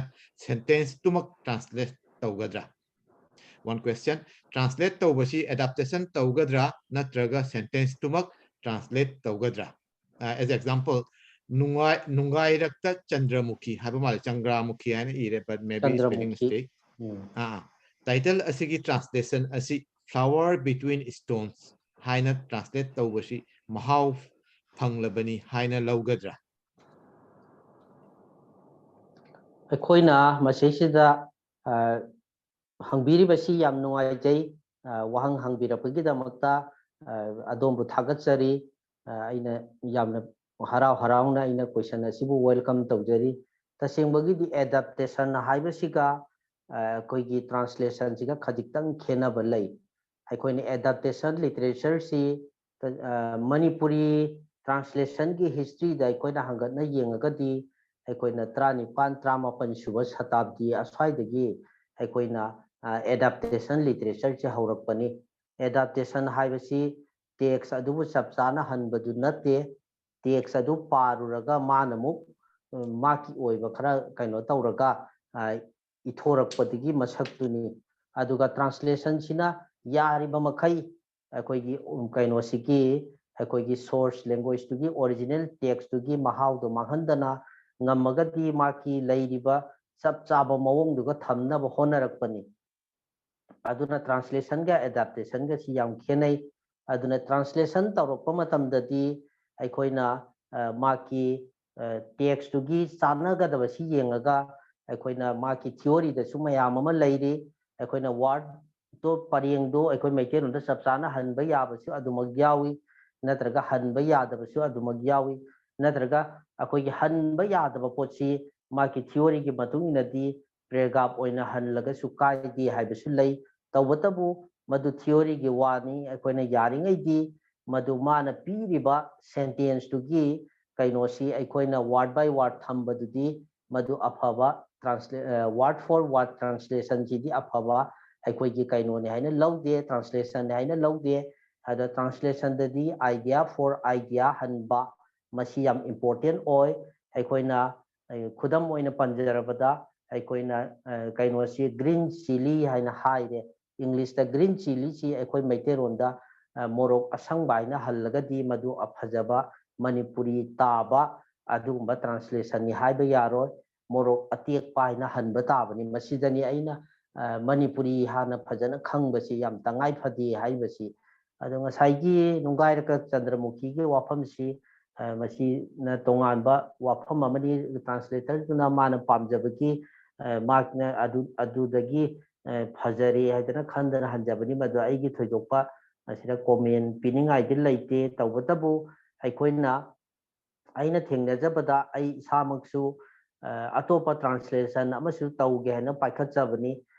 sentence ꯇꯨꯃꯛ translate ꯇꯧꯒꯗ꯭ꯔꯥ? One question, translate ꯇꯧꯕꯁꯤ adaptation ꯇꯧꯒꯗ꯭ꯔꯥ ꯅꯠꯇ꯭ꯔꯒ sentence ꯇꯨꯃꯛ translate ꯇꯧꯒꯗ꯭ꯔꯥ? ꯑ, as example, ꯅꯨꯡꯉꯥꯏ-, ꯅꯨꯡꯒꯥꯏꯔꯛꯇ ꯆꯟꯗ꯭ꯔꯃꯨꯈꯤ ꯍꯥꯏꯕ ꯃꯥꯜꯂꯦ, ꯆꯪꯒ꯭ꯔꯥꯃꯨꯈꯤ ꯍꯥꯏꯅ ꯏꯔꯦ, but maybe spelling Chandramukhi. mistake. Um. Ah, title ꯑꯁꯤꯒꯤ translation ꯑꯁꯤ Flower Between Stones ꯍꯥꯏꯅ translate ꯇꯧꯕꯁꯤ ꯃꯍꯥꯎ ꯐꯪꯂꯕꯅꯤ ꯍꯥꯏꯅ ꯂꯧꯒꯗ꯭ꯔꯥ? ꯑꯩꯈꯣꯏꯅ ꯃꯁꯤꯁꯤꯗ, ꯑ, ꯍꯪꯕꯤꯔꯤꯕꯁꯤ ꯌꯥꯝ ꯅꯨꯡꯉꯥꯏꯖꯩ꯫ ꯑ, ꯋꯥꯍꯪ ꯍꯪꯕꯤꯔꯛꯄꯒꯤꯗꯃꯛꯇ, ꯑ, ꯑꯗꯣꯝꯕꯨ ꯊꯥꯒꯠꯆꯔꯤ꯫ ꯑ, ꯑꯩꯅ ꯌꯥꯝꯅ ꯍꯔꯥꯎ ꯍꯔꯥꯎꯅ ꯑꯩꯅ question ꯑꯁꯤꯕꯨ welcome ꯇꯧꯖꯔꯤ꯫ ꯇꯁꯦꯡꯕꯒꯤꯗꯤ adaptation ꯍꯥꯏꯕꯁꯤꯒ, ꯑ, ꯑꯩꯈꯣꯏꯒꯤ translationꯁꯤꯒ ꯈꯖꯤꯛꯇꯪ ꯈꯦꯠꯅꯕ ꯂꯩ꯫ ꯑꯩꯈꯣꯏꯅ ꯑꯦꯗꯥꯞꯇꯦꯁꯟ ꯂꯤꯇꯔꯦꯆꯔꯁꯤ ꯃꯅꯤꯄꯨꯔꯤ ꯇ꯭ꯔꯥꯟꯁꯂꯦꯁꯟꯒꯤ ꯍꯤꯁꯇ꯭ꯔꯤꯗ ꯑꯩꯈꯣꯏꯅ ꯍꯪꯒꯠꯅ ꯌꯦꯡꯉꯒꯗꯤ, ꯑꯩꯈꯣꯏꯅ ꯇꯔꯥꯅꯤꯄꯥꯟ ꯇꯔꯥꯃꯥꯄꯟ ꯁꯨꯕ ꯁꯇꯥꯕꯗꯤ ꯑꯁ꯭ꯋꯥꯏꯗꯒꯤ ꯑꯩꯈꯣꯏꯅ ꯑꯦꯗꯥꯞꯇꯦꯁꯟ ꯂꯤꯇꯔꯦꯆꯔꯁꯦ ꯍꯧꯔꯛꯄꯅꯤ꯫ ꯑꯦꯗꯥꯞꯇꯦꯁꯟ ꯍꯥꯏꯕꯁꯤ ꯇꯦꯛꯁ ꯑꯗꯨꯕꯨ ꯆꯞ ꯆꯥꯅ ꯍꯟꯕꯗꯨ ꯅꯠꯇꯦ꯫ ꯇꯦꯛꯁ ꯑꯗꯨ ꯄꯥꯔꯨꯔꯒ ꯃꯥꯅ ꯑꯃꯨꯛ ꯃꯥꯒꯤ ꯑꯣꯏꯕ ꯈꯔ ꯀꯩꯅꯣ ꯇꯧꯔꯒ ꯏꯊꯣꯔꯛꯄꯗꯨꯒꯤ ꯃꯁꯛꯇꯨꯅꯤ꯫ ꯑꯗꯨꯒ ꯇ꯭ꯔꯥꯟꯁꯂꯦꯁꯟꯁꯤꯅ ꯌꯥꯔꯤꯕ ꯃꯈꯩ ꯑꯩꯈꯣꯏꯒꯤ ꯀꯩꯅꯣꯁꯤꯒꯤ, ꯑꯩꯈꯣꯏꯒꯤ ꯁꯣꯔꯁ ꯂꯦꯡꯒ꯭ꯋꯦꯖꯇꯨꯒꯤ, ꯑꯣꯔꯤꯖꯤꯅꯦꯜ ꯇꯦꯛꯁꯇꯨꯒꯤ ꯃꯍꯥꯎꯗꯣ ꯃꯥꯡꯍꯟꯗꯅ, ꯉꯝꯃꯒꯗꯤ ꯃꯥꯒꯤ ꯂꯩꯔꯤꯕ ꯆꯞ ꯆꯥꯕ ꯃꯑꯣꯡꯗꯨꯒ ꯊꯝꯅꯕ ꯍꯣꯠꯅꯔꯛꯄꯅꯤ꯫ ꯑꯗꯨꯅ ꯇ꯭ꯔꯥꯟꯁꯂꯦꯁꯟꯒ ꯑꯦꯗꯥꯞꯇꯦꯁꯟꯒꯁꯤ ꯌꯥꯝ ꯈꯦꯠꯅꯩ꯫ ꯑꯗꯨꯅ ꯇ꯭ꯔꯥꯟꯁꯂꯦꯁꯟ ꯇꯧꯔꯛꯄ ꯃꯇꯝꯗꯗꯤ ꯑꯩꯈꯣꯏꯅ ꯃꯥꯒꯤ ꯇꯦꯛꯁꯇꯨꯒꯤ ꯆꯥꯟꯅꯒꯗꯕꯁꯤ ꯌꯦꯡꯉꯒ, ꯑꯩꯈꯣꯏꯅ ꯃꯥꯒꯤ ꯊꯤꯑꯣꯔꯤꯗꯁꯨ ꯃꯌꯥꯝ ꯑꯃ ꯂꯩꯔꯤ꯫ ꯑꯩꯈꯣꯏꯅ ꯋꯥꯔꯗꯇꯣ, ꯄꯔꯦꯡꯗꯣ ꯑꯩꯈꯣꯏ ꯃꯩꯇꯩꯂꯣꯟꯗ ꯆꯞ ꯆꯥꯅ ꯍꯟꯕ ꯌꯥꯕꯁꯨ ꯑꯗꯨꯃꯛ ꯌꯥꯎꯏ, ꯅꯠꯇ꯭ꯔꯒ ꯍꯟꯕ ꯌꯥꯗꯕꯁꯨ ꯑꯗꯨꯃꯛ ꯌꯥꯎꯏ꯫ ꯅꯠꯇ꯭ꯔꯒ ꯑꯩꯈꯣꯏꯒꯤ ꯍꯟꯕ ꯌꯥꯗꯕ ꯄꯣꯠꯁꯤ ꯃꯥꯒꯤ ꯊꯤꯑꯣꯔꯤꯒꯤ ꯃꯇꯨꯡ ꯏꯟꯅꯗꯤ ꯄꯦꯔꯥꯒ꯭ꯔꯥꯐ ꯑꯣꯏꯅ ꯍꯜꯂꯒꯁꯨ ꯀꯥꯏꯗꯦ ꯍꯥꯏꯕꯁꯨ ꯂꯩ꯫ ꯇꯧꯕꯇꯕꯨ ꯃꯗꯨ ꯊꯤꯑꯣꯔꯤꯒꯤ ꯋꯥꯅꯤ꯫ ꯑꯩꯈꯣꯏꯅ ꯌꯥꯔꯤꯉꯩꯗꯤ ꯃꯗꯨ ꯃꯥꯅ ꯄꯤꯔꯤꯕ ꯁꯦꯟꯇꯦꯟꯁꯇꯨꯒꯤ ꯀꯩꯅꯣꯁꯤ ꯑꯩꯈꯣꯏꯅ ꯋꯥꯔꯗ ꯕꯥꯏ ꯋꯥꯔꯗ ꯊꯝꯕꯗꯨꯗꯤ ꯃꯗꯨ ꯑꯐꯕ ꯇ꯭ꯔꯥꯟꯁꯂꯦ-, ꯋꯥꯔꯗ ꯐꯣꯔ ꯋꯥꯔꯗ ꯇ꯭ꯔꯥꯟꯁꯂꯦꯁꯟꯁꯤꯗꯤ ꯑꯐꯕ ꯑꯩꯈꯣꯏꯒꯤ ꯀꯩꯅꯣꯅꯤ ꯍꯥꯏꯅ ꯂꯧꯗꯦ, ꯇ꯭ꯔꯥꯟꯁꯂꯦꯁꯟꯅꯤ ꯍꯥꯏꯅ ꯂꯧꯗꯦ꯫ ꯑꯗ ꯇ꯭ꯔꯥꯟꯁꯂꯦꯁꯟꯗꯗꯤ ꯑꯥꯏꯗꯤꯌꯥ ꯐꯣꯔ ꯑꯥꯏꯗꯤꯌꯥ ꯍꯟꯕ, ꯃꯁꯤ ꯌꯥꯝ ꯏꯝꯄꯣꯔꯇꯦꯟ ꯑꯣꯏ꯫ ꯑꯩꯈꯣꯏꯅ, ꯑꯩ ꯈꯨꯗꯝ ꯑꯣꯏꯅ ꯄꯟꯖꯔꯕꯗ, ꯑꯩꯈꯣꯏꯅ, ꯑ, ꯀꯩꯅꯣꯁꯤ ꯒ꯭ꯔꯤꯟ ꯆꯤꯂꯤ ꯍꯥꯏꯅ ꯍꯥꯏꯔꯦ꯫ ꯏꯪꯂꯤꯁꯇ ꯒ꯭ꯔꯤꯟ ꯆꯤꯂꯤꯁꯤ ꯑꯩꯈꯣꯏ ꯃꯩꯇꯩꯔꯣꯟꯗ, ꯑ, ꯃꯣꯔꯣꯛ ꯑꯁꯪꯕ ꯍꯥꯏꯅ ꯍꯜꯂꯒꯗꯤ ꯃꯗꯨ ꯑꯐꯖꯕ ꯃꯅꯤꯄꯨꯔꯤ ꯇꯥꯕ ꯑꯗꯨꯒꯨꯝꯕ ꯇ꯭ꯔꯥꯟꯁꯂꯦꯁꯟꯅꯤ ꯍꯥꯏꯕ ꯌꯥꯔꯣꯏ꯫ ꯃꯣꯔꯣꯛ ꯑꯇꯦꯛꯄ ꯍꯥꯏꯅ ꯍꯟꯕ ꯇꯥꯕꯅꯤ꯫ ꯃꯁꯤꯗꯅꯤ ꯑꯩꯅ, ꯑ, ꯃꯅꯤꯄꯨꯔꯤ ꯍꯥꯟꯅ ꯐꯖꯅ ꯈꯪꯕꯁꯤ ꯌꯥꯝ ꯇꯉꯥꯏ ꯐꯗꯦ ꯍꯥꯏꯔꯤꯕꯁꯤ꯫ ꯑꯗꯣ ꯉꯁꯥꯏꯒꯤ ꯅꯨꯡꯒꯥꯏꯔꯛꯀ ꯆꯟꯗ꯭ꯔꯃꯨꯈꯤꯒꯤ ꯋꯥꯐꯝꯁꯤ, ꯑ, ꯃꯁꯤꯅ ꯇꯣꯉꯥꯟꯕ ꯋꯥꯐꯝ ꯑꯃꯅꯤ꯫ ꯇ꯭ꯔꯥꯟꯁꯂꯦꯇꯔꯗꯨꯅ ꯃꯥꯅ ꯄꯥꯝꯖꯕꯒꯤ, ꯑ, ꯃꯍꯥꯛꯅ ꯑꯗꯨ, ꯑꯗꯨꯗꯒꯤ, ꯑ, ꯐꯖꯔꯦ ꯍꯥꯏꯗꯅ ꯈꯟꯗꯅ ꯍꯟꯖꯕꯅꯤ꯫ ꯃꯗꯨ ꯑꯩꯒꯤ ꯊꯣꯏꯗꯣꯛꯄ ꯃꯁꯤꯗ ꯀꯣꯃꯦꯟ ꯄꯤꯅꯤꯡꯉꯥꯏꯗꯤ ꯂꯩꯇꯦ꯫ ꯇꯧꯕꯇꯕꯨ ꯑꯩꯈꯣꯏꯅ, ꯑꯩꯅ ꯊꯦꯡꯅꯖꯕꯗ ꯑꯩ ꯏꯁꯥꯃꯛꯁꯨ, ꯑ, ꯑꯇꯣꯞꯄ ꯇ꯭ꯔꯥꯟꯁꯂꯦꯁꯟ ꯑꯃꯁꯨ ꯇꯧꯒꯦ ꯍꯥꯏꯅ ꯄꯥꯏꯈꯠꯆꯕꯅꯤ꯫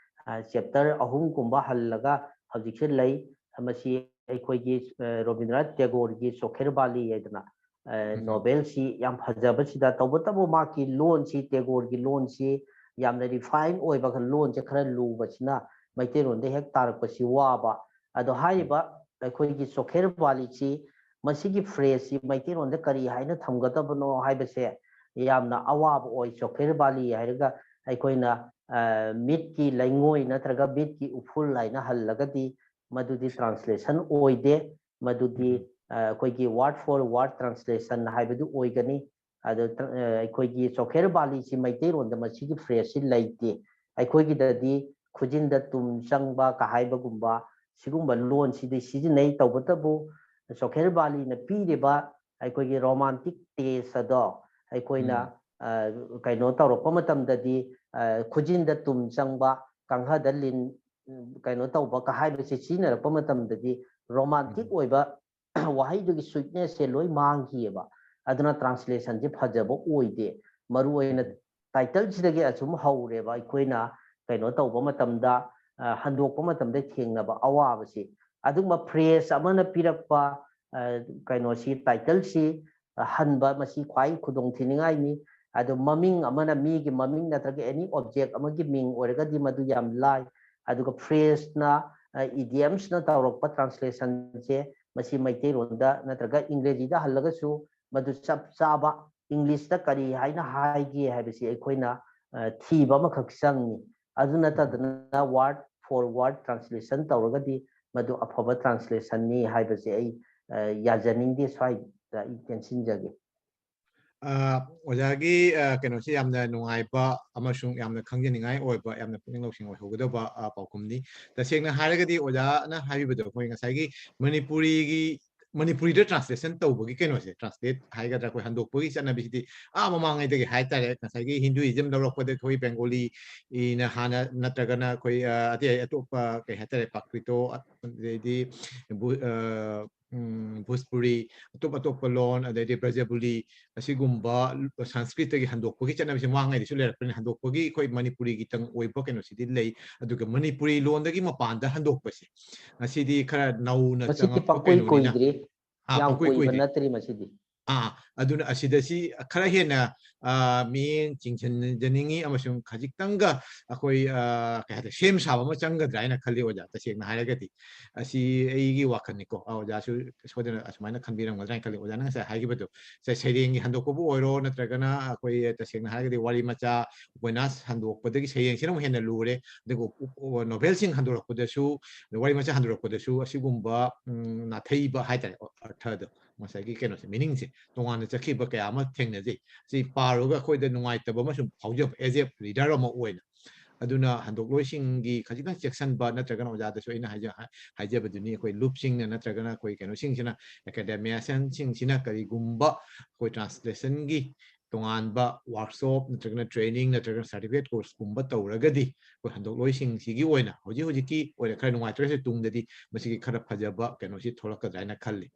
ꯑ, ꯆꯦꯞꯇꯔ ꯑꯍꯨꯝꯒꯨꯝꯕ ꯍꯜꯂꯒ ꯍꯧꯖꯤꯛꯁꯦ ꯂꯩ꯫ ꯃꯁꯤ ꯑꯩꯈꯣꯏꯒꯤ, ꯑ, ꯔꯣꯕꯤꯟꯗ꯭ꯔꯅꯥꯊ ꯇꯦꯒꯣꯔꯒꯤ ꯆꯣꯈꯦꯔ ꯕꯥꯂꯤ ꯍꯥꯏꯗꯅ, ꯑ, ꯎꯝ꯫ ꯅꯣꯕꯦꯜꯁꯤ ꯌꯥꯝ ꯐꯖꯕꯁꯤꯗ, ꯇꯧꯕꯇꯕꯨ ꯃꯍꯥꯛꯀꯤ ꯂꯣꯟꯁꯤ, ꯇꯦꯒꯣꯔꯒꯤ ꯂꯣꯟꯁꯤ ꯌꯥꯝꯅ ꯔꯤꯐꯥꯏꯟ ꯑꯣꯏꯕ ꯂꯣꯟꯁꯦ ꯈꯔ ꯂꯨꯕꯁꯤꯅ ꯃꯩꯇꯩꯂꯣꯟꯗ ꯍꯦꯛ ꯇꯥꯔꯛꯄꯁꯤ ꯋꯥꯕ꯫ ꯑꯗꯣ ꯍꯥꯏꯔꯤꯕ ꯑꯩꯈꯣꯏꯒꯤ ꯆꯣꯈꯦꯔ ꯕꯥꯂꯤꯁꯤ, ꯃꯁꯤꯒꯤ ꯐ꯭ꯔꯦꯖꯁꯤ ꯃꯩꯇꯩꯂꯣꯟꯗ ꯀꯔꯤ ꯍꯥꯏꯅ ꯊꯝꯒꯗꯕꯅꯣ ꯍꯥꯏꯕꯁꯦ ꯌꯥꯝꯅ ꯑꯋꯥꯕ ꯑꯣꯏ꯫ ꯆꯣꯈꯦꯔ ꯕꯥꯂꯤ ꯍꯥꯏꯔꯒ ꯑꯩꯈꯣꯏꯅ, ꯑ, ꯃꯤꯠꯀꯤ ꯂꯩꯉꯣꯏ ꯅꯠꯇ꯭ꯔꯒ ꯃꯤꯠꯀꯤ ꯎꯐꯨꯜ ꯍꯥꯏꯅ ꯍꯜꯂꯒꯗꯤ ꯃꯗꯨꯗꯤ ꯇ꯭ꯔꯥꯟꯁꯂꯦꯁꯟ ꯑꯣꯏꯗꯦ꯫ ꯃꯗꯨꯗꯤ, ꯎꯝ꯫ ꯑ, ꯑꯩꯈꯣꯏꯒꯤ word for word translation ꯍꯥꯏꯕꯗꯨ ꯑꯣꯏꯒꯅꯤ꯫ ꯑꯗꯣ ꯇ꯭ꯔ-, ꯑ, ꯑꯩꯈꯣꯏꯒꯤ ꯆꯣꯈꯦꯔ ꯕꯥꯂꯤꯁꯤ ꯃꯩꯇꯩꯂꯣꯟꯗ ꯃꯁꯤꯒꯤ ꯐ꯭ꯔꯦꯖꯁꯤ ꯂꯩꯇꯦ꯫ ꯑꯩꯈꯣꯏꯒꯤꯗꯗꯤ ꯈꯨꯖꯤꯟꯗ ꯇꯨꯝ ꯆꯪꯕ ꯀ ꯍꯥꯏꯕꯒꯨꯝꯕ ꯁꯤꯒꯨꯝꯕ ꯂꯣꯟꯁꯤꯗꯤ ꯁꯤꯖꯤꯟꯅꯩ꯫ ꯇꯧꯕꯇꯕꯨ ꯆꯣꯈꯦꯔ ꯕꯥꯂꯤꯅ ꯄꯤꯔꯤꯕ ꯑꯩꯈꯣꯏꯒꯤ ꯔꯣꯃꯥꯟꯇꯤꯛ ꯇꯦꯁ ꯑꯗꯣ ꯑꯩꯈꯣꯏꯅ, ꯎꯝ꯫ ꯑ, ꯀꯩꯅꯣ ꯇꯧꯔꯛꯄ ꯃꯇꯝꯗꯗꯤ, ꯑ, ꯈꯨꯖꯤꯟꯗ ꯇꯨꯝ ꯆꯪꯕ, ꯀꯥꯡꯍꯗ ꯂꯤꯟ, ꯎꯝ, ꯀꯩꯅꯣ ꯇꯧꯕ ꯀ ꯍꯥꯏꯕꯁꯦ ꯁꯤꯖꯤꯟꯅꯔꯛꯄ ꯃꯇꯝꯗꯗꯤ ꯔꯣꯃꯥꯟꯇꯤꯛ ꯎꯝ꯫ ꯑꯣꯏꯕ ꯋꯥꯍꯩꯗꯨꯒꯤ ꯁ꯭ꯋꯤꯠꯅꯦꯁꯁꯦ ꯂꯣꯏ ꯃꯥꯡꯈꯤꯑꯕ꯫ ꯑꯗꯨꯅ ꯇ꯭ꯔꯥꯟꯁꯂꯦꯁꯟꯁꯦ ꯐꯖꯕ ꯑꯣꯏꯗꯦ꯫ ꯃꯔꯨꯑꯣꯏꯅ ꯎꯝ꯫ ꯇꯥꯏꯇꯜꯁꯤꯗꯒꯤ ꯑꯁꯨꯝ ꯍꯧꯔꯦꯕ ꯑꯩꯈꯣꯏꯅ ꯀꯩꯅꯣ ꯇꯧꯕ ꯃꯇꯝꯗ, ꯑ, ꯍꯟꯗꯣꯛꯄ ꯃꯇꯝꯗ ꯊꯦꯡꯅꯕ ꯑꯋꯥꯕꯁꯤ꯫ ꯑꯗꯨꯒꯨꯝꯕ ꯐ꯭ꯔꯦꯖ ꯑꯃꯅ ꯄꯤꯔꯛꯄ, ꯑ, ꯀꯩꯅꯣꯁꯤ, ꯇꯥꯏꯇꯜꯁꯤ, ꯑ, ꯍꯟꯕ, ꯃꯁꯤ ꯈ꯭ꯋꯥꯏ ꯈꯨꯗꯣꯡ ꯊꯤꯅꯤꯡꯉꯥꯏꯅꯤ꯫ ꯑꯗꯣ ꯃꯃꯤꯡ ꯑꯃꯅ, ꯃꯤꯒꯤ ꯃꯃꯤꯡ ꯅꯠꯇ꯭ꯔꯒ ꯑꯦꯅꯤ ꯑꯣꯕꯖꯦꯛ ꯑꯃꯒꯤ ꯃꯤꯡ ꯑꯣꯏꯔꯒꯗꯤ ꯃꯗꯨ ꯌꯥꯝ ꯂꯥꯏ꯫ ꯑꯗꯨꯒ ꯐ꯭ꯔꯦꯖꯅ, ꯑ, ꯏꯗꯤꯌꯝꯁꯅ ꯇꯧꯔꯛꯄ ꯇ꯭ꯔꯥꯟꯁꯂꯦꯁꯟꯁꯦ, ꯃꯁꯤ ꯃꯩꯇꯩꯂꯣꯟꯗ ꯅꯠꯇ꯭ꯔꯒ ꯏꯪꯒ꯭ꯔꯦꯖꯤꯗ ꯍꯜꯂꯒꯁꯨ ꯃꯗꯨ ꯆꯞ ꯆꯥꯕ ꯏꯪꯂꯤꯁꯇ ꯀꯔꯤ ꯍꯥꯏꯅ ꯍꯥꯏꯒꯦ ꯍꯥꯏꯕꯁꯤ ꯑꯩꯈꯣꯏꯅ, ꯑ, ꯊꯤꯕ ꯑꯃꯈꯛ ꯆꯪꯉꯤ꯫ ꯑꯗꯨ ꯅꯠꯇꯗꯅ word for word translation ꯇꯧꯔꯒꯗꯤ ꯃꯗꯨ ꯑꯐꯕ ꯇ꯭ꯔꯥꯟꯁꯂꯦꯁꯟꯅꯤ ꯍꯥꯏꯕꯁꯦ ꯑꯩ, ꯑ, ꯌꯥꯖꯅꯤꯡꯗꯦ ꯁ꯭ꯋꯥꯏꯗ ꯑꯩ ꯇꯦꯟꯁꯤꯟꯖꯒꯦ꯫ ꯑ, ꯑꯣꯖꯥꯒꯤ, ꯑ, ꯀꯩꯅꯣꯁꯦ ꯌꯥꯝꯅ ꯅꯨꯡꯉꯥꯏꯕ ꯑꯃꯁꯨꯡ ꯌꯥꯝꯅ ꯈꯪꯖꯅꯤꯡꯉꯥꯏ ꯑꯣꯏꯕ, ꯌꯥꯝꯅ ꯄꯨꯛꯅꯤꯡ ꯂꯧꯁꯤꯡ ꯑꯣꯏꯍꯧꯒꯗꯕ, ꯑ, ꯄꯥꯎꯈꯨꯝꯅꯤ꯫ ꯇꯁꯦꯡꯅ ꯍꯥꯏꯔꯒꯗꯤ ꯑꯣꯖꯥꯅ ꯍꯥꯏꯕꯤꯕꯗꯣ, ꯑꯩꯈꯣꯏ ꯉꯁꯥꯏꯒꯤ ꯃꯅꯤꯄꯨꯔꯤꯒꯤ, ꯃꯅꯤꯄꯨꯔꯤꯗ ꯇ꯭ꯔꯥꯟꯁꯂꯦꯁꯟ ꯇꯧꯕꯒꯤ ꯀꯩꯅꯣꯁꯦ, ꯇ꯭ꯔꯥꯟꯁꯂꯦꯠ ꯍꯥꯏꯒꯗ꯭ꯔꯥ, ꯑꯩꯈꯣꯏ ꯍꯟꯗꯣꯛꯄꯒꯤ ꯆꯠꯅꯕꯤꯁꯤꯗꯤ ꯑꯥ ꯃꯃꯥꯡꯉꯩꯗꯒꯤ ꯍꯥꯏꯇꯥꯔꯦ, ꯉꯁꯥꯏꯒꯤ ꯍꯤꯟꯗꯨꯏꯖꯝ ꯂꯧꯔꯛꯄꯗ ꯑꯩꯈꯣꯏ ꯕꯦꯡꯒꯣꯂꯤꯅ ꯍꯥꯟꯅ, ꯅꯠꯇ꯭ꯔꯒꯅ ꯑꯩꯈꯣꯏ, ꯑ, ꯑꯇꯩ ꯑꯇꯣꯞꯄ ꯀꯩ ꯍꯥꯏꯇꯥꯔꯦ, ꯄ꯭ꯔꯥꯀ꯭ꯔꯤꯇꯣ, ꯑꯗꯩꯗꯤ ꯚꯨ- ꯑ, ꯎꯝ, ꯚꯣꯖꯄꯨꯔꯤ, ꯑꯇꯣꯞ ꯑꯇꯣꯞꯄ ꯂꯣꯟ, ꯑꯗꯩꯗꯤ ꯕ꯭ꯔꯖꯕꯨꯂꯤ, ꯑꯁꯤꯒꯨꯝꯕ ꯁꯪꯁꯀ꯭ꯔꯤꯠꯇꯒꯤ ꯍꯟꯗꯣꯛꯄꯒꯤ ꯆꯠꯅꯕꯤꯁꯦ ꯃꯃꯥꯡꯉꯩꯗꯁꯨ ꯂꯩꯔꯛꯄꯅꯤꯅ, ꯍꯟꯗꯣꯛꯄꯒꯤ ꯑꯩꯈꯣꯏ ꯃꯅꯤꯄꯨꯔꯤꯒꯤꯇꯪ ꯑꯣꯏꯕ ꯀꯩꯅꯣꯁꯤꯗꯤ ꯂꯩ꯫ ꯑꯗꯨꯒ ꯃꯅꯤꯄꯨꯔꯤ ꯂꯣꯟꯗꯒꯤ ꯃꯄꯥꯟꯗ ꯍꯟꯗꯣꯛꯄꯁꯦ, ꯉꯁꯤꯗꯤ ꯈꯔ ꯅꯧꯅ ꯃꯁꯤꯗꯤ ꯆꯪꯉꯛꯄ ꯄꯪꯀꯨꯏ ꯀꯩꯅꯣꯅꯤꯅ꯫ ꯀꯨꯏꯗ꯭ꯔꯤ꯫ ꯑꯥ, ꯌꯥꯝ ꯄꯪꯀꯨꯏ ꯀꯨꯏꯕ ꯀꯨꯏꯗ꯭ꯔꯤ꯫ ꯅꯠꯇ꯭ꯔꯤ ꯃꯁꯤꯗꯤ꯫ ꯑꯥ, ꯑꯗꯨꯅ ꯑꯁꯤꯗ ꯁꯤ ꯈꯔ ꯍꯦꯟꯅ, ꯑꯥ, ꯃꯤꯠꯌꯦꯡ ꯆꯤꯡꯁꯤꯟꯖꯅꯤꯡꯉꯤ ꯑꯃꯁꯨꯡ ꯈꯖꯤꯛꯇꯪꯒ ꯑꯩꯈꯣꯏ, ꯑꯥ, ꯀꯩ ꯍꯥꯏꯇꯥꯔꯦ, ꯁꯦꯝ ꯁꯥꯕ ꯑꯃ ꯆꯪꯒꯗ꯭ꯔꯥ ꯍꯥꯏꯅ ꯈꯜꯂꯤ ꯑꯣꯖꯥ, ꯇꯁꯦꯡꯅ ꯍꯥꯏꯔꯒꯗꯤ꯫ ꯑꯁꯤ ꯑꯩꯒꯤ ꯋꯥꯈꯜꯅꯤꯀꯣ꯫ ꯑꯥ, ꯑꯣꯖꯥꯁꯨ ꯁꯣꯏꯗꯅ ꯑꯁꯨꯃꯥꯏꯅ ꯈꯟꯕꯤꯔꯝꯒꯗ꯭ꯔꯥ ꯍꯥꯏꯅ ꯈꯜꯂꯤ꯫ ꯑꯣꯖꯥꯅ ꯉꯁꯥꯏ ꯍꯥꯏꯈꯤꯕꯗꯣ, ꯁꯦ, ꯁꯩꯔꯦꯡꯒꯤ ꯍꯟꯗꯣꯛꯄꯕꯨ ꯑꯣꯏꯔꯣ, ꯅꯠꯇ꯭ꯔꯒꯅ ꯑꯩꯈꯣꯏ ꯇꯁꯦꯡꯅ ꯍꯥꯏꯔꯒꯗꯤ ꯋꯥꯔꯤ ꯃꯆꯥ, ꯎꯄꯟꯌꯥꯁ ꯍꯟꯗꯣꯛꯄꯗꯒꯤ ꯁꯩꯔꯦꯡꯁꯤꯅ ꯑꯃꯨꯛ ꯍꯦꯟꯅ ꯂꯨꯔꯦ꯫ ꯑꯗꯨꯒ ꯎ-, ꯎ-, ꯅꯣꯚꯦꯜꯁꯤꯡ ꯍꯟꯗꯣꯔꯛꯄꯗꯁꯨ, ꯋꯥꯔꯤ ꯃꯆꯥ ꯍꯟꯗꯣꯔꯛꯄꯗꯁꯨ ꯑꯁꯤꯒꯨꯝꯕ, ꯎꯝ, ꯅꯥꯊꯩꯕ ꯍꯥꯏꯇꯥꯔꯦ, ꯑꯔꯊꯗꯣ, ꯉꯁꯥꯏꯒꯤ ꯀꯩꯅꯣꯁꯦ, ꯃꯤꯅꯤꯡꯁꯦ ꯇꯣꯉꯥꯟꯅ ꯆꯠꯈꯤꯕ ꯀꯌꯥ ꯑꯃ ꯊꯦꯡꯅꯖꯩ꯫ ꯁꯤ ꯄꯥꯔꯨꯔꯒ ꯑꯩꯈꯣꯏꯗ ꯅꯨꯡꯉꯥꯏꯇꯕ ꯑꯃ ꯁꯨꯝ ꯐꯥꯎꯖꯕ, as a reader ꯑꯃ ꯑꯣꯏꯅ꯫ ꯑꯗꯨꯅ ꯍꯟꯗꯣꯛꯂꯣꯏꯁꯤꯡꯒꯤ ꯈꯖꯤꯛꯇꯪ ꯆꯦꯛꯁꯤꯟꯕ, ꯅꯠꯇ꯭ꯔꯒꯅ ꯑꯣꯖꯥꯗꯁꯨ ꯑꯩꯅ ꯍꯥꯏꯖ-, ꯍꯥꯏꯖꯕꯗꯨꯅꯤ, ꯑꯩꯈꯣꯏ ꯂꯨꯞꯁꯤꯡꯅ ꯅꯠꯇ꯭ꯔꯒꯅ ꯑꯩꯈꯣꯏ ꯀꯩꯅꯣꯁꯤꯡꯁꯤꯅ, ꯑꯦꯀꯥꯗꯦꯃꯤꯌꯥꯟꯁꯤꯡꯁꯤꯅ ꯀꯔꯤꯒꯨꯝꯕ ꯑꯩꯈꯣꯏ ꯇ꯭ꯔꯥꯟꯁꯂꯦꯁꯟꯒꯤ ꯇꯣꯉꯥꯟꯕ ꯋꯥꯔꯛꯁꯣꯞ ꯅꯠꯇ꯭ꯔꯒꯅ ꯇ꯭ꯔꯦꯅꯤꯡ ꯅꯠꯇ꯭ꯔꯒꯅ ꯁꯥꯔꯇꯤꯐꯤꯀꯦꯠ ꯀꯣꯔꯁꯀꯨꯝꯕ ꯇꯧꯔꯒꯗꯤ, ꯑꯩꯈꯣꯏ ꯍꯟꯗꯣꯛꯂꯣꯏꯁꯤꯡꯁꯤꯒꯤ ꯑꯣꯏꯅ ꯍꯧꯖꯤꯛ ꯍꯧꯖꯤꯛꯀꯤ ꯑꯣꯏꯅ ꯈꯔ ꯅꯨꯡꯉꯥꯏꯇ꯭ꯔꯒꯁꯨ ꯇꯨꯡꯗꯗꯤ ꯃꯁꯤꯒꯤ ꯈꯔ ꯐꯖꯕ ꯀꯩꯅꯣꯁꯤ ꯊꯣꯛꯂꯛꯀꯗ꯭ꯔꯥ ꯍꯥꯏꯅ ꯈꯜꯂꯤ꯫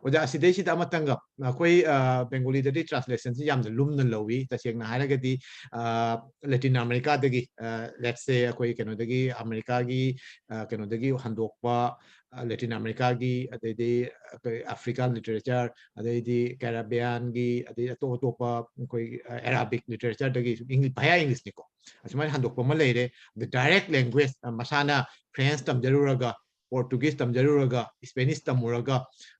ꯑꯣꯖꯥ, ꯑꯁꯤꯗꯩꯁꯤꯗ ꯑꯃꯇꯪꯒ ꯑꯩꯈꯣꯏ, ꯑ, ꯕꯦꯡꯒꯣꯂꯤꯗꯗꯤ ꯇ꯭ꯔꯥꯟꯁꯂꯦꯁꯟꯁꯤ ꯌꯥꯝꯅ ꯂꯨꯝꯅ ꯂꯧꯏ꯫ ꯇꯁꯦꯡꯅ ꯍꯥꯏꯔꯒꯗꯤ, ꯑ, ꯂꯦꯇꯤꯟ ꯑꯃꯦꯔꯤꯀꯥꯗꯒꯤ, ꯑ, let's say, ꯑꯩꯈꯣꯏ ꯀꯩꯅꯣꯗꯒꯤ, ꯑꯃꯦꯔꯤꯀꯥꯒꯤ, ꯑ, ꯀꯩꯅꯣꯗꯒꯤ ꯍꯟꯗꯣꯛꯄ, ꯑ, ꯂꯦꯇꯤꯟ ꯑꯃꯦꯔꯤꯀꯥꯒꯤ, ꯑꯗꯩꯗꯤ ꯑꯩꯈꯣꯏ ꯑꯐ꯭ꯔꯤꯀꯥꯟ ꯂꯤꯇꯔꯦꯆꯔ, ꯑꯗꯩꯗꯤ ꯀꯦꯔꯥꯕꯤꯌꯥꯟꯒꯤ, ꯑꯗꯩ ꯑꯇꯣꯞ ꯑꯇꯣꯞꯄ ꯑꯩꯈꯣꯏ, ꯑ, ꯑꯦꯔꯥꯕꯤꯛ ꯂꯤꯇꯔꯦꯆꯔꯗꯒꯤ ꯏꯪꯂꯤ-, ꯚꯌꯥ ꯏꯪꯂꯤꯁꯅꯤꯀꯣ꯫ ꯑꯁꯨꯃꯥꯏꯅ ꯍꯟꯗꯣꯛꯄ ꯑꯃ ꯂꯩꯔꯦ꯫ The direct language, ꯑ, ꯃꯁꯥꯅ ꯐ꯭ꯔꯦꯟꯁ ꯇꯝꯖꯔꯨꯔꯒ, ꯄꯣꯔꯇꯨꯒꯤꯁ ꯇꯝꯖꯔꯨꯔꯒ, ꯏꯁꯄꯦꯅꯤꯁ ꯇꯝꯃꯨꯔꯒ,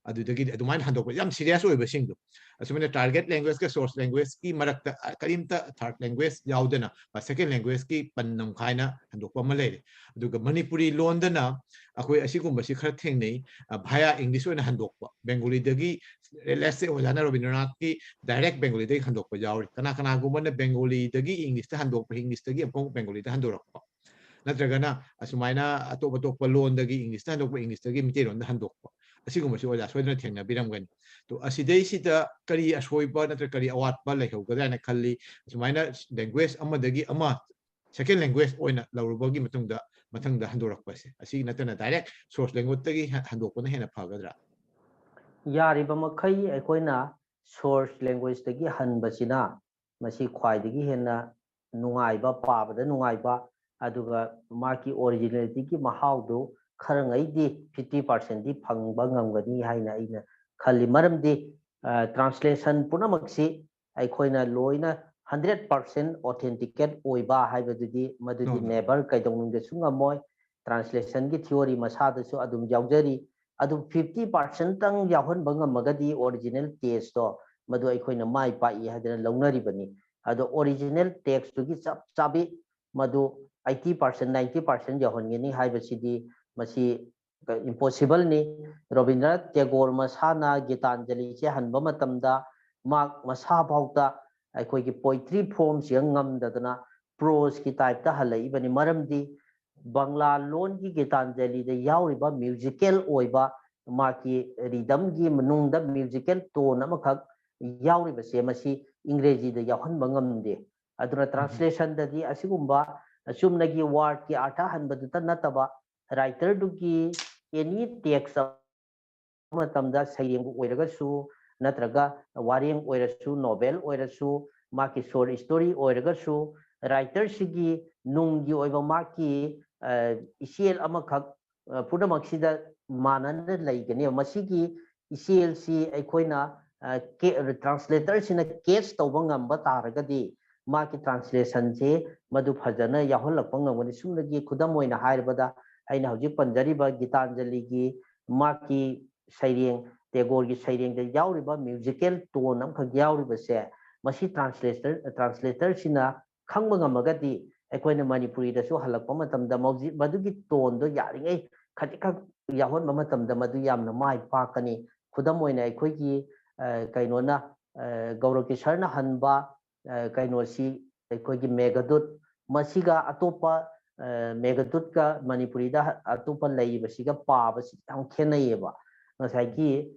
ꯑꯗꯨꯗꯒꯤꯗꯤ ꯑꯗꯨꯃꯥꯏꯅ ꯍꯟꯗꯣꯛꯄ ꯌꯥꯝ ꯁꯤꯔꯤꯌꯁ ꯑꯣꯏꯕꯁꯤꯡꯗꯣ꯫ ꯑꯁꯨꯃꯥꯏꯅ target languageꯀ source languageꯀꯤ ꯃꯔꯛꯇ, ꯑ, ꯀꯔꯤꯝꯇ third language ꯌꯥꯎꯗꯅ, ꯑ, second languageꯒꯤ ꯄꯟ ꯅꯝꯈꯥꯏꯅ ꯍꯟꯗꯣꯛꯄ ꯑꯃ ꯂꯩꯔꯦ꯫ ꯑꯗꯨꯒ ꯃꯅꯤꯄꯨꯔꯤ ꯂꯣꯟꯗꯅ ꯑꯩꯈꯣꯏ ꯑꯁꯤꯒꯨꯝꯕꯁꯤ ꯈꯔ ꯊꯦꯡꯅꯩ꯫ ꯑ, ꯚꯌꯥ ꯏꯪꯂꯤꯁ ꯑꯣꯏꯅ ꯍꯟꯗꯣꯛꯄ, ꯕꯦꯡꯒꯣꯂꯤꯗꯒꯤ, let's say, ꯑꯣꯖꯥꯅ ꯔꯕꯤꯟꯗ꯭ꯔꯅꯥꯊꯀꯤ direct ꯕꯦꯡꯒꯣꯂꯤꯗꯒꯤ ꯍꯟꯗꯣꯛꯄ ꯌꯥꯎꯔꯤ꯫ ꯀꯅꯥ ꯀꯅꯥꯒꯨꯝꯕꯅ ꯕꯦꯡꯒꯣꯂꯤꯗꯒꯤ ꯏꯪꯂꯤꯁꯇ ꯍꯟꯗꯣꯛꯄ, ꯏꯪꯂꯤꯁꯇꯒꯤ ꯑꯃꯨꯛ ꯕꯦꯡꯒꯣꯂꯤꯗ ꯍꯟꯗꯣꯔꯛꯄ, ꯅꯠꯇ꯭ꯔꯒꯅ ꯑꯁꯨꯃꯥꯏꯅ ꯑꯇꯣꯞ ꯑꯇꯣꯞꯄ ꯂꯣꯟꯗꯒꯤ ꯏꯪꯂꯤꯁꯇ ꯍꯟꯗꯣꯛꯄ, ꯏꯪꯂꯤꯁꯇꯒꯤ ꯃꯤꯇꯩꯂꯣꯟꯗ ꯍꯟꯗꯣꯛꯄ, ꯑꯁꯤꯒꯨꯝꯕꯁꯤ ꯑꯣꯖꯥ ꯁꯣꯏꯗꯅ ꯊꯦꯡꯅꯕꯤꯔꯝꯒꯅꯤ꯫ ꯑꯗꯣ ꯑꯁꯤꯗꯩꯁꯤꯗ ꯀꯔꯤ ꯑꯁꯣꯏꯕ ꯅꯠꯇ꯭ꯔꯒ ꯀꯔꯤ ꯑꯋꯥꯠꯄ ꯂꯩꯍꯧꯒꯗ꯭ꯔꯥ ꯍꯥꯏꯅ ꯈꯜꯂꯤ? ꯑꯁꯨꯃꯥꯏꯅ language ꯑꯃꯗꯒꯤ ꯑꯃ second language ꯑꯣꯏꯅ ꯂꯧꯔꯨꯕꯒꯤ ꯃꯇꯨꯡꯗ ꯃꯊꯪꯗ ꯍꯟꯗꯣꯔꯛꯄꯁꯦ, ꯑꯁꯤ ꯅꯠꯇꯅ direct source language ꯇꯒꯤ ꯍ- ꯍꯟꯗꯣꯛꯄꯅ ꯍꯦꯟꯅ ꯐꯒꯗ꯭ꯔꯥ? ꯌꯥꯔꯤꯕ ꯃꯈꯩ ꯑꯩꯈꯣꯏꯅ source language ꯇꯒꯤ ꯍꯟꯕꯁꯤꯅ ꯃꯁꯤ ꯈ꯭ꯋꯥꯏꯗꯒꯤ ꯍꯦꯟꯅ ꯅꯨꯡꯉꯥꯏꯕ, ꯄꯥꯕꯗ ꯅꯨꯡꯉꯥꯏꯕ, ꯑꯗꯨꯒ ꯃꯥꯒꯤ originality ꯒꯤ ꯃꯍꯥꯎꯗꯨ ꯈꯔꯉꯩꯗꯤ fifty percent ꯗꯤ ꯐꯪꯕ ꯉꯝꯒꯅꯤ ꯍꯥꯏꯅ ꯑꯩꯅ ꯈꯜꯂꯤ꯫ ꯃꯔꯝꯗꯤ translation ꯄꯨꯝꯅꯃꯛꯁꯤ ꯑꯩꯈꯣꯏꯅ ꯂꯣꯏꯅ hundred percent authenticate ꯑꯣꯏꯕ ꯍꯥꯏꯕꯗꯨꯗꯤ ꯃꯗꯨꯗꯤ No, no. never, ꯀꯩꯗꯧꯅꯨꯡꯗꯁꯨ ꯉꯝꯃꯣꯏ꯫ Translation ꯒꯤ theory ꯃꯁꯥꯗꯁꯨ ꯑꯗꯨꯝ ꯌꯥꯎꯖꯔꯤ꯫ ꯑꯗꯨ fifty percent ꯇꯪ ꯌꯥꯎꯍꯟꯕ ꯉꯝꯃꯒꯗꯤ original taste ꯇꯣ ꯃꯗꯨ ꯑꯩꯈꯣꯏꯅ ꯃꯥꯏ ꯄꯥꯛꯏ ꯍꯥꯏꯗꯅ ꯂꯧꯅꯔꯤꯕꯅꯤ꯫ ꯑꯗꯣ original text ꯇꯨꯒꯤ ꯆꯞ ꯆꯥꯕꯤ ꯃꯗꯨ eighty percent, ninety percent ꯌꯧꯍꯟꯒꯅꯤ ꯍꯥꯏꯕꯁꯤꯗꯤ ꯃꯁꯤ impossible ꯅꯤ꯫ ꯔꯕꯤꯟꯗ꯭ꯔꯅꯥꯊ ꯇꯦꯒꯣꯔ ꯃꯁꯥꯅ ꯒꯤꯇꯥꯟꯖꯂꯤꯁꯦ ꯍꯟꯕ ꯃꯇꯝꯗ ꯃꯍꯥꯛ ꯃꯁꯥ ꯐꯥꯎꯗ ꯑꯩꯈꯣꯏꯒꯤ poetry form ꯁꯤꯒ ꯉꯝꯗꯗꯅ prose ꯀꯤ type ꯇ ꯍꯜꯂꯛꯏꯕꯅꯤ꯫ ꯃꯔꯝꯗꯤ ꯕꯪꯂꯥ ꯂꯣꯟꯒꯤ ꯒꯤꯇꯥꯟꯖꯂꯤꯗ ꯌꯥꯎꯔꯤꯕ musical ꯑꯣꯏꯕ ꯃꯥꯒꯤ rhythm ꯒꯤ ꯃꯅꯨꯡꯗ musical tone ꯑꯃꯈꯛ ꯌꯥꯎꯔꯤꯕꯁꯦ ꯃꯁꯤ ꯏꯪꯒ꯭ꯔꯦꯖꯤꯗ ꯌꯥꯎꯍꯟꯕ ꯉꯝꯗꯦ꯫ ꯑꯗꯨꯅ translation ꯗꯗꯤ ꯑꯁꯤꯒꯨꯝꯕ ꯆꯨꯝꯅꯒꯤ word ꯀꯤ ꯑꯥꯔꯊ ꯍꯟꯕꯗꯨꯇ ꯅꯠꯇꯕ writer ꯗꯨꯒꯤ any text ꯃꯇꯝꯗ ꯁꯩꯔꯦꯡꯕꯨ ꯑꯣꯏꯔꯒꯁꯨ ꯅꯠꯇ꯭ꯔꯒ ꯋꯥꯔꯦꯡ ꯑꯣꯏꯔꯁꯨ, novel ꯑꯣꯏꯔꯁꯨ, ꯃꯥꯒꯤ short story ꯑꯣꯏꯔꯒꯁꯨ writer ꯁꯤꯒꯤ ꯅꯨꯡꯒꯤ ꯑꯣꯏꯕ ꯃꯥꯒꯤ ꯏꯆꯦꯜ ꯑꯃꯈꯛ ꯄꯨꯝꯅꯃꯛꯁꯤꯗ ꯃꯥꯟꯅꯅ ꯂꯩꯒꯅꯦꯕ꯫ ꯃꯁꯤꯒꯤ ꯏꯆꯦꯜꯁꯤ ꯑꯩꯈꯣꯏꯅ translator ꯁꯤꯅ catch ꯇꯧꯕ ꯉꯝꯕ ꯇꯥꯔꯒꯗꯤ ꯃꯥꯒꯤ translation ꯁꯦ ꯃꯗꯨ ꯐꯖꯅ ꯌꯥꯎꯍꯜꯂꯛꯄ ꯉꯝꯒꯅꯤ꯫ ꯁꯨꯝꯅꯒꯤ ꯈꯨꯗꯝ ꯑꯣꯏꯅ ꯍꯥꯏꯔꯕꯗ ꯑꯩꯅ ꯍꯧꯖꯤꯛ ꯄꯟꯖꯔꯤꯕ ꯒꯤꯇꯥꯟꯖꯂꯤꯒꯤ ꯃꯥꯒꯤ ꯁꯩꯔꯦꯡ, ꯇꯦꯒꯣꯔꯒꯤ ꯁꯩꯔꯦꯡꯗ ꯌꯥꯎꯔꯤꯕ musical tone ꯑꯃꯈꯛ ꯌꯥꯎꯔꯤꯕꯁꯦ ꯃꯁꯤ translator translator ꯁꯤꯅ ꯈꯪꯕ ꯉꯝꯃꯒꯗꯤ ꯑꯩꯈꯣꯏꯅ ꯃꯅꯤꯄꯨꯔꯤꯗꯁꯨ ꯍꯜꯂꯛꯄ ꯃꯇꯝꯗ ꯃꯧꯖꯤ-, ꯃꯗꯨꯒꯤ tone ꯗꯣ ꯌꯥꯔꯤꯉꯩ ꯈꯖꯤꯛꯈꯛ ꯌꯥꯎꯍꯟꯕ ꯃꯇꯝꯗ ꯃꯗꯨ ꯌꯥꯝꯅ ꯃꯥꯏ ꯄꯥꯛꯀꯅꯤ꯫ ꯈꯨꯗꯝ ꯑꯣꯏꯅ ꯑꯩꯈꯣꯏꯒꯤ ꯀꯩꯅꯣꯅ ꯒꯧꯔꯀꯤꯁꯟꯅ ꯍꯟꯕ ꯀꯩꯅꯣꯁꯤ ꯑꯩꯈꯣꯏꯒꯤ ꯃꯦꯘꯗꯨꯠ, ꯃꯁꯤꯒ ꯑꯇꯣꯞꯄ ꯃꯦꯘꯗꯨꯠꯀ ꯃꯅꯤꯄꯨꯔꯤꯗ ꯑꯇꯣꯞꯄ ꯂꯩꯔꯤꯕꯁꯤꯒ ꯄꯥꯕꯁꯤ ꯌꯥꯝ ꯈꯦꯠꯅꯩꯌꯦꯕ꯫ ꯉꯁꯥꯏꯒꯤ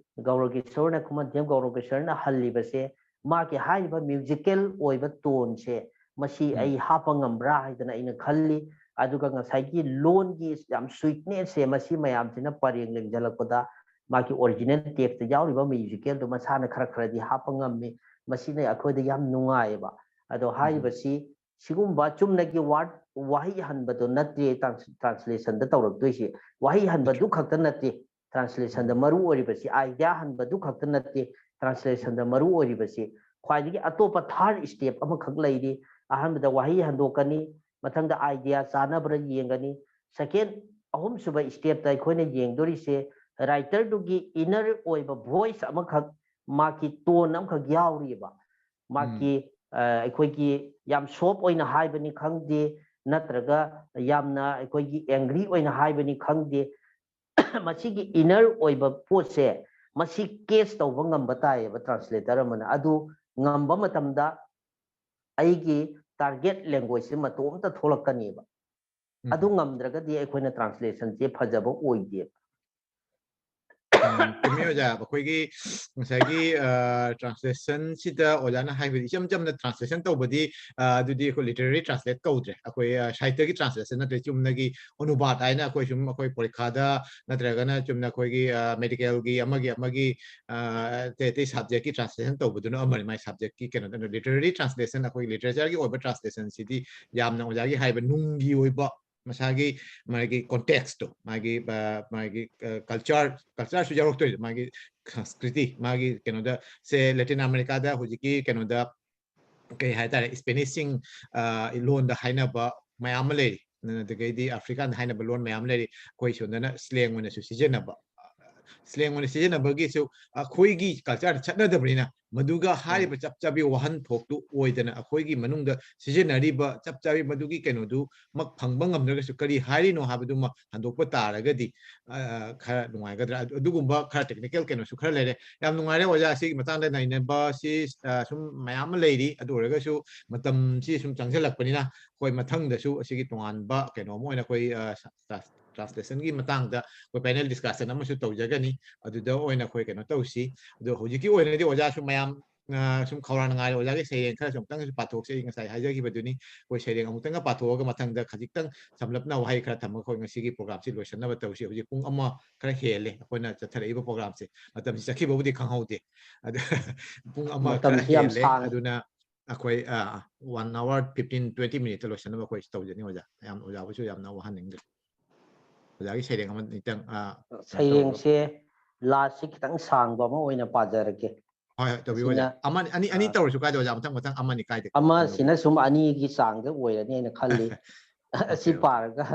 ꯒꯧꯔꯀꯤꯁꯣꯔꯅ, ꯈꯨꯃꯟꯊꯦꯝ ꯒꯧꯔꯀꯤꯁꯣꯔꯅ ꯍꯜꯂꯤꯕꯁꯦ ꯃꯥꯒꯤ ꯍꯥꯏꯔꯤꯕ musical ꯑꯣꯏꯕ tone ꯁꯦ ꯃꯁꯤ ꯎꯝ꯫ ꯑꯩ ꯍꯥꯞꯄ ꯉꯝꯕ꯭ꯔꯥ ꯍꯥꯏꯗꯅ ꯑꯩꯅ ꯈꯜꯂꯤ꯫ ꯑꯗꯨꯒ ꯉꯁꯥꯏꯒꯤ ꯂꯣꯟꯒꯤ ꯌꯥꯝ sweetness ꯁꯦ ꯃꯁꯤ ꯃꯌꯥꯝꯁꯤꯅ ꯄꯔꯦꯡ ꯂꯦꯡꯁꯤꯜꯂꯛꯄꯗ ꯃꯥꯒꯤ original text ꯇ ꯌꯥꯎꯔꯤꯕ musical ꯗꯣ ꯃꯁꯥꯅ ꯈꯔ ꯈꯔꯗꯤ ꯍꯥꯞꯄ ꯉꯝꯃꯤ꯫ ꯃꯁꯤꯅ ꯑꯩꯈꯣꯏꯗ ꯌꯥꯝ ꯅꯨꯡꯉꯥꯏꯌꯦꯕ꯫ ꯑꯗꯣ ꯍꯥꯏꯔꯤꯕꯁꯤ ꯁꯤꯒꯨꯝꯕ ꯆꯨꯝꯅꯒꯤ word ꯋꯥꯍꯩ ꯍꯟꯕꯗꯣ ꯅꯠꯇꯦ trans-, translation ꯗ ꯇꯧꯔꯛꯇꯣꯏꯁꯤ꯫ ꯋꯥꯍꯩ ꯍꯟꯕꯗꯨ ꯈꯛꯇ ꯅꯠꯇꯦ translation ꯗ ꯃꯔꯨ ꯑꯣꯏꯔꯤꯕꯁꯤ, idea ꯍꯟꯕꯗꯨ ꯈꯛꯇ ꯅꯠꯇꯦ translation ꯗ ꯃꯔꯨ ꯑꯣꯏꯔꯤꯕꯁꯤ꯫ ꯈ꯭ꯋꯥꯏꯗꯒꯤ ꯑꯇꯣꯞꯄ third step ꯑꯃꯈꯛ ꯂꯩꯔꯤ꯫ ꯑꯍꯥꯟꯕꯗ ꯋꯥꯍꯩ ꯍꯟꯗꯣꯛꯀꯅꯤ, ꯃꯊꯪꯗ idea ꯆꯥꯅꯕ꯭ꯔꯥ ꯌꯦꯡꯒꯅꯤ꯫ Second, ꯑꯍꯨꯝꯁꯨꯕ step ꯇ ꯑꯩꯈꯣꯏꯅ ꯌꯦꯡꯗꯣꯔꯤꯁꯦ writer ꯗꯨꯒꯤ inner ꯑꯣꯏꯕ voice ꯑꯃꯈꯛ, ꯃꯥꯒꯤ tone ꯑꯃꯈꯛ ꯌꯥꯎꯔꯤꯕ꯫ ꯃꯥꯒꯤ, ꯑ, ꯑꯩꯈꯣꯏꯒꯤ ꯌꯥꯝ soft ꯑꯣꯏꯅ ꯍꯥꯏꯕꯅꯤ ꯈꯪꯗꯦ, ꯅꯠꯇ꯭ꯔꯒ ꯌꯥꯝꯅ ꯑꯩꯈꯣꯏꯒꯤ angry ꯑꯣꯏꯅ ꯍꯥꯏꯕꯅꯤ ꯈꯪꯗꯦ, ꯃꯁꯤꯒꯤ inner ꯑꯣꯏꯕ ꯄꯣꯠꯁꯦ ꯃꯁꯤ catch ꯇꯧꯕ ꯉꯝꯕ ꯇꯥꯏꯌꯦꯕ translator ꯑꯃꯅ꯫ ꯑꯗꯨ ꯉꯝꯕ ꯃꯇꯝꯗ ꯑꯩꯒꯤ target language ꯁꯦ ꯃꯇꯣꯝꯇ ꯊꯣꯛꯂꯛꯀꯅꯦꯕ꯫ ꯎꯝ꯫ ꯑꯗꯨ ꯉꯝꯗ꯭ꯔꯒꯗꯤ ꯑꯩꯈꯣꯏꯅ translation ꯁꯦ ꯐꯖꯕ ꯑꯣꯏꯗꯦꯕ꯫ ꯎꯝ, ꯆꯨꯝꯃꯤ ꯑꯣꯖꯥ꯫ ꯑꯩꯈꯣꯏꯒꯤ ꯉꯁꯥꯏꯒꯤ, ꯑ, translation ꯁꯤꯗ ꯑꯣꯖꯥꯅ ꯍꯥꯏꯕꯗꯤ ꯏꯆꯝ ꯆꯝꯅ translation ꯇꯧꯕꯗꯤ, ꯑ, ꯑꯗꯨꯗꯤ ꯑꯩꯈꯣꯏ literary translate ꯀꯧꯗ꯭ꯔꯦ꯫ ꯑꯩꯈꯣꯏ, ꯑ, ꯁꯥꯍꯤꯇ꯭ꯌꯒꯤ translation ꯅꯠꯇ꯭ꯔꯦ, ꯆꯨꯝꯅꯒꯤ ꯑꯅꯨꯕꯥꯗ ꯍꯥꯏꯅ ꯑꯩꯈꯣꯏ ꯁꯨꯝ ꯑꯩꯈꯣꯏ ꯄꯔꯤꯈꯥꯗ ꯅꯠꯇ꯭ꯔꯒꯅ ꯆꯨꯝꯅ ꯑꯩꯈꯣꯏꯒꯤ, ꯑ, medical ꯒꯤ ꯑꯃꯒꯤ ꯑꯃꯒꯤ, ꯑ, ꯑꯇꯩ ꯑꯇꯩ subject ꯀꯤ translation ꯇꯧꯕꯗꯨꯅ ꯑꯃꯅꯤ꯫ ꯃꯥꯏ subject ꯀꯤ ꯀꯩꯅꯣꯗ literary translation, ꯑꯩꯈꯣꯏ literature ꯒꯤ ꯑꯣꯏꯕ translation ꯁꯤꯗꯤ ꯌꯥꯝꯅ ꯑꯣꯖꯥꯒꯤ ꯍꯥꯏꯕ ꯅꯨꯡꯒꯤ ꯑꯣꯏꯕ ꯃꯁꯥꯒꯤ ꯃꯥꯒꯤ context ꯇꯣ, ꯃꯥꯒꯤ, ꯑ, ꯃꯥꯒꯤ, ꯑ, culture, culture ꯁꯨ ꯌꯥꯎꯔꯛꯇꯣꯏꯗꯣ, ꯃꯥꯒꯤ ꯁꯪꯁꯀ꯭ꯔꯤꯇꯤ, ꯃꯥꯒꯤ ꯀꯩꯅꯣꯗ ꯁꯦ Latin America ꯗ ꯍꯧꯖꯤꯛꯀꯤ ꯀꯩꯅꯣꯗ ꯀꯩ ꯍꯥꯏꯇꯥꯔꯦ, Spanish ꯁꯤꯡ, ꯑ, ꯂꯣꯟꯗ ꯍꯥꯏꯅꯕ ꯃꯌꯥꯝ ꯑꯃ ꯂꯩꯔꯤ꯫ ꯑꯗꯨꯗꯒꯤꯗꯤ African ꯗ ꯍꯥꯏꯅꯕ ꯂꯣꯟ ꯃꯌꯥꯝ ꯑꯃ ꯂꯩꯔꯤ꯫ ꯑꯩꯈꯣꯏ ꯁꯣꯝꯗꯅ slang ꯑꯣꯏꯅꯁꯨ ꯁꯤꯖꯤꯟꯅꯕ꯫ Slang ꯑꯣꯏꯅ ꯁꯤꯖꯤꯟꯅꯕꯒꯤꯁꯨ ꯑꯩꯈꯣꯏꯒꯤ culture ꯗ ꯆꯠꯅꯗꯕꯅꯤꯅ ꯃꯗꯨꯒ ꯍꯥꯏꯔꯤꯕ ꯆꯞ ꯆꯥꯕꯤ ꯋꯥꯍꯟꯊꯣꯛꯇꯨ ꯑꯣꯏꯗꯅ ꯑꯩꯈꯣꯏꯒꯤ ꯃꯅꯨꯡꯗ ꯁꯤꯖꯤꯟꯅꯔꯤꯕ ꯆꯞ ꯆꯥꯕꯤ ꯃꯗꯨꯒꯤ ꯀꯩꯅꯣꯗꯨꯃꯛ ꯐꯪꯕ ꯉꯝꯗ꯭ꯔꯒꯁꯨ ꯀꯔꯤ ꯍꯥꯏꯔꯤꯅꯣ ꯍꯥꯏꯕꯗꯨꯃ ꯍꯟꯗꯣꯛꯄ ꯇꯥꯔꯒꯗꯤ, ꯑ, ꯈꯔ ꯅꯨꯡꯉꯥꯏꯒꯗ꯭ꯔꯥ? ꯑꯗꯨ-, ꯑꯗꯨꯒꯨꯝꯕ ꯈꯔ technical ꯀꯩꯅꯣꯁꯨ ꯈꯔ ꯂꯩꯔꯦ꯫ ꯌꯥꯝ ꯅꯨꯡꯉꯥꯏꯔꯦ ꯑꯣꯖꯥ, ꯁꯤꯒꯤ ꯃꯇꯥꯡꯗ ꯅꯩꯅꯕꯁꯤ, ꯑ, ꯁꯨꯝ ꯃꯌꯥꯝ ꯑꯃ ꯂꯩꯔꯤ꯫ ꯑꯗꯨ ꯑꯣꯏꯔꯒꯁꯨ ꯃꯇꯝꯁꯤ ꯁꯨꯝ ꯆꯪꯁꯤꯜꯂꯛꯄꯅꯤꯅ ꯑꯩꯈꯣꯏ ꯃꯊꯪꯗꯁꯨ ꯑꯁꯤꯒꯤ ꯇꯣꯉꯥꯟꯕ ꯀꯩꯅꯣ ꯑꯃ ꯑꯣꯏꯅ ꯑꯩꯈꯣꯏ, ꯑ, ꯁ-, ꯇ꯭ꯔꯥꯟꯁ-, translation ꯒꯤ ꯃꯇꯥꯡꯗ ꯑꯩꯈꯣꯏ panel discussion ꯑꯃꯁꯨ ꯇꯧꯖꯒꯅꯤ꯫ ꯑꯗꯨꯗ ꯑꯣꯏꯅ ꯑꯩꯈꯣꯏ ꯀꯩꯅꯣ ꯇꯧꯁꯤ꯫ ꯑꯗꯣ ꯍꯧꯖꯤꯛꯀꯤ ꯑꯣꯏꯅꯗꯤ ꯑꯣꯖꯥꯁꯨ ꯃꯌꯥꯝ ꯑ, ꯁꯨꯝ ꯈꯧꯔꯥꯡꯅ ꯉꯥꯏꯔꯦ꯫ ꯑꯣꯖꯥꯒꯤ ꯁꯩꯔꯦꯡ ꯈꯔꯁꯨ ꯑꯃꯨꯛꯇꯪꯁꯨ ꯄꯥꯊꯣꯛꯁꯦ꯫ ꯑꯩ ꯉꯁꯥꯏ ꯍꯥꯏꯖꯈꯤꯕꯗꯨꯅꯤ, ꯑꯩꯈꯣꯏ ꯁꯩꯔꯦꯡ ꯑꯃꯨꯛꯇꯪꯒ ꯄꯥꯊꯣꯛꯑꯒ ꯃꯊꯪꯗ ꯈꯖꯤꯛꯇꯪ ꯁꯝꯂꯞꯅ ꯋꯥꯍꯩ ꯈꯔ ꯊꯝꯃꯒ ꯑꯩꯈꯣꯏ ꯉꯁꯤꯒꯤ ꯄ꯭ꯔꯣꯒ꯭ꯔꯥꯝꯁꯤ ꯂꯣꯏꯁꯤꯟꯅꯕ ꯇꯧꯁꯤ꯫ ꯍꯧꯖꯤꯛ ꯄꯨꯡ ꯑꯃ ꯈꯔ ꯍꯦꯜꯂꯦ ꯑꯩꯈꯣꯏꯅ ꯆꯠꯊꯔꯛꯏꯕ ꯄ꯭ꯔꯣꯒ꯭ꯔꯥꯝꯁꯦ꯫ ꯃꯇꯝꯁꯤ ꯆꯠꯈꯤꯕꯕꯨꯗꯤ ꯈꯪꯍꯧꯗꯦ꯫ ꯑꯗ ꯄꯨꯡ ꯑꯃ ꯈꯔ ꯃꯇꯝꯁꯤ ꯌꯥꯝ ꯍꯦꯜꯂꯦ꯫ ꯁꯥꯡꯉꯤ꯫ ꯑꯗꯨꯅ ꯑꯩꯈꯣꯏ, ꯑ, one hour fifteen, twenty minute ꯂꯣꯏꯁꯤꯟꯅꯕ ꯑꯩꯈꯣꯏ ꯇꯧꯖꯅꯤ ꯑꯣꯖꯥ꯫ ꯌꯥꯝ, ꯑꯣꯖꯥꯕꯨꯁꯨ ꯌꯥꯝꯅ ꯋꯥꯍꯟꯅꯤꯡꯗ꯭ꯔꯦ꯫ ꯑꯣꯖꯥꯒꯤ ꯁꯩꯔꯦꯡ ꯑꯃ ꯅꯤꯇꯪ, ꯑ, ꯀꯩꯅꯣ ꯇꯧꯔꯣ꯫ ꯁꯩꯔꯦꯡꯁꯦ ꯂꯥꯁꯁꯤ ꯈꯤꯇꯪ ꯁꯥꯡꯕ ꯑꯃ ꯑꯣꯏꯅ ꯄꯥꯖꯔꯒꯦ꯫ ꯍꯣꯏ, ꯍꯣꯏ, ꯇꯧꯕꯤꯌꯨ ꯑꯣꯖꯥ꯫ ꯁꯤꯅ, ꯑꯃꯅꯤ, ꯑꯅꯤ, ꯑꯅꯤ ꯑ, ꯇꯧꯔꯁꯨ ꯀꯥꯏꯗꯦ ꯑꯣꯖꯥ, ꯃꯊꯪ, ꯃꯊꯪ ꯑꯃꯅꯤ ꯀꯥꯏꯗꯦ꯫ ꯑꯃꯁꯤꯅ ꯁꯨꯝ ꯑꯅꯤꯒꯤ ꯆꯥꯡꯗ ꯑꯣꯏꯔꯅꯤ ꯍꯥꯏꯅ ꯈꯜꯂꯤ꯫ ꯑꯁꯤ Okay, okay. ꯄꯥꯔꯒ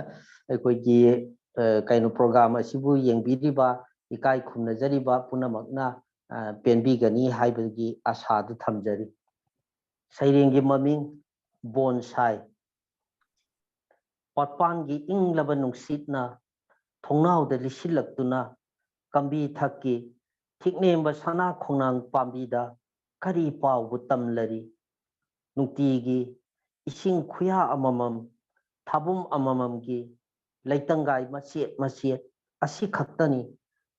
ꯑꯩꯈꯣꯏꯒꯤ, ꯑ, ꯀꯩꯅꯣ, ꯄ꯭ꯔꯣꯒ꯭ꯔꯥꯝ ꯑꯁꯤꯕꯨ ꯌꯦꯡꯕꯤꯔꯤꯕ, ꯏꯀꯥꯏ ꯈꯨꯝꯅꯖꯔꯤꯕ ꯄꯨꯝꯅꯃꯛꯅ, ꯑ, ꯄꯦꯟꯕꯤꯒꯅꯤ ꯍꯥꯏꯕꯒꯤ ꯑꯁꯥꯗꯨ ꯊꯝꯖꯔꯤ꯫ ꯁꯩꯔꯦꯡꯒꯤ ꯃꯃꯤꯡ ꯕꯣꯟꯁꯥꯏ꯫ ꯄꯥꯠꯄꯥꯟꯒꯤ ꯏꯪꯂꯕ ꯅꯨꯡꯁꯤꯠꯅ ꯊꯣꯡꯅꯥꯎꯗ ꯂꯤꯁꯤꯜꯂꯛꯇꯨꯅ ꯀꯝꯕꯤ ꯊꯛꯀꯤ ꯊꯤꯛꯅꯦꯝꯕ ꯁꯅꯥ ꯈꯣꯡꯅꯥꯡ ꯄꯥꯝꯕꯤꯗ ꯀꯔꯤ ꯄꯥꯎꯕꯨ ꯇꯝꯂꯔꯤ? ꯅꯨꯡꯇꯤꯒꯤ ꯏꯁꯤꯡ ꯈꯨꯌꯥ ꯑꯃꯃꯝ, ꯊꯥꯕꯨꯝ ꯑꯃꯃꯝꯒꯤ ꯂꯩꯇꯪꯒꯥꯏ ꯃꯆꯦꯠ ꯃꯆꯦꯠ ꯑꯁꯤꯈꯛꯇꯅꯤ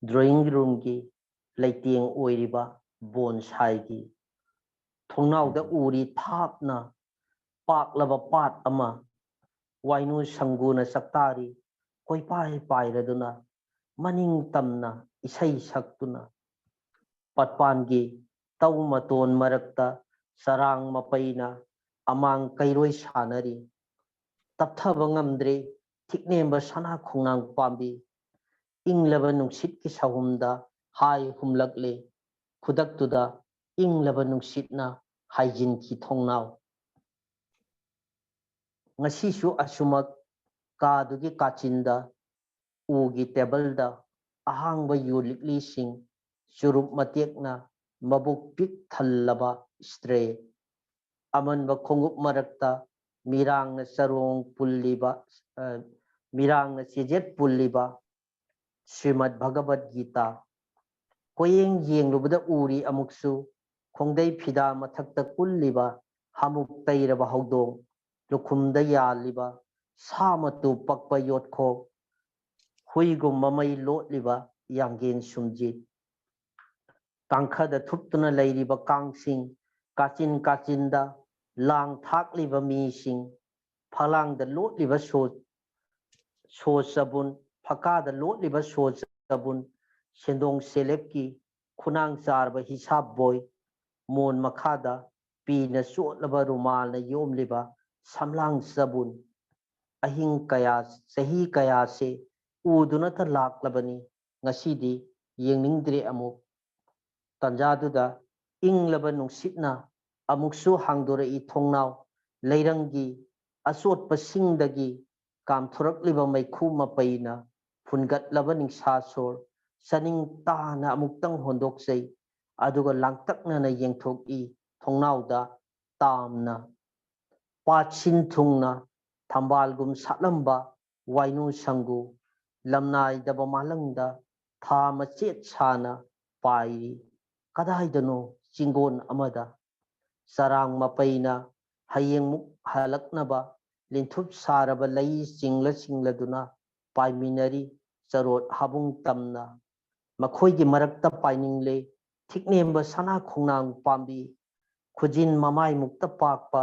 ꯗ꯭ꯔꯣꯌꯤꯡ ꯔꯨꯝꯒꯤ ꯂꯩꯇꯦꯡ ꯑꯣꯏꯔꯤꯕ ꯕꯣꯟꯁꯥꯏꯒꯤ꯫ ꯊꯣꯡꯅꯥꯎꯗ ꯎꯔꯤ ꯊꯥꯞꯅ ꯄꯥꯛꯂꯕ ꯄꯥꯠ ꯑꯃ, ꯋꯥꯏꯅꯨ ꯁꯪꯒꯨꯅ ꯆꯥꯛꯇꯥꯔꯤ, ꯀꯣꯏꯄꯥꯏ ꯄꯥꯏꯔꯗꯨꯅ, ꯃꯅꯤꯡ ꯇꯝꯅ ꯏꯁꯩ ꯁꯛꯇꯨꯅ꯫ ꯄꯥꯠꯄꯥꯟꯒꯤ ꯇꯧ ꯃꯇꯣꯟ ꯃꯔꯛꯇ ꯆꯔꯥꯡ ꯃꯄꯩꯅ ꯑꯃꯥꯡ ꯀꯩꯔꯣꯏ ꯁꯥꯟꯅꯔꯤ꯫ ꯇꯞꯊꯕ ꯉꯝꯗ꯭ꯔꯦ ꯊꯤꯛꯅꯦꯝꯕ ꯁꯅꯥ ꯈꯣꯡꯅꯥꯡ ꯄꯥꯝꯕꯤ꯫ ꯏꯪꯂꯕ ꯅꯨꯡꯁꯤꯠꯀꯤ ꯁꯍꯨꯝꯗ ꯍꯥꯏ ꯍꯨꯝꯂꯛꯂꯦ꯫ ꯈꯨꯗꯛꯇꯨꯗ ꯏꯪꯂꯕ ꯅꯨꯡꯁꯤꯠꯅ ꯍꯥꯏꯖꯤꯟꯈꯤ ꯊꯣꯡꯅꯥꯎ꯫ ꯉꯁꯤꯁꯨ ꯑꯁꯨꯃꯛ ꯀꯥꯗꯨꯒꯤ ꯀꯥꯆꯤꯟꯗ ꯎꯒꯤ ꯇꯦꯕꯜꯗ ꯑꯍꯥꯡꯕ ꯌꯨ ꯂꯤꯛꯂꯤꯁꯤꯡ, ꯆꯨꯔꯨꯞ ꯃꯇꯦꯛꯅ ꯃꯕꯨꯛ ꯄꯤꯛ ꯊꯜꯂꯕ ꯏꯁꯇ꯭ꯔꯦ, ꯑꯃꯟꯕ ꯈꯣꯡꯎꯞ ꯃꯔꯛꯇ ꯃꯤꯔꯥꯡꯅ ꯆꯔꯣꯡ ꯄꯨꯜꯂꯤꯕ, ꯑ, ꯃꯤꯔꯥꯡꯅ ꯆꯦꯖꯦꯠ ꯄꯨꯜꯂꯤꯕ ꯁ꯭ꯔꯤꯃꯗ ꯚꯒꯕꯗ ꯒꯤꯇꯥ꯫ ꯀꯣꯌꯦꯡ ꯌꯦꯡꯂꯨꯕꯗ ꯎꯔꯤ ꯑꯃꯨꯛꯁꯨ ꯈꯣꯡꯗꯩ ꯐꯤꯗꯥ ꯃꯊꯛꯇ ꯀꯨꯜꯂꯤꯕ ꯍꯥꯃꯨꯛ ꯇꯩꯔꯕ ꯍꯧꯗꯣꯡ, ꯂꯨꯈꯨꯝꯗ ꯌꯥꯜꯂꯤꯕ ꯁꯥ ꯃꯇꯨ ꯄꯛꯄ ꯌꯣꯠꯈꯣꯛ, ꯍꯨꯏꯒꯨꯝꯕ ꯃꯩ ꯂꯣꯠꯂꯤꯕ ꯌꯥꯡꯒꯦꯟ ꯁꯨꯝꯖꯤꯠ꯫ ꯀꯥꯡꯈꯗ ꯊꯨꯞꯇꯨꯅ ꯂꯩꯔꯤꯕ ꯀꯥꯡꯁꯤꯡ, ꯀꯥꯆꯤꯟ ꯀꯥꯆꯤꯟꯗ ꯂꯥꯡ ꯊꯥꯛꯂꯤꯕ ꯃꯤꯁꯤꯡ, ꯐꯂꯥꯡꯗ ꯂꯣꯠꯂꯤꯕ ꯁꯣ, ꯁꯣ ꯆꯕꯨꯟ, ꯐꯀꯥꯗ ꯂꯣꯠꯂꯤꯕ ꯁꯣ ꯆꯕꯨꯟ, ꯁꯦꯟꯗꯣꯡ ꯁꯦꯂꯦꯞꯀꯤ ꯈꯨꯅꯥꯡ ꯆꯥꯔꯕ ꯍꯤꯁꯥꯞ ꯕꯣꯏ, ꯃꯣꯟ ꯃꯈꯥꯗ ꯄꯤꯅ ꯆꯣꯠꯂꯕ ꯔꯨꯃꯥꯜꯅ ꯌꯣꯝꯂꯤꯕ ꯁꯝꯂꯥꯡ ꯆꯕꯨꯟ, ꯑꯍꯤꯡ ꯀꯌꯥ, ꯆꯍꯤ ꯀꯌꯥꯁꯦ ꯎꯗꯨꯅꯇ ꯂꯥꯛꯂꯕꯅꯤ, ꯉꯁꯤꯗꯤ ꯌꯦꯡꯅꯤꯡꯗ꯭ꯔꯦ ꯑꯃꯨꯛ꯫ ꯇꯥꯟꯖꯥꯗꯨꯗ ꯏꯪꯂꯕ ꯅꯨꯡꯁꯤꯠꯅ ꯑꯃꯨꯛꯁꯨ ꯍꯥꯡꯗꯣꯔꯛꯏ ꯊꯣꯡꯅꯥꯎ, ꯂꯩꯔꯪꯒꯤ ꯑꯆꯣꯠꯄꯁꯤꯡꯗꯒꯤ ꯀꯥꯝꯊꯣꯔꯛꯂꯤꯕ ꯃꯩꯈꯨ ꯃꯄꯩꯅ ꯐꯨꯟꯒꯠꯂꯕ ꯅꯤꯡꯁꯥ ꯁꯣꯔ ꯆꯥꯅꯤꯡ ꯇꯥꯅ ꯑꯃꯨꯛꯇꯪ ꯍꯣꯟꯗꯣꯛꯆꯩ, ꯑꯗꯨꯒ ꯂꯥꯡꯇꯛꯅꯅ ꯌꯦꯡꯊꯣꯛꯏ ꯊꯣꯡꯅꯥꯎꯗ ꯇꯥꯝꯅ꯫ ꯄꯥꯠꯁꯤꯟ ꯊꯨꯡꯅ ꯊꯝꯕꯥꯜꯒꯨꯝ ꯁꯥꯠꯂꯝꯕ ꯋꯥꯏꯅꯨ ꯁꯪꯒꯨ ꯂꯝꯅꯥꯏꯗꯕ ꯃꯥꯂꯪꯗ ꯊꯥ ꯃꯆꯦꯠ ꯁꯥꯅ ꯄꯥꯏꯔꯤ꯫ ꯀꯗꯥꯏꯗꯅꯣ ꯆꯤꯡꯒꯣꯟ ꯑꯃꯗ ꯆꯔꯥꯡ ꯃꯄꯩꯅ ꯍꯌꯦꯡꯃꯨꯛ ꯍꯜꯂꯛꯅꯕ ꯂꯤꯟꯊꯨꯞ ꯁꯥꯔꯕ ꯂꯩ ꯆꯤꯡꯂ ꯆꯤꯡꯂꯗꯨꯅ ꯄꯥꯏꯃꯤꯟꯅꯔꯤ ꯆꯔꯣꯠ ꯍꯥꯕꯨꯡ ꯇꯝꯅ꯫ ꯃꯈꯣꯏꯒꯤ ꯃꯔꯛꯇ ꯄꯥꯏꯅꯤꯡꯂꯦ ꯊꯤꯛꯅꯦꯝꯕ ꯁꯅꯥ ꯈꯣꯡꯅꯥꯡ ꯄꯥꯝꯕꯤ, ꯈꯨꯖꯤꯟ ꯃꯃꯥꯏꯃꯨꯛꯇ ꯄꯥꯛꯄ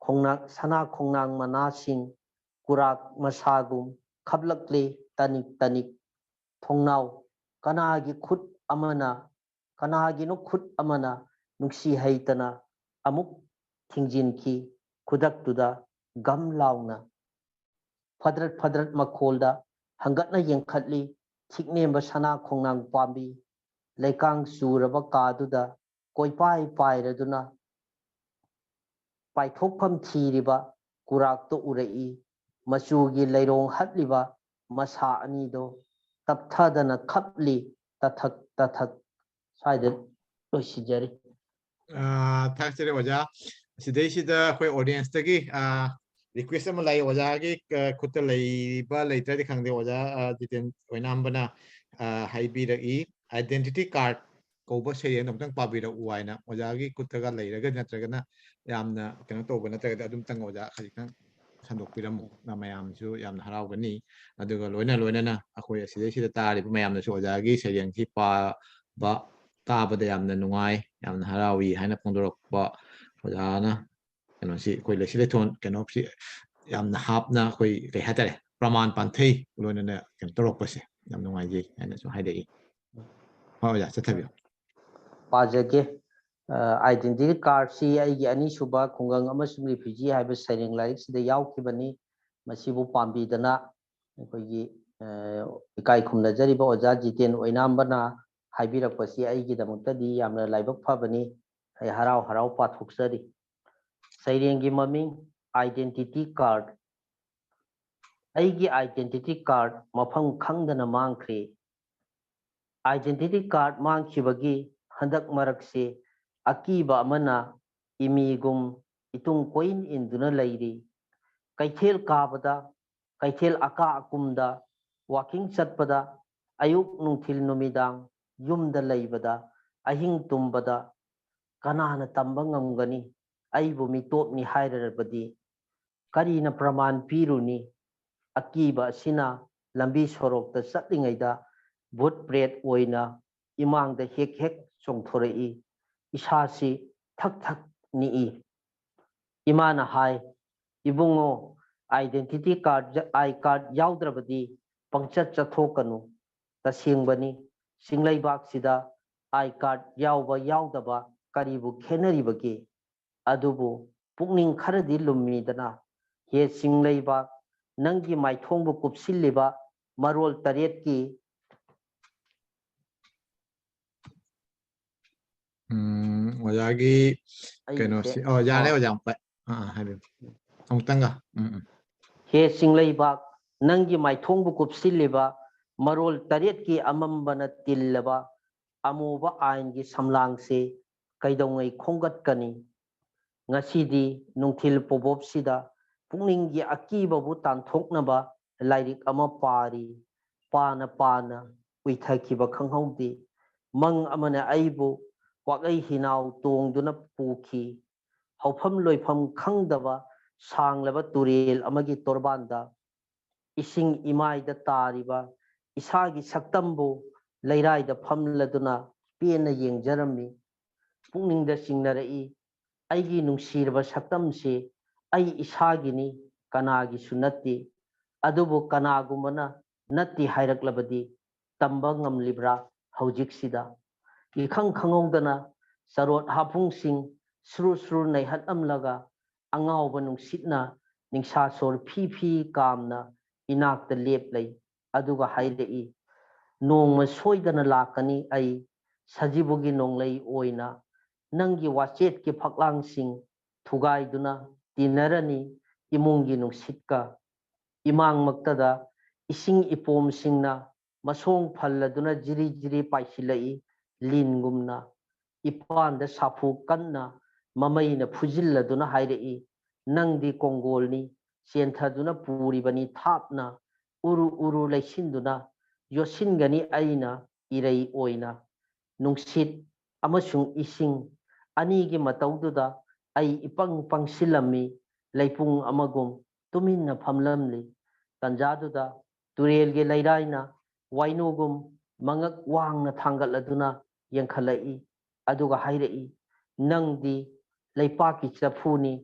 ꯈꯣꯡꯅꯥꯡ, ꯁꯅꯥ ꯈꯣꯡꯅꯥꯡ ꯃꯅꯥꯁꯤꯡ ꯀꯨꯔꯥꯛ ꯃꯁꯥꯒꯨꯝ ꯈꯞꯂꯛꯂꯦ ꯇꯅꯤꯛ ꯇꯅꯤꯛ꯫ ꯊꯣꯡꯅꯥꯎ ꯀꯅꯥꯒꯤ ꯈꯨꯠ ꯑꯃꯅ, ꯀꯅꯥꯒꯤꯅꯣ ꯈꯨꯠ ꯑꯃꯅ ꯅꯨꯡꯁꯤ ꯍꯩꯇꯅ ꯑꯃꯨꯛ ꯊꯤꯡꯖꯤꯟꯈꯤ꯫ ꯈꯨꯗꯛꯇꯨꯗ ꯒꯝ ꯂꯥꯎꯅ ꯐꯗ꯭ꯔꯠ ꯐꯗ꯭ꯔꯠ ꯃꯈꯣꯜꯗ ꯍꯪꯒꯠꯅ ꯌꯦꯡꯈꯠꯂꯤ꯫ ꯊꯤꯛꯅꯦꯝꯕ ꯁꯅꯥ ꯈꯣꯡꯅꯥꯡ ꯄꯥꯝꯕꯤ ꯂꯩꯀꯥꯡ ꯆꯨꯔꯕ ꯀꯥꯗꯨꯗ ꯀꯣꯏꯄꯥꯏ ꯄꯥꯏꯔꯗꯨꯅ ꯄꯥꯏꯊꯣꯛꯐꯝ ꯊꯤꯔꯤꯕ ꯀꯨꯔꯥꯛꯇꯣ ꯎꯔꯛꯏ꯫ ꯃꯆꯨꯒꯤ ꯂꯩꯔꯣꯡ ꯍꯠꯂꯤꯕ ꯃꯁꯥ ꯑꯅꯤꯗꯣ ꯇꯞꯊꯗꯅ ꯈꯞꯂꯤ, ꯇꯊꯛ ꯇꯊꯛ꯫ ꯁ꯭ꯋꯥꯏꯗ ꯂꯣꯏꯁꯤꯟꯖꯔꯤ꯫ ꯑꯥ, ꯊꯥꯒꯠꯆꯔꯤ ꯑꯣꯖꯥ꯫ ꯁꯤꯗꯩꯁꯤꯗ ꯑꯩꯈꯣꯏ audience ꯇꯒꯤ, ꯑꯥ, request ꯑꯃ ꯂꯥꯛꯏ, ꯑꯣꯖꯥꯒꯤ, ꯑ, ꯈꯨꯠꯇ ꯂꯩꯕ ꯂꯩꯇ꯭ꯔꯗꯤ ꯈꯪꯗꯦ, ꯑꯣꯖꯥ, ꯑ, ꯖꯤꯇꯦꯟ ꯑꯣꯏꯅꯥꯝꯕꯅ, ꯑ, ꯍꯥꯏꯕꯤꯔꯛꯏ, identity card ꯀꯧꯕ ꯁꯩꯔꯦꯡꯗꯣ ꯑꯃꯨꯛꯇꯪ ꯄꯥꯕꯤꯔꯛꯎ ꯍꯥꯏꯅ꯫ ꯑꯣꯖꯥꯒꯤ ꯈꯨꯠꯇꯒ ꯂꯩꯔꯒ ꯅꯠꯇ꯭ꯔꯒꯅ ꯌꯥꯝꯅ ꯀꯩꯅꯣ ꯇꯧꯕ ꯅꯠꯇ꯭ꯔꯒꯗꯤ ꯑꯗꯨꯝꯇꯪ ꯑꯣꯖꯥ ꯈꯖꯤꯛꯇꯪ ꯁꯟꯗꯣꯛꯄꯤꯔꯝꯃꯨ, ꯃꯌꯥꯝꯁꯨ ꯌꯥꯝꯅ ꯍꯔꯥꯎꯒꯅꯤ꯫ ꯑꯗꯨꯒ ꯂꯣꯏꯅ ꯂꯣꯏꯅꯅ ꯑꯩꯈꯣꯏ ꯑꯁꯤꯗꯩꯁꯤꯗ ꯇꯥꯔꯤꯕ ꯃꯌꯥꯝꯅꯁꯨ ꯑꯣꯖꯥꯒꯤ ꯁꯩꯔꯦꯡꯁꯤ ꯄꯥꯕ ꯇꯥꯕꯗ ꯌꯥꯝꯅ ꯅꯨꯡꯉꯥꯏ, ꯌꯥꯝꯅ ꯍꯔꯥꯎꯏ ꯍꯥꯏꯅ ꯐꯣꯡꯗꯣꯔꯛꯄ ꯑꯣꯖꯥꯅ ꯀꯩꯅꯣꯁꯤ, ꯑꯩꯈꯣꯏ ꯂꯩꯁꯤ ꯂꯩꯊꯣꯟ ꯀꯩꯅꯣꯁꯤ ꯌꯥꯝꯅ ꯍꯥꯞꯅ, ꯑꯩꯈꯣꯏ ꯀꯩ ꯍꯥꯏꯇꯥꯔꯦ, ꯄ꯭ꯔꯃꯥꯟ ꯄꯥꯟꯊꯩ ꯂꯣꯏꯅꯅ ꯀꯩꯅꯣ ꯇꯧꯔꯛꯄꯁꯦ ꯌꯥꯝ ꯅꯨꯡꯉꯥꯏꯖꯩ ꯍꯥꯏꯅꯁꯨ ꯍꯥꯏꯔꯛꯏ꯫ ꯍꯣꯏ ꯑꯣꯖꯥ, ꯆꯠꯊꯕꯤꯌꯨ꯫ ꯄꯥꯖꯒꯦ꯫ ꯑꯥꯏꯗꯦꯟꯇꯤꯇꯤ ꯀꯥꯔꯗꯁꯤ ꯑꯩꯒꯤ ꯑꯅꯤꯁꯨꯕ ꯈꯨꯡꯒꯪ ꯑꯃꯁꯨꯡ ꯔꯤꯐ꯭ꯌꯨꯖꯤ ꯍꯥꯏꯕ ꯁꯩꯔꯦꯡ ꯂꯥꯏꯔꯤꯛꯁꯤꯗ ꯌꯥꯎꯈꯤꯕꯅꯤ꯫ ꯃꯁꯤꯕꯨ ꯄꯥꯝꯕꯤꯗꯅ ꯑꯩꯈꯣꯏꯒꯤ ꯏꯀꯥꯏ ꯈꯨꯝꯅꯖꯔꯤꯕ ꯑꯣꯖꯥ ꯖꯤꯇꯦꯟ ꯑꯣꯏꯅꯥꯝꯕꯅ ꯍꯥꯏꯕꯤꯔꯛꯄꯁꯤ ꯑꯩꯒꯤꯗꯃꯛꯇꯗꯤ ꯌꯥꯝꯅ ꯂꯥꯏꯕꯛ ꯐꯕꯅꯤ꯫ ꯑꯩ ꯍꯔꯥꯎ ꯍꯔꯥꯎ ꯄꯥꯊꯣꯛꯆꯔꯤ꯫ ꯁꯩꯔꯦꯡꯒꯤ ꯃꯃꯤꯡ: ꯑꯥꯏꯗꯦꯟꯇꯤꯇꯤ ꯀꯥꯔꯗ꯫ ꯑꯩꯒꯤ ꯑꯥꯏꯗꯦꯟꯇꯤꯇꯤ ꯀꯥꯔꯗ ꯃꯐꯝ ꯈꯪꯗꯅ ꯃꯥꯡꯈ꯭ꯔꯦ꯫ ꯑꯥꯏꯗꯦꯟꯇꯤꯇꯤ ꯀꯥꯔꯗ ꯃꯥꯡꯈꯤꯕꯒꯤ ꯍꯟꯗꯛ ꯃꯔꯛꯁꯤ ꯑꯀꯤꯕ ꯑꯃꯅ ꯏꯃꯤꯒꯨꯝ ꯏꯇꯨꯡ ꯀꯣꯏꯏꯟ ꯏꯟꯗꯨꯅ ꯂꯩꯔꯤ꯫ ꯀꯩꯊꯦꯜ ꯀꯥꯕꯗ, ꯀꯩꯊꯦꯜ ꯑꯀꯥ ꯑꯀꯨꯝꯗ, ꯋꯥꯀꯤꯡ ꯆꯠꯄꯗ, ꯑꯌꯨꯛ ꯅꯨꯡꯊꯤꯜ ꯅꯨꯃꯤꯗꯥꯡ ꯌꯨꯝꯗ ꯂꯩꯕꯗ, ꯑꯍꯤꯡ ꯇꯨꯝꯕꯗ, ꯀꯅꯥꯅ ꯇꯝꯕ ꯉꯝꯒꯅꯤ? ꯑꯩꯕꯨ ꯃꯤꯇꯣꯞꯅꯤ ꯍꯥꯏꯔꯕꯗꯤ ꯀꯔꯤꯅ ꯄ꯭ꯔꯃꯥꯟ ꯄꯤꯔꯨꯅꯤ? ꯑꯀꯤꯕ ꯑꯁꯤꯅ ꯂꯝꯕꯤ ꯁꯣꯔꯣꯛꯇ ꯆꯠꯂꯤꯉꯩꯗ ꯚꯨꯠ ꯄ꯭ꯔꯦꯠ ꯑꯣꯏꯅ ꯏꯃꯥꯡꯗ ꯍꯦꯛ ꯍꯦꯛ ꯆꯣꯡꯊꯣꯔꯛꯏ꯫ ꯏꯁꯥꯁꯤ ꯊꯛ ꯊꯛ ꯅꯤꯛꯏ꯫ ꯏꯃꯥꯅ ꯍꯥꯏ, "ꯏꯕꯨꯡꯉꯣ, ꯑꯥꯏꯗꯦꯟꯇꯤꯇꯤ ꯀꯥꯔꯗ, ꯑꯥꯏ ꯀꯥꯔꯗ ꯌꯥꯎꯗ꯭ꯔꯕꯗꯤ ꯄꯪꯆꯠ ꯆꯠꯊꯣꯛꯀꯅꯨ꯫ ꯇꯁꯦꯡꯕꯅꯤ, ꯆꯤꯡꯂꯩꯕꯥꯛꯁꯤꯗ ꯑꯥꯏ ꯀꯥꯔꯗ ꯌꯥꯎꯕ ꯌꯥꯎꯗꯕ ꯀꯔꯤꯕꯨ ꯈꯦꯠꯅꯔꯤꯕꯒꯦ? ꯑꯗꯨꯕꯨ ꯄꯨꯛꯅꯤꯡ ꯈꯔꯗꯤ ꯂꯨꯝꯃꯤꯗꯅ꯫ ꯍꯦ ꯆꯤꯡꯂꯩꯕꯥꯛ, ꯅꯪꯒꯤ ꯃꯥꯏꯊꯣꯡꯕꯨ ꯀꯨꯞꯁꯤꯜꯂꯤꯕ ꯃꯔꯣꯜ ꯇꯔꯦꯠꯀꯤ" ꯎꯝ, ꯑꯣꯖꯥꯒꯤ ꯑꯩꯁꯦ ꯀꯩꯅꯣꯁꯤ, ꯑꯣ, ꯌꯥꯔꯦ ꯑꯣꯖꯥ, ꯑꯃꯨꯛ ꯄꯥꯏ-, ꯑꯥ, ꯑꯥ, ꯍꯥꯏꯕꯤꯌꯨ꯫ ꯑꯃꯨꯛꯇꯪꯒ꯫ ꯎꯝ, ꯎꯝ꯫ ꯍꯦ ꯆꯤꯡꯂꯩꯕꯥꯛ, ꯅꯪꯒꯤ ꯃꯥꯏꯊꯣꯡꯕꯨ ꯀꯨꯞꯁꯤꯜꯂꯤꯕ ꯃꯔꯣꯜ ꯇꯔꯦꯠꯀꯤ ꯑꯃꯝꯕꯅ ꯇꯤꯜꯂꯕ ꯑꯃꯨꯕ ꯑꯥꯏꯟꯒꯤ ꯁꯝꯂꯥꯡꯁꯦ ꯀꯩꯗꯧꯉꯩ ꯈꯣꯝꯒꯠꯀꯅꯤ? ꯉꯁꯤꯗꯤ ꯅꯨꯡꯊꯤꯜ ꯄꯣꯕꯣꯞꯁꯤꯗ ꯄꯨꯛꯅꯤꯡꯒꯤ ꯑꯀꯤꯕꯕꯨ ꯇꯥꯟꯊꯣꯛꯅꯕ ꯂꯥꯏꯔꯤꯛ ꯑꯃ ꯄꯥꯔꯤ꯫ ꯄꯥꯅ ꯄꯥꯅ ꯎꯏꯊꯈꯤꯕ ꯈꯪꯍꯧꯗꯦ꯫ ꯃꯪ ꯑꯃꯅ ꯑꯩꯕꯨ ꯋꯥꯒꯩ ꯍꯤꯅꯥꯎ ꯇꯣꯡꯗꯨꯅ ꯄꯨꯈꯤ꯫ ꯍꯧꯐꯝ ꯂꯣꯏꯐꯝ ꯈꯪꯗꯕ ꯁꯥꯡꯂꯕ ꯇꯨꯔꯦꯜ ꯑꯃꯒꯤ ꯇꯣꯔꯕꯥꯟꯗ ꯏꯁꯤꯡ ꯏꯃꯥꯏꯗ ꯇꯥꯔꯤꯕ ꯏꯁꯥꯒꯤ ꯁꯛꯇꯝꯕꯨ ꯂꯩꯔꯥꯏꯗ ꯐꯝꯂꯗꯨꯅ ꯄꯦꯟꯅ ꯌꯦꯡꯖꯔꯝꯃꯤ꯫ ꯄꯨꯛꯅꯤꯡꯗ ꯆꯤꯡꯅꯔꯛꯏ꯫ ꯑꯩꯒꯤ ꯅꯨꯡꯁꯤꯔꯕ ꯁꯛꯇꯝꯁꯤ ꯑꯩ ꯏꯁꯥꯒꯤꯅꯤ, ꯀꯅꯥꯒꯤꯁꯨ ꯅꯠꯇꯦ꯫ ꯑꯗꯨꯕꯨ ꯀꯅꯥꯒꯨꯝꯕꯅ ꯅꯠꯇꯦ ꯍꯥꯏꯔꯛꯂꯕꯗꯤ ꯇꯝꯕ ꯉꯝꯂꯤꯕ꯭ꯔꯥ? ꯍꯧꯖꯤꯛꯁꯤꯗ ꯏꯈꯪ ꯈꯪꯍꯧꯗꯅ ꯆꯔꯣꯠ ꯍꯥꯐꯨꯡꯁꯤꯡ ꯁꯨꯔꯨ ꯁꯨꯔꯨ ꯅꯩꯍꯠꯂꯝꯂꯒ ꯑꯉꯥꯎꯕ ꯅꯨꯡꯁꯤꯠꯅ ꯅꯤꯡꯁꯥ ꯁꯣꯔ ꯐꯤ ꯐꯤ ꯀꯥꯝꯅ ꯏꯅꯥꯛꯇ ꯂꯦꯞꯂꯩ꯫ ꯑꯗꯨꯒ ꯍꯥꯏꯔꯛꯏ, "ꯅꯣꯡꯃ ꯁꯣꯏꯗꯅ ꯂꯥꯛꯀꯅꯤ ꯑꯩ, ꯁꯖꯤꯕꯨꯒꯤ ꯅꯣꯡꯂꯩ ꯑꯣꯏꯅ ꯅꯪꯒꯤ ꯋꯥꯆꯦꯠꯀꯤ ꯐꯛꯂꯥꯡꯁꯤꯡ ꯊꯨꯒꯥꯏꯗꯨꯅ ꯇꯤꯟꯅꯔꯅꯤ ꯏꯃꯨꯡꯒꯤ ꯅꯨꯡꯁꯤꯠꯀ꯫ ꯏꯃꯥꯡꯃꯛꯇꯗ ꯏꯁꯤꯡ ꯏꯄꯣꯝꯁꯤꯡꯅ ꯃꯁꯣꯡ ꯐꯜꯂꯗꯨꯅ ꯖꯤꯔꯤ ꯖꯤꯔꯤ ꯄꯥꯏꯁꯤꯜꯂꯛꯏ ꯂꯤꯟꯒꯨꯝꯅ꯫ ꯏꯄꯥꯟꯗ ꯁꯥꯐꯨ ꯀꯟꯅ ꯃꯃꯩꯅ ꯐꯨꯖꯤꯜꯂꯗꯨꯅ ꯍꯥꯏꯔꯛꯏ, ꯅꯪꯗꯤ ꯀꯣꯡꯒꯣꯜꯅꯤ, ꯆꯦꯟꯊꯗꯨꯅ ꯄꯨꯔꯤꯕꯅꯤ ꯊꯥꯞꯅ, ꯎꯔꯨ ꯎꯔꯨ ꯂꯩꯁꯤꯟꯗꯨꯅ ꯌꯣꯠꯁꯤꯟꯒꯅꯤ ꯑꯩꯅ ꯏꯔꯩ ꯑꯣꯏꯅ꯫ ꯅꯨꯡꯁꯤꯠ ꯑꯃꯁꯨꯡ ꯏꯁꯤꯡ ꯑꯅꯤꯒꯤ ꯃꯇꯧꯗꯨꯗ ꯑꯩ ꯏꯄꯪ ꯄꯪꯁꯤꯜꯂꯝꯃꯤ, ꯂꯩꯄꯨꯡ ꯑꯃꯒꯨꯝ ꯇꯨꯃꯤꯟꯅ ꯐꯝꯂꯝꯂꯤ꯫ ꯇꯟꯖꯥꯗꯨꯗ ꯇꯨꯔꯦꯜꯒꯤ ꯂꯩꯔꯥꯏꯅ ꯋꯥꯏꯅꯨꯒꯨꯝ ꯃꯉꯛ ꯋꯥꯡꯅ ꯊꯥꯡꯒꯠꯂꯗꯨꯅ ꯌꯦꯡꯈꯠꯂꯛꯏ꯫ ꯑꯗꯨꯒ ꯍꯥꯏꯔꯛꯏ, ꯅꯪꯗꯤ ꯂꯩꯄꯥꯛꯀꯤ ꯆꯐꯨꯅꯤ,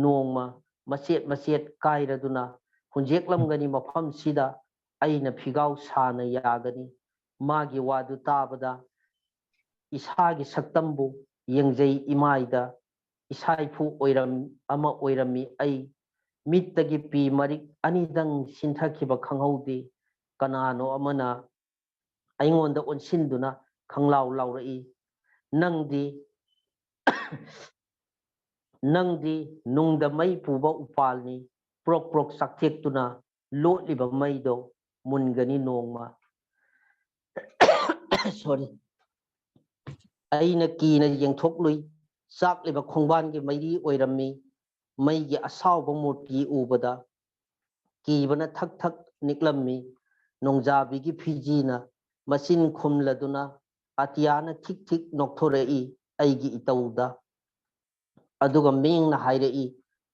ꯅꯣꯡꯃ ꯃꯆꯦꯠ ꯃꯆꯦꯠ ꯀꯥꯏꯔꯗꯨꯅ ꯍꯨꯟꯖꯦꯛꯂꯝꯒꯅꯤ ꯃꯐꯝꯁꯤꯗ꯫ ꯑꯩꯅ ꯐꯤꯒꯥꯎ ꯁꯥꯅ ꯌꯥꯒꯅꯤ꯫ ꯃꯥꯒꯤ ꯋꯥꯗꯨ ꯇꯥꯕꯗ ꯏꯁꯥꯒꯤ ꯁꯛꯇꯝꯕꯨ ꯌꯦꯡꯖꯩ ꯏꯃꯥꯏꯗ꯫ ꯏꯁꯥ ꯏꯐꯨ ꯑꯣꯏꯔꯝ-, ꯑꯃ ꯑꯣꯏꯔꯝꯃꯤ ꯑꯩ꯫ ꯃꯤꯠꯇꯒꯤ ꯄꯤ ꯃꯔꯤꯛ ꯑꯅꯤꯗꯪ ꯆꯤꯟꯊꯈꯤꯕ ꯈꯪꯍꯧꯗꯦ꯫ ꯀꯅꯥꯅꯣ ꯑꯃꯅ ꯑꯩꯉꯣꯟꯗ ꯑꯣꯟꯁꯤꯟꯗꯨꯅ ꯈꯪꯂꯥꯎ ꯂꯥꯎꯔꯛꯏ, "ꯅꯪꯗꯤ, ꯅꯪꯗꯤ ꯅꯨꯡꯗ ꯃꯩ ꯄꯨꯕ ꯎꯄꯥꯜꯅꯤ, ꯄ꯭ꯔꯣꯛ ꯄ꯭ꯔꯣꯛ ꯆꯥꯛꯊꯦꯛꯇꯨꯅ ꯂꯣꯠꯂꯤꯕ ꯃꯩꯗꯣ ꯃꯨꯟꯒꯅꯤ ꯅꯣꯡꯃ꯫" Sorry꯫ ꯑꯩꯅ ꯀꯤꯅ ꯌꯦꯡꯊꯣꯛꯂꯨꯏ꯫ ꯆꯥꯛꯂꯤꯕ ꯈꯣꯡꯕꯥꯟꯒꯤ ꯃꯩꯔꯤ ꯑꯣꯏꯔꯝꯃꯤ꯫ ꯃꯩꯒꯤ ꯑꯁꯥꯎꯕ ꯃꯨꯔꯇꯤ ꯎꯕꯗ ꯀꯤꯕꯅ ꯊꯛ ꯊꯛ ꯅꯤꯛꯂꯝꯃꯤ꯫ ꯅꯣꯡꯖꯥꯕꯤꯒꯤ ꯐꯤꯖꯤꯅ ꯃꯆꯤꯟ ꯈꯨꯝꯂꯗꯨꯅ ꯑꯇꯤꯌꯥꯅ ꯊꯤꯛ ꯊꯤꯛ ꯅꯣꯛꯊꯣꯔꯛꯏ ꯑꯩꯒꯤ ꯏꯇꯧꯗ꯫ ꯑꯗꯨꯒ ꯃꯤꯡꯅ ꯍꯥꯏꯔꯛꯏ,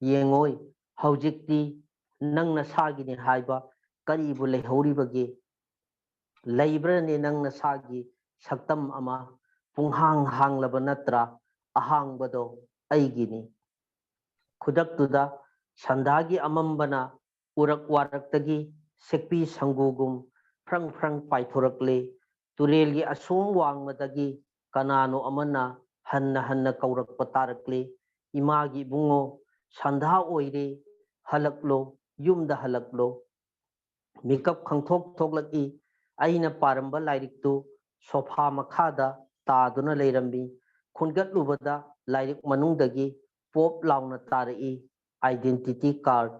"ꯌꯦꯡꯉꯣꯏ, ꯍꯧꯖꯤꯛꯇꯤ ꯅꯪ ꯅꯁꯥꯒꯤꯅꯤ ꯍꯥꯏꯕ ꯀꯔꯤꯕꯨ ꯂꯩꯍꯧꯔꯤꯕꯒꯦ? ꯂꯩꯕ꯭ꯔꯅꯦ ꯅꯪ ꯅꯁꯥꯒꯤ ꯁꯛꯇꯝ ꯑꯃ, ꯄꯨꯡꯍꯥꯡ ꯍꯥꯡꯂꯕ ꯅꯠꯇ꯭ꯔꯥ ꯑꯍꯥꯡꯕꯗꯣ ꯑꯩꯒꯤꯅꯤ꯫ ꯈꯨꯗꯛꯇꯨꯗ ꯁꯟꯙꯥꯒꯤ ꯑꯃꯝꯕꯅ ꯎꯔꯛ ꯋꯥꯔꯛꯇꯒꯤ ꯁꯦꯛꯄꯤ ꯁꯪꯒꯨꯒꯨꯝ ꯐ꯭ꯔꯪ ꯐ꯭ꯔꯪ ꯄꯥꯏꯊꯣꯔꯛꯂꯦ꯫ ꯇꯨꯔꯦꯜꯒꯤ ꯑꯁꯣꯝ ꯋꯥꯡꯃꯗꯒꯤ ꯀꯅꯥꯅꯣ ꯑꯃꯅ ꯍꯟꯅ ꯍꯟꯅ ꯀꯧꯔꯛꯄ ꯇꯥꯔꯛꯂꯦ, "ꯏꯃꯥꯒꯤ ꯏꯕꯨꯡꯉꯣ, ꯁꯟꯙꯥ ꯑꯣꯏꯔꯦ, ꯍꯜꯂꯛꯂꯣ, ꯌꯨꯝꯗ ꯍꯜꯂꯛꯂꯣ"꯫ ꯃꯤꯀꯞ ꯈꯪꯊꯣꯛ ꯊꯣꯛꯂꯛꯏ꯫ ꯑꯩꯅ ꯄꯥꯔꯝꯕ ꯂꯥꯏꯔꯤꯛꯇꯨ ꯁꯣꯐꯥ ꯃꯈꯥꯗ ꯇꯥꯗꯨꯅ ꯂꯩꯔꯝꯃꯤ꯫ ꯈꯨꯟꯒꯠꯂꯨꯕꯗ ꯂꯥꯏꯔꯤꯛ ꯃꯅꯨꯡꯗꯒꯤ ꯄꯣꯞ ꯂꯥꯎꯅ ꯇꯥꯔꯛꯏ, "Identity card"꯫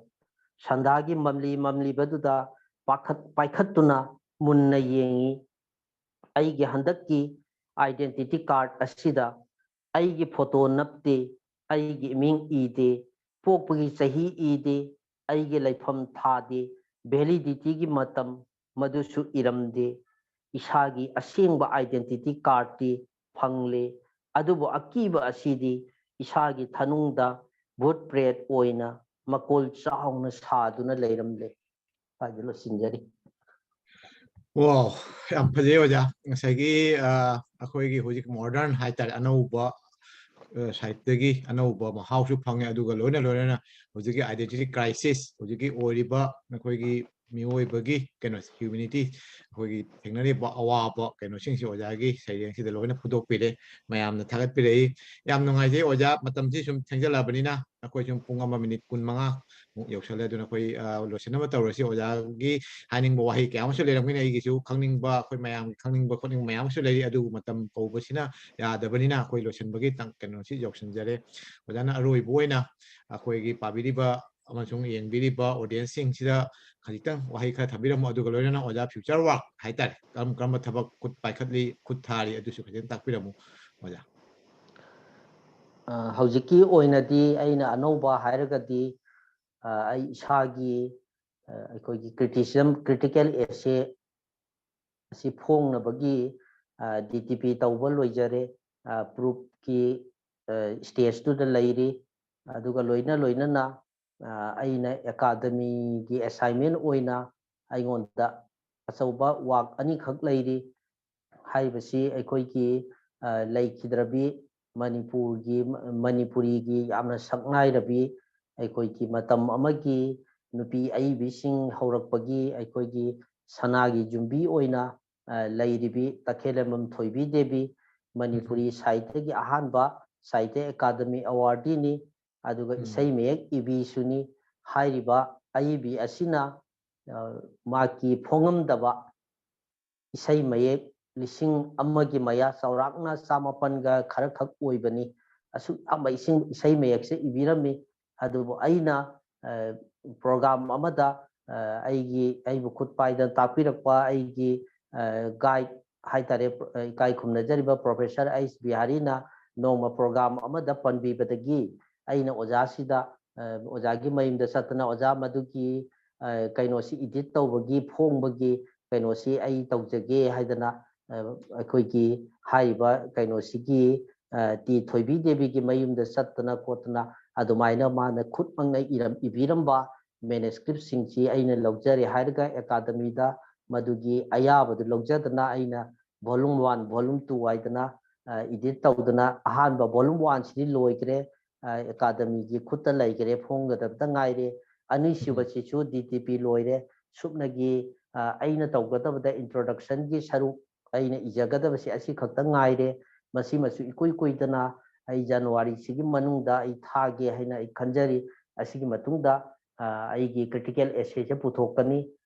ꯁꯟꯙꯥꯒꯤ ꯃꯝꯂꯤ ꯃꯝꯂꯤꯕꯗꯨꯗ ꯄꯥꯈꯠ-, ꯄꯥꯏꯈꯠꯇꯨꯅ ꯃꯨꯟꯅ ꯌꯦꯡꯏ꯫ ꯑꯩꯒꯤ ꯍꯟꯗꯛꯀꯤ identity card ꯑꯁꯤꯗ ꯑꯩꯒꯤ ꯐꯣꯇꯣ ꯅꯞꯇꯦ, ꯑꯩꯒꯤ ꯏꯃꯤꯡ ꯏꯗꯦ, ꯄꯣꯛꯄꯒꯤ ꯆꯍꯤ ꯏꯗꯦ, ꯑꯩꯒꯤ ꯂꯩꯐꯝ ꯊꯥꯗꯦ, validity ꯒꯤ ꯃꯇꯝ ꯃꯗꯨꯁꯨ ꯏꯔꯝꯗꯦ꯫ ꯏꯁꯥꯒꯤ ꯑꯁꯦꯡꯕ identity card ꯇꯤ ꯐꯪꯂꯦ, ꯑꯗꯨꯕꯨ ꯑꯀꯤꯕ ꯑꯁꯤꯗꯤ ꯏꯁꯥꯒꯤ ꯊꯅꯨꯡꯗ ꯚꯨꯠ ꯄ꯭ꯔꯦꯠ ꯑꯣꯏꯅ ꯃꯀꯣꯜ ꯆꯥꯎꯅ ꯁꯥꯗꯨꯅ ꯂꯩꯔꯝꯂꯦ꯫ ꯁ꯭ꯋꯥꯏꯗ ꯂꯣꯏꯁꯤꯟꯖꯔꯤ꯫ ꯋꯥꯎ, ꯌꯥꯝ ꯐꯖꯩ ꯑꯣꯖꯥ꯫ ꯉꯁꯥꯏꯒꯤ, ꯑ, ꯑꯩꯈꯣꯏꯒꯤ ꯍꯧꯖꯤꯛ modern ꯍꯥꯏꯇꯥꯔꯦ, ꯑꯅꯧꯕ, ꯑ, ꯁꯥꯍꯤꯠꯌꯒꯤ ꯑꯅꯧꯕ ꯃꯍꯥꯎꯁꯨ ꯐꯪꯉꯦ, ꯑꯗꯨꯒ ꯂꯣꯏꯅ ꯂꯣꯏꯅꯅ ꯍꯧꯖꯤꯛꯀꯤ identity crisis, ꯍꯧꯖꯤꯛꯀꯤ ꯑꯣꯏꯔꯤꯕ ꯑꯩꯈꯣꯏꯒꯤ ꯃꯤꯑꯣꯏꯕꯒꯤ ꯀꯩꯅꯣ, humanity, ꯑꯩꯈꯣꯏꯒꯤ ꯊꯦꯡꯅꯔꯤꯕ ꯑꯋꯥꯕ ꯀꯩꯅꯣꯁꯤꯡꯁꯦ ꯑꯣꯖꯥꯒꯤ ꯁꯩꯔꯦꯡꯁꯤꯗ ꯂꯣꯏꯅ ꯐꯣꯡꯗꯣꯛꯄꯤꯔꯦ꯫ ꯃꯌꯥꯝꯅ ꯊꯥꯒꯠꯄꯤꯔꯛꯏ꯫ ꯌꯥꯝ ꯅꯨꯡꯉꯥꯏꯖꯩ ꯑꯣꯖꯥ, ꯃꯇꯝꯁꯤ ꯁꯨꯝ ꯊꯦꯡꯖꯜꯂꯛꯑꯕꯅꯤꯅ ꯑꯩꯈꯣꯏ ꯁꯨꯝ ꯄꯨꯡ ꯑꯃ ꯃꯤꯅꯤꯠ ꯀꯨꯟꯃꯉꯥ ꯃꯨꯛ ꯌꯧꯁꯜꯂꯦ꯫ ꯑꯗꯨꯅ ꯑꯩꯈꯣꯏ, ꯑ, ꯂꯣꯏꯁꯤꯟꯅꯕ ꯇꯧꯔꯁꯤ꯫ ꯑꯣꯖꯥꯒꯤ ꯍꯥꯏꯅꯤꯡꯕ ꯋꯥꯍꯩ ꯀꯌꯥ ꯑꯃꯁꯨ ꯂꯩꯔꯝꯒꯅꯤ, ꯑꯩꯒꯤꯁꯨ ꯈꯪꯅꯤꯡꯕ, ꯑꯩꯈꯣꯏ ꯃꯌꯥꯝꯒꯤ ꯈꯪꯅꯤꯡꯕ ꯈꯣꯠꯅꯤꯡꯕ ꯃꯌꯥꯝ ꯑꯃꯁꯨ ꯂꯩꯔꯤ, ꯑꯗꯨꯕꯨ ꯃꯇꯝ ꯀꯧꯕꯁꯤꯅ ꯌꯥꯗꯕꯅꯤꯅ ꯑꯩꯈꯣꯏ ꯂꯣꯏꯁꯤꯟꯕꯒꯤ ꯇꯥꯡ-, ꯀꯩꯅꯣꯁꯤ ꯌꯧꯁꯤꯟꯖꯔꯦ꯫ ꯑꯣꯖꯥꯅ ꯑꯔꯣꯏꯕ ꯑꯣꯏꯅ ꯑꯩꯈꯣꯏꯒꯤ ꯄꯥꯕꯤꯔꯤꯕ ꯑꯃꯁꯨꯡ ꯌꯦꯡꯕꯤꯔꯤꯕ audience ꯁꯤꯡꯁꯤꯗ ꯈꯖꯤꯛꯇꯪ ꯋꯥꯍꯩ ꯈꯔ ꯊꯝꯕꯤꯔꯝꯃꯨ, ꯑꯗꯨꯒ ꯂꯣꯏꯅꯅ ꯑꯣꯖꯥ future work ꯍꯥꯏꯇꯥꯔꯦ, ꯀꯔꯝ ꯀꯔꯝꯕ ꯊꯕꯛ ꯈꯨꯠ ꯄꯥꯏꯈꯠꯂꯤ, ꯈꯨꯠ ꯊꯥꯔꯤ, ꯑꯗꯨꯁꯨ ꯈꯖꯤꯛꯇꯪ ꯇꯥꯛꯄꯤꯔꯝꯃꯨ ꯑꯣꯖꯥ꯫ ꯑ, ꯍꯧꯖꯤꯛꯀꯤ ꯑꯣꯏꯅꯗꯤ ꯑꯩꯅ ꯑꯅꯧꯕ ꯍꯥꯏꯔꯒꯗꯤ, ꯑ, ꯑꯩ ꯏꯁꯥꯒꯤ, ꯑ, ꯑꯩꯈꯣꯏꯒꯤ criticism, critical essay ꯑꯁꯤ ꯐꯣꯡꯅꯕꯒꯤ, ꯑ, D T P ꯇꯧꯕ ꯂꯣꯏꯖꯔꯦ꯫ ꯑ, proof ꯀꯤ, ꯑ, stage ꯇꯨꯗ ꯂꯩꯔꯤ꯫ ꯑꯗꯨꯒ ꯂꯣꯏꯅ ꯂꯣꯏꯅꯅ, ꯑ, ꯑꯩꯅ academy ꯒꯤ assignment ꯑꯣꯏꯅ ꯑꯩꯉꯣꯟꯗ ꯑꯆꯧꯕ work ꯑꯅꯤꯈꯛ ꯂꯩꯔꯤ꯫ ꯍꯥꯏꯔꯤꯕꯁꯤ ꯑꯩꯈꯣꯏꯒꯤ ꯂꯩꯈꯤꯗ꯭ꯔꯕꯤ ꯃꯅꯤꯄꯨꯔꯒꯤ, ꯃꯅꯤꯄꯨꯔꯤꯒꯤ ꯌꯥꯝꯅ ꯁꯛꯅꯥꯏꯔꯕꯤ ꯑꯩꯈꯣꯏꯒꯤ ꯃꯇꯝ ꯑꯃꯒꯤ ꯅꯨꯄꯤ ꯑꯏꯕꯤꯁꯤꯡ ꯍꯧꯔꯛꯄꯒꯤ ꯑꯩꯈꯣꯏꯒꯤ ꯁꯅꯥꯒꯤ ꯌꯨꯝꯕꯤ ꯑꯣꯏꯅ ꯂꯩꯔꯤꯕꯤ ꯇꯈꯦꯜꯂꯝꯕꯝ ꯊꯣꯏꯕꯤ ꯗꯦꯕꯤ, ꯃꯅꯤꯄꯨꯔꯤ ꯁꯥꯍꯤꯇ꯭ꯌꯒꯤ ꯑꯍꯥꯟꯕ ꯁꯥꯍꯤꯇ꯭ꯌ ꯑꯦꯀꯥꯗꯃꯤ ꯑꯦꯋꯥꯔꯗꯤꯅꯤ꯫ ꯑꯗꯨꯒ ꯏꯁꯩ ꯃꯌꯦꯛ ꯏꯕꯤꯁꯨꯅꯤ꯫ ꯍꯥꯏꯔꯤꯕ ꯑꯏꯕꯤ ꯑꯁꯤꯅ ꯃꯍꯥꯛꯀꯤ ꯐꯣꯡꯉꯝꯗꯕ ꯏꯁꯩ ꯃꯌꯦꯛ ꯂꯤꯁꯤꯡ ꯑꯃꯒꯤ ꯃꯌꯥ, ꯆꯥꯎꯔꯥꯛꯅ ꯆꯃꯥꯄꯟꯒ ꯈꯔ ꯈꯛ ꯑꯣꯏꯕꯅꯤ꯫ ꯑꯁꯨꯛ ꯌꯥꯝꯕ ꯏꯁꯤꯡ, ꯏꯁꯩ ꯃꯌꯦꯛꯁꯦ ꯏꯕꯤꯔꯝꯃꯤ꯫ ꯑꯗꯨꯕꯨ ꯑꯩꯅ ꯄ꯭ꯔꯣꯒ꯭ꯔꯥꯝ ꯑꯃꯗ ꯑꯩꯒꯤ, ꯑꯩꯕꯨ ꯈꯨꯠ ꯄꯥꯏꯗꯅ ꯇꯥꯛꯄꯤꯔꯛꯄ ꯑꯩꯒꯤ ꯒꯥꯏꯗ ꯍꯥꯏꯇꯥꯔꯦ, ꯏꯀꯥꯏ ꯈꯨꯝꯅꯖꯔꯤꯕ ꯄ꯭ꯔꯣꯐꯦꯁꯔ ꯑꯩꯆ ꯕꯤꯍꯥꯔꯤꯅ ꯅꯣꯡꯃ ꯄ꯭ꯔꯣꯒ꯭ꯔꯥꯝ ꯑꯃꯗ ꯄꯟꯕꯤꯕꯗꯒꯤ ꯑꯩꯅ ꯑꯣꯖꯥꯁꯤꯗ, ꯑꯣꯖꯥꯒꯤ ꯃꯌꯨꯝꯗ ꯆꯠꯇꯅ, "ꯑꯣꯖꯥ, ꯃꯗꯨꯒꯤ ꯀꯩꯅꯣꯁꯤ ꯏꯗꯤꯠ ꯇꯧꯕꯒꯤ, ꯐꯣꯡꯕꯒꯤ ꯀꯩꯅꯣꯁꯤ ꯑꯩ ꯇꯧꯖꯒꯦ" ꯍꯥꯏꯗꯅ ꯑꯩꯈꯣꯏꯒꯤ ꯍꯥꯏꯔꯤꯕ ꯀꯩꯅꯣꯁꯤꯒꯤ ꯇꯤ ꯊꯣꯏꯕꯤ ꯗꯦꯕꯤꯒꯤ ꯃꯌꯨꯝꯗ ꯆꯠꯇꯅ ꯈꯣꯠꯇꯅ ꯑꯗꯨꯃꯥꯏꯅ ꯃꯥꯅ ꯈꯨꯠꯃꯛꯅ ꯏꯔꯝ-, ꯏꯕꯤꯔꯝꯕ ꯃꯦꯅꯁꯀ꯭ꯔꯤꯞꯁꯤꯡꯁꯤ ꯑꯩꯅ ꯂꯧꯖꯔꯦ ꯍꯥꯏꯔꯒ ꯑꯦꯀꯥꯗꯃꯤꯗ ꯃꯗꯨꯒꯤ ꯑꯌꯥꯕꯗꯨ ꯂꯧꯖꯗꯅ ꯑꯩꯅ volume one, volume two ꯍꯥꯏꯗꯅ ꯏꯗꯤꯠ ꯇꯧꯗꯅ ꯑꯍꯥꯟꯕ volume one ꯁꯤꯗꯤ ꯂꯣꯏꯈ꯭ꯔꯦ, ꯑꯦꯀꯥꯗꯃꯤꯒꯤ ꯈꯨꯠꯇ ꯂꯩꯈ꯭ꯔꯦ, ꯐꯣꯡꯒꯗꯕꯇ ꯉꯥꯏꯔꯦ꯫ ꯑꯅꯤꯁꯨꯕꯁꯤꯁꯨ ꯗꯤ ꯇꯤ ꯄꯤ ꯂꯣꯏꯔꯦ꯫ ꯁꯨꯞꯅꯒꯤ ꯑꯩꯅ ꯇꯧꯒꯗꯕꯗ introduction ꯒꯤ ꯁꯔꯨꯛ ꯑꯩꯅ ꯏꯖꯒꯗꯕꯁꯤ ꯑꯁꯤ ꯈꯛꯇ ꯉꯥꯏꯔꯦ꯫ ꯃꯁꯤꯃꯁꯨ ꯏꯀꯨꯏ ꯀꯨꯏꯗꯅ ꯑꯩ ꯖꯅꯋꯥꯔꯤꯁꯤꯒꯤ ꯃꯅꯨꯡꯗ ꯑꯩ ꯊꯥꯒꯦ ꯍꯥꯏꯅ ꯑꯩ ꯈꯟꯖꯔꯤ꯫ ꯑꯁꯤꯒꯤ ꯃꯇꯨꯡꯗ ꯑꯩꯒꯤ critical essay ꯁꯦ ꯄꯨꯊꯣꯛꯀꯅꯤ꯫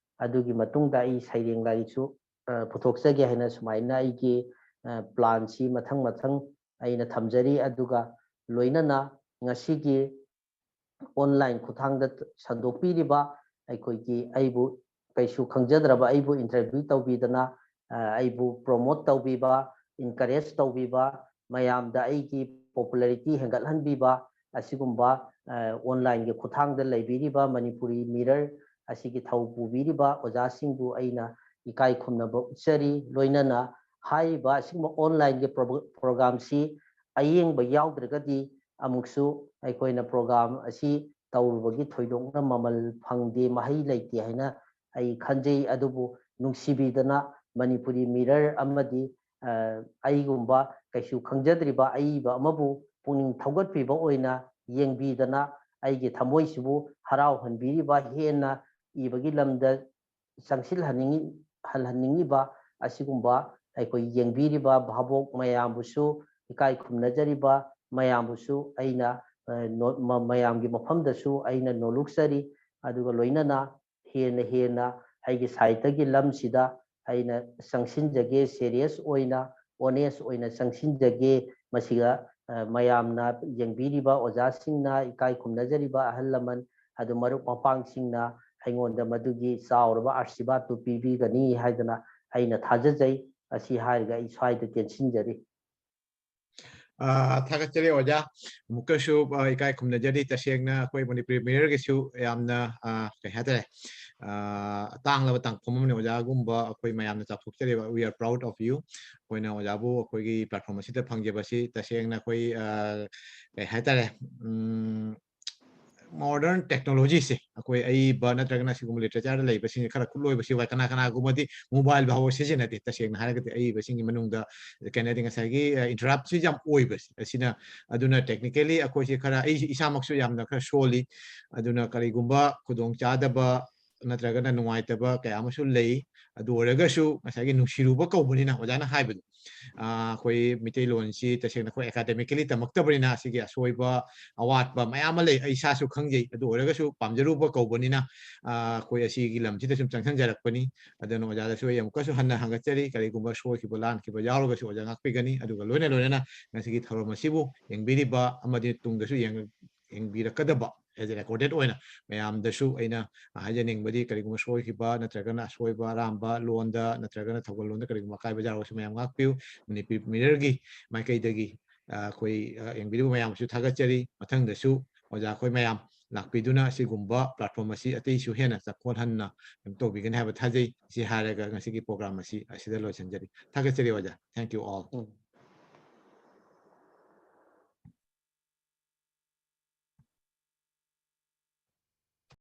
ꯑꯗꯨꯒꯤ ꯃꯇꯨꯡꯗ ꯑꯩ ꯁꯩꯔꯦꯡ ꯂꯥꯏꯔꯤꯛꯁꯨ ꯄꯨꯊꯣꯛꯆꯒꯦ ꯍꯥꯏꯅ ꯁꯨꯃꯥꯏꯅ ꯑꯩꯒꯤ plan ꯁꯤ ꯃꯊꯪ ꯃꯊꯪ ꯑꯩꯅ ꯊꯝꯖꯔꯤ꯫ ꯑꯗꯨꯒ ꯂꯣꯏꯅꯅ ꯉꯁꯤꯒꯤ online ꯈꯨꯠꯊꯥꯡꯗ ꯁꯟꯗꯣꯛꯄꯤꯔꯤꯕ ꯑꯩꯈꯣꯏꯒꯤ, ꯑꯩꯕꯨ ꯀꯩꯁꯨ ꯈꯪꯖꯗ꯭ꯔꯕ ꯑꯩꯕꯨ interview ꯇꯧꯕꯤꯗꯅ, ꯑꯩꯕꯨ promote ꯇꯧꯕꯤꯕ, encourage ꯇꯧꯕꯤꯕ, ꯃꯌꯥꯝꯗ ꯑꯩꯒꯤ popularity ꯍꯦꯟꯒꯠꯍꯟꯕꯤꯕ, ꯑꯁꯤꯒꯨꯝꯕ online ꯒꯤ ꯈꯨꯠꯊꯥꯡꯗ ꯂꯩꯕꯤꯔꯤꯕ ꯃꯅꯤꯄꯨꯔꯤ ꯃꯤꯔꯔ ꯑꯁꯤꯒꯤ ꯊꯧ ꯄꯨꯕꯤꯔꯤꯕ ꯑꯣꯖꯥꯁꯤꯡꯕꯨ ꯑꯩꯅ ꯏꯀꯥꯏ ꯈꯨꯝꯅꯕ ꯎꯠꯆꯔꯤ꯫ ꯂꯣꯏꯅꯅ ꯍꯥꯏꯔꯤꯕ ꯑꯁꯤꯒꯨꯝꯕ online ꯒꯤ ꯄ꯭ꯔꯣꯒ꯭ꯔꯥꯝꯁꯤ ꯑꯌꯦꯡꯕ ꯌꯥꯎꯗ꯭ꯔꯒꯗꯤ ꯑꯃꯨꯛꯁꯨ ꯑꯩꯈꯣꯏꯅ ꯄ꯭ꯔꯣꯒ꯭ꯔꯥꯝ ꯑꯁꯤ ꯇꯧꯔꯨꯕꯒꯤ ꯊꯣꯏꯗꯣꯛꯅ ꯃꯃꯜ ꯐꯪꯗꯦ, ꯃꯍꯩ ꯂꯩꯇꯦ ꯍꯥꯏꯅ ꯑꯩ ꯈꯟꯖꯩ꯫ ꯑꯗꯨꯕꯨ ꯅꯨꯡꯁꯤꯕꯤꯗꯅ ꯃꯅꯤꯄꯨꯔꯤ ꯃꯤꯔꯔ ꯑꯃꯗꯤ ꯑ, ꯑꯩꯒꯨꯝꯕ ꯀꯩꯁꯨ ꯈꯪꯖꯗ꯭ꯔꯤꯕ ꯑꯏꯕ ꯑꯃꯕꯨ ꯄꯨꯛꯅꯤꯡ ꯊꯧꯒꯠꯄꯤꯕ ꯑꯣꯏꯅ ꯌꯦꯡꯕꯤꯗꯅ ꯑꯩꯒꯤ ꯊꯃꯣꯏꯁꯤꯕꯨ ꯍꯔꯥꯎꯍꯟꯕꯤꯔꯤꯕ, ꯍꯦꯟꯅ ꯏꯕꯒꯤ ꯂꯝꯗ ꯆꯪꯁꯤꯜꯍꯟꯅꯤꯡꯉꯤ ꯍꯜꯍꯟꯅꯤꯡꯉꯤꯕ ꯑꯁꯤꯒꯨꯝꯕ ꯑꯩꯈꯣꯏ ꯌꯦꯡꯕꯤꯔꯤꯕ ꯚꯥꯕꯣꯛ ꯃꯌꯥꯝꯕꯨꯁꯨ ꯏꯀꯥꯏ ꯈꯨꯝꯅꯖꯔꯤꯕ ꯃꯌꯥꯝꯕꯨꯁꯨ ꯑꯩꯅ ꯑ, ꯅꯣ- ꯃ- ꯃꯌꯥꯝꯒꯤ ꯃꯐꯝꯗꯁꯨ ꯑꯩꯅ ꯅꯣꯂꯨꯛꯆꯔꯤ꯫ ꯑꯗꯨꯒ ꯂꯣꯏꯅꯅ ꯍꯦꯟꯅ ꯍꯦꯟꯅ ꯑꯩꯒꯤ ꯁꯥꯍꯤꯇ꯭ꯌꯒꯤ ꯂꯝꯁꯤꯗ ꯑꯩꯅ ꯆꯪꯁꯤꯟꯖꯒꯦ, ꯁꯦꯔꯤꯌꯁ ꯑꯣꯏꯅ, ꯑꯣꯅꯦꯁ ꯑꯣꯏꯅ ꯆꯪꯁꯤꯟꯖꯒꯦ꯫ ꯃꯁꯤꯒ ꯑ, ꯃꯌꯥꯝꯅ ꯌꯦꯡꯕꯤꯔꯤꯕ ꯑꯣꯖꯥꯁꯤꯡꯅ, ꯏꯀꯥꯏ ꯈꯨꯝꯅꯖꯔꯤꯕ ꯑꯍꯜ ꯂꯃꯟ, ꯑꯗꯨ ꯃꯔꯨꯞ ꯃꯄꯥꯡꯁꯤꯡꯅ ꯑꯩꯉꯣꯟꯗ ꯃꯗꯨꯒꯤ ꯆꯥꯎꯔꯕ ꯑꯥꯁꯤꯔꯕꯥꯗꯇꯨ ꯄꯤꯕꯤꯒꯅꯤ ꯍꯥꯏꯗꯅ ꯑꯩꯅ ꯊꯥꯖꯖꯩ꯫ ꯑꯁꯤ ꯍꯥꯏꯔꯒ ꯑꯩ ꯁ꯭ꯋꯥꯏꯗ ꯇꯦꯟꯁꯤꯟꯖꯔꯤ꯫ ꯑ, ꯊꯥꯒꯠꯆꯔꯤ ꯑꯣꯖꯥ꯫ ꯑꯃꯨꯛꯀꯁꯨ ꯑ, ꯏꯀꯥꯏ ꯈꯨꯝꯅꯖꯔꯤ꯫ ꯇꯁꯦꯡꯅ ꯑꯩꯈꯣꯏ ꯃꯅꯤꯄꯨꯔꯤ ꯃꯤꯔꯔꯒꯤꯁꯨ ꯌꯥꯝꯅ ꯑ, ꯀꯩ ꯍꯥꯏꯇꯥꯔꯦ, ꯑ, ꯇꯥꯡꯂꯕ ꯇꯥꯡꯐꯝ ꯑꯃꯅꯤ꯫ ꯑꯣꯖꯥꯒꯨꯝꯕ ꯑꯩꯈꯣꯏ ꯃꯌꯥꯝꯅ ꯆꯥꯎꯊꯣꯛꯆꯔꯤꯕ, we are proud of you꯫ ꯑꯩꯈꯣꯏꯅ ꯑꯣꯖꯥꯕꯨ ꯑꯩꯈꯣꯏꯒꯤ ꯄ꯭ꯂꯦꯠꯐꯣꯝ ꯑꯁꯤꯗ ꯐꯪꯖꯕꯁꯤ ꯇꯁꯦꯡꯅ ꯑꯩꯈꯣꯏ ꯑ, ꯀꯩ ꯍꯥꯏꯇꯥꯔꯦ, ꯎꯝ, ꯃꯣꯗꯔꯟ ꯇꯦꯛꯅꯣꯂꯣꯖꯤꯁꯦ ꯑꯩꯈꯣꯏ ꯑꯏꯕ ꯅꯠꯇ꯭ꯔꯒꯅ ꯁꯤꯒꯨꯝꯕ ꯂꯤꯇꯔꯦꯆꯔꯗ ꯂꯩꯕꯁꯤꯡꯁꯦ ꯈꯔ ꯈꯨꯠꯂꯣꯏꯕꯁꯤ ꯋꯥꯏ꯫ ꯀꯅꯥ ꯀꯅꯥꯒꯨꯝꯕꯗꯤ ꯃꯣꯕꯥꯏꯜ ꯐꯥꯎꯕ ꯁꯤꯖꯤꯟꯅꯗꯦ꯫ ꯇꯁꯦꯡꯅ ꯍꯥꯏꯔꯒꯗꯤ ꯑꯏꯕꯁꯤꯡꯒꯤ ꯃꯅꯨꯡꯗ ꯀꯩꯅꯣꯗꯤ ꯉꯁꯥꯏꯒꯤ ꯏꯟꯇꯔꯞꯁꯤ ꯌꯥꯝ ꯑꯣꯏꯕꯁꯦ ꯑꯁꯤꯅ꯫ ꯑꯗꯨꯅ ꯇꯦꯛꯅꯤꯀꯦꯂꯤ ꯑꯩꯈꯣꯏꯁꯦ ꯈꯔ, ꯑꯩ ꯏꯁꯥꯃꯛꯁꯨ ꯌꯥꯝꯅ ꯈꯔ ꯁꯣꯜꯂꯤ꯫ ꯑꯗꯨꯅ ꯀꯔꯤꯒꯨꯝꯕ ꯈꯨꯗꯣꯡꯆꯥꯗꯕ ꯅꯠꯇ꯭ꯔꯒꯅ ꯅꯨꯡꯉꯥꯏꯇꯕ ꯀꯌꯥ ꯑꯃꯁꯨ ꯂꯩ꯫ ꯑꯗꯨ ꯑꯣꯏꯔꯒꯁꯨ ꯉꯁꯥꯏꯒꯤ ꯅꯨꯡꯁꯤꯔꯨꯕ ꯀꯧꯕꯅꯤꯅ ꯑꯣꯖꯥꯅ ꯍꯥꯏꯕꯗꯣ, ꯑ, ꯑꯩꯈꯣꯏ ꯃꯤꯇꯩꯂꯣꯟꯁꯤ ꯇꯁꯦꯡꯅ ꯑꯩꯈꯣꯏ ꯑꯦꯀꯥꯗꯃꯤꯀꯦꯂꯤ ꯇꯝꯃꯛꯇꯕꯅꯤꯅ ꯑꯁꯤꯒꯤ ꯑꯁꯣꯏꯕ ꯑꯋꯥꯠꯄ ꯃꯌꯥꯝ ꯑꯃ ꯂꯩ꯫ ꯑꯩ ꯏꯁꯥꯁꯨ ꯈꯪꯖꯩ꯫ ꯑꯗꯨ ꯑꯣꯏꯔꯒꯁꯨ ꯄꯥꯝꯖꯔꯨꯕ ꯀꯧꯕꯅꯤꯅ, ꯑ, ꯑꯩꯈꯣꯏ ꯑꯁꯤꯒꯤ ꯂꯝꯁꯤꯗ ꯁꯨꯝ ꯆꯪꯁꯤꯟꯖꯔꯛꯄꯅꯤ꯫ ꯑꯗꯨꯅ ꯑꯣꯖꯥꯗꯁꯨ ꯑꯩ ꯑꯃꯨꯛꯀꯁꯨ ꯍꯟꯅ ꯍꯪꯒꯠꯆꯔꯤ꯫ ꯀꯔꯤꯒꯨꯝꯕ ꯁꯣꯏꯈꯤꯕ ꯂꯥꯟꯈꯤꯕ ꯌꯥꯎꯔꯒꯁꯨ ꯑꯣꯖꯥ ꯉꯥꯛꯄꯤꯒꯅꯤ꯫ ꯑꯗꯨꯒ ꯂꯣꯏꯅ ꯂꯣꯏꯅꯅ ꯉꯁꯤꯒꯤ ꯊꯧꯔꯝ ꯑꯁꯤꯕꯨ ꯌꯦꯡꯕꯤꯔꯤꯕ ꯑꯃꯗꯤ ꯇꯨꯡꯗꯁꯨ ꯌꯦꯡ-, ꯌꯦꯡꯕꯤꯔꯛꯀꯗꯕ ꯑꯦꯖ ꯔꯦꯀꯣꯔꯗꯦꯠ ꯑꯣꯏꯅ ꯃꯌꯥꯝꯗꯁꯨ ꯑꯩꯅ ꯍꯥꯏꯖꯅꯤꯡꯕꯗꯤ, ꯀꯔꯤꯒꯨꯝꯕ ꯁꯣꯏꯈꯤꯕ ꯅꯠꯇ꯭ꯔꯒꯅ ꯑꯁꯣꯏꯕ ꯑꯔꯥꯟꯕ ꯂꯣꯟꯗ ꯅꯠꯇ꯭ꯔꯒꯅ ꯊꯧꯒꯜ ꯂꯣꯟꯗ ꯀꯔꯤꯒꯨꯝꯕ ꯑꯀꯥꯏꯕ ꯌꯥꯎꯔꯒꯁꯨ ꯃꯌꯥꯝ ꯉꯥꯛꯄꯤꯌꯨ꯫ ꯃꯅꯤꯄꯨꯔꯤ ꯃꯤꯔꯔꯒꯤ ꯃꯥꯏꯀꯩꯗꯒꯤ, ꯑ, ꯑꯩꯈꯣꯏ, ꯑ, ꯌꯦꯡꯕꯤꯔꯤꯕ ꯃꯌꯥꯝꯁꯨ ꯊꯥꯒꯠꯆꯔꯤ꯫ ꯃꯊꯪꯗꯁꯨ ꯑꯣꯖꯥ ꯑꯩꯈꯣꯏ ꯃꯌꯥꯝ ꯂꯥꯛꯄꯤꯗꯨꯅ ꯑꯁꯤꯒꯨꯝꯕ ꯄ꯭ꯂꯦꯠꯐꯣꯝ ꯑꯁꯤ ꯑꯇꯩꯁꯨ ꯍꯦꯟꯅ ꯆꯥꯎꯈꯠꯍꯟꯅ ꯀꯩꯅꯣ ꯇꯧꯕꯤꯒꯅꯤ ꯍꯥꯏꯕ ꯊꯥꯖꯩ꯫ ꯁꯤ ꯍꯥꯏꯔꯒ ꯉꯁꯤꯒꯤ ꯄ꯭ꯔꯣꯒ꯭ꯔꯥꯝ ꯑꯁꯤ ꯑꯁꯤꯗ ꯂꯣꯏꯁꯤꯟꯖꯔꯤ꯫ ꯊꯥꯒꯠꯆꯔꯤ ꯑꯣꯖꯥ꯫ Thank you all. ꯎꯝ꯫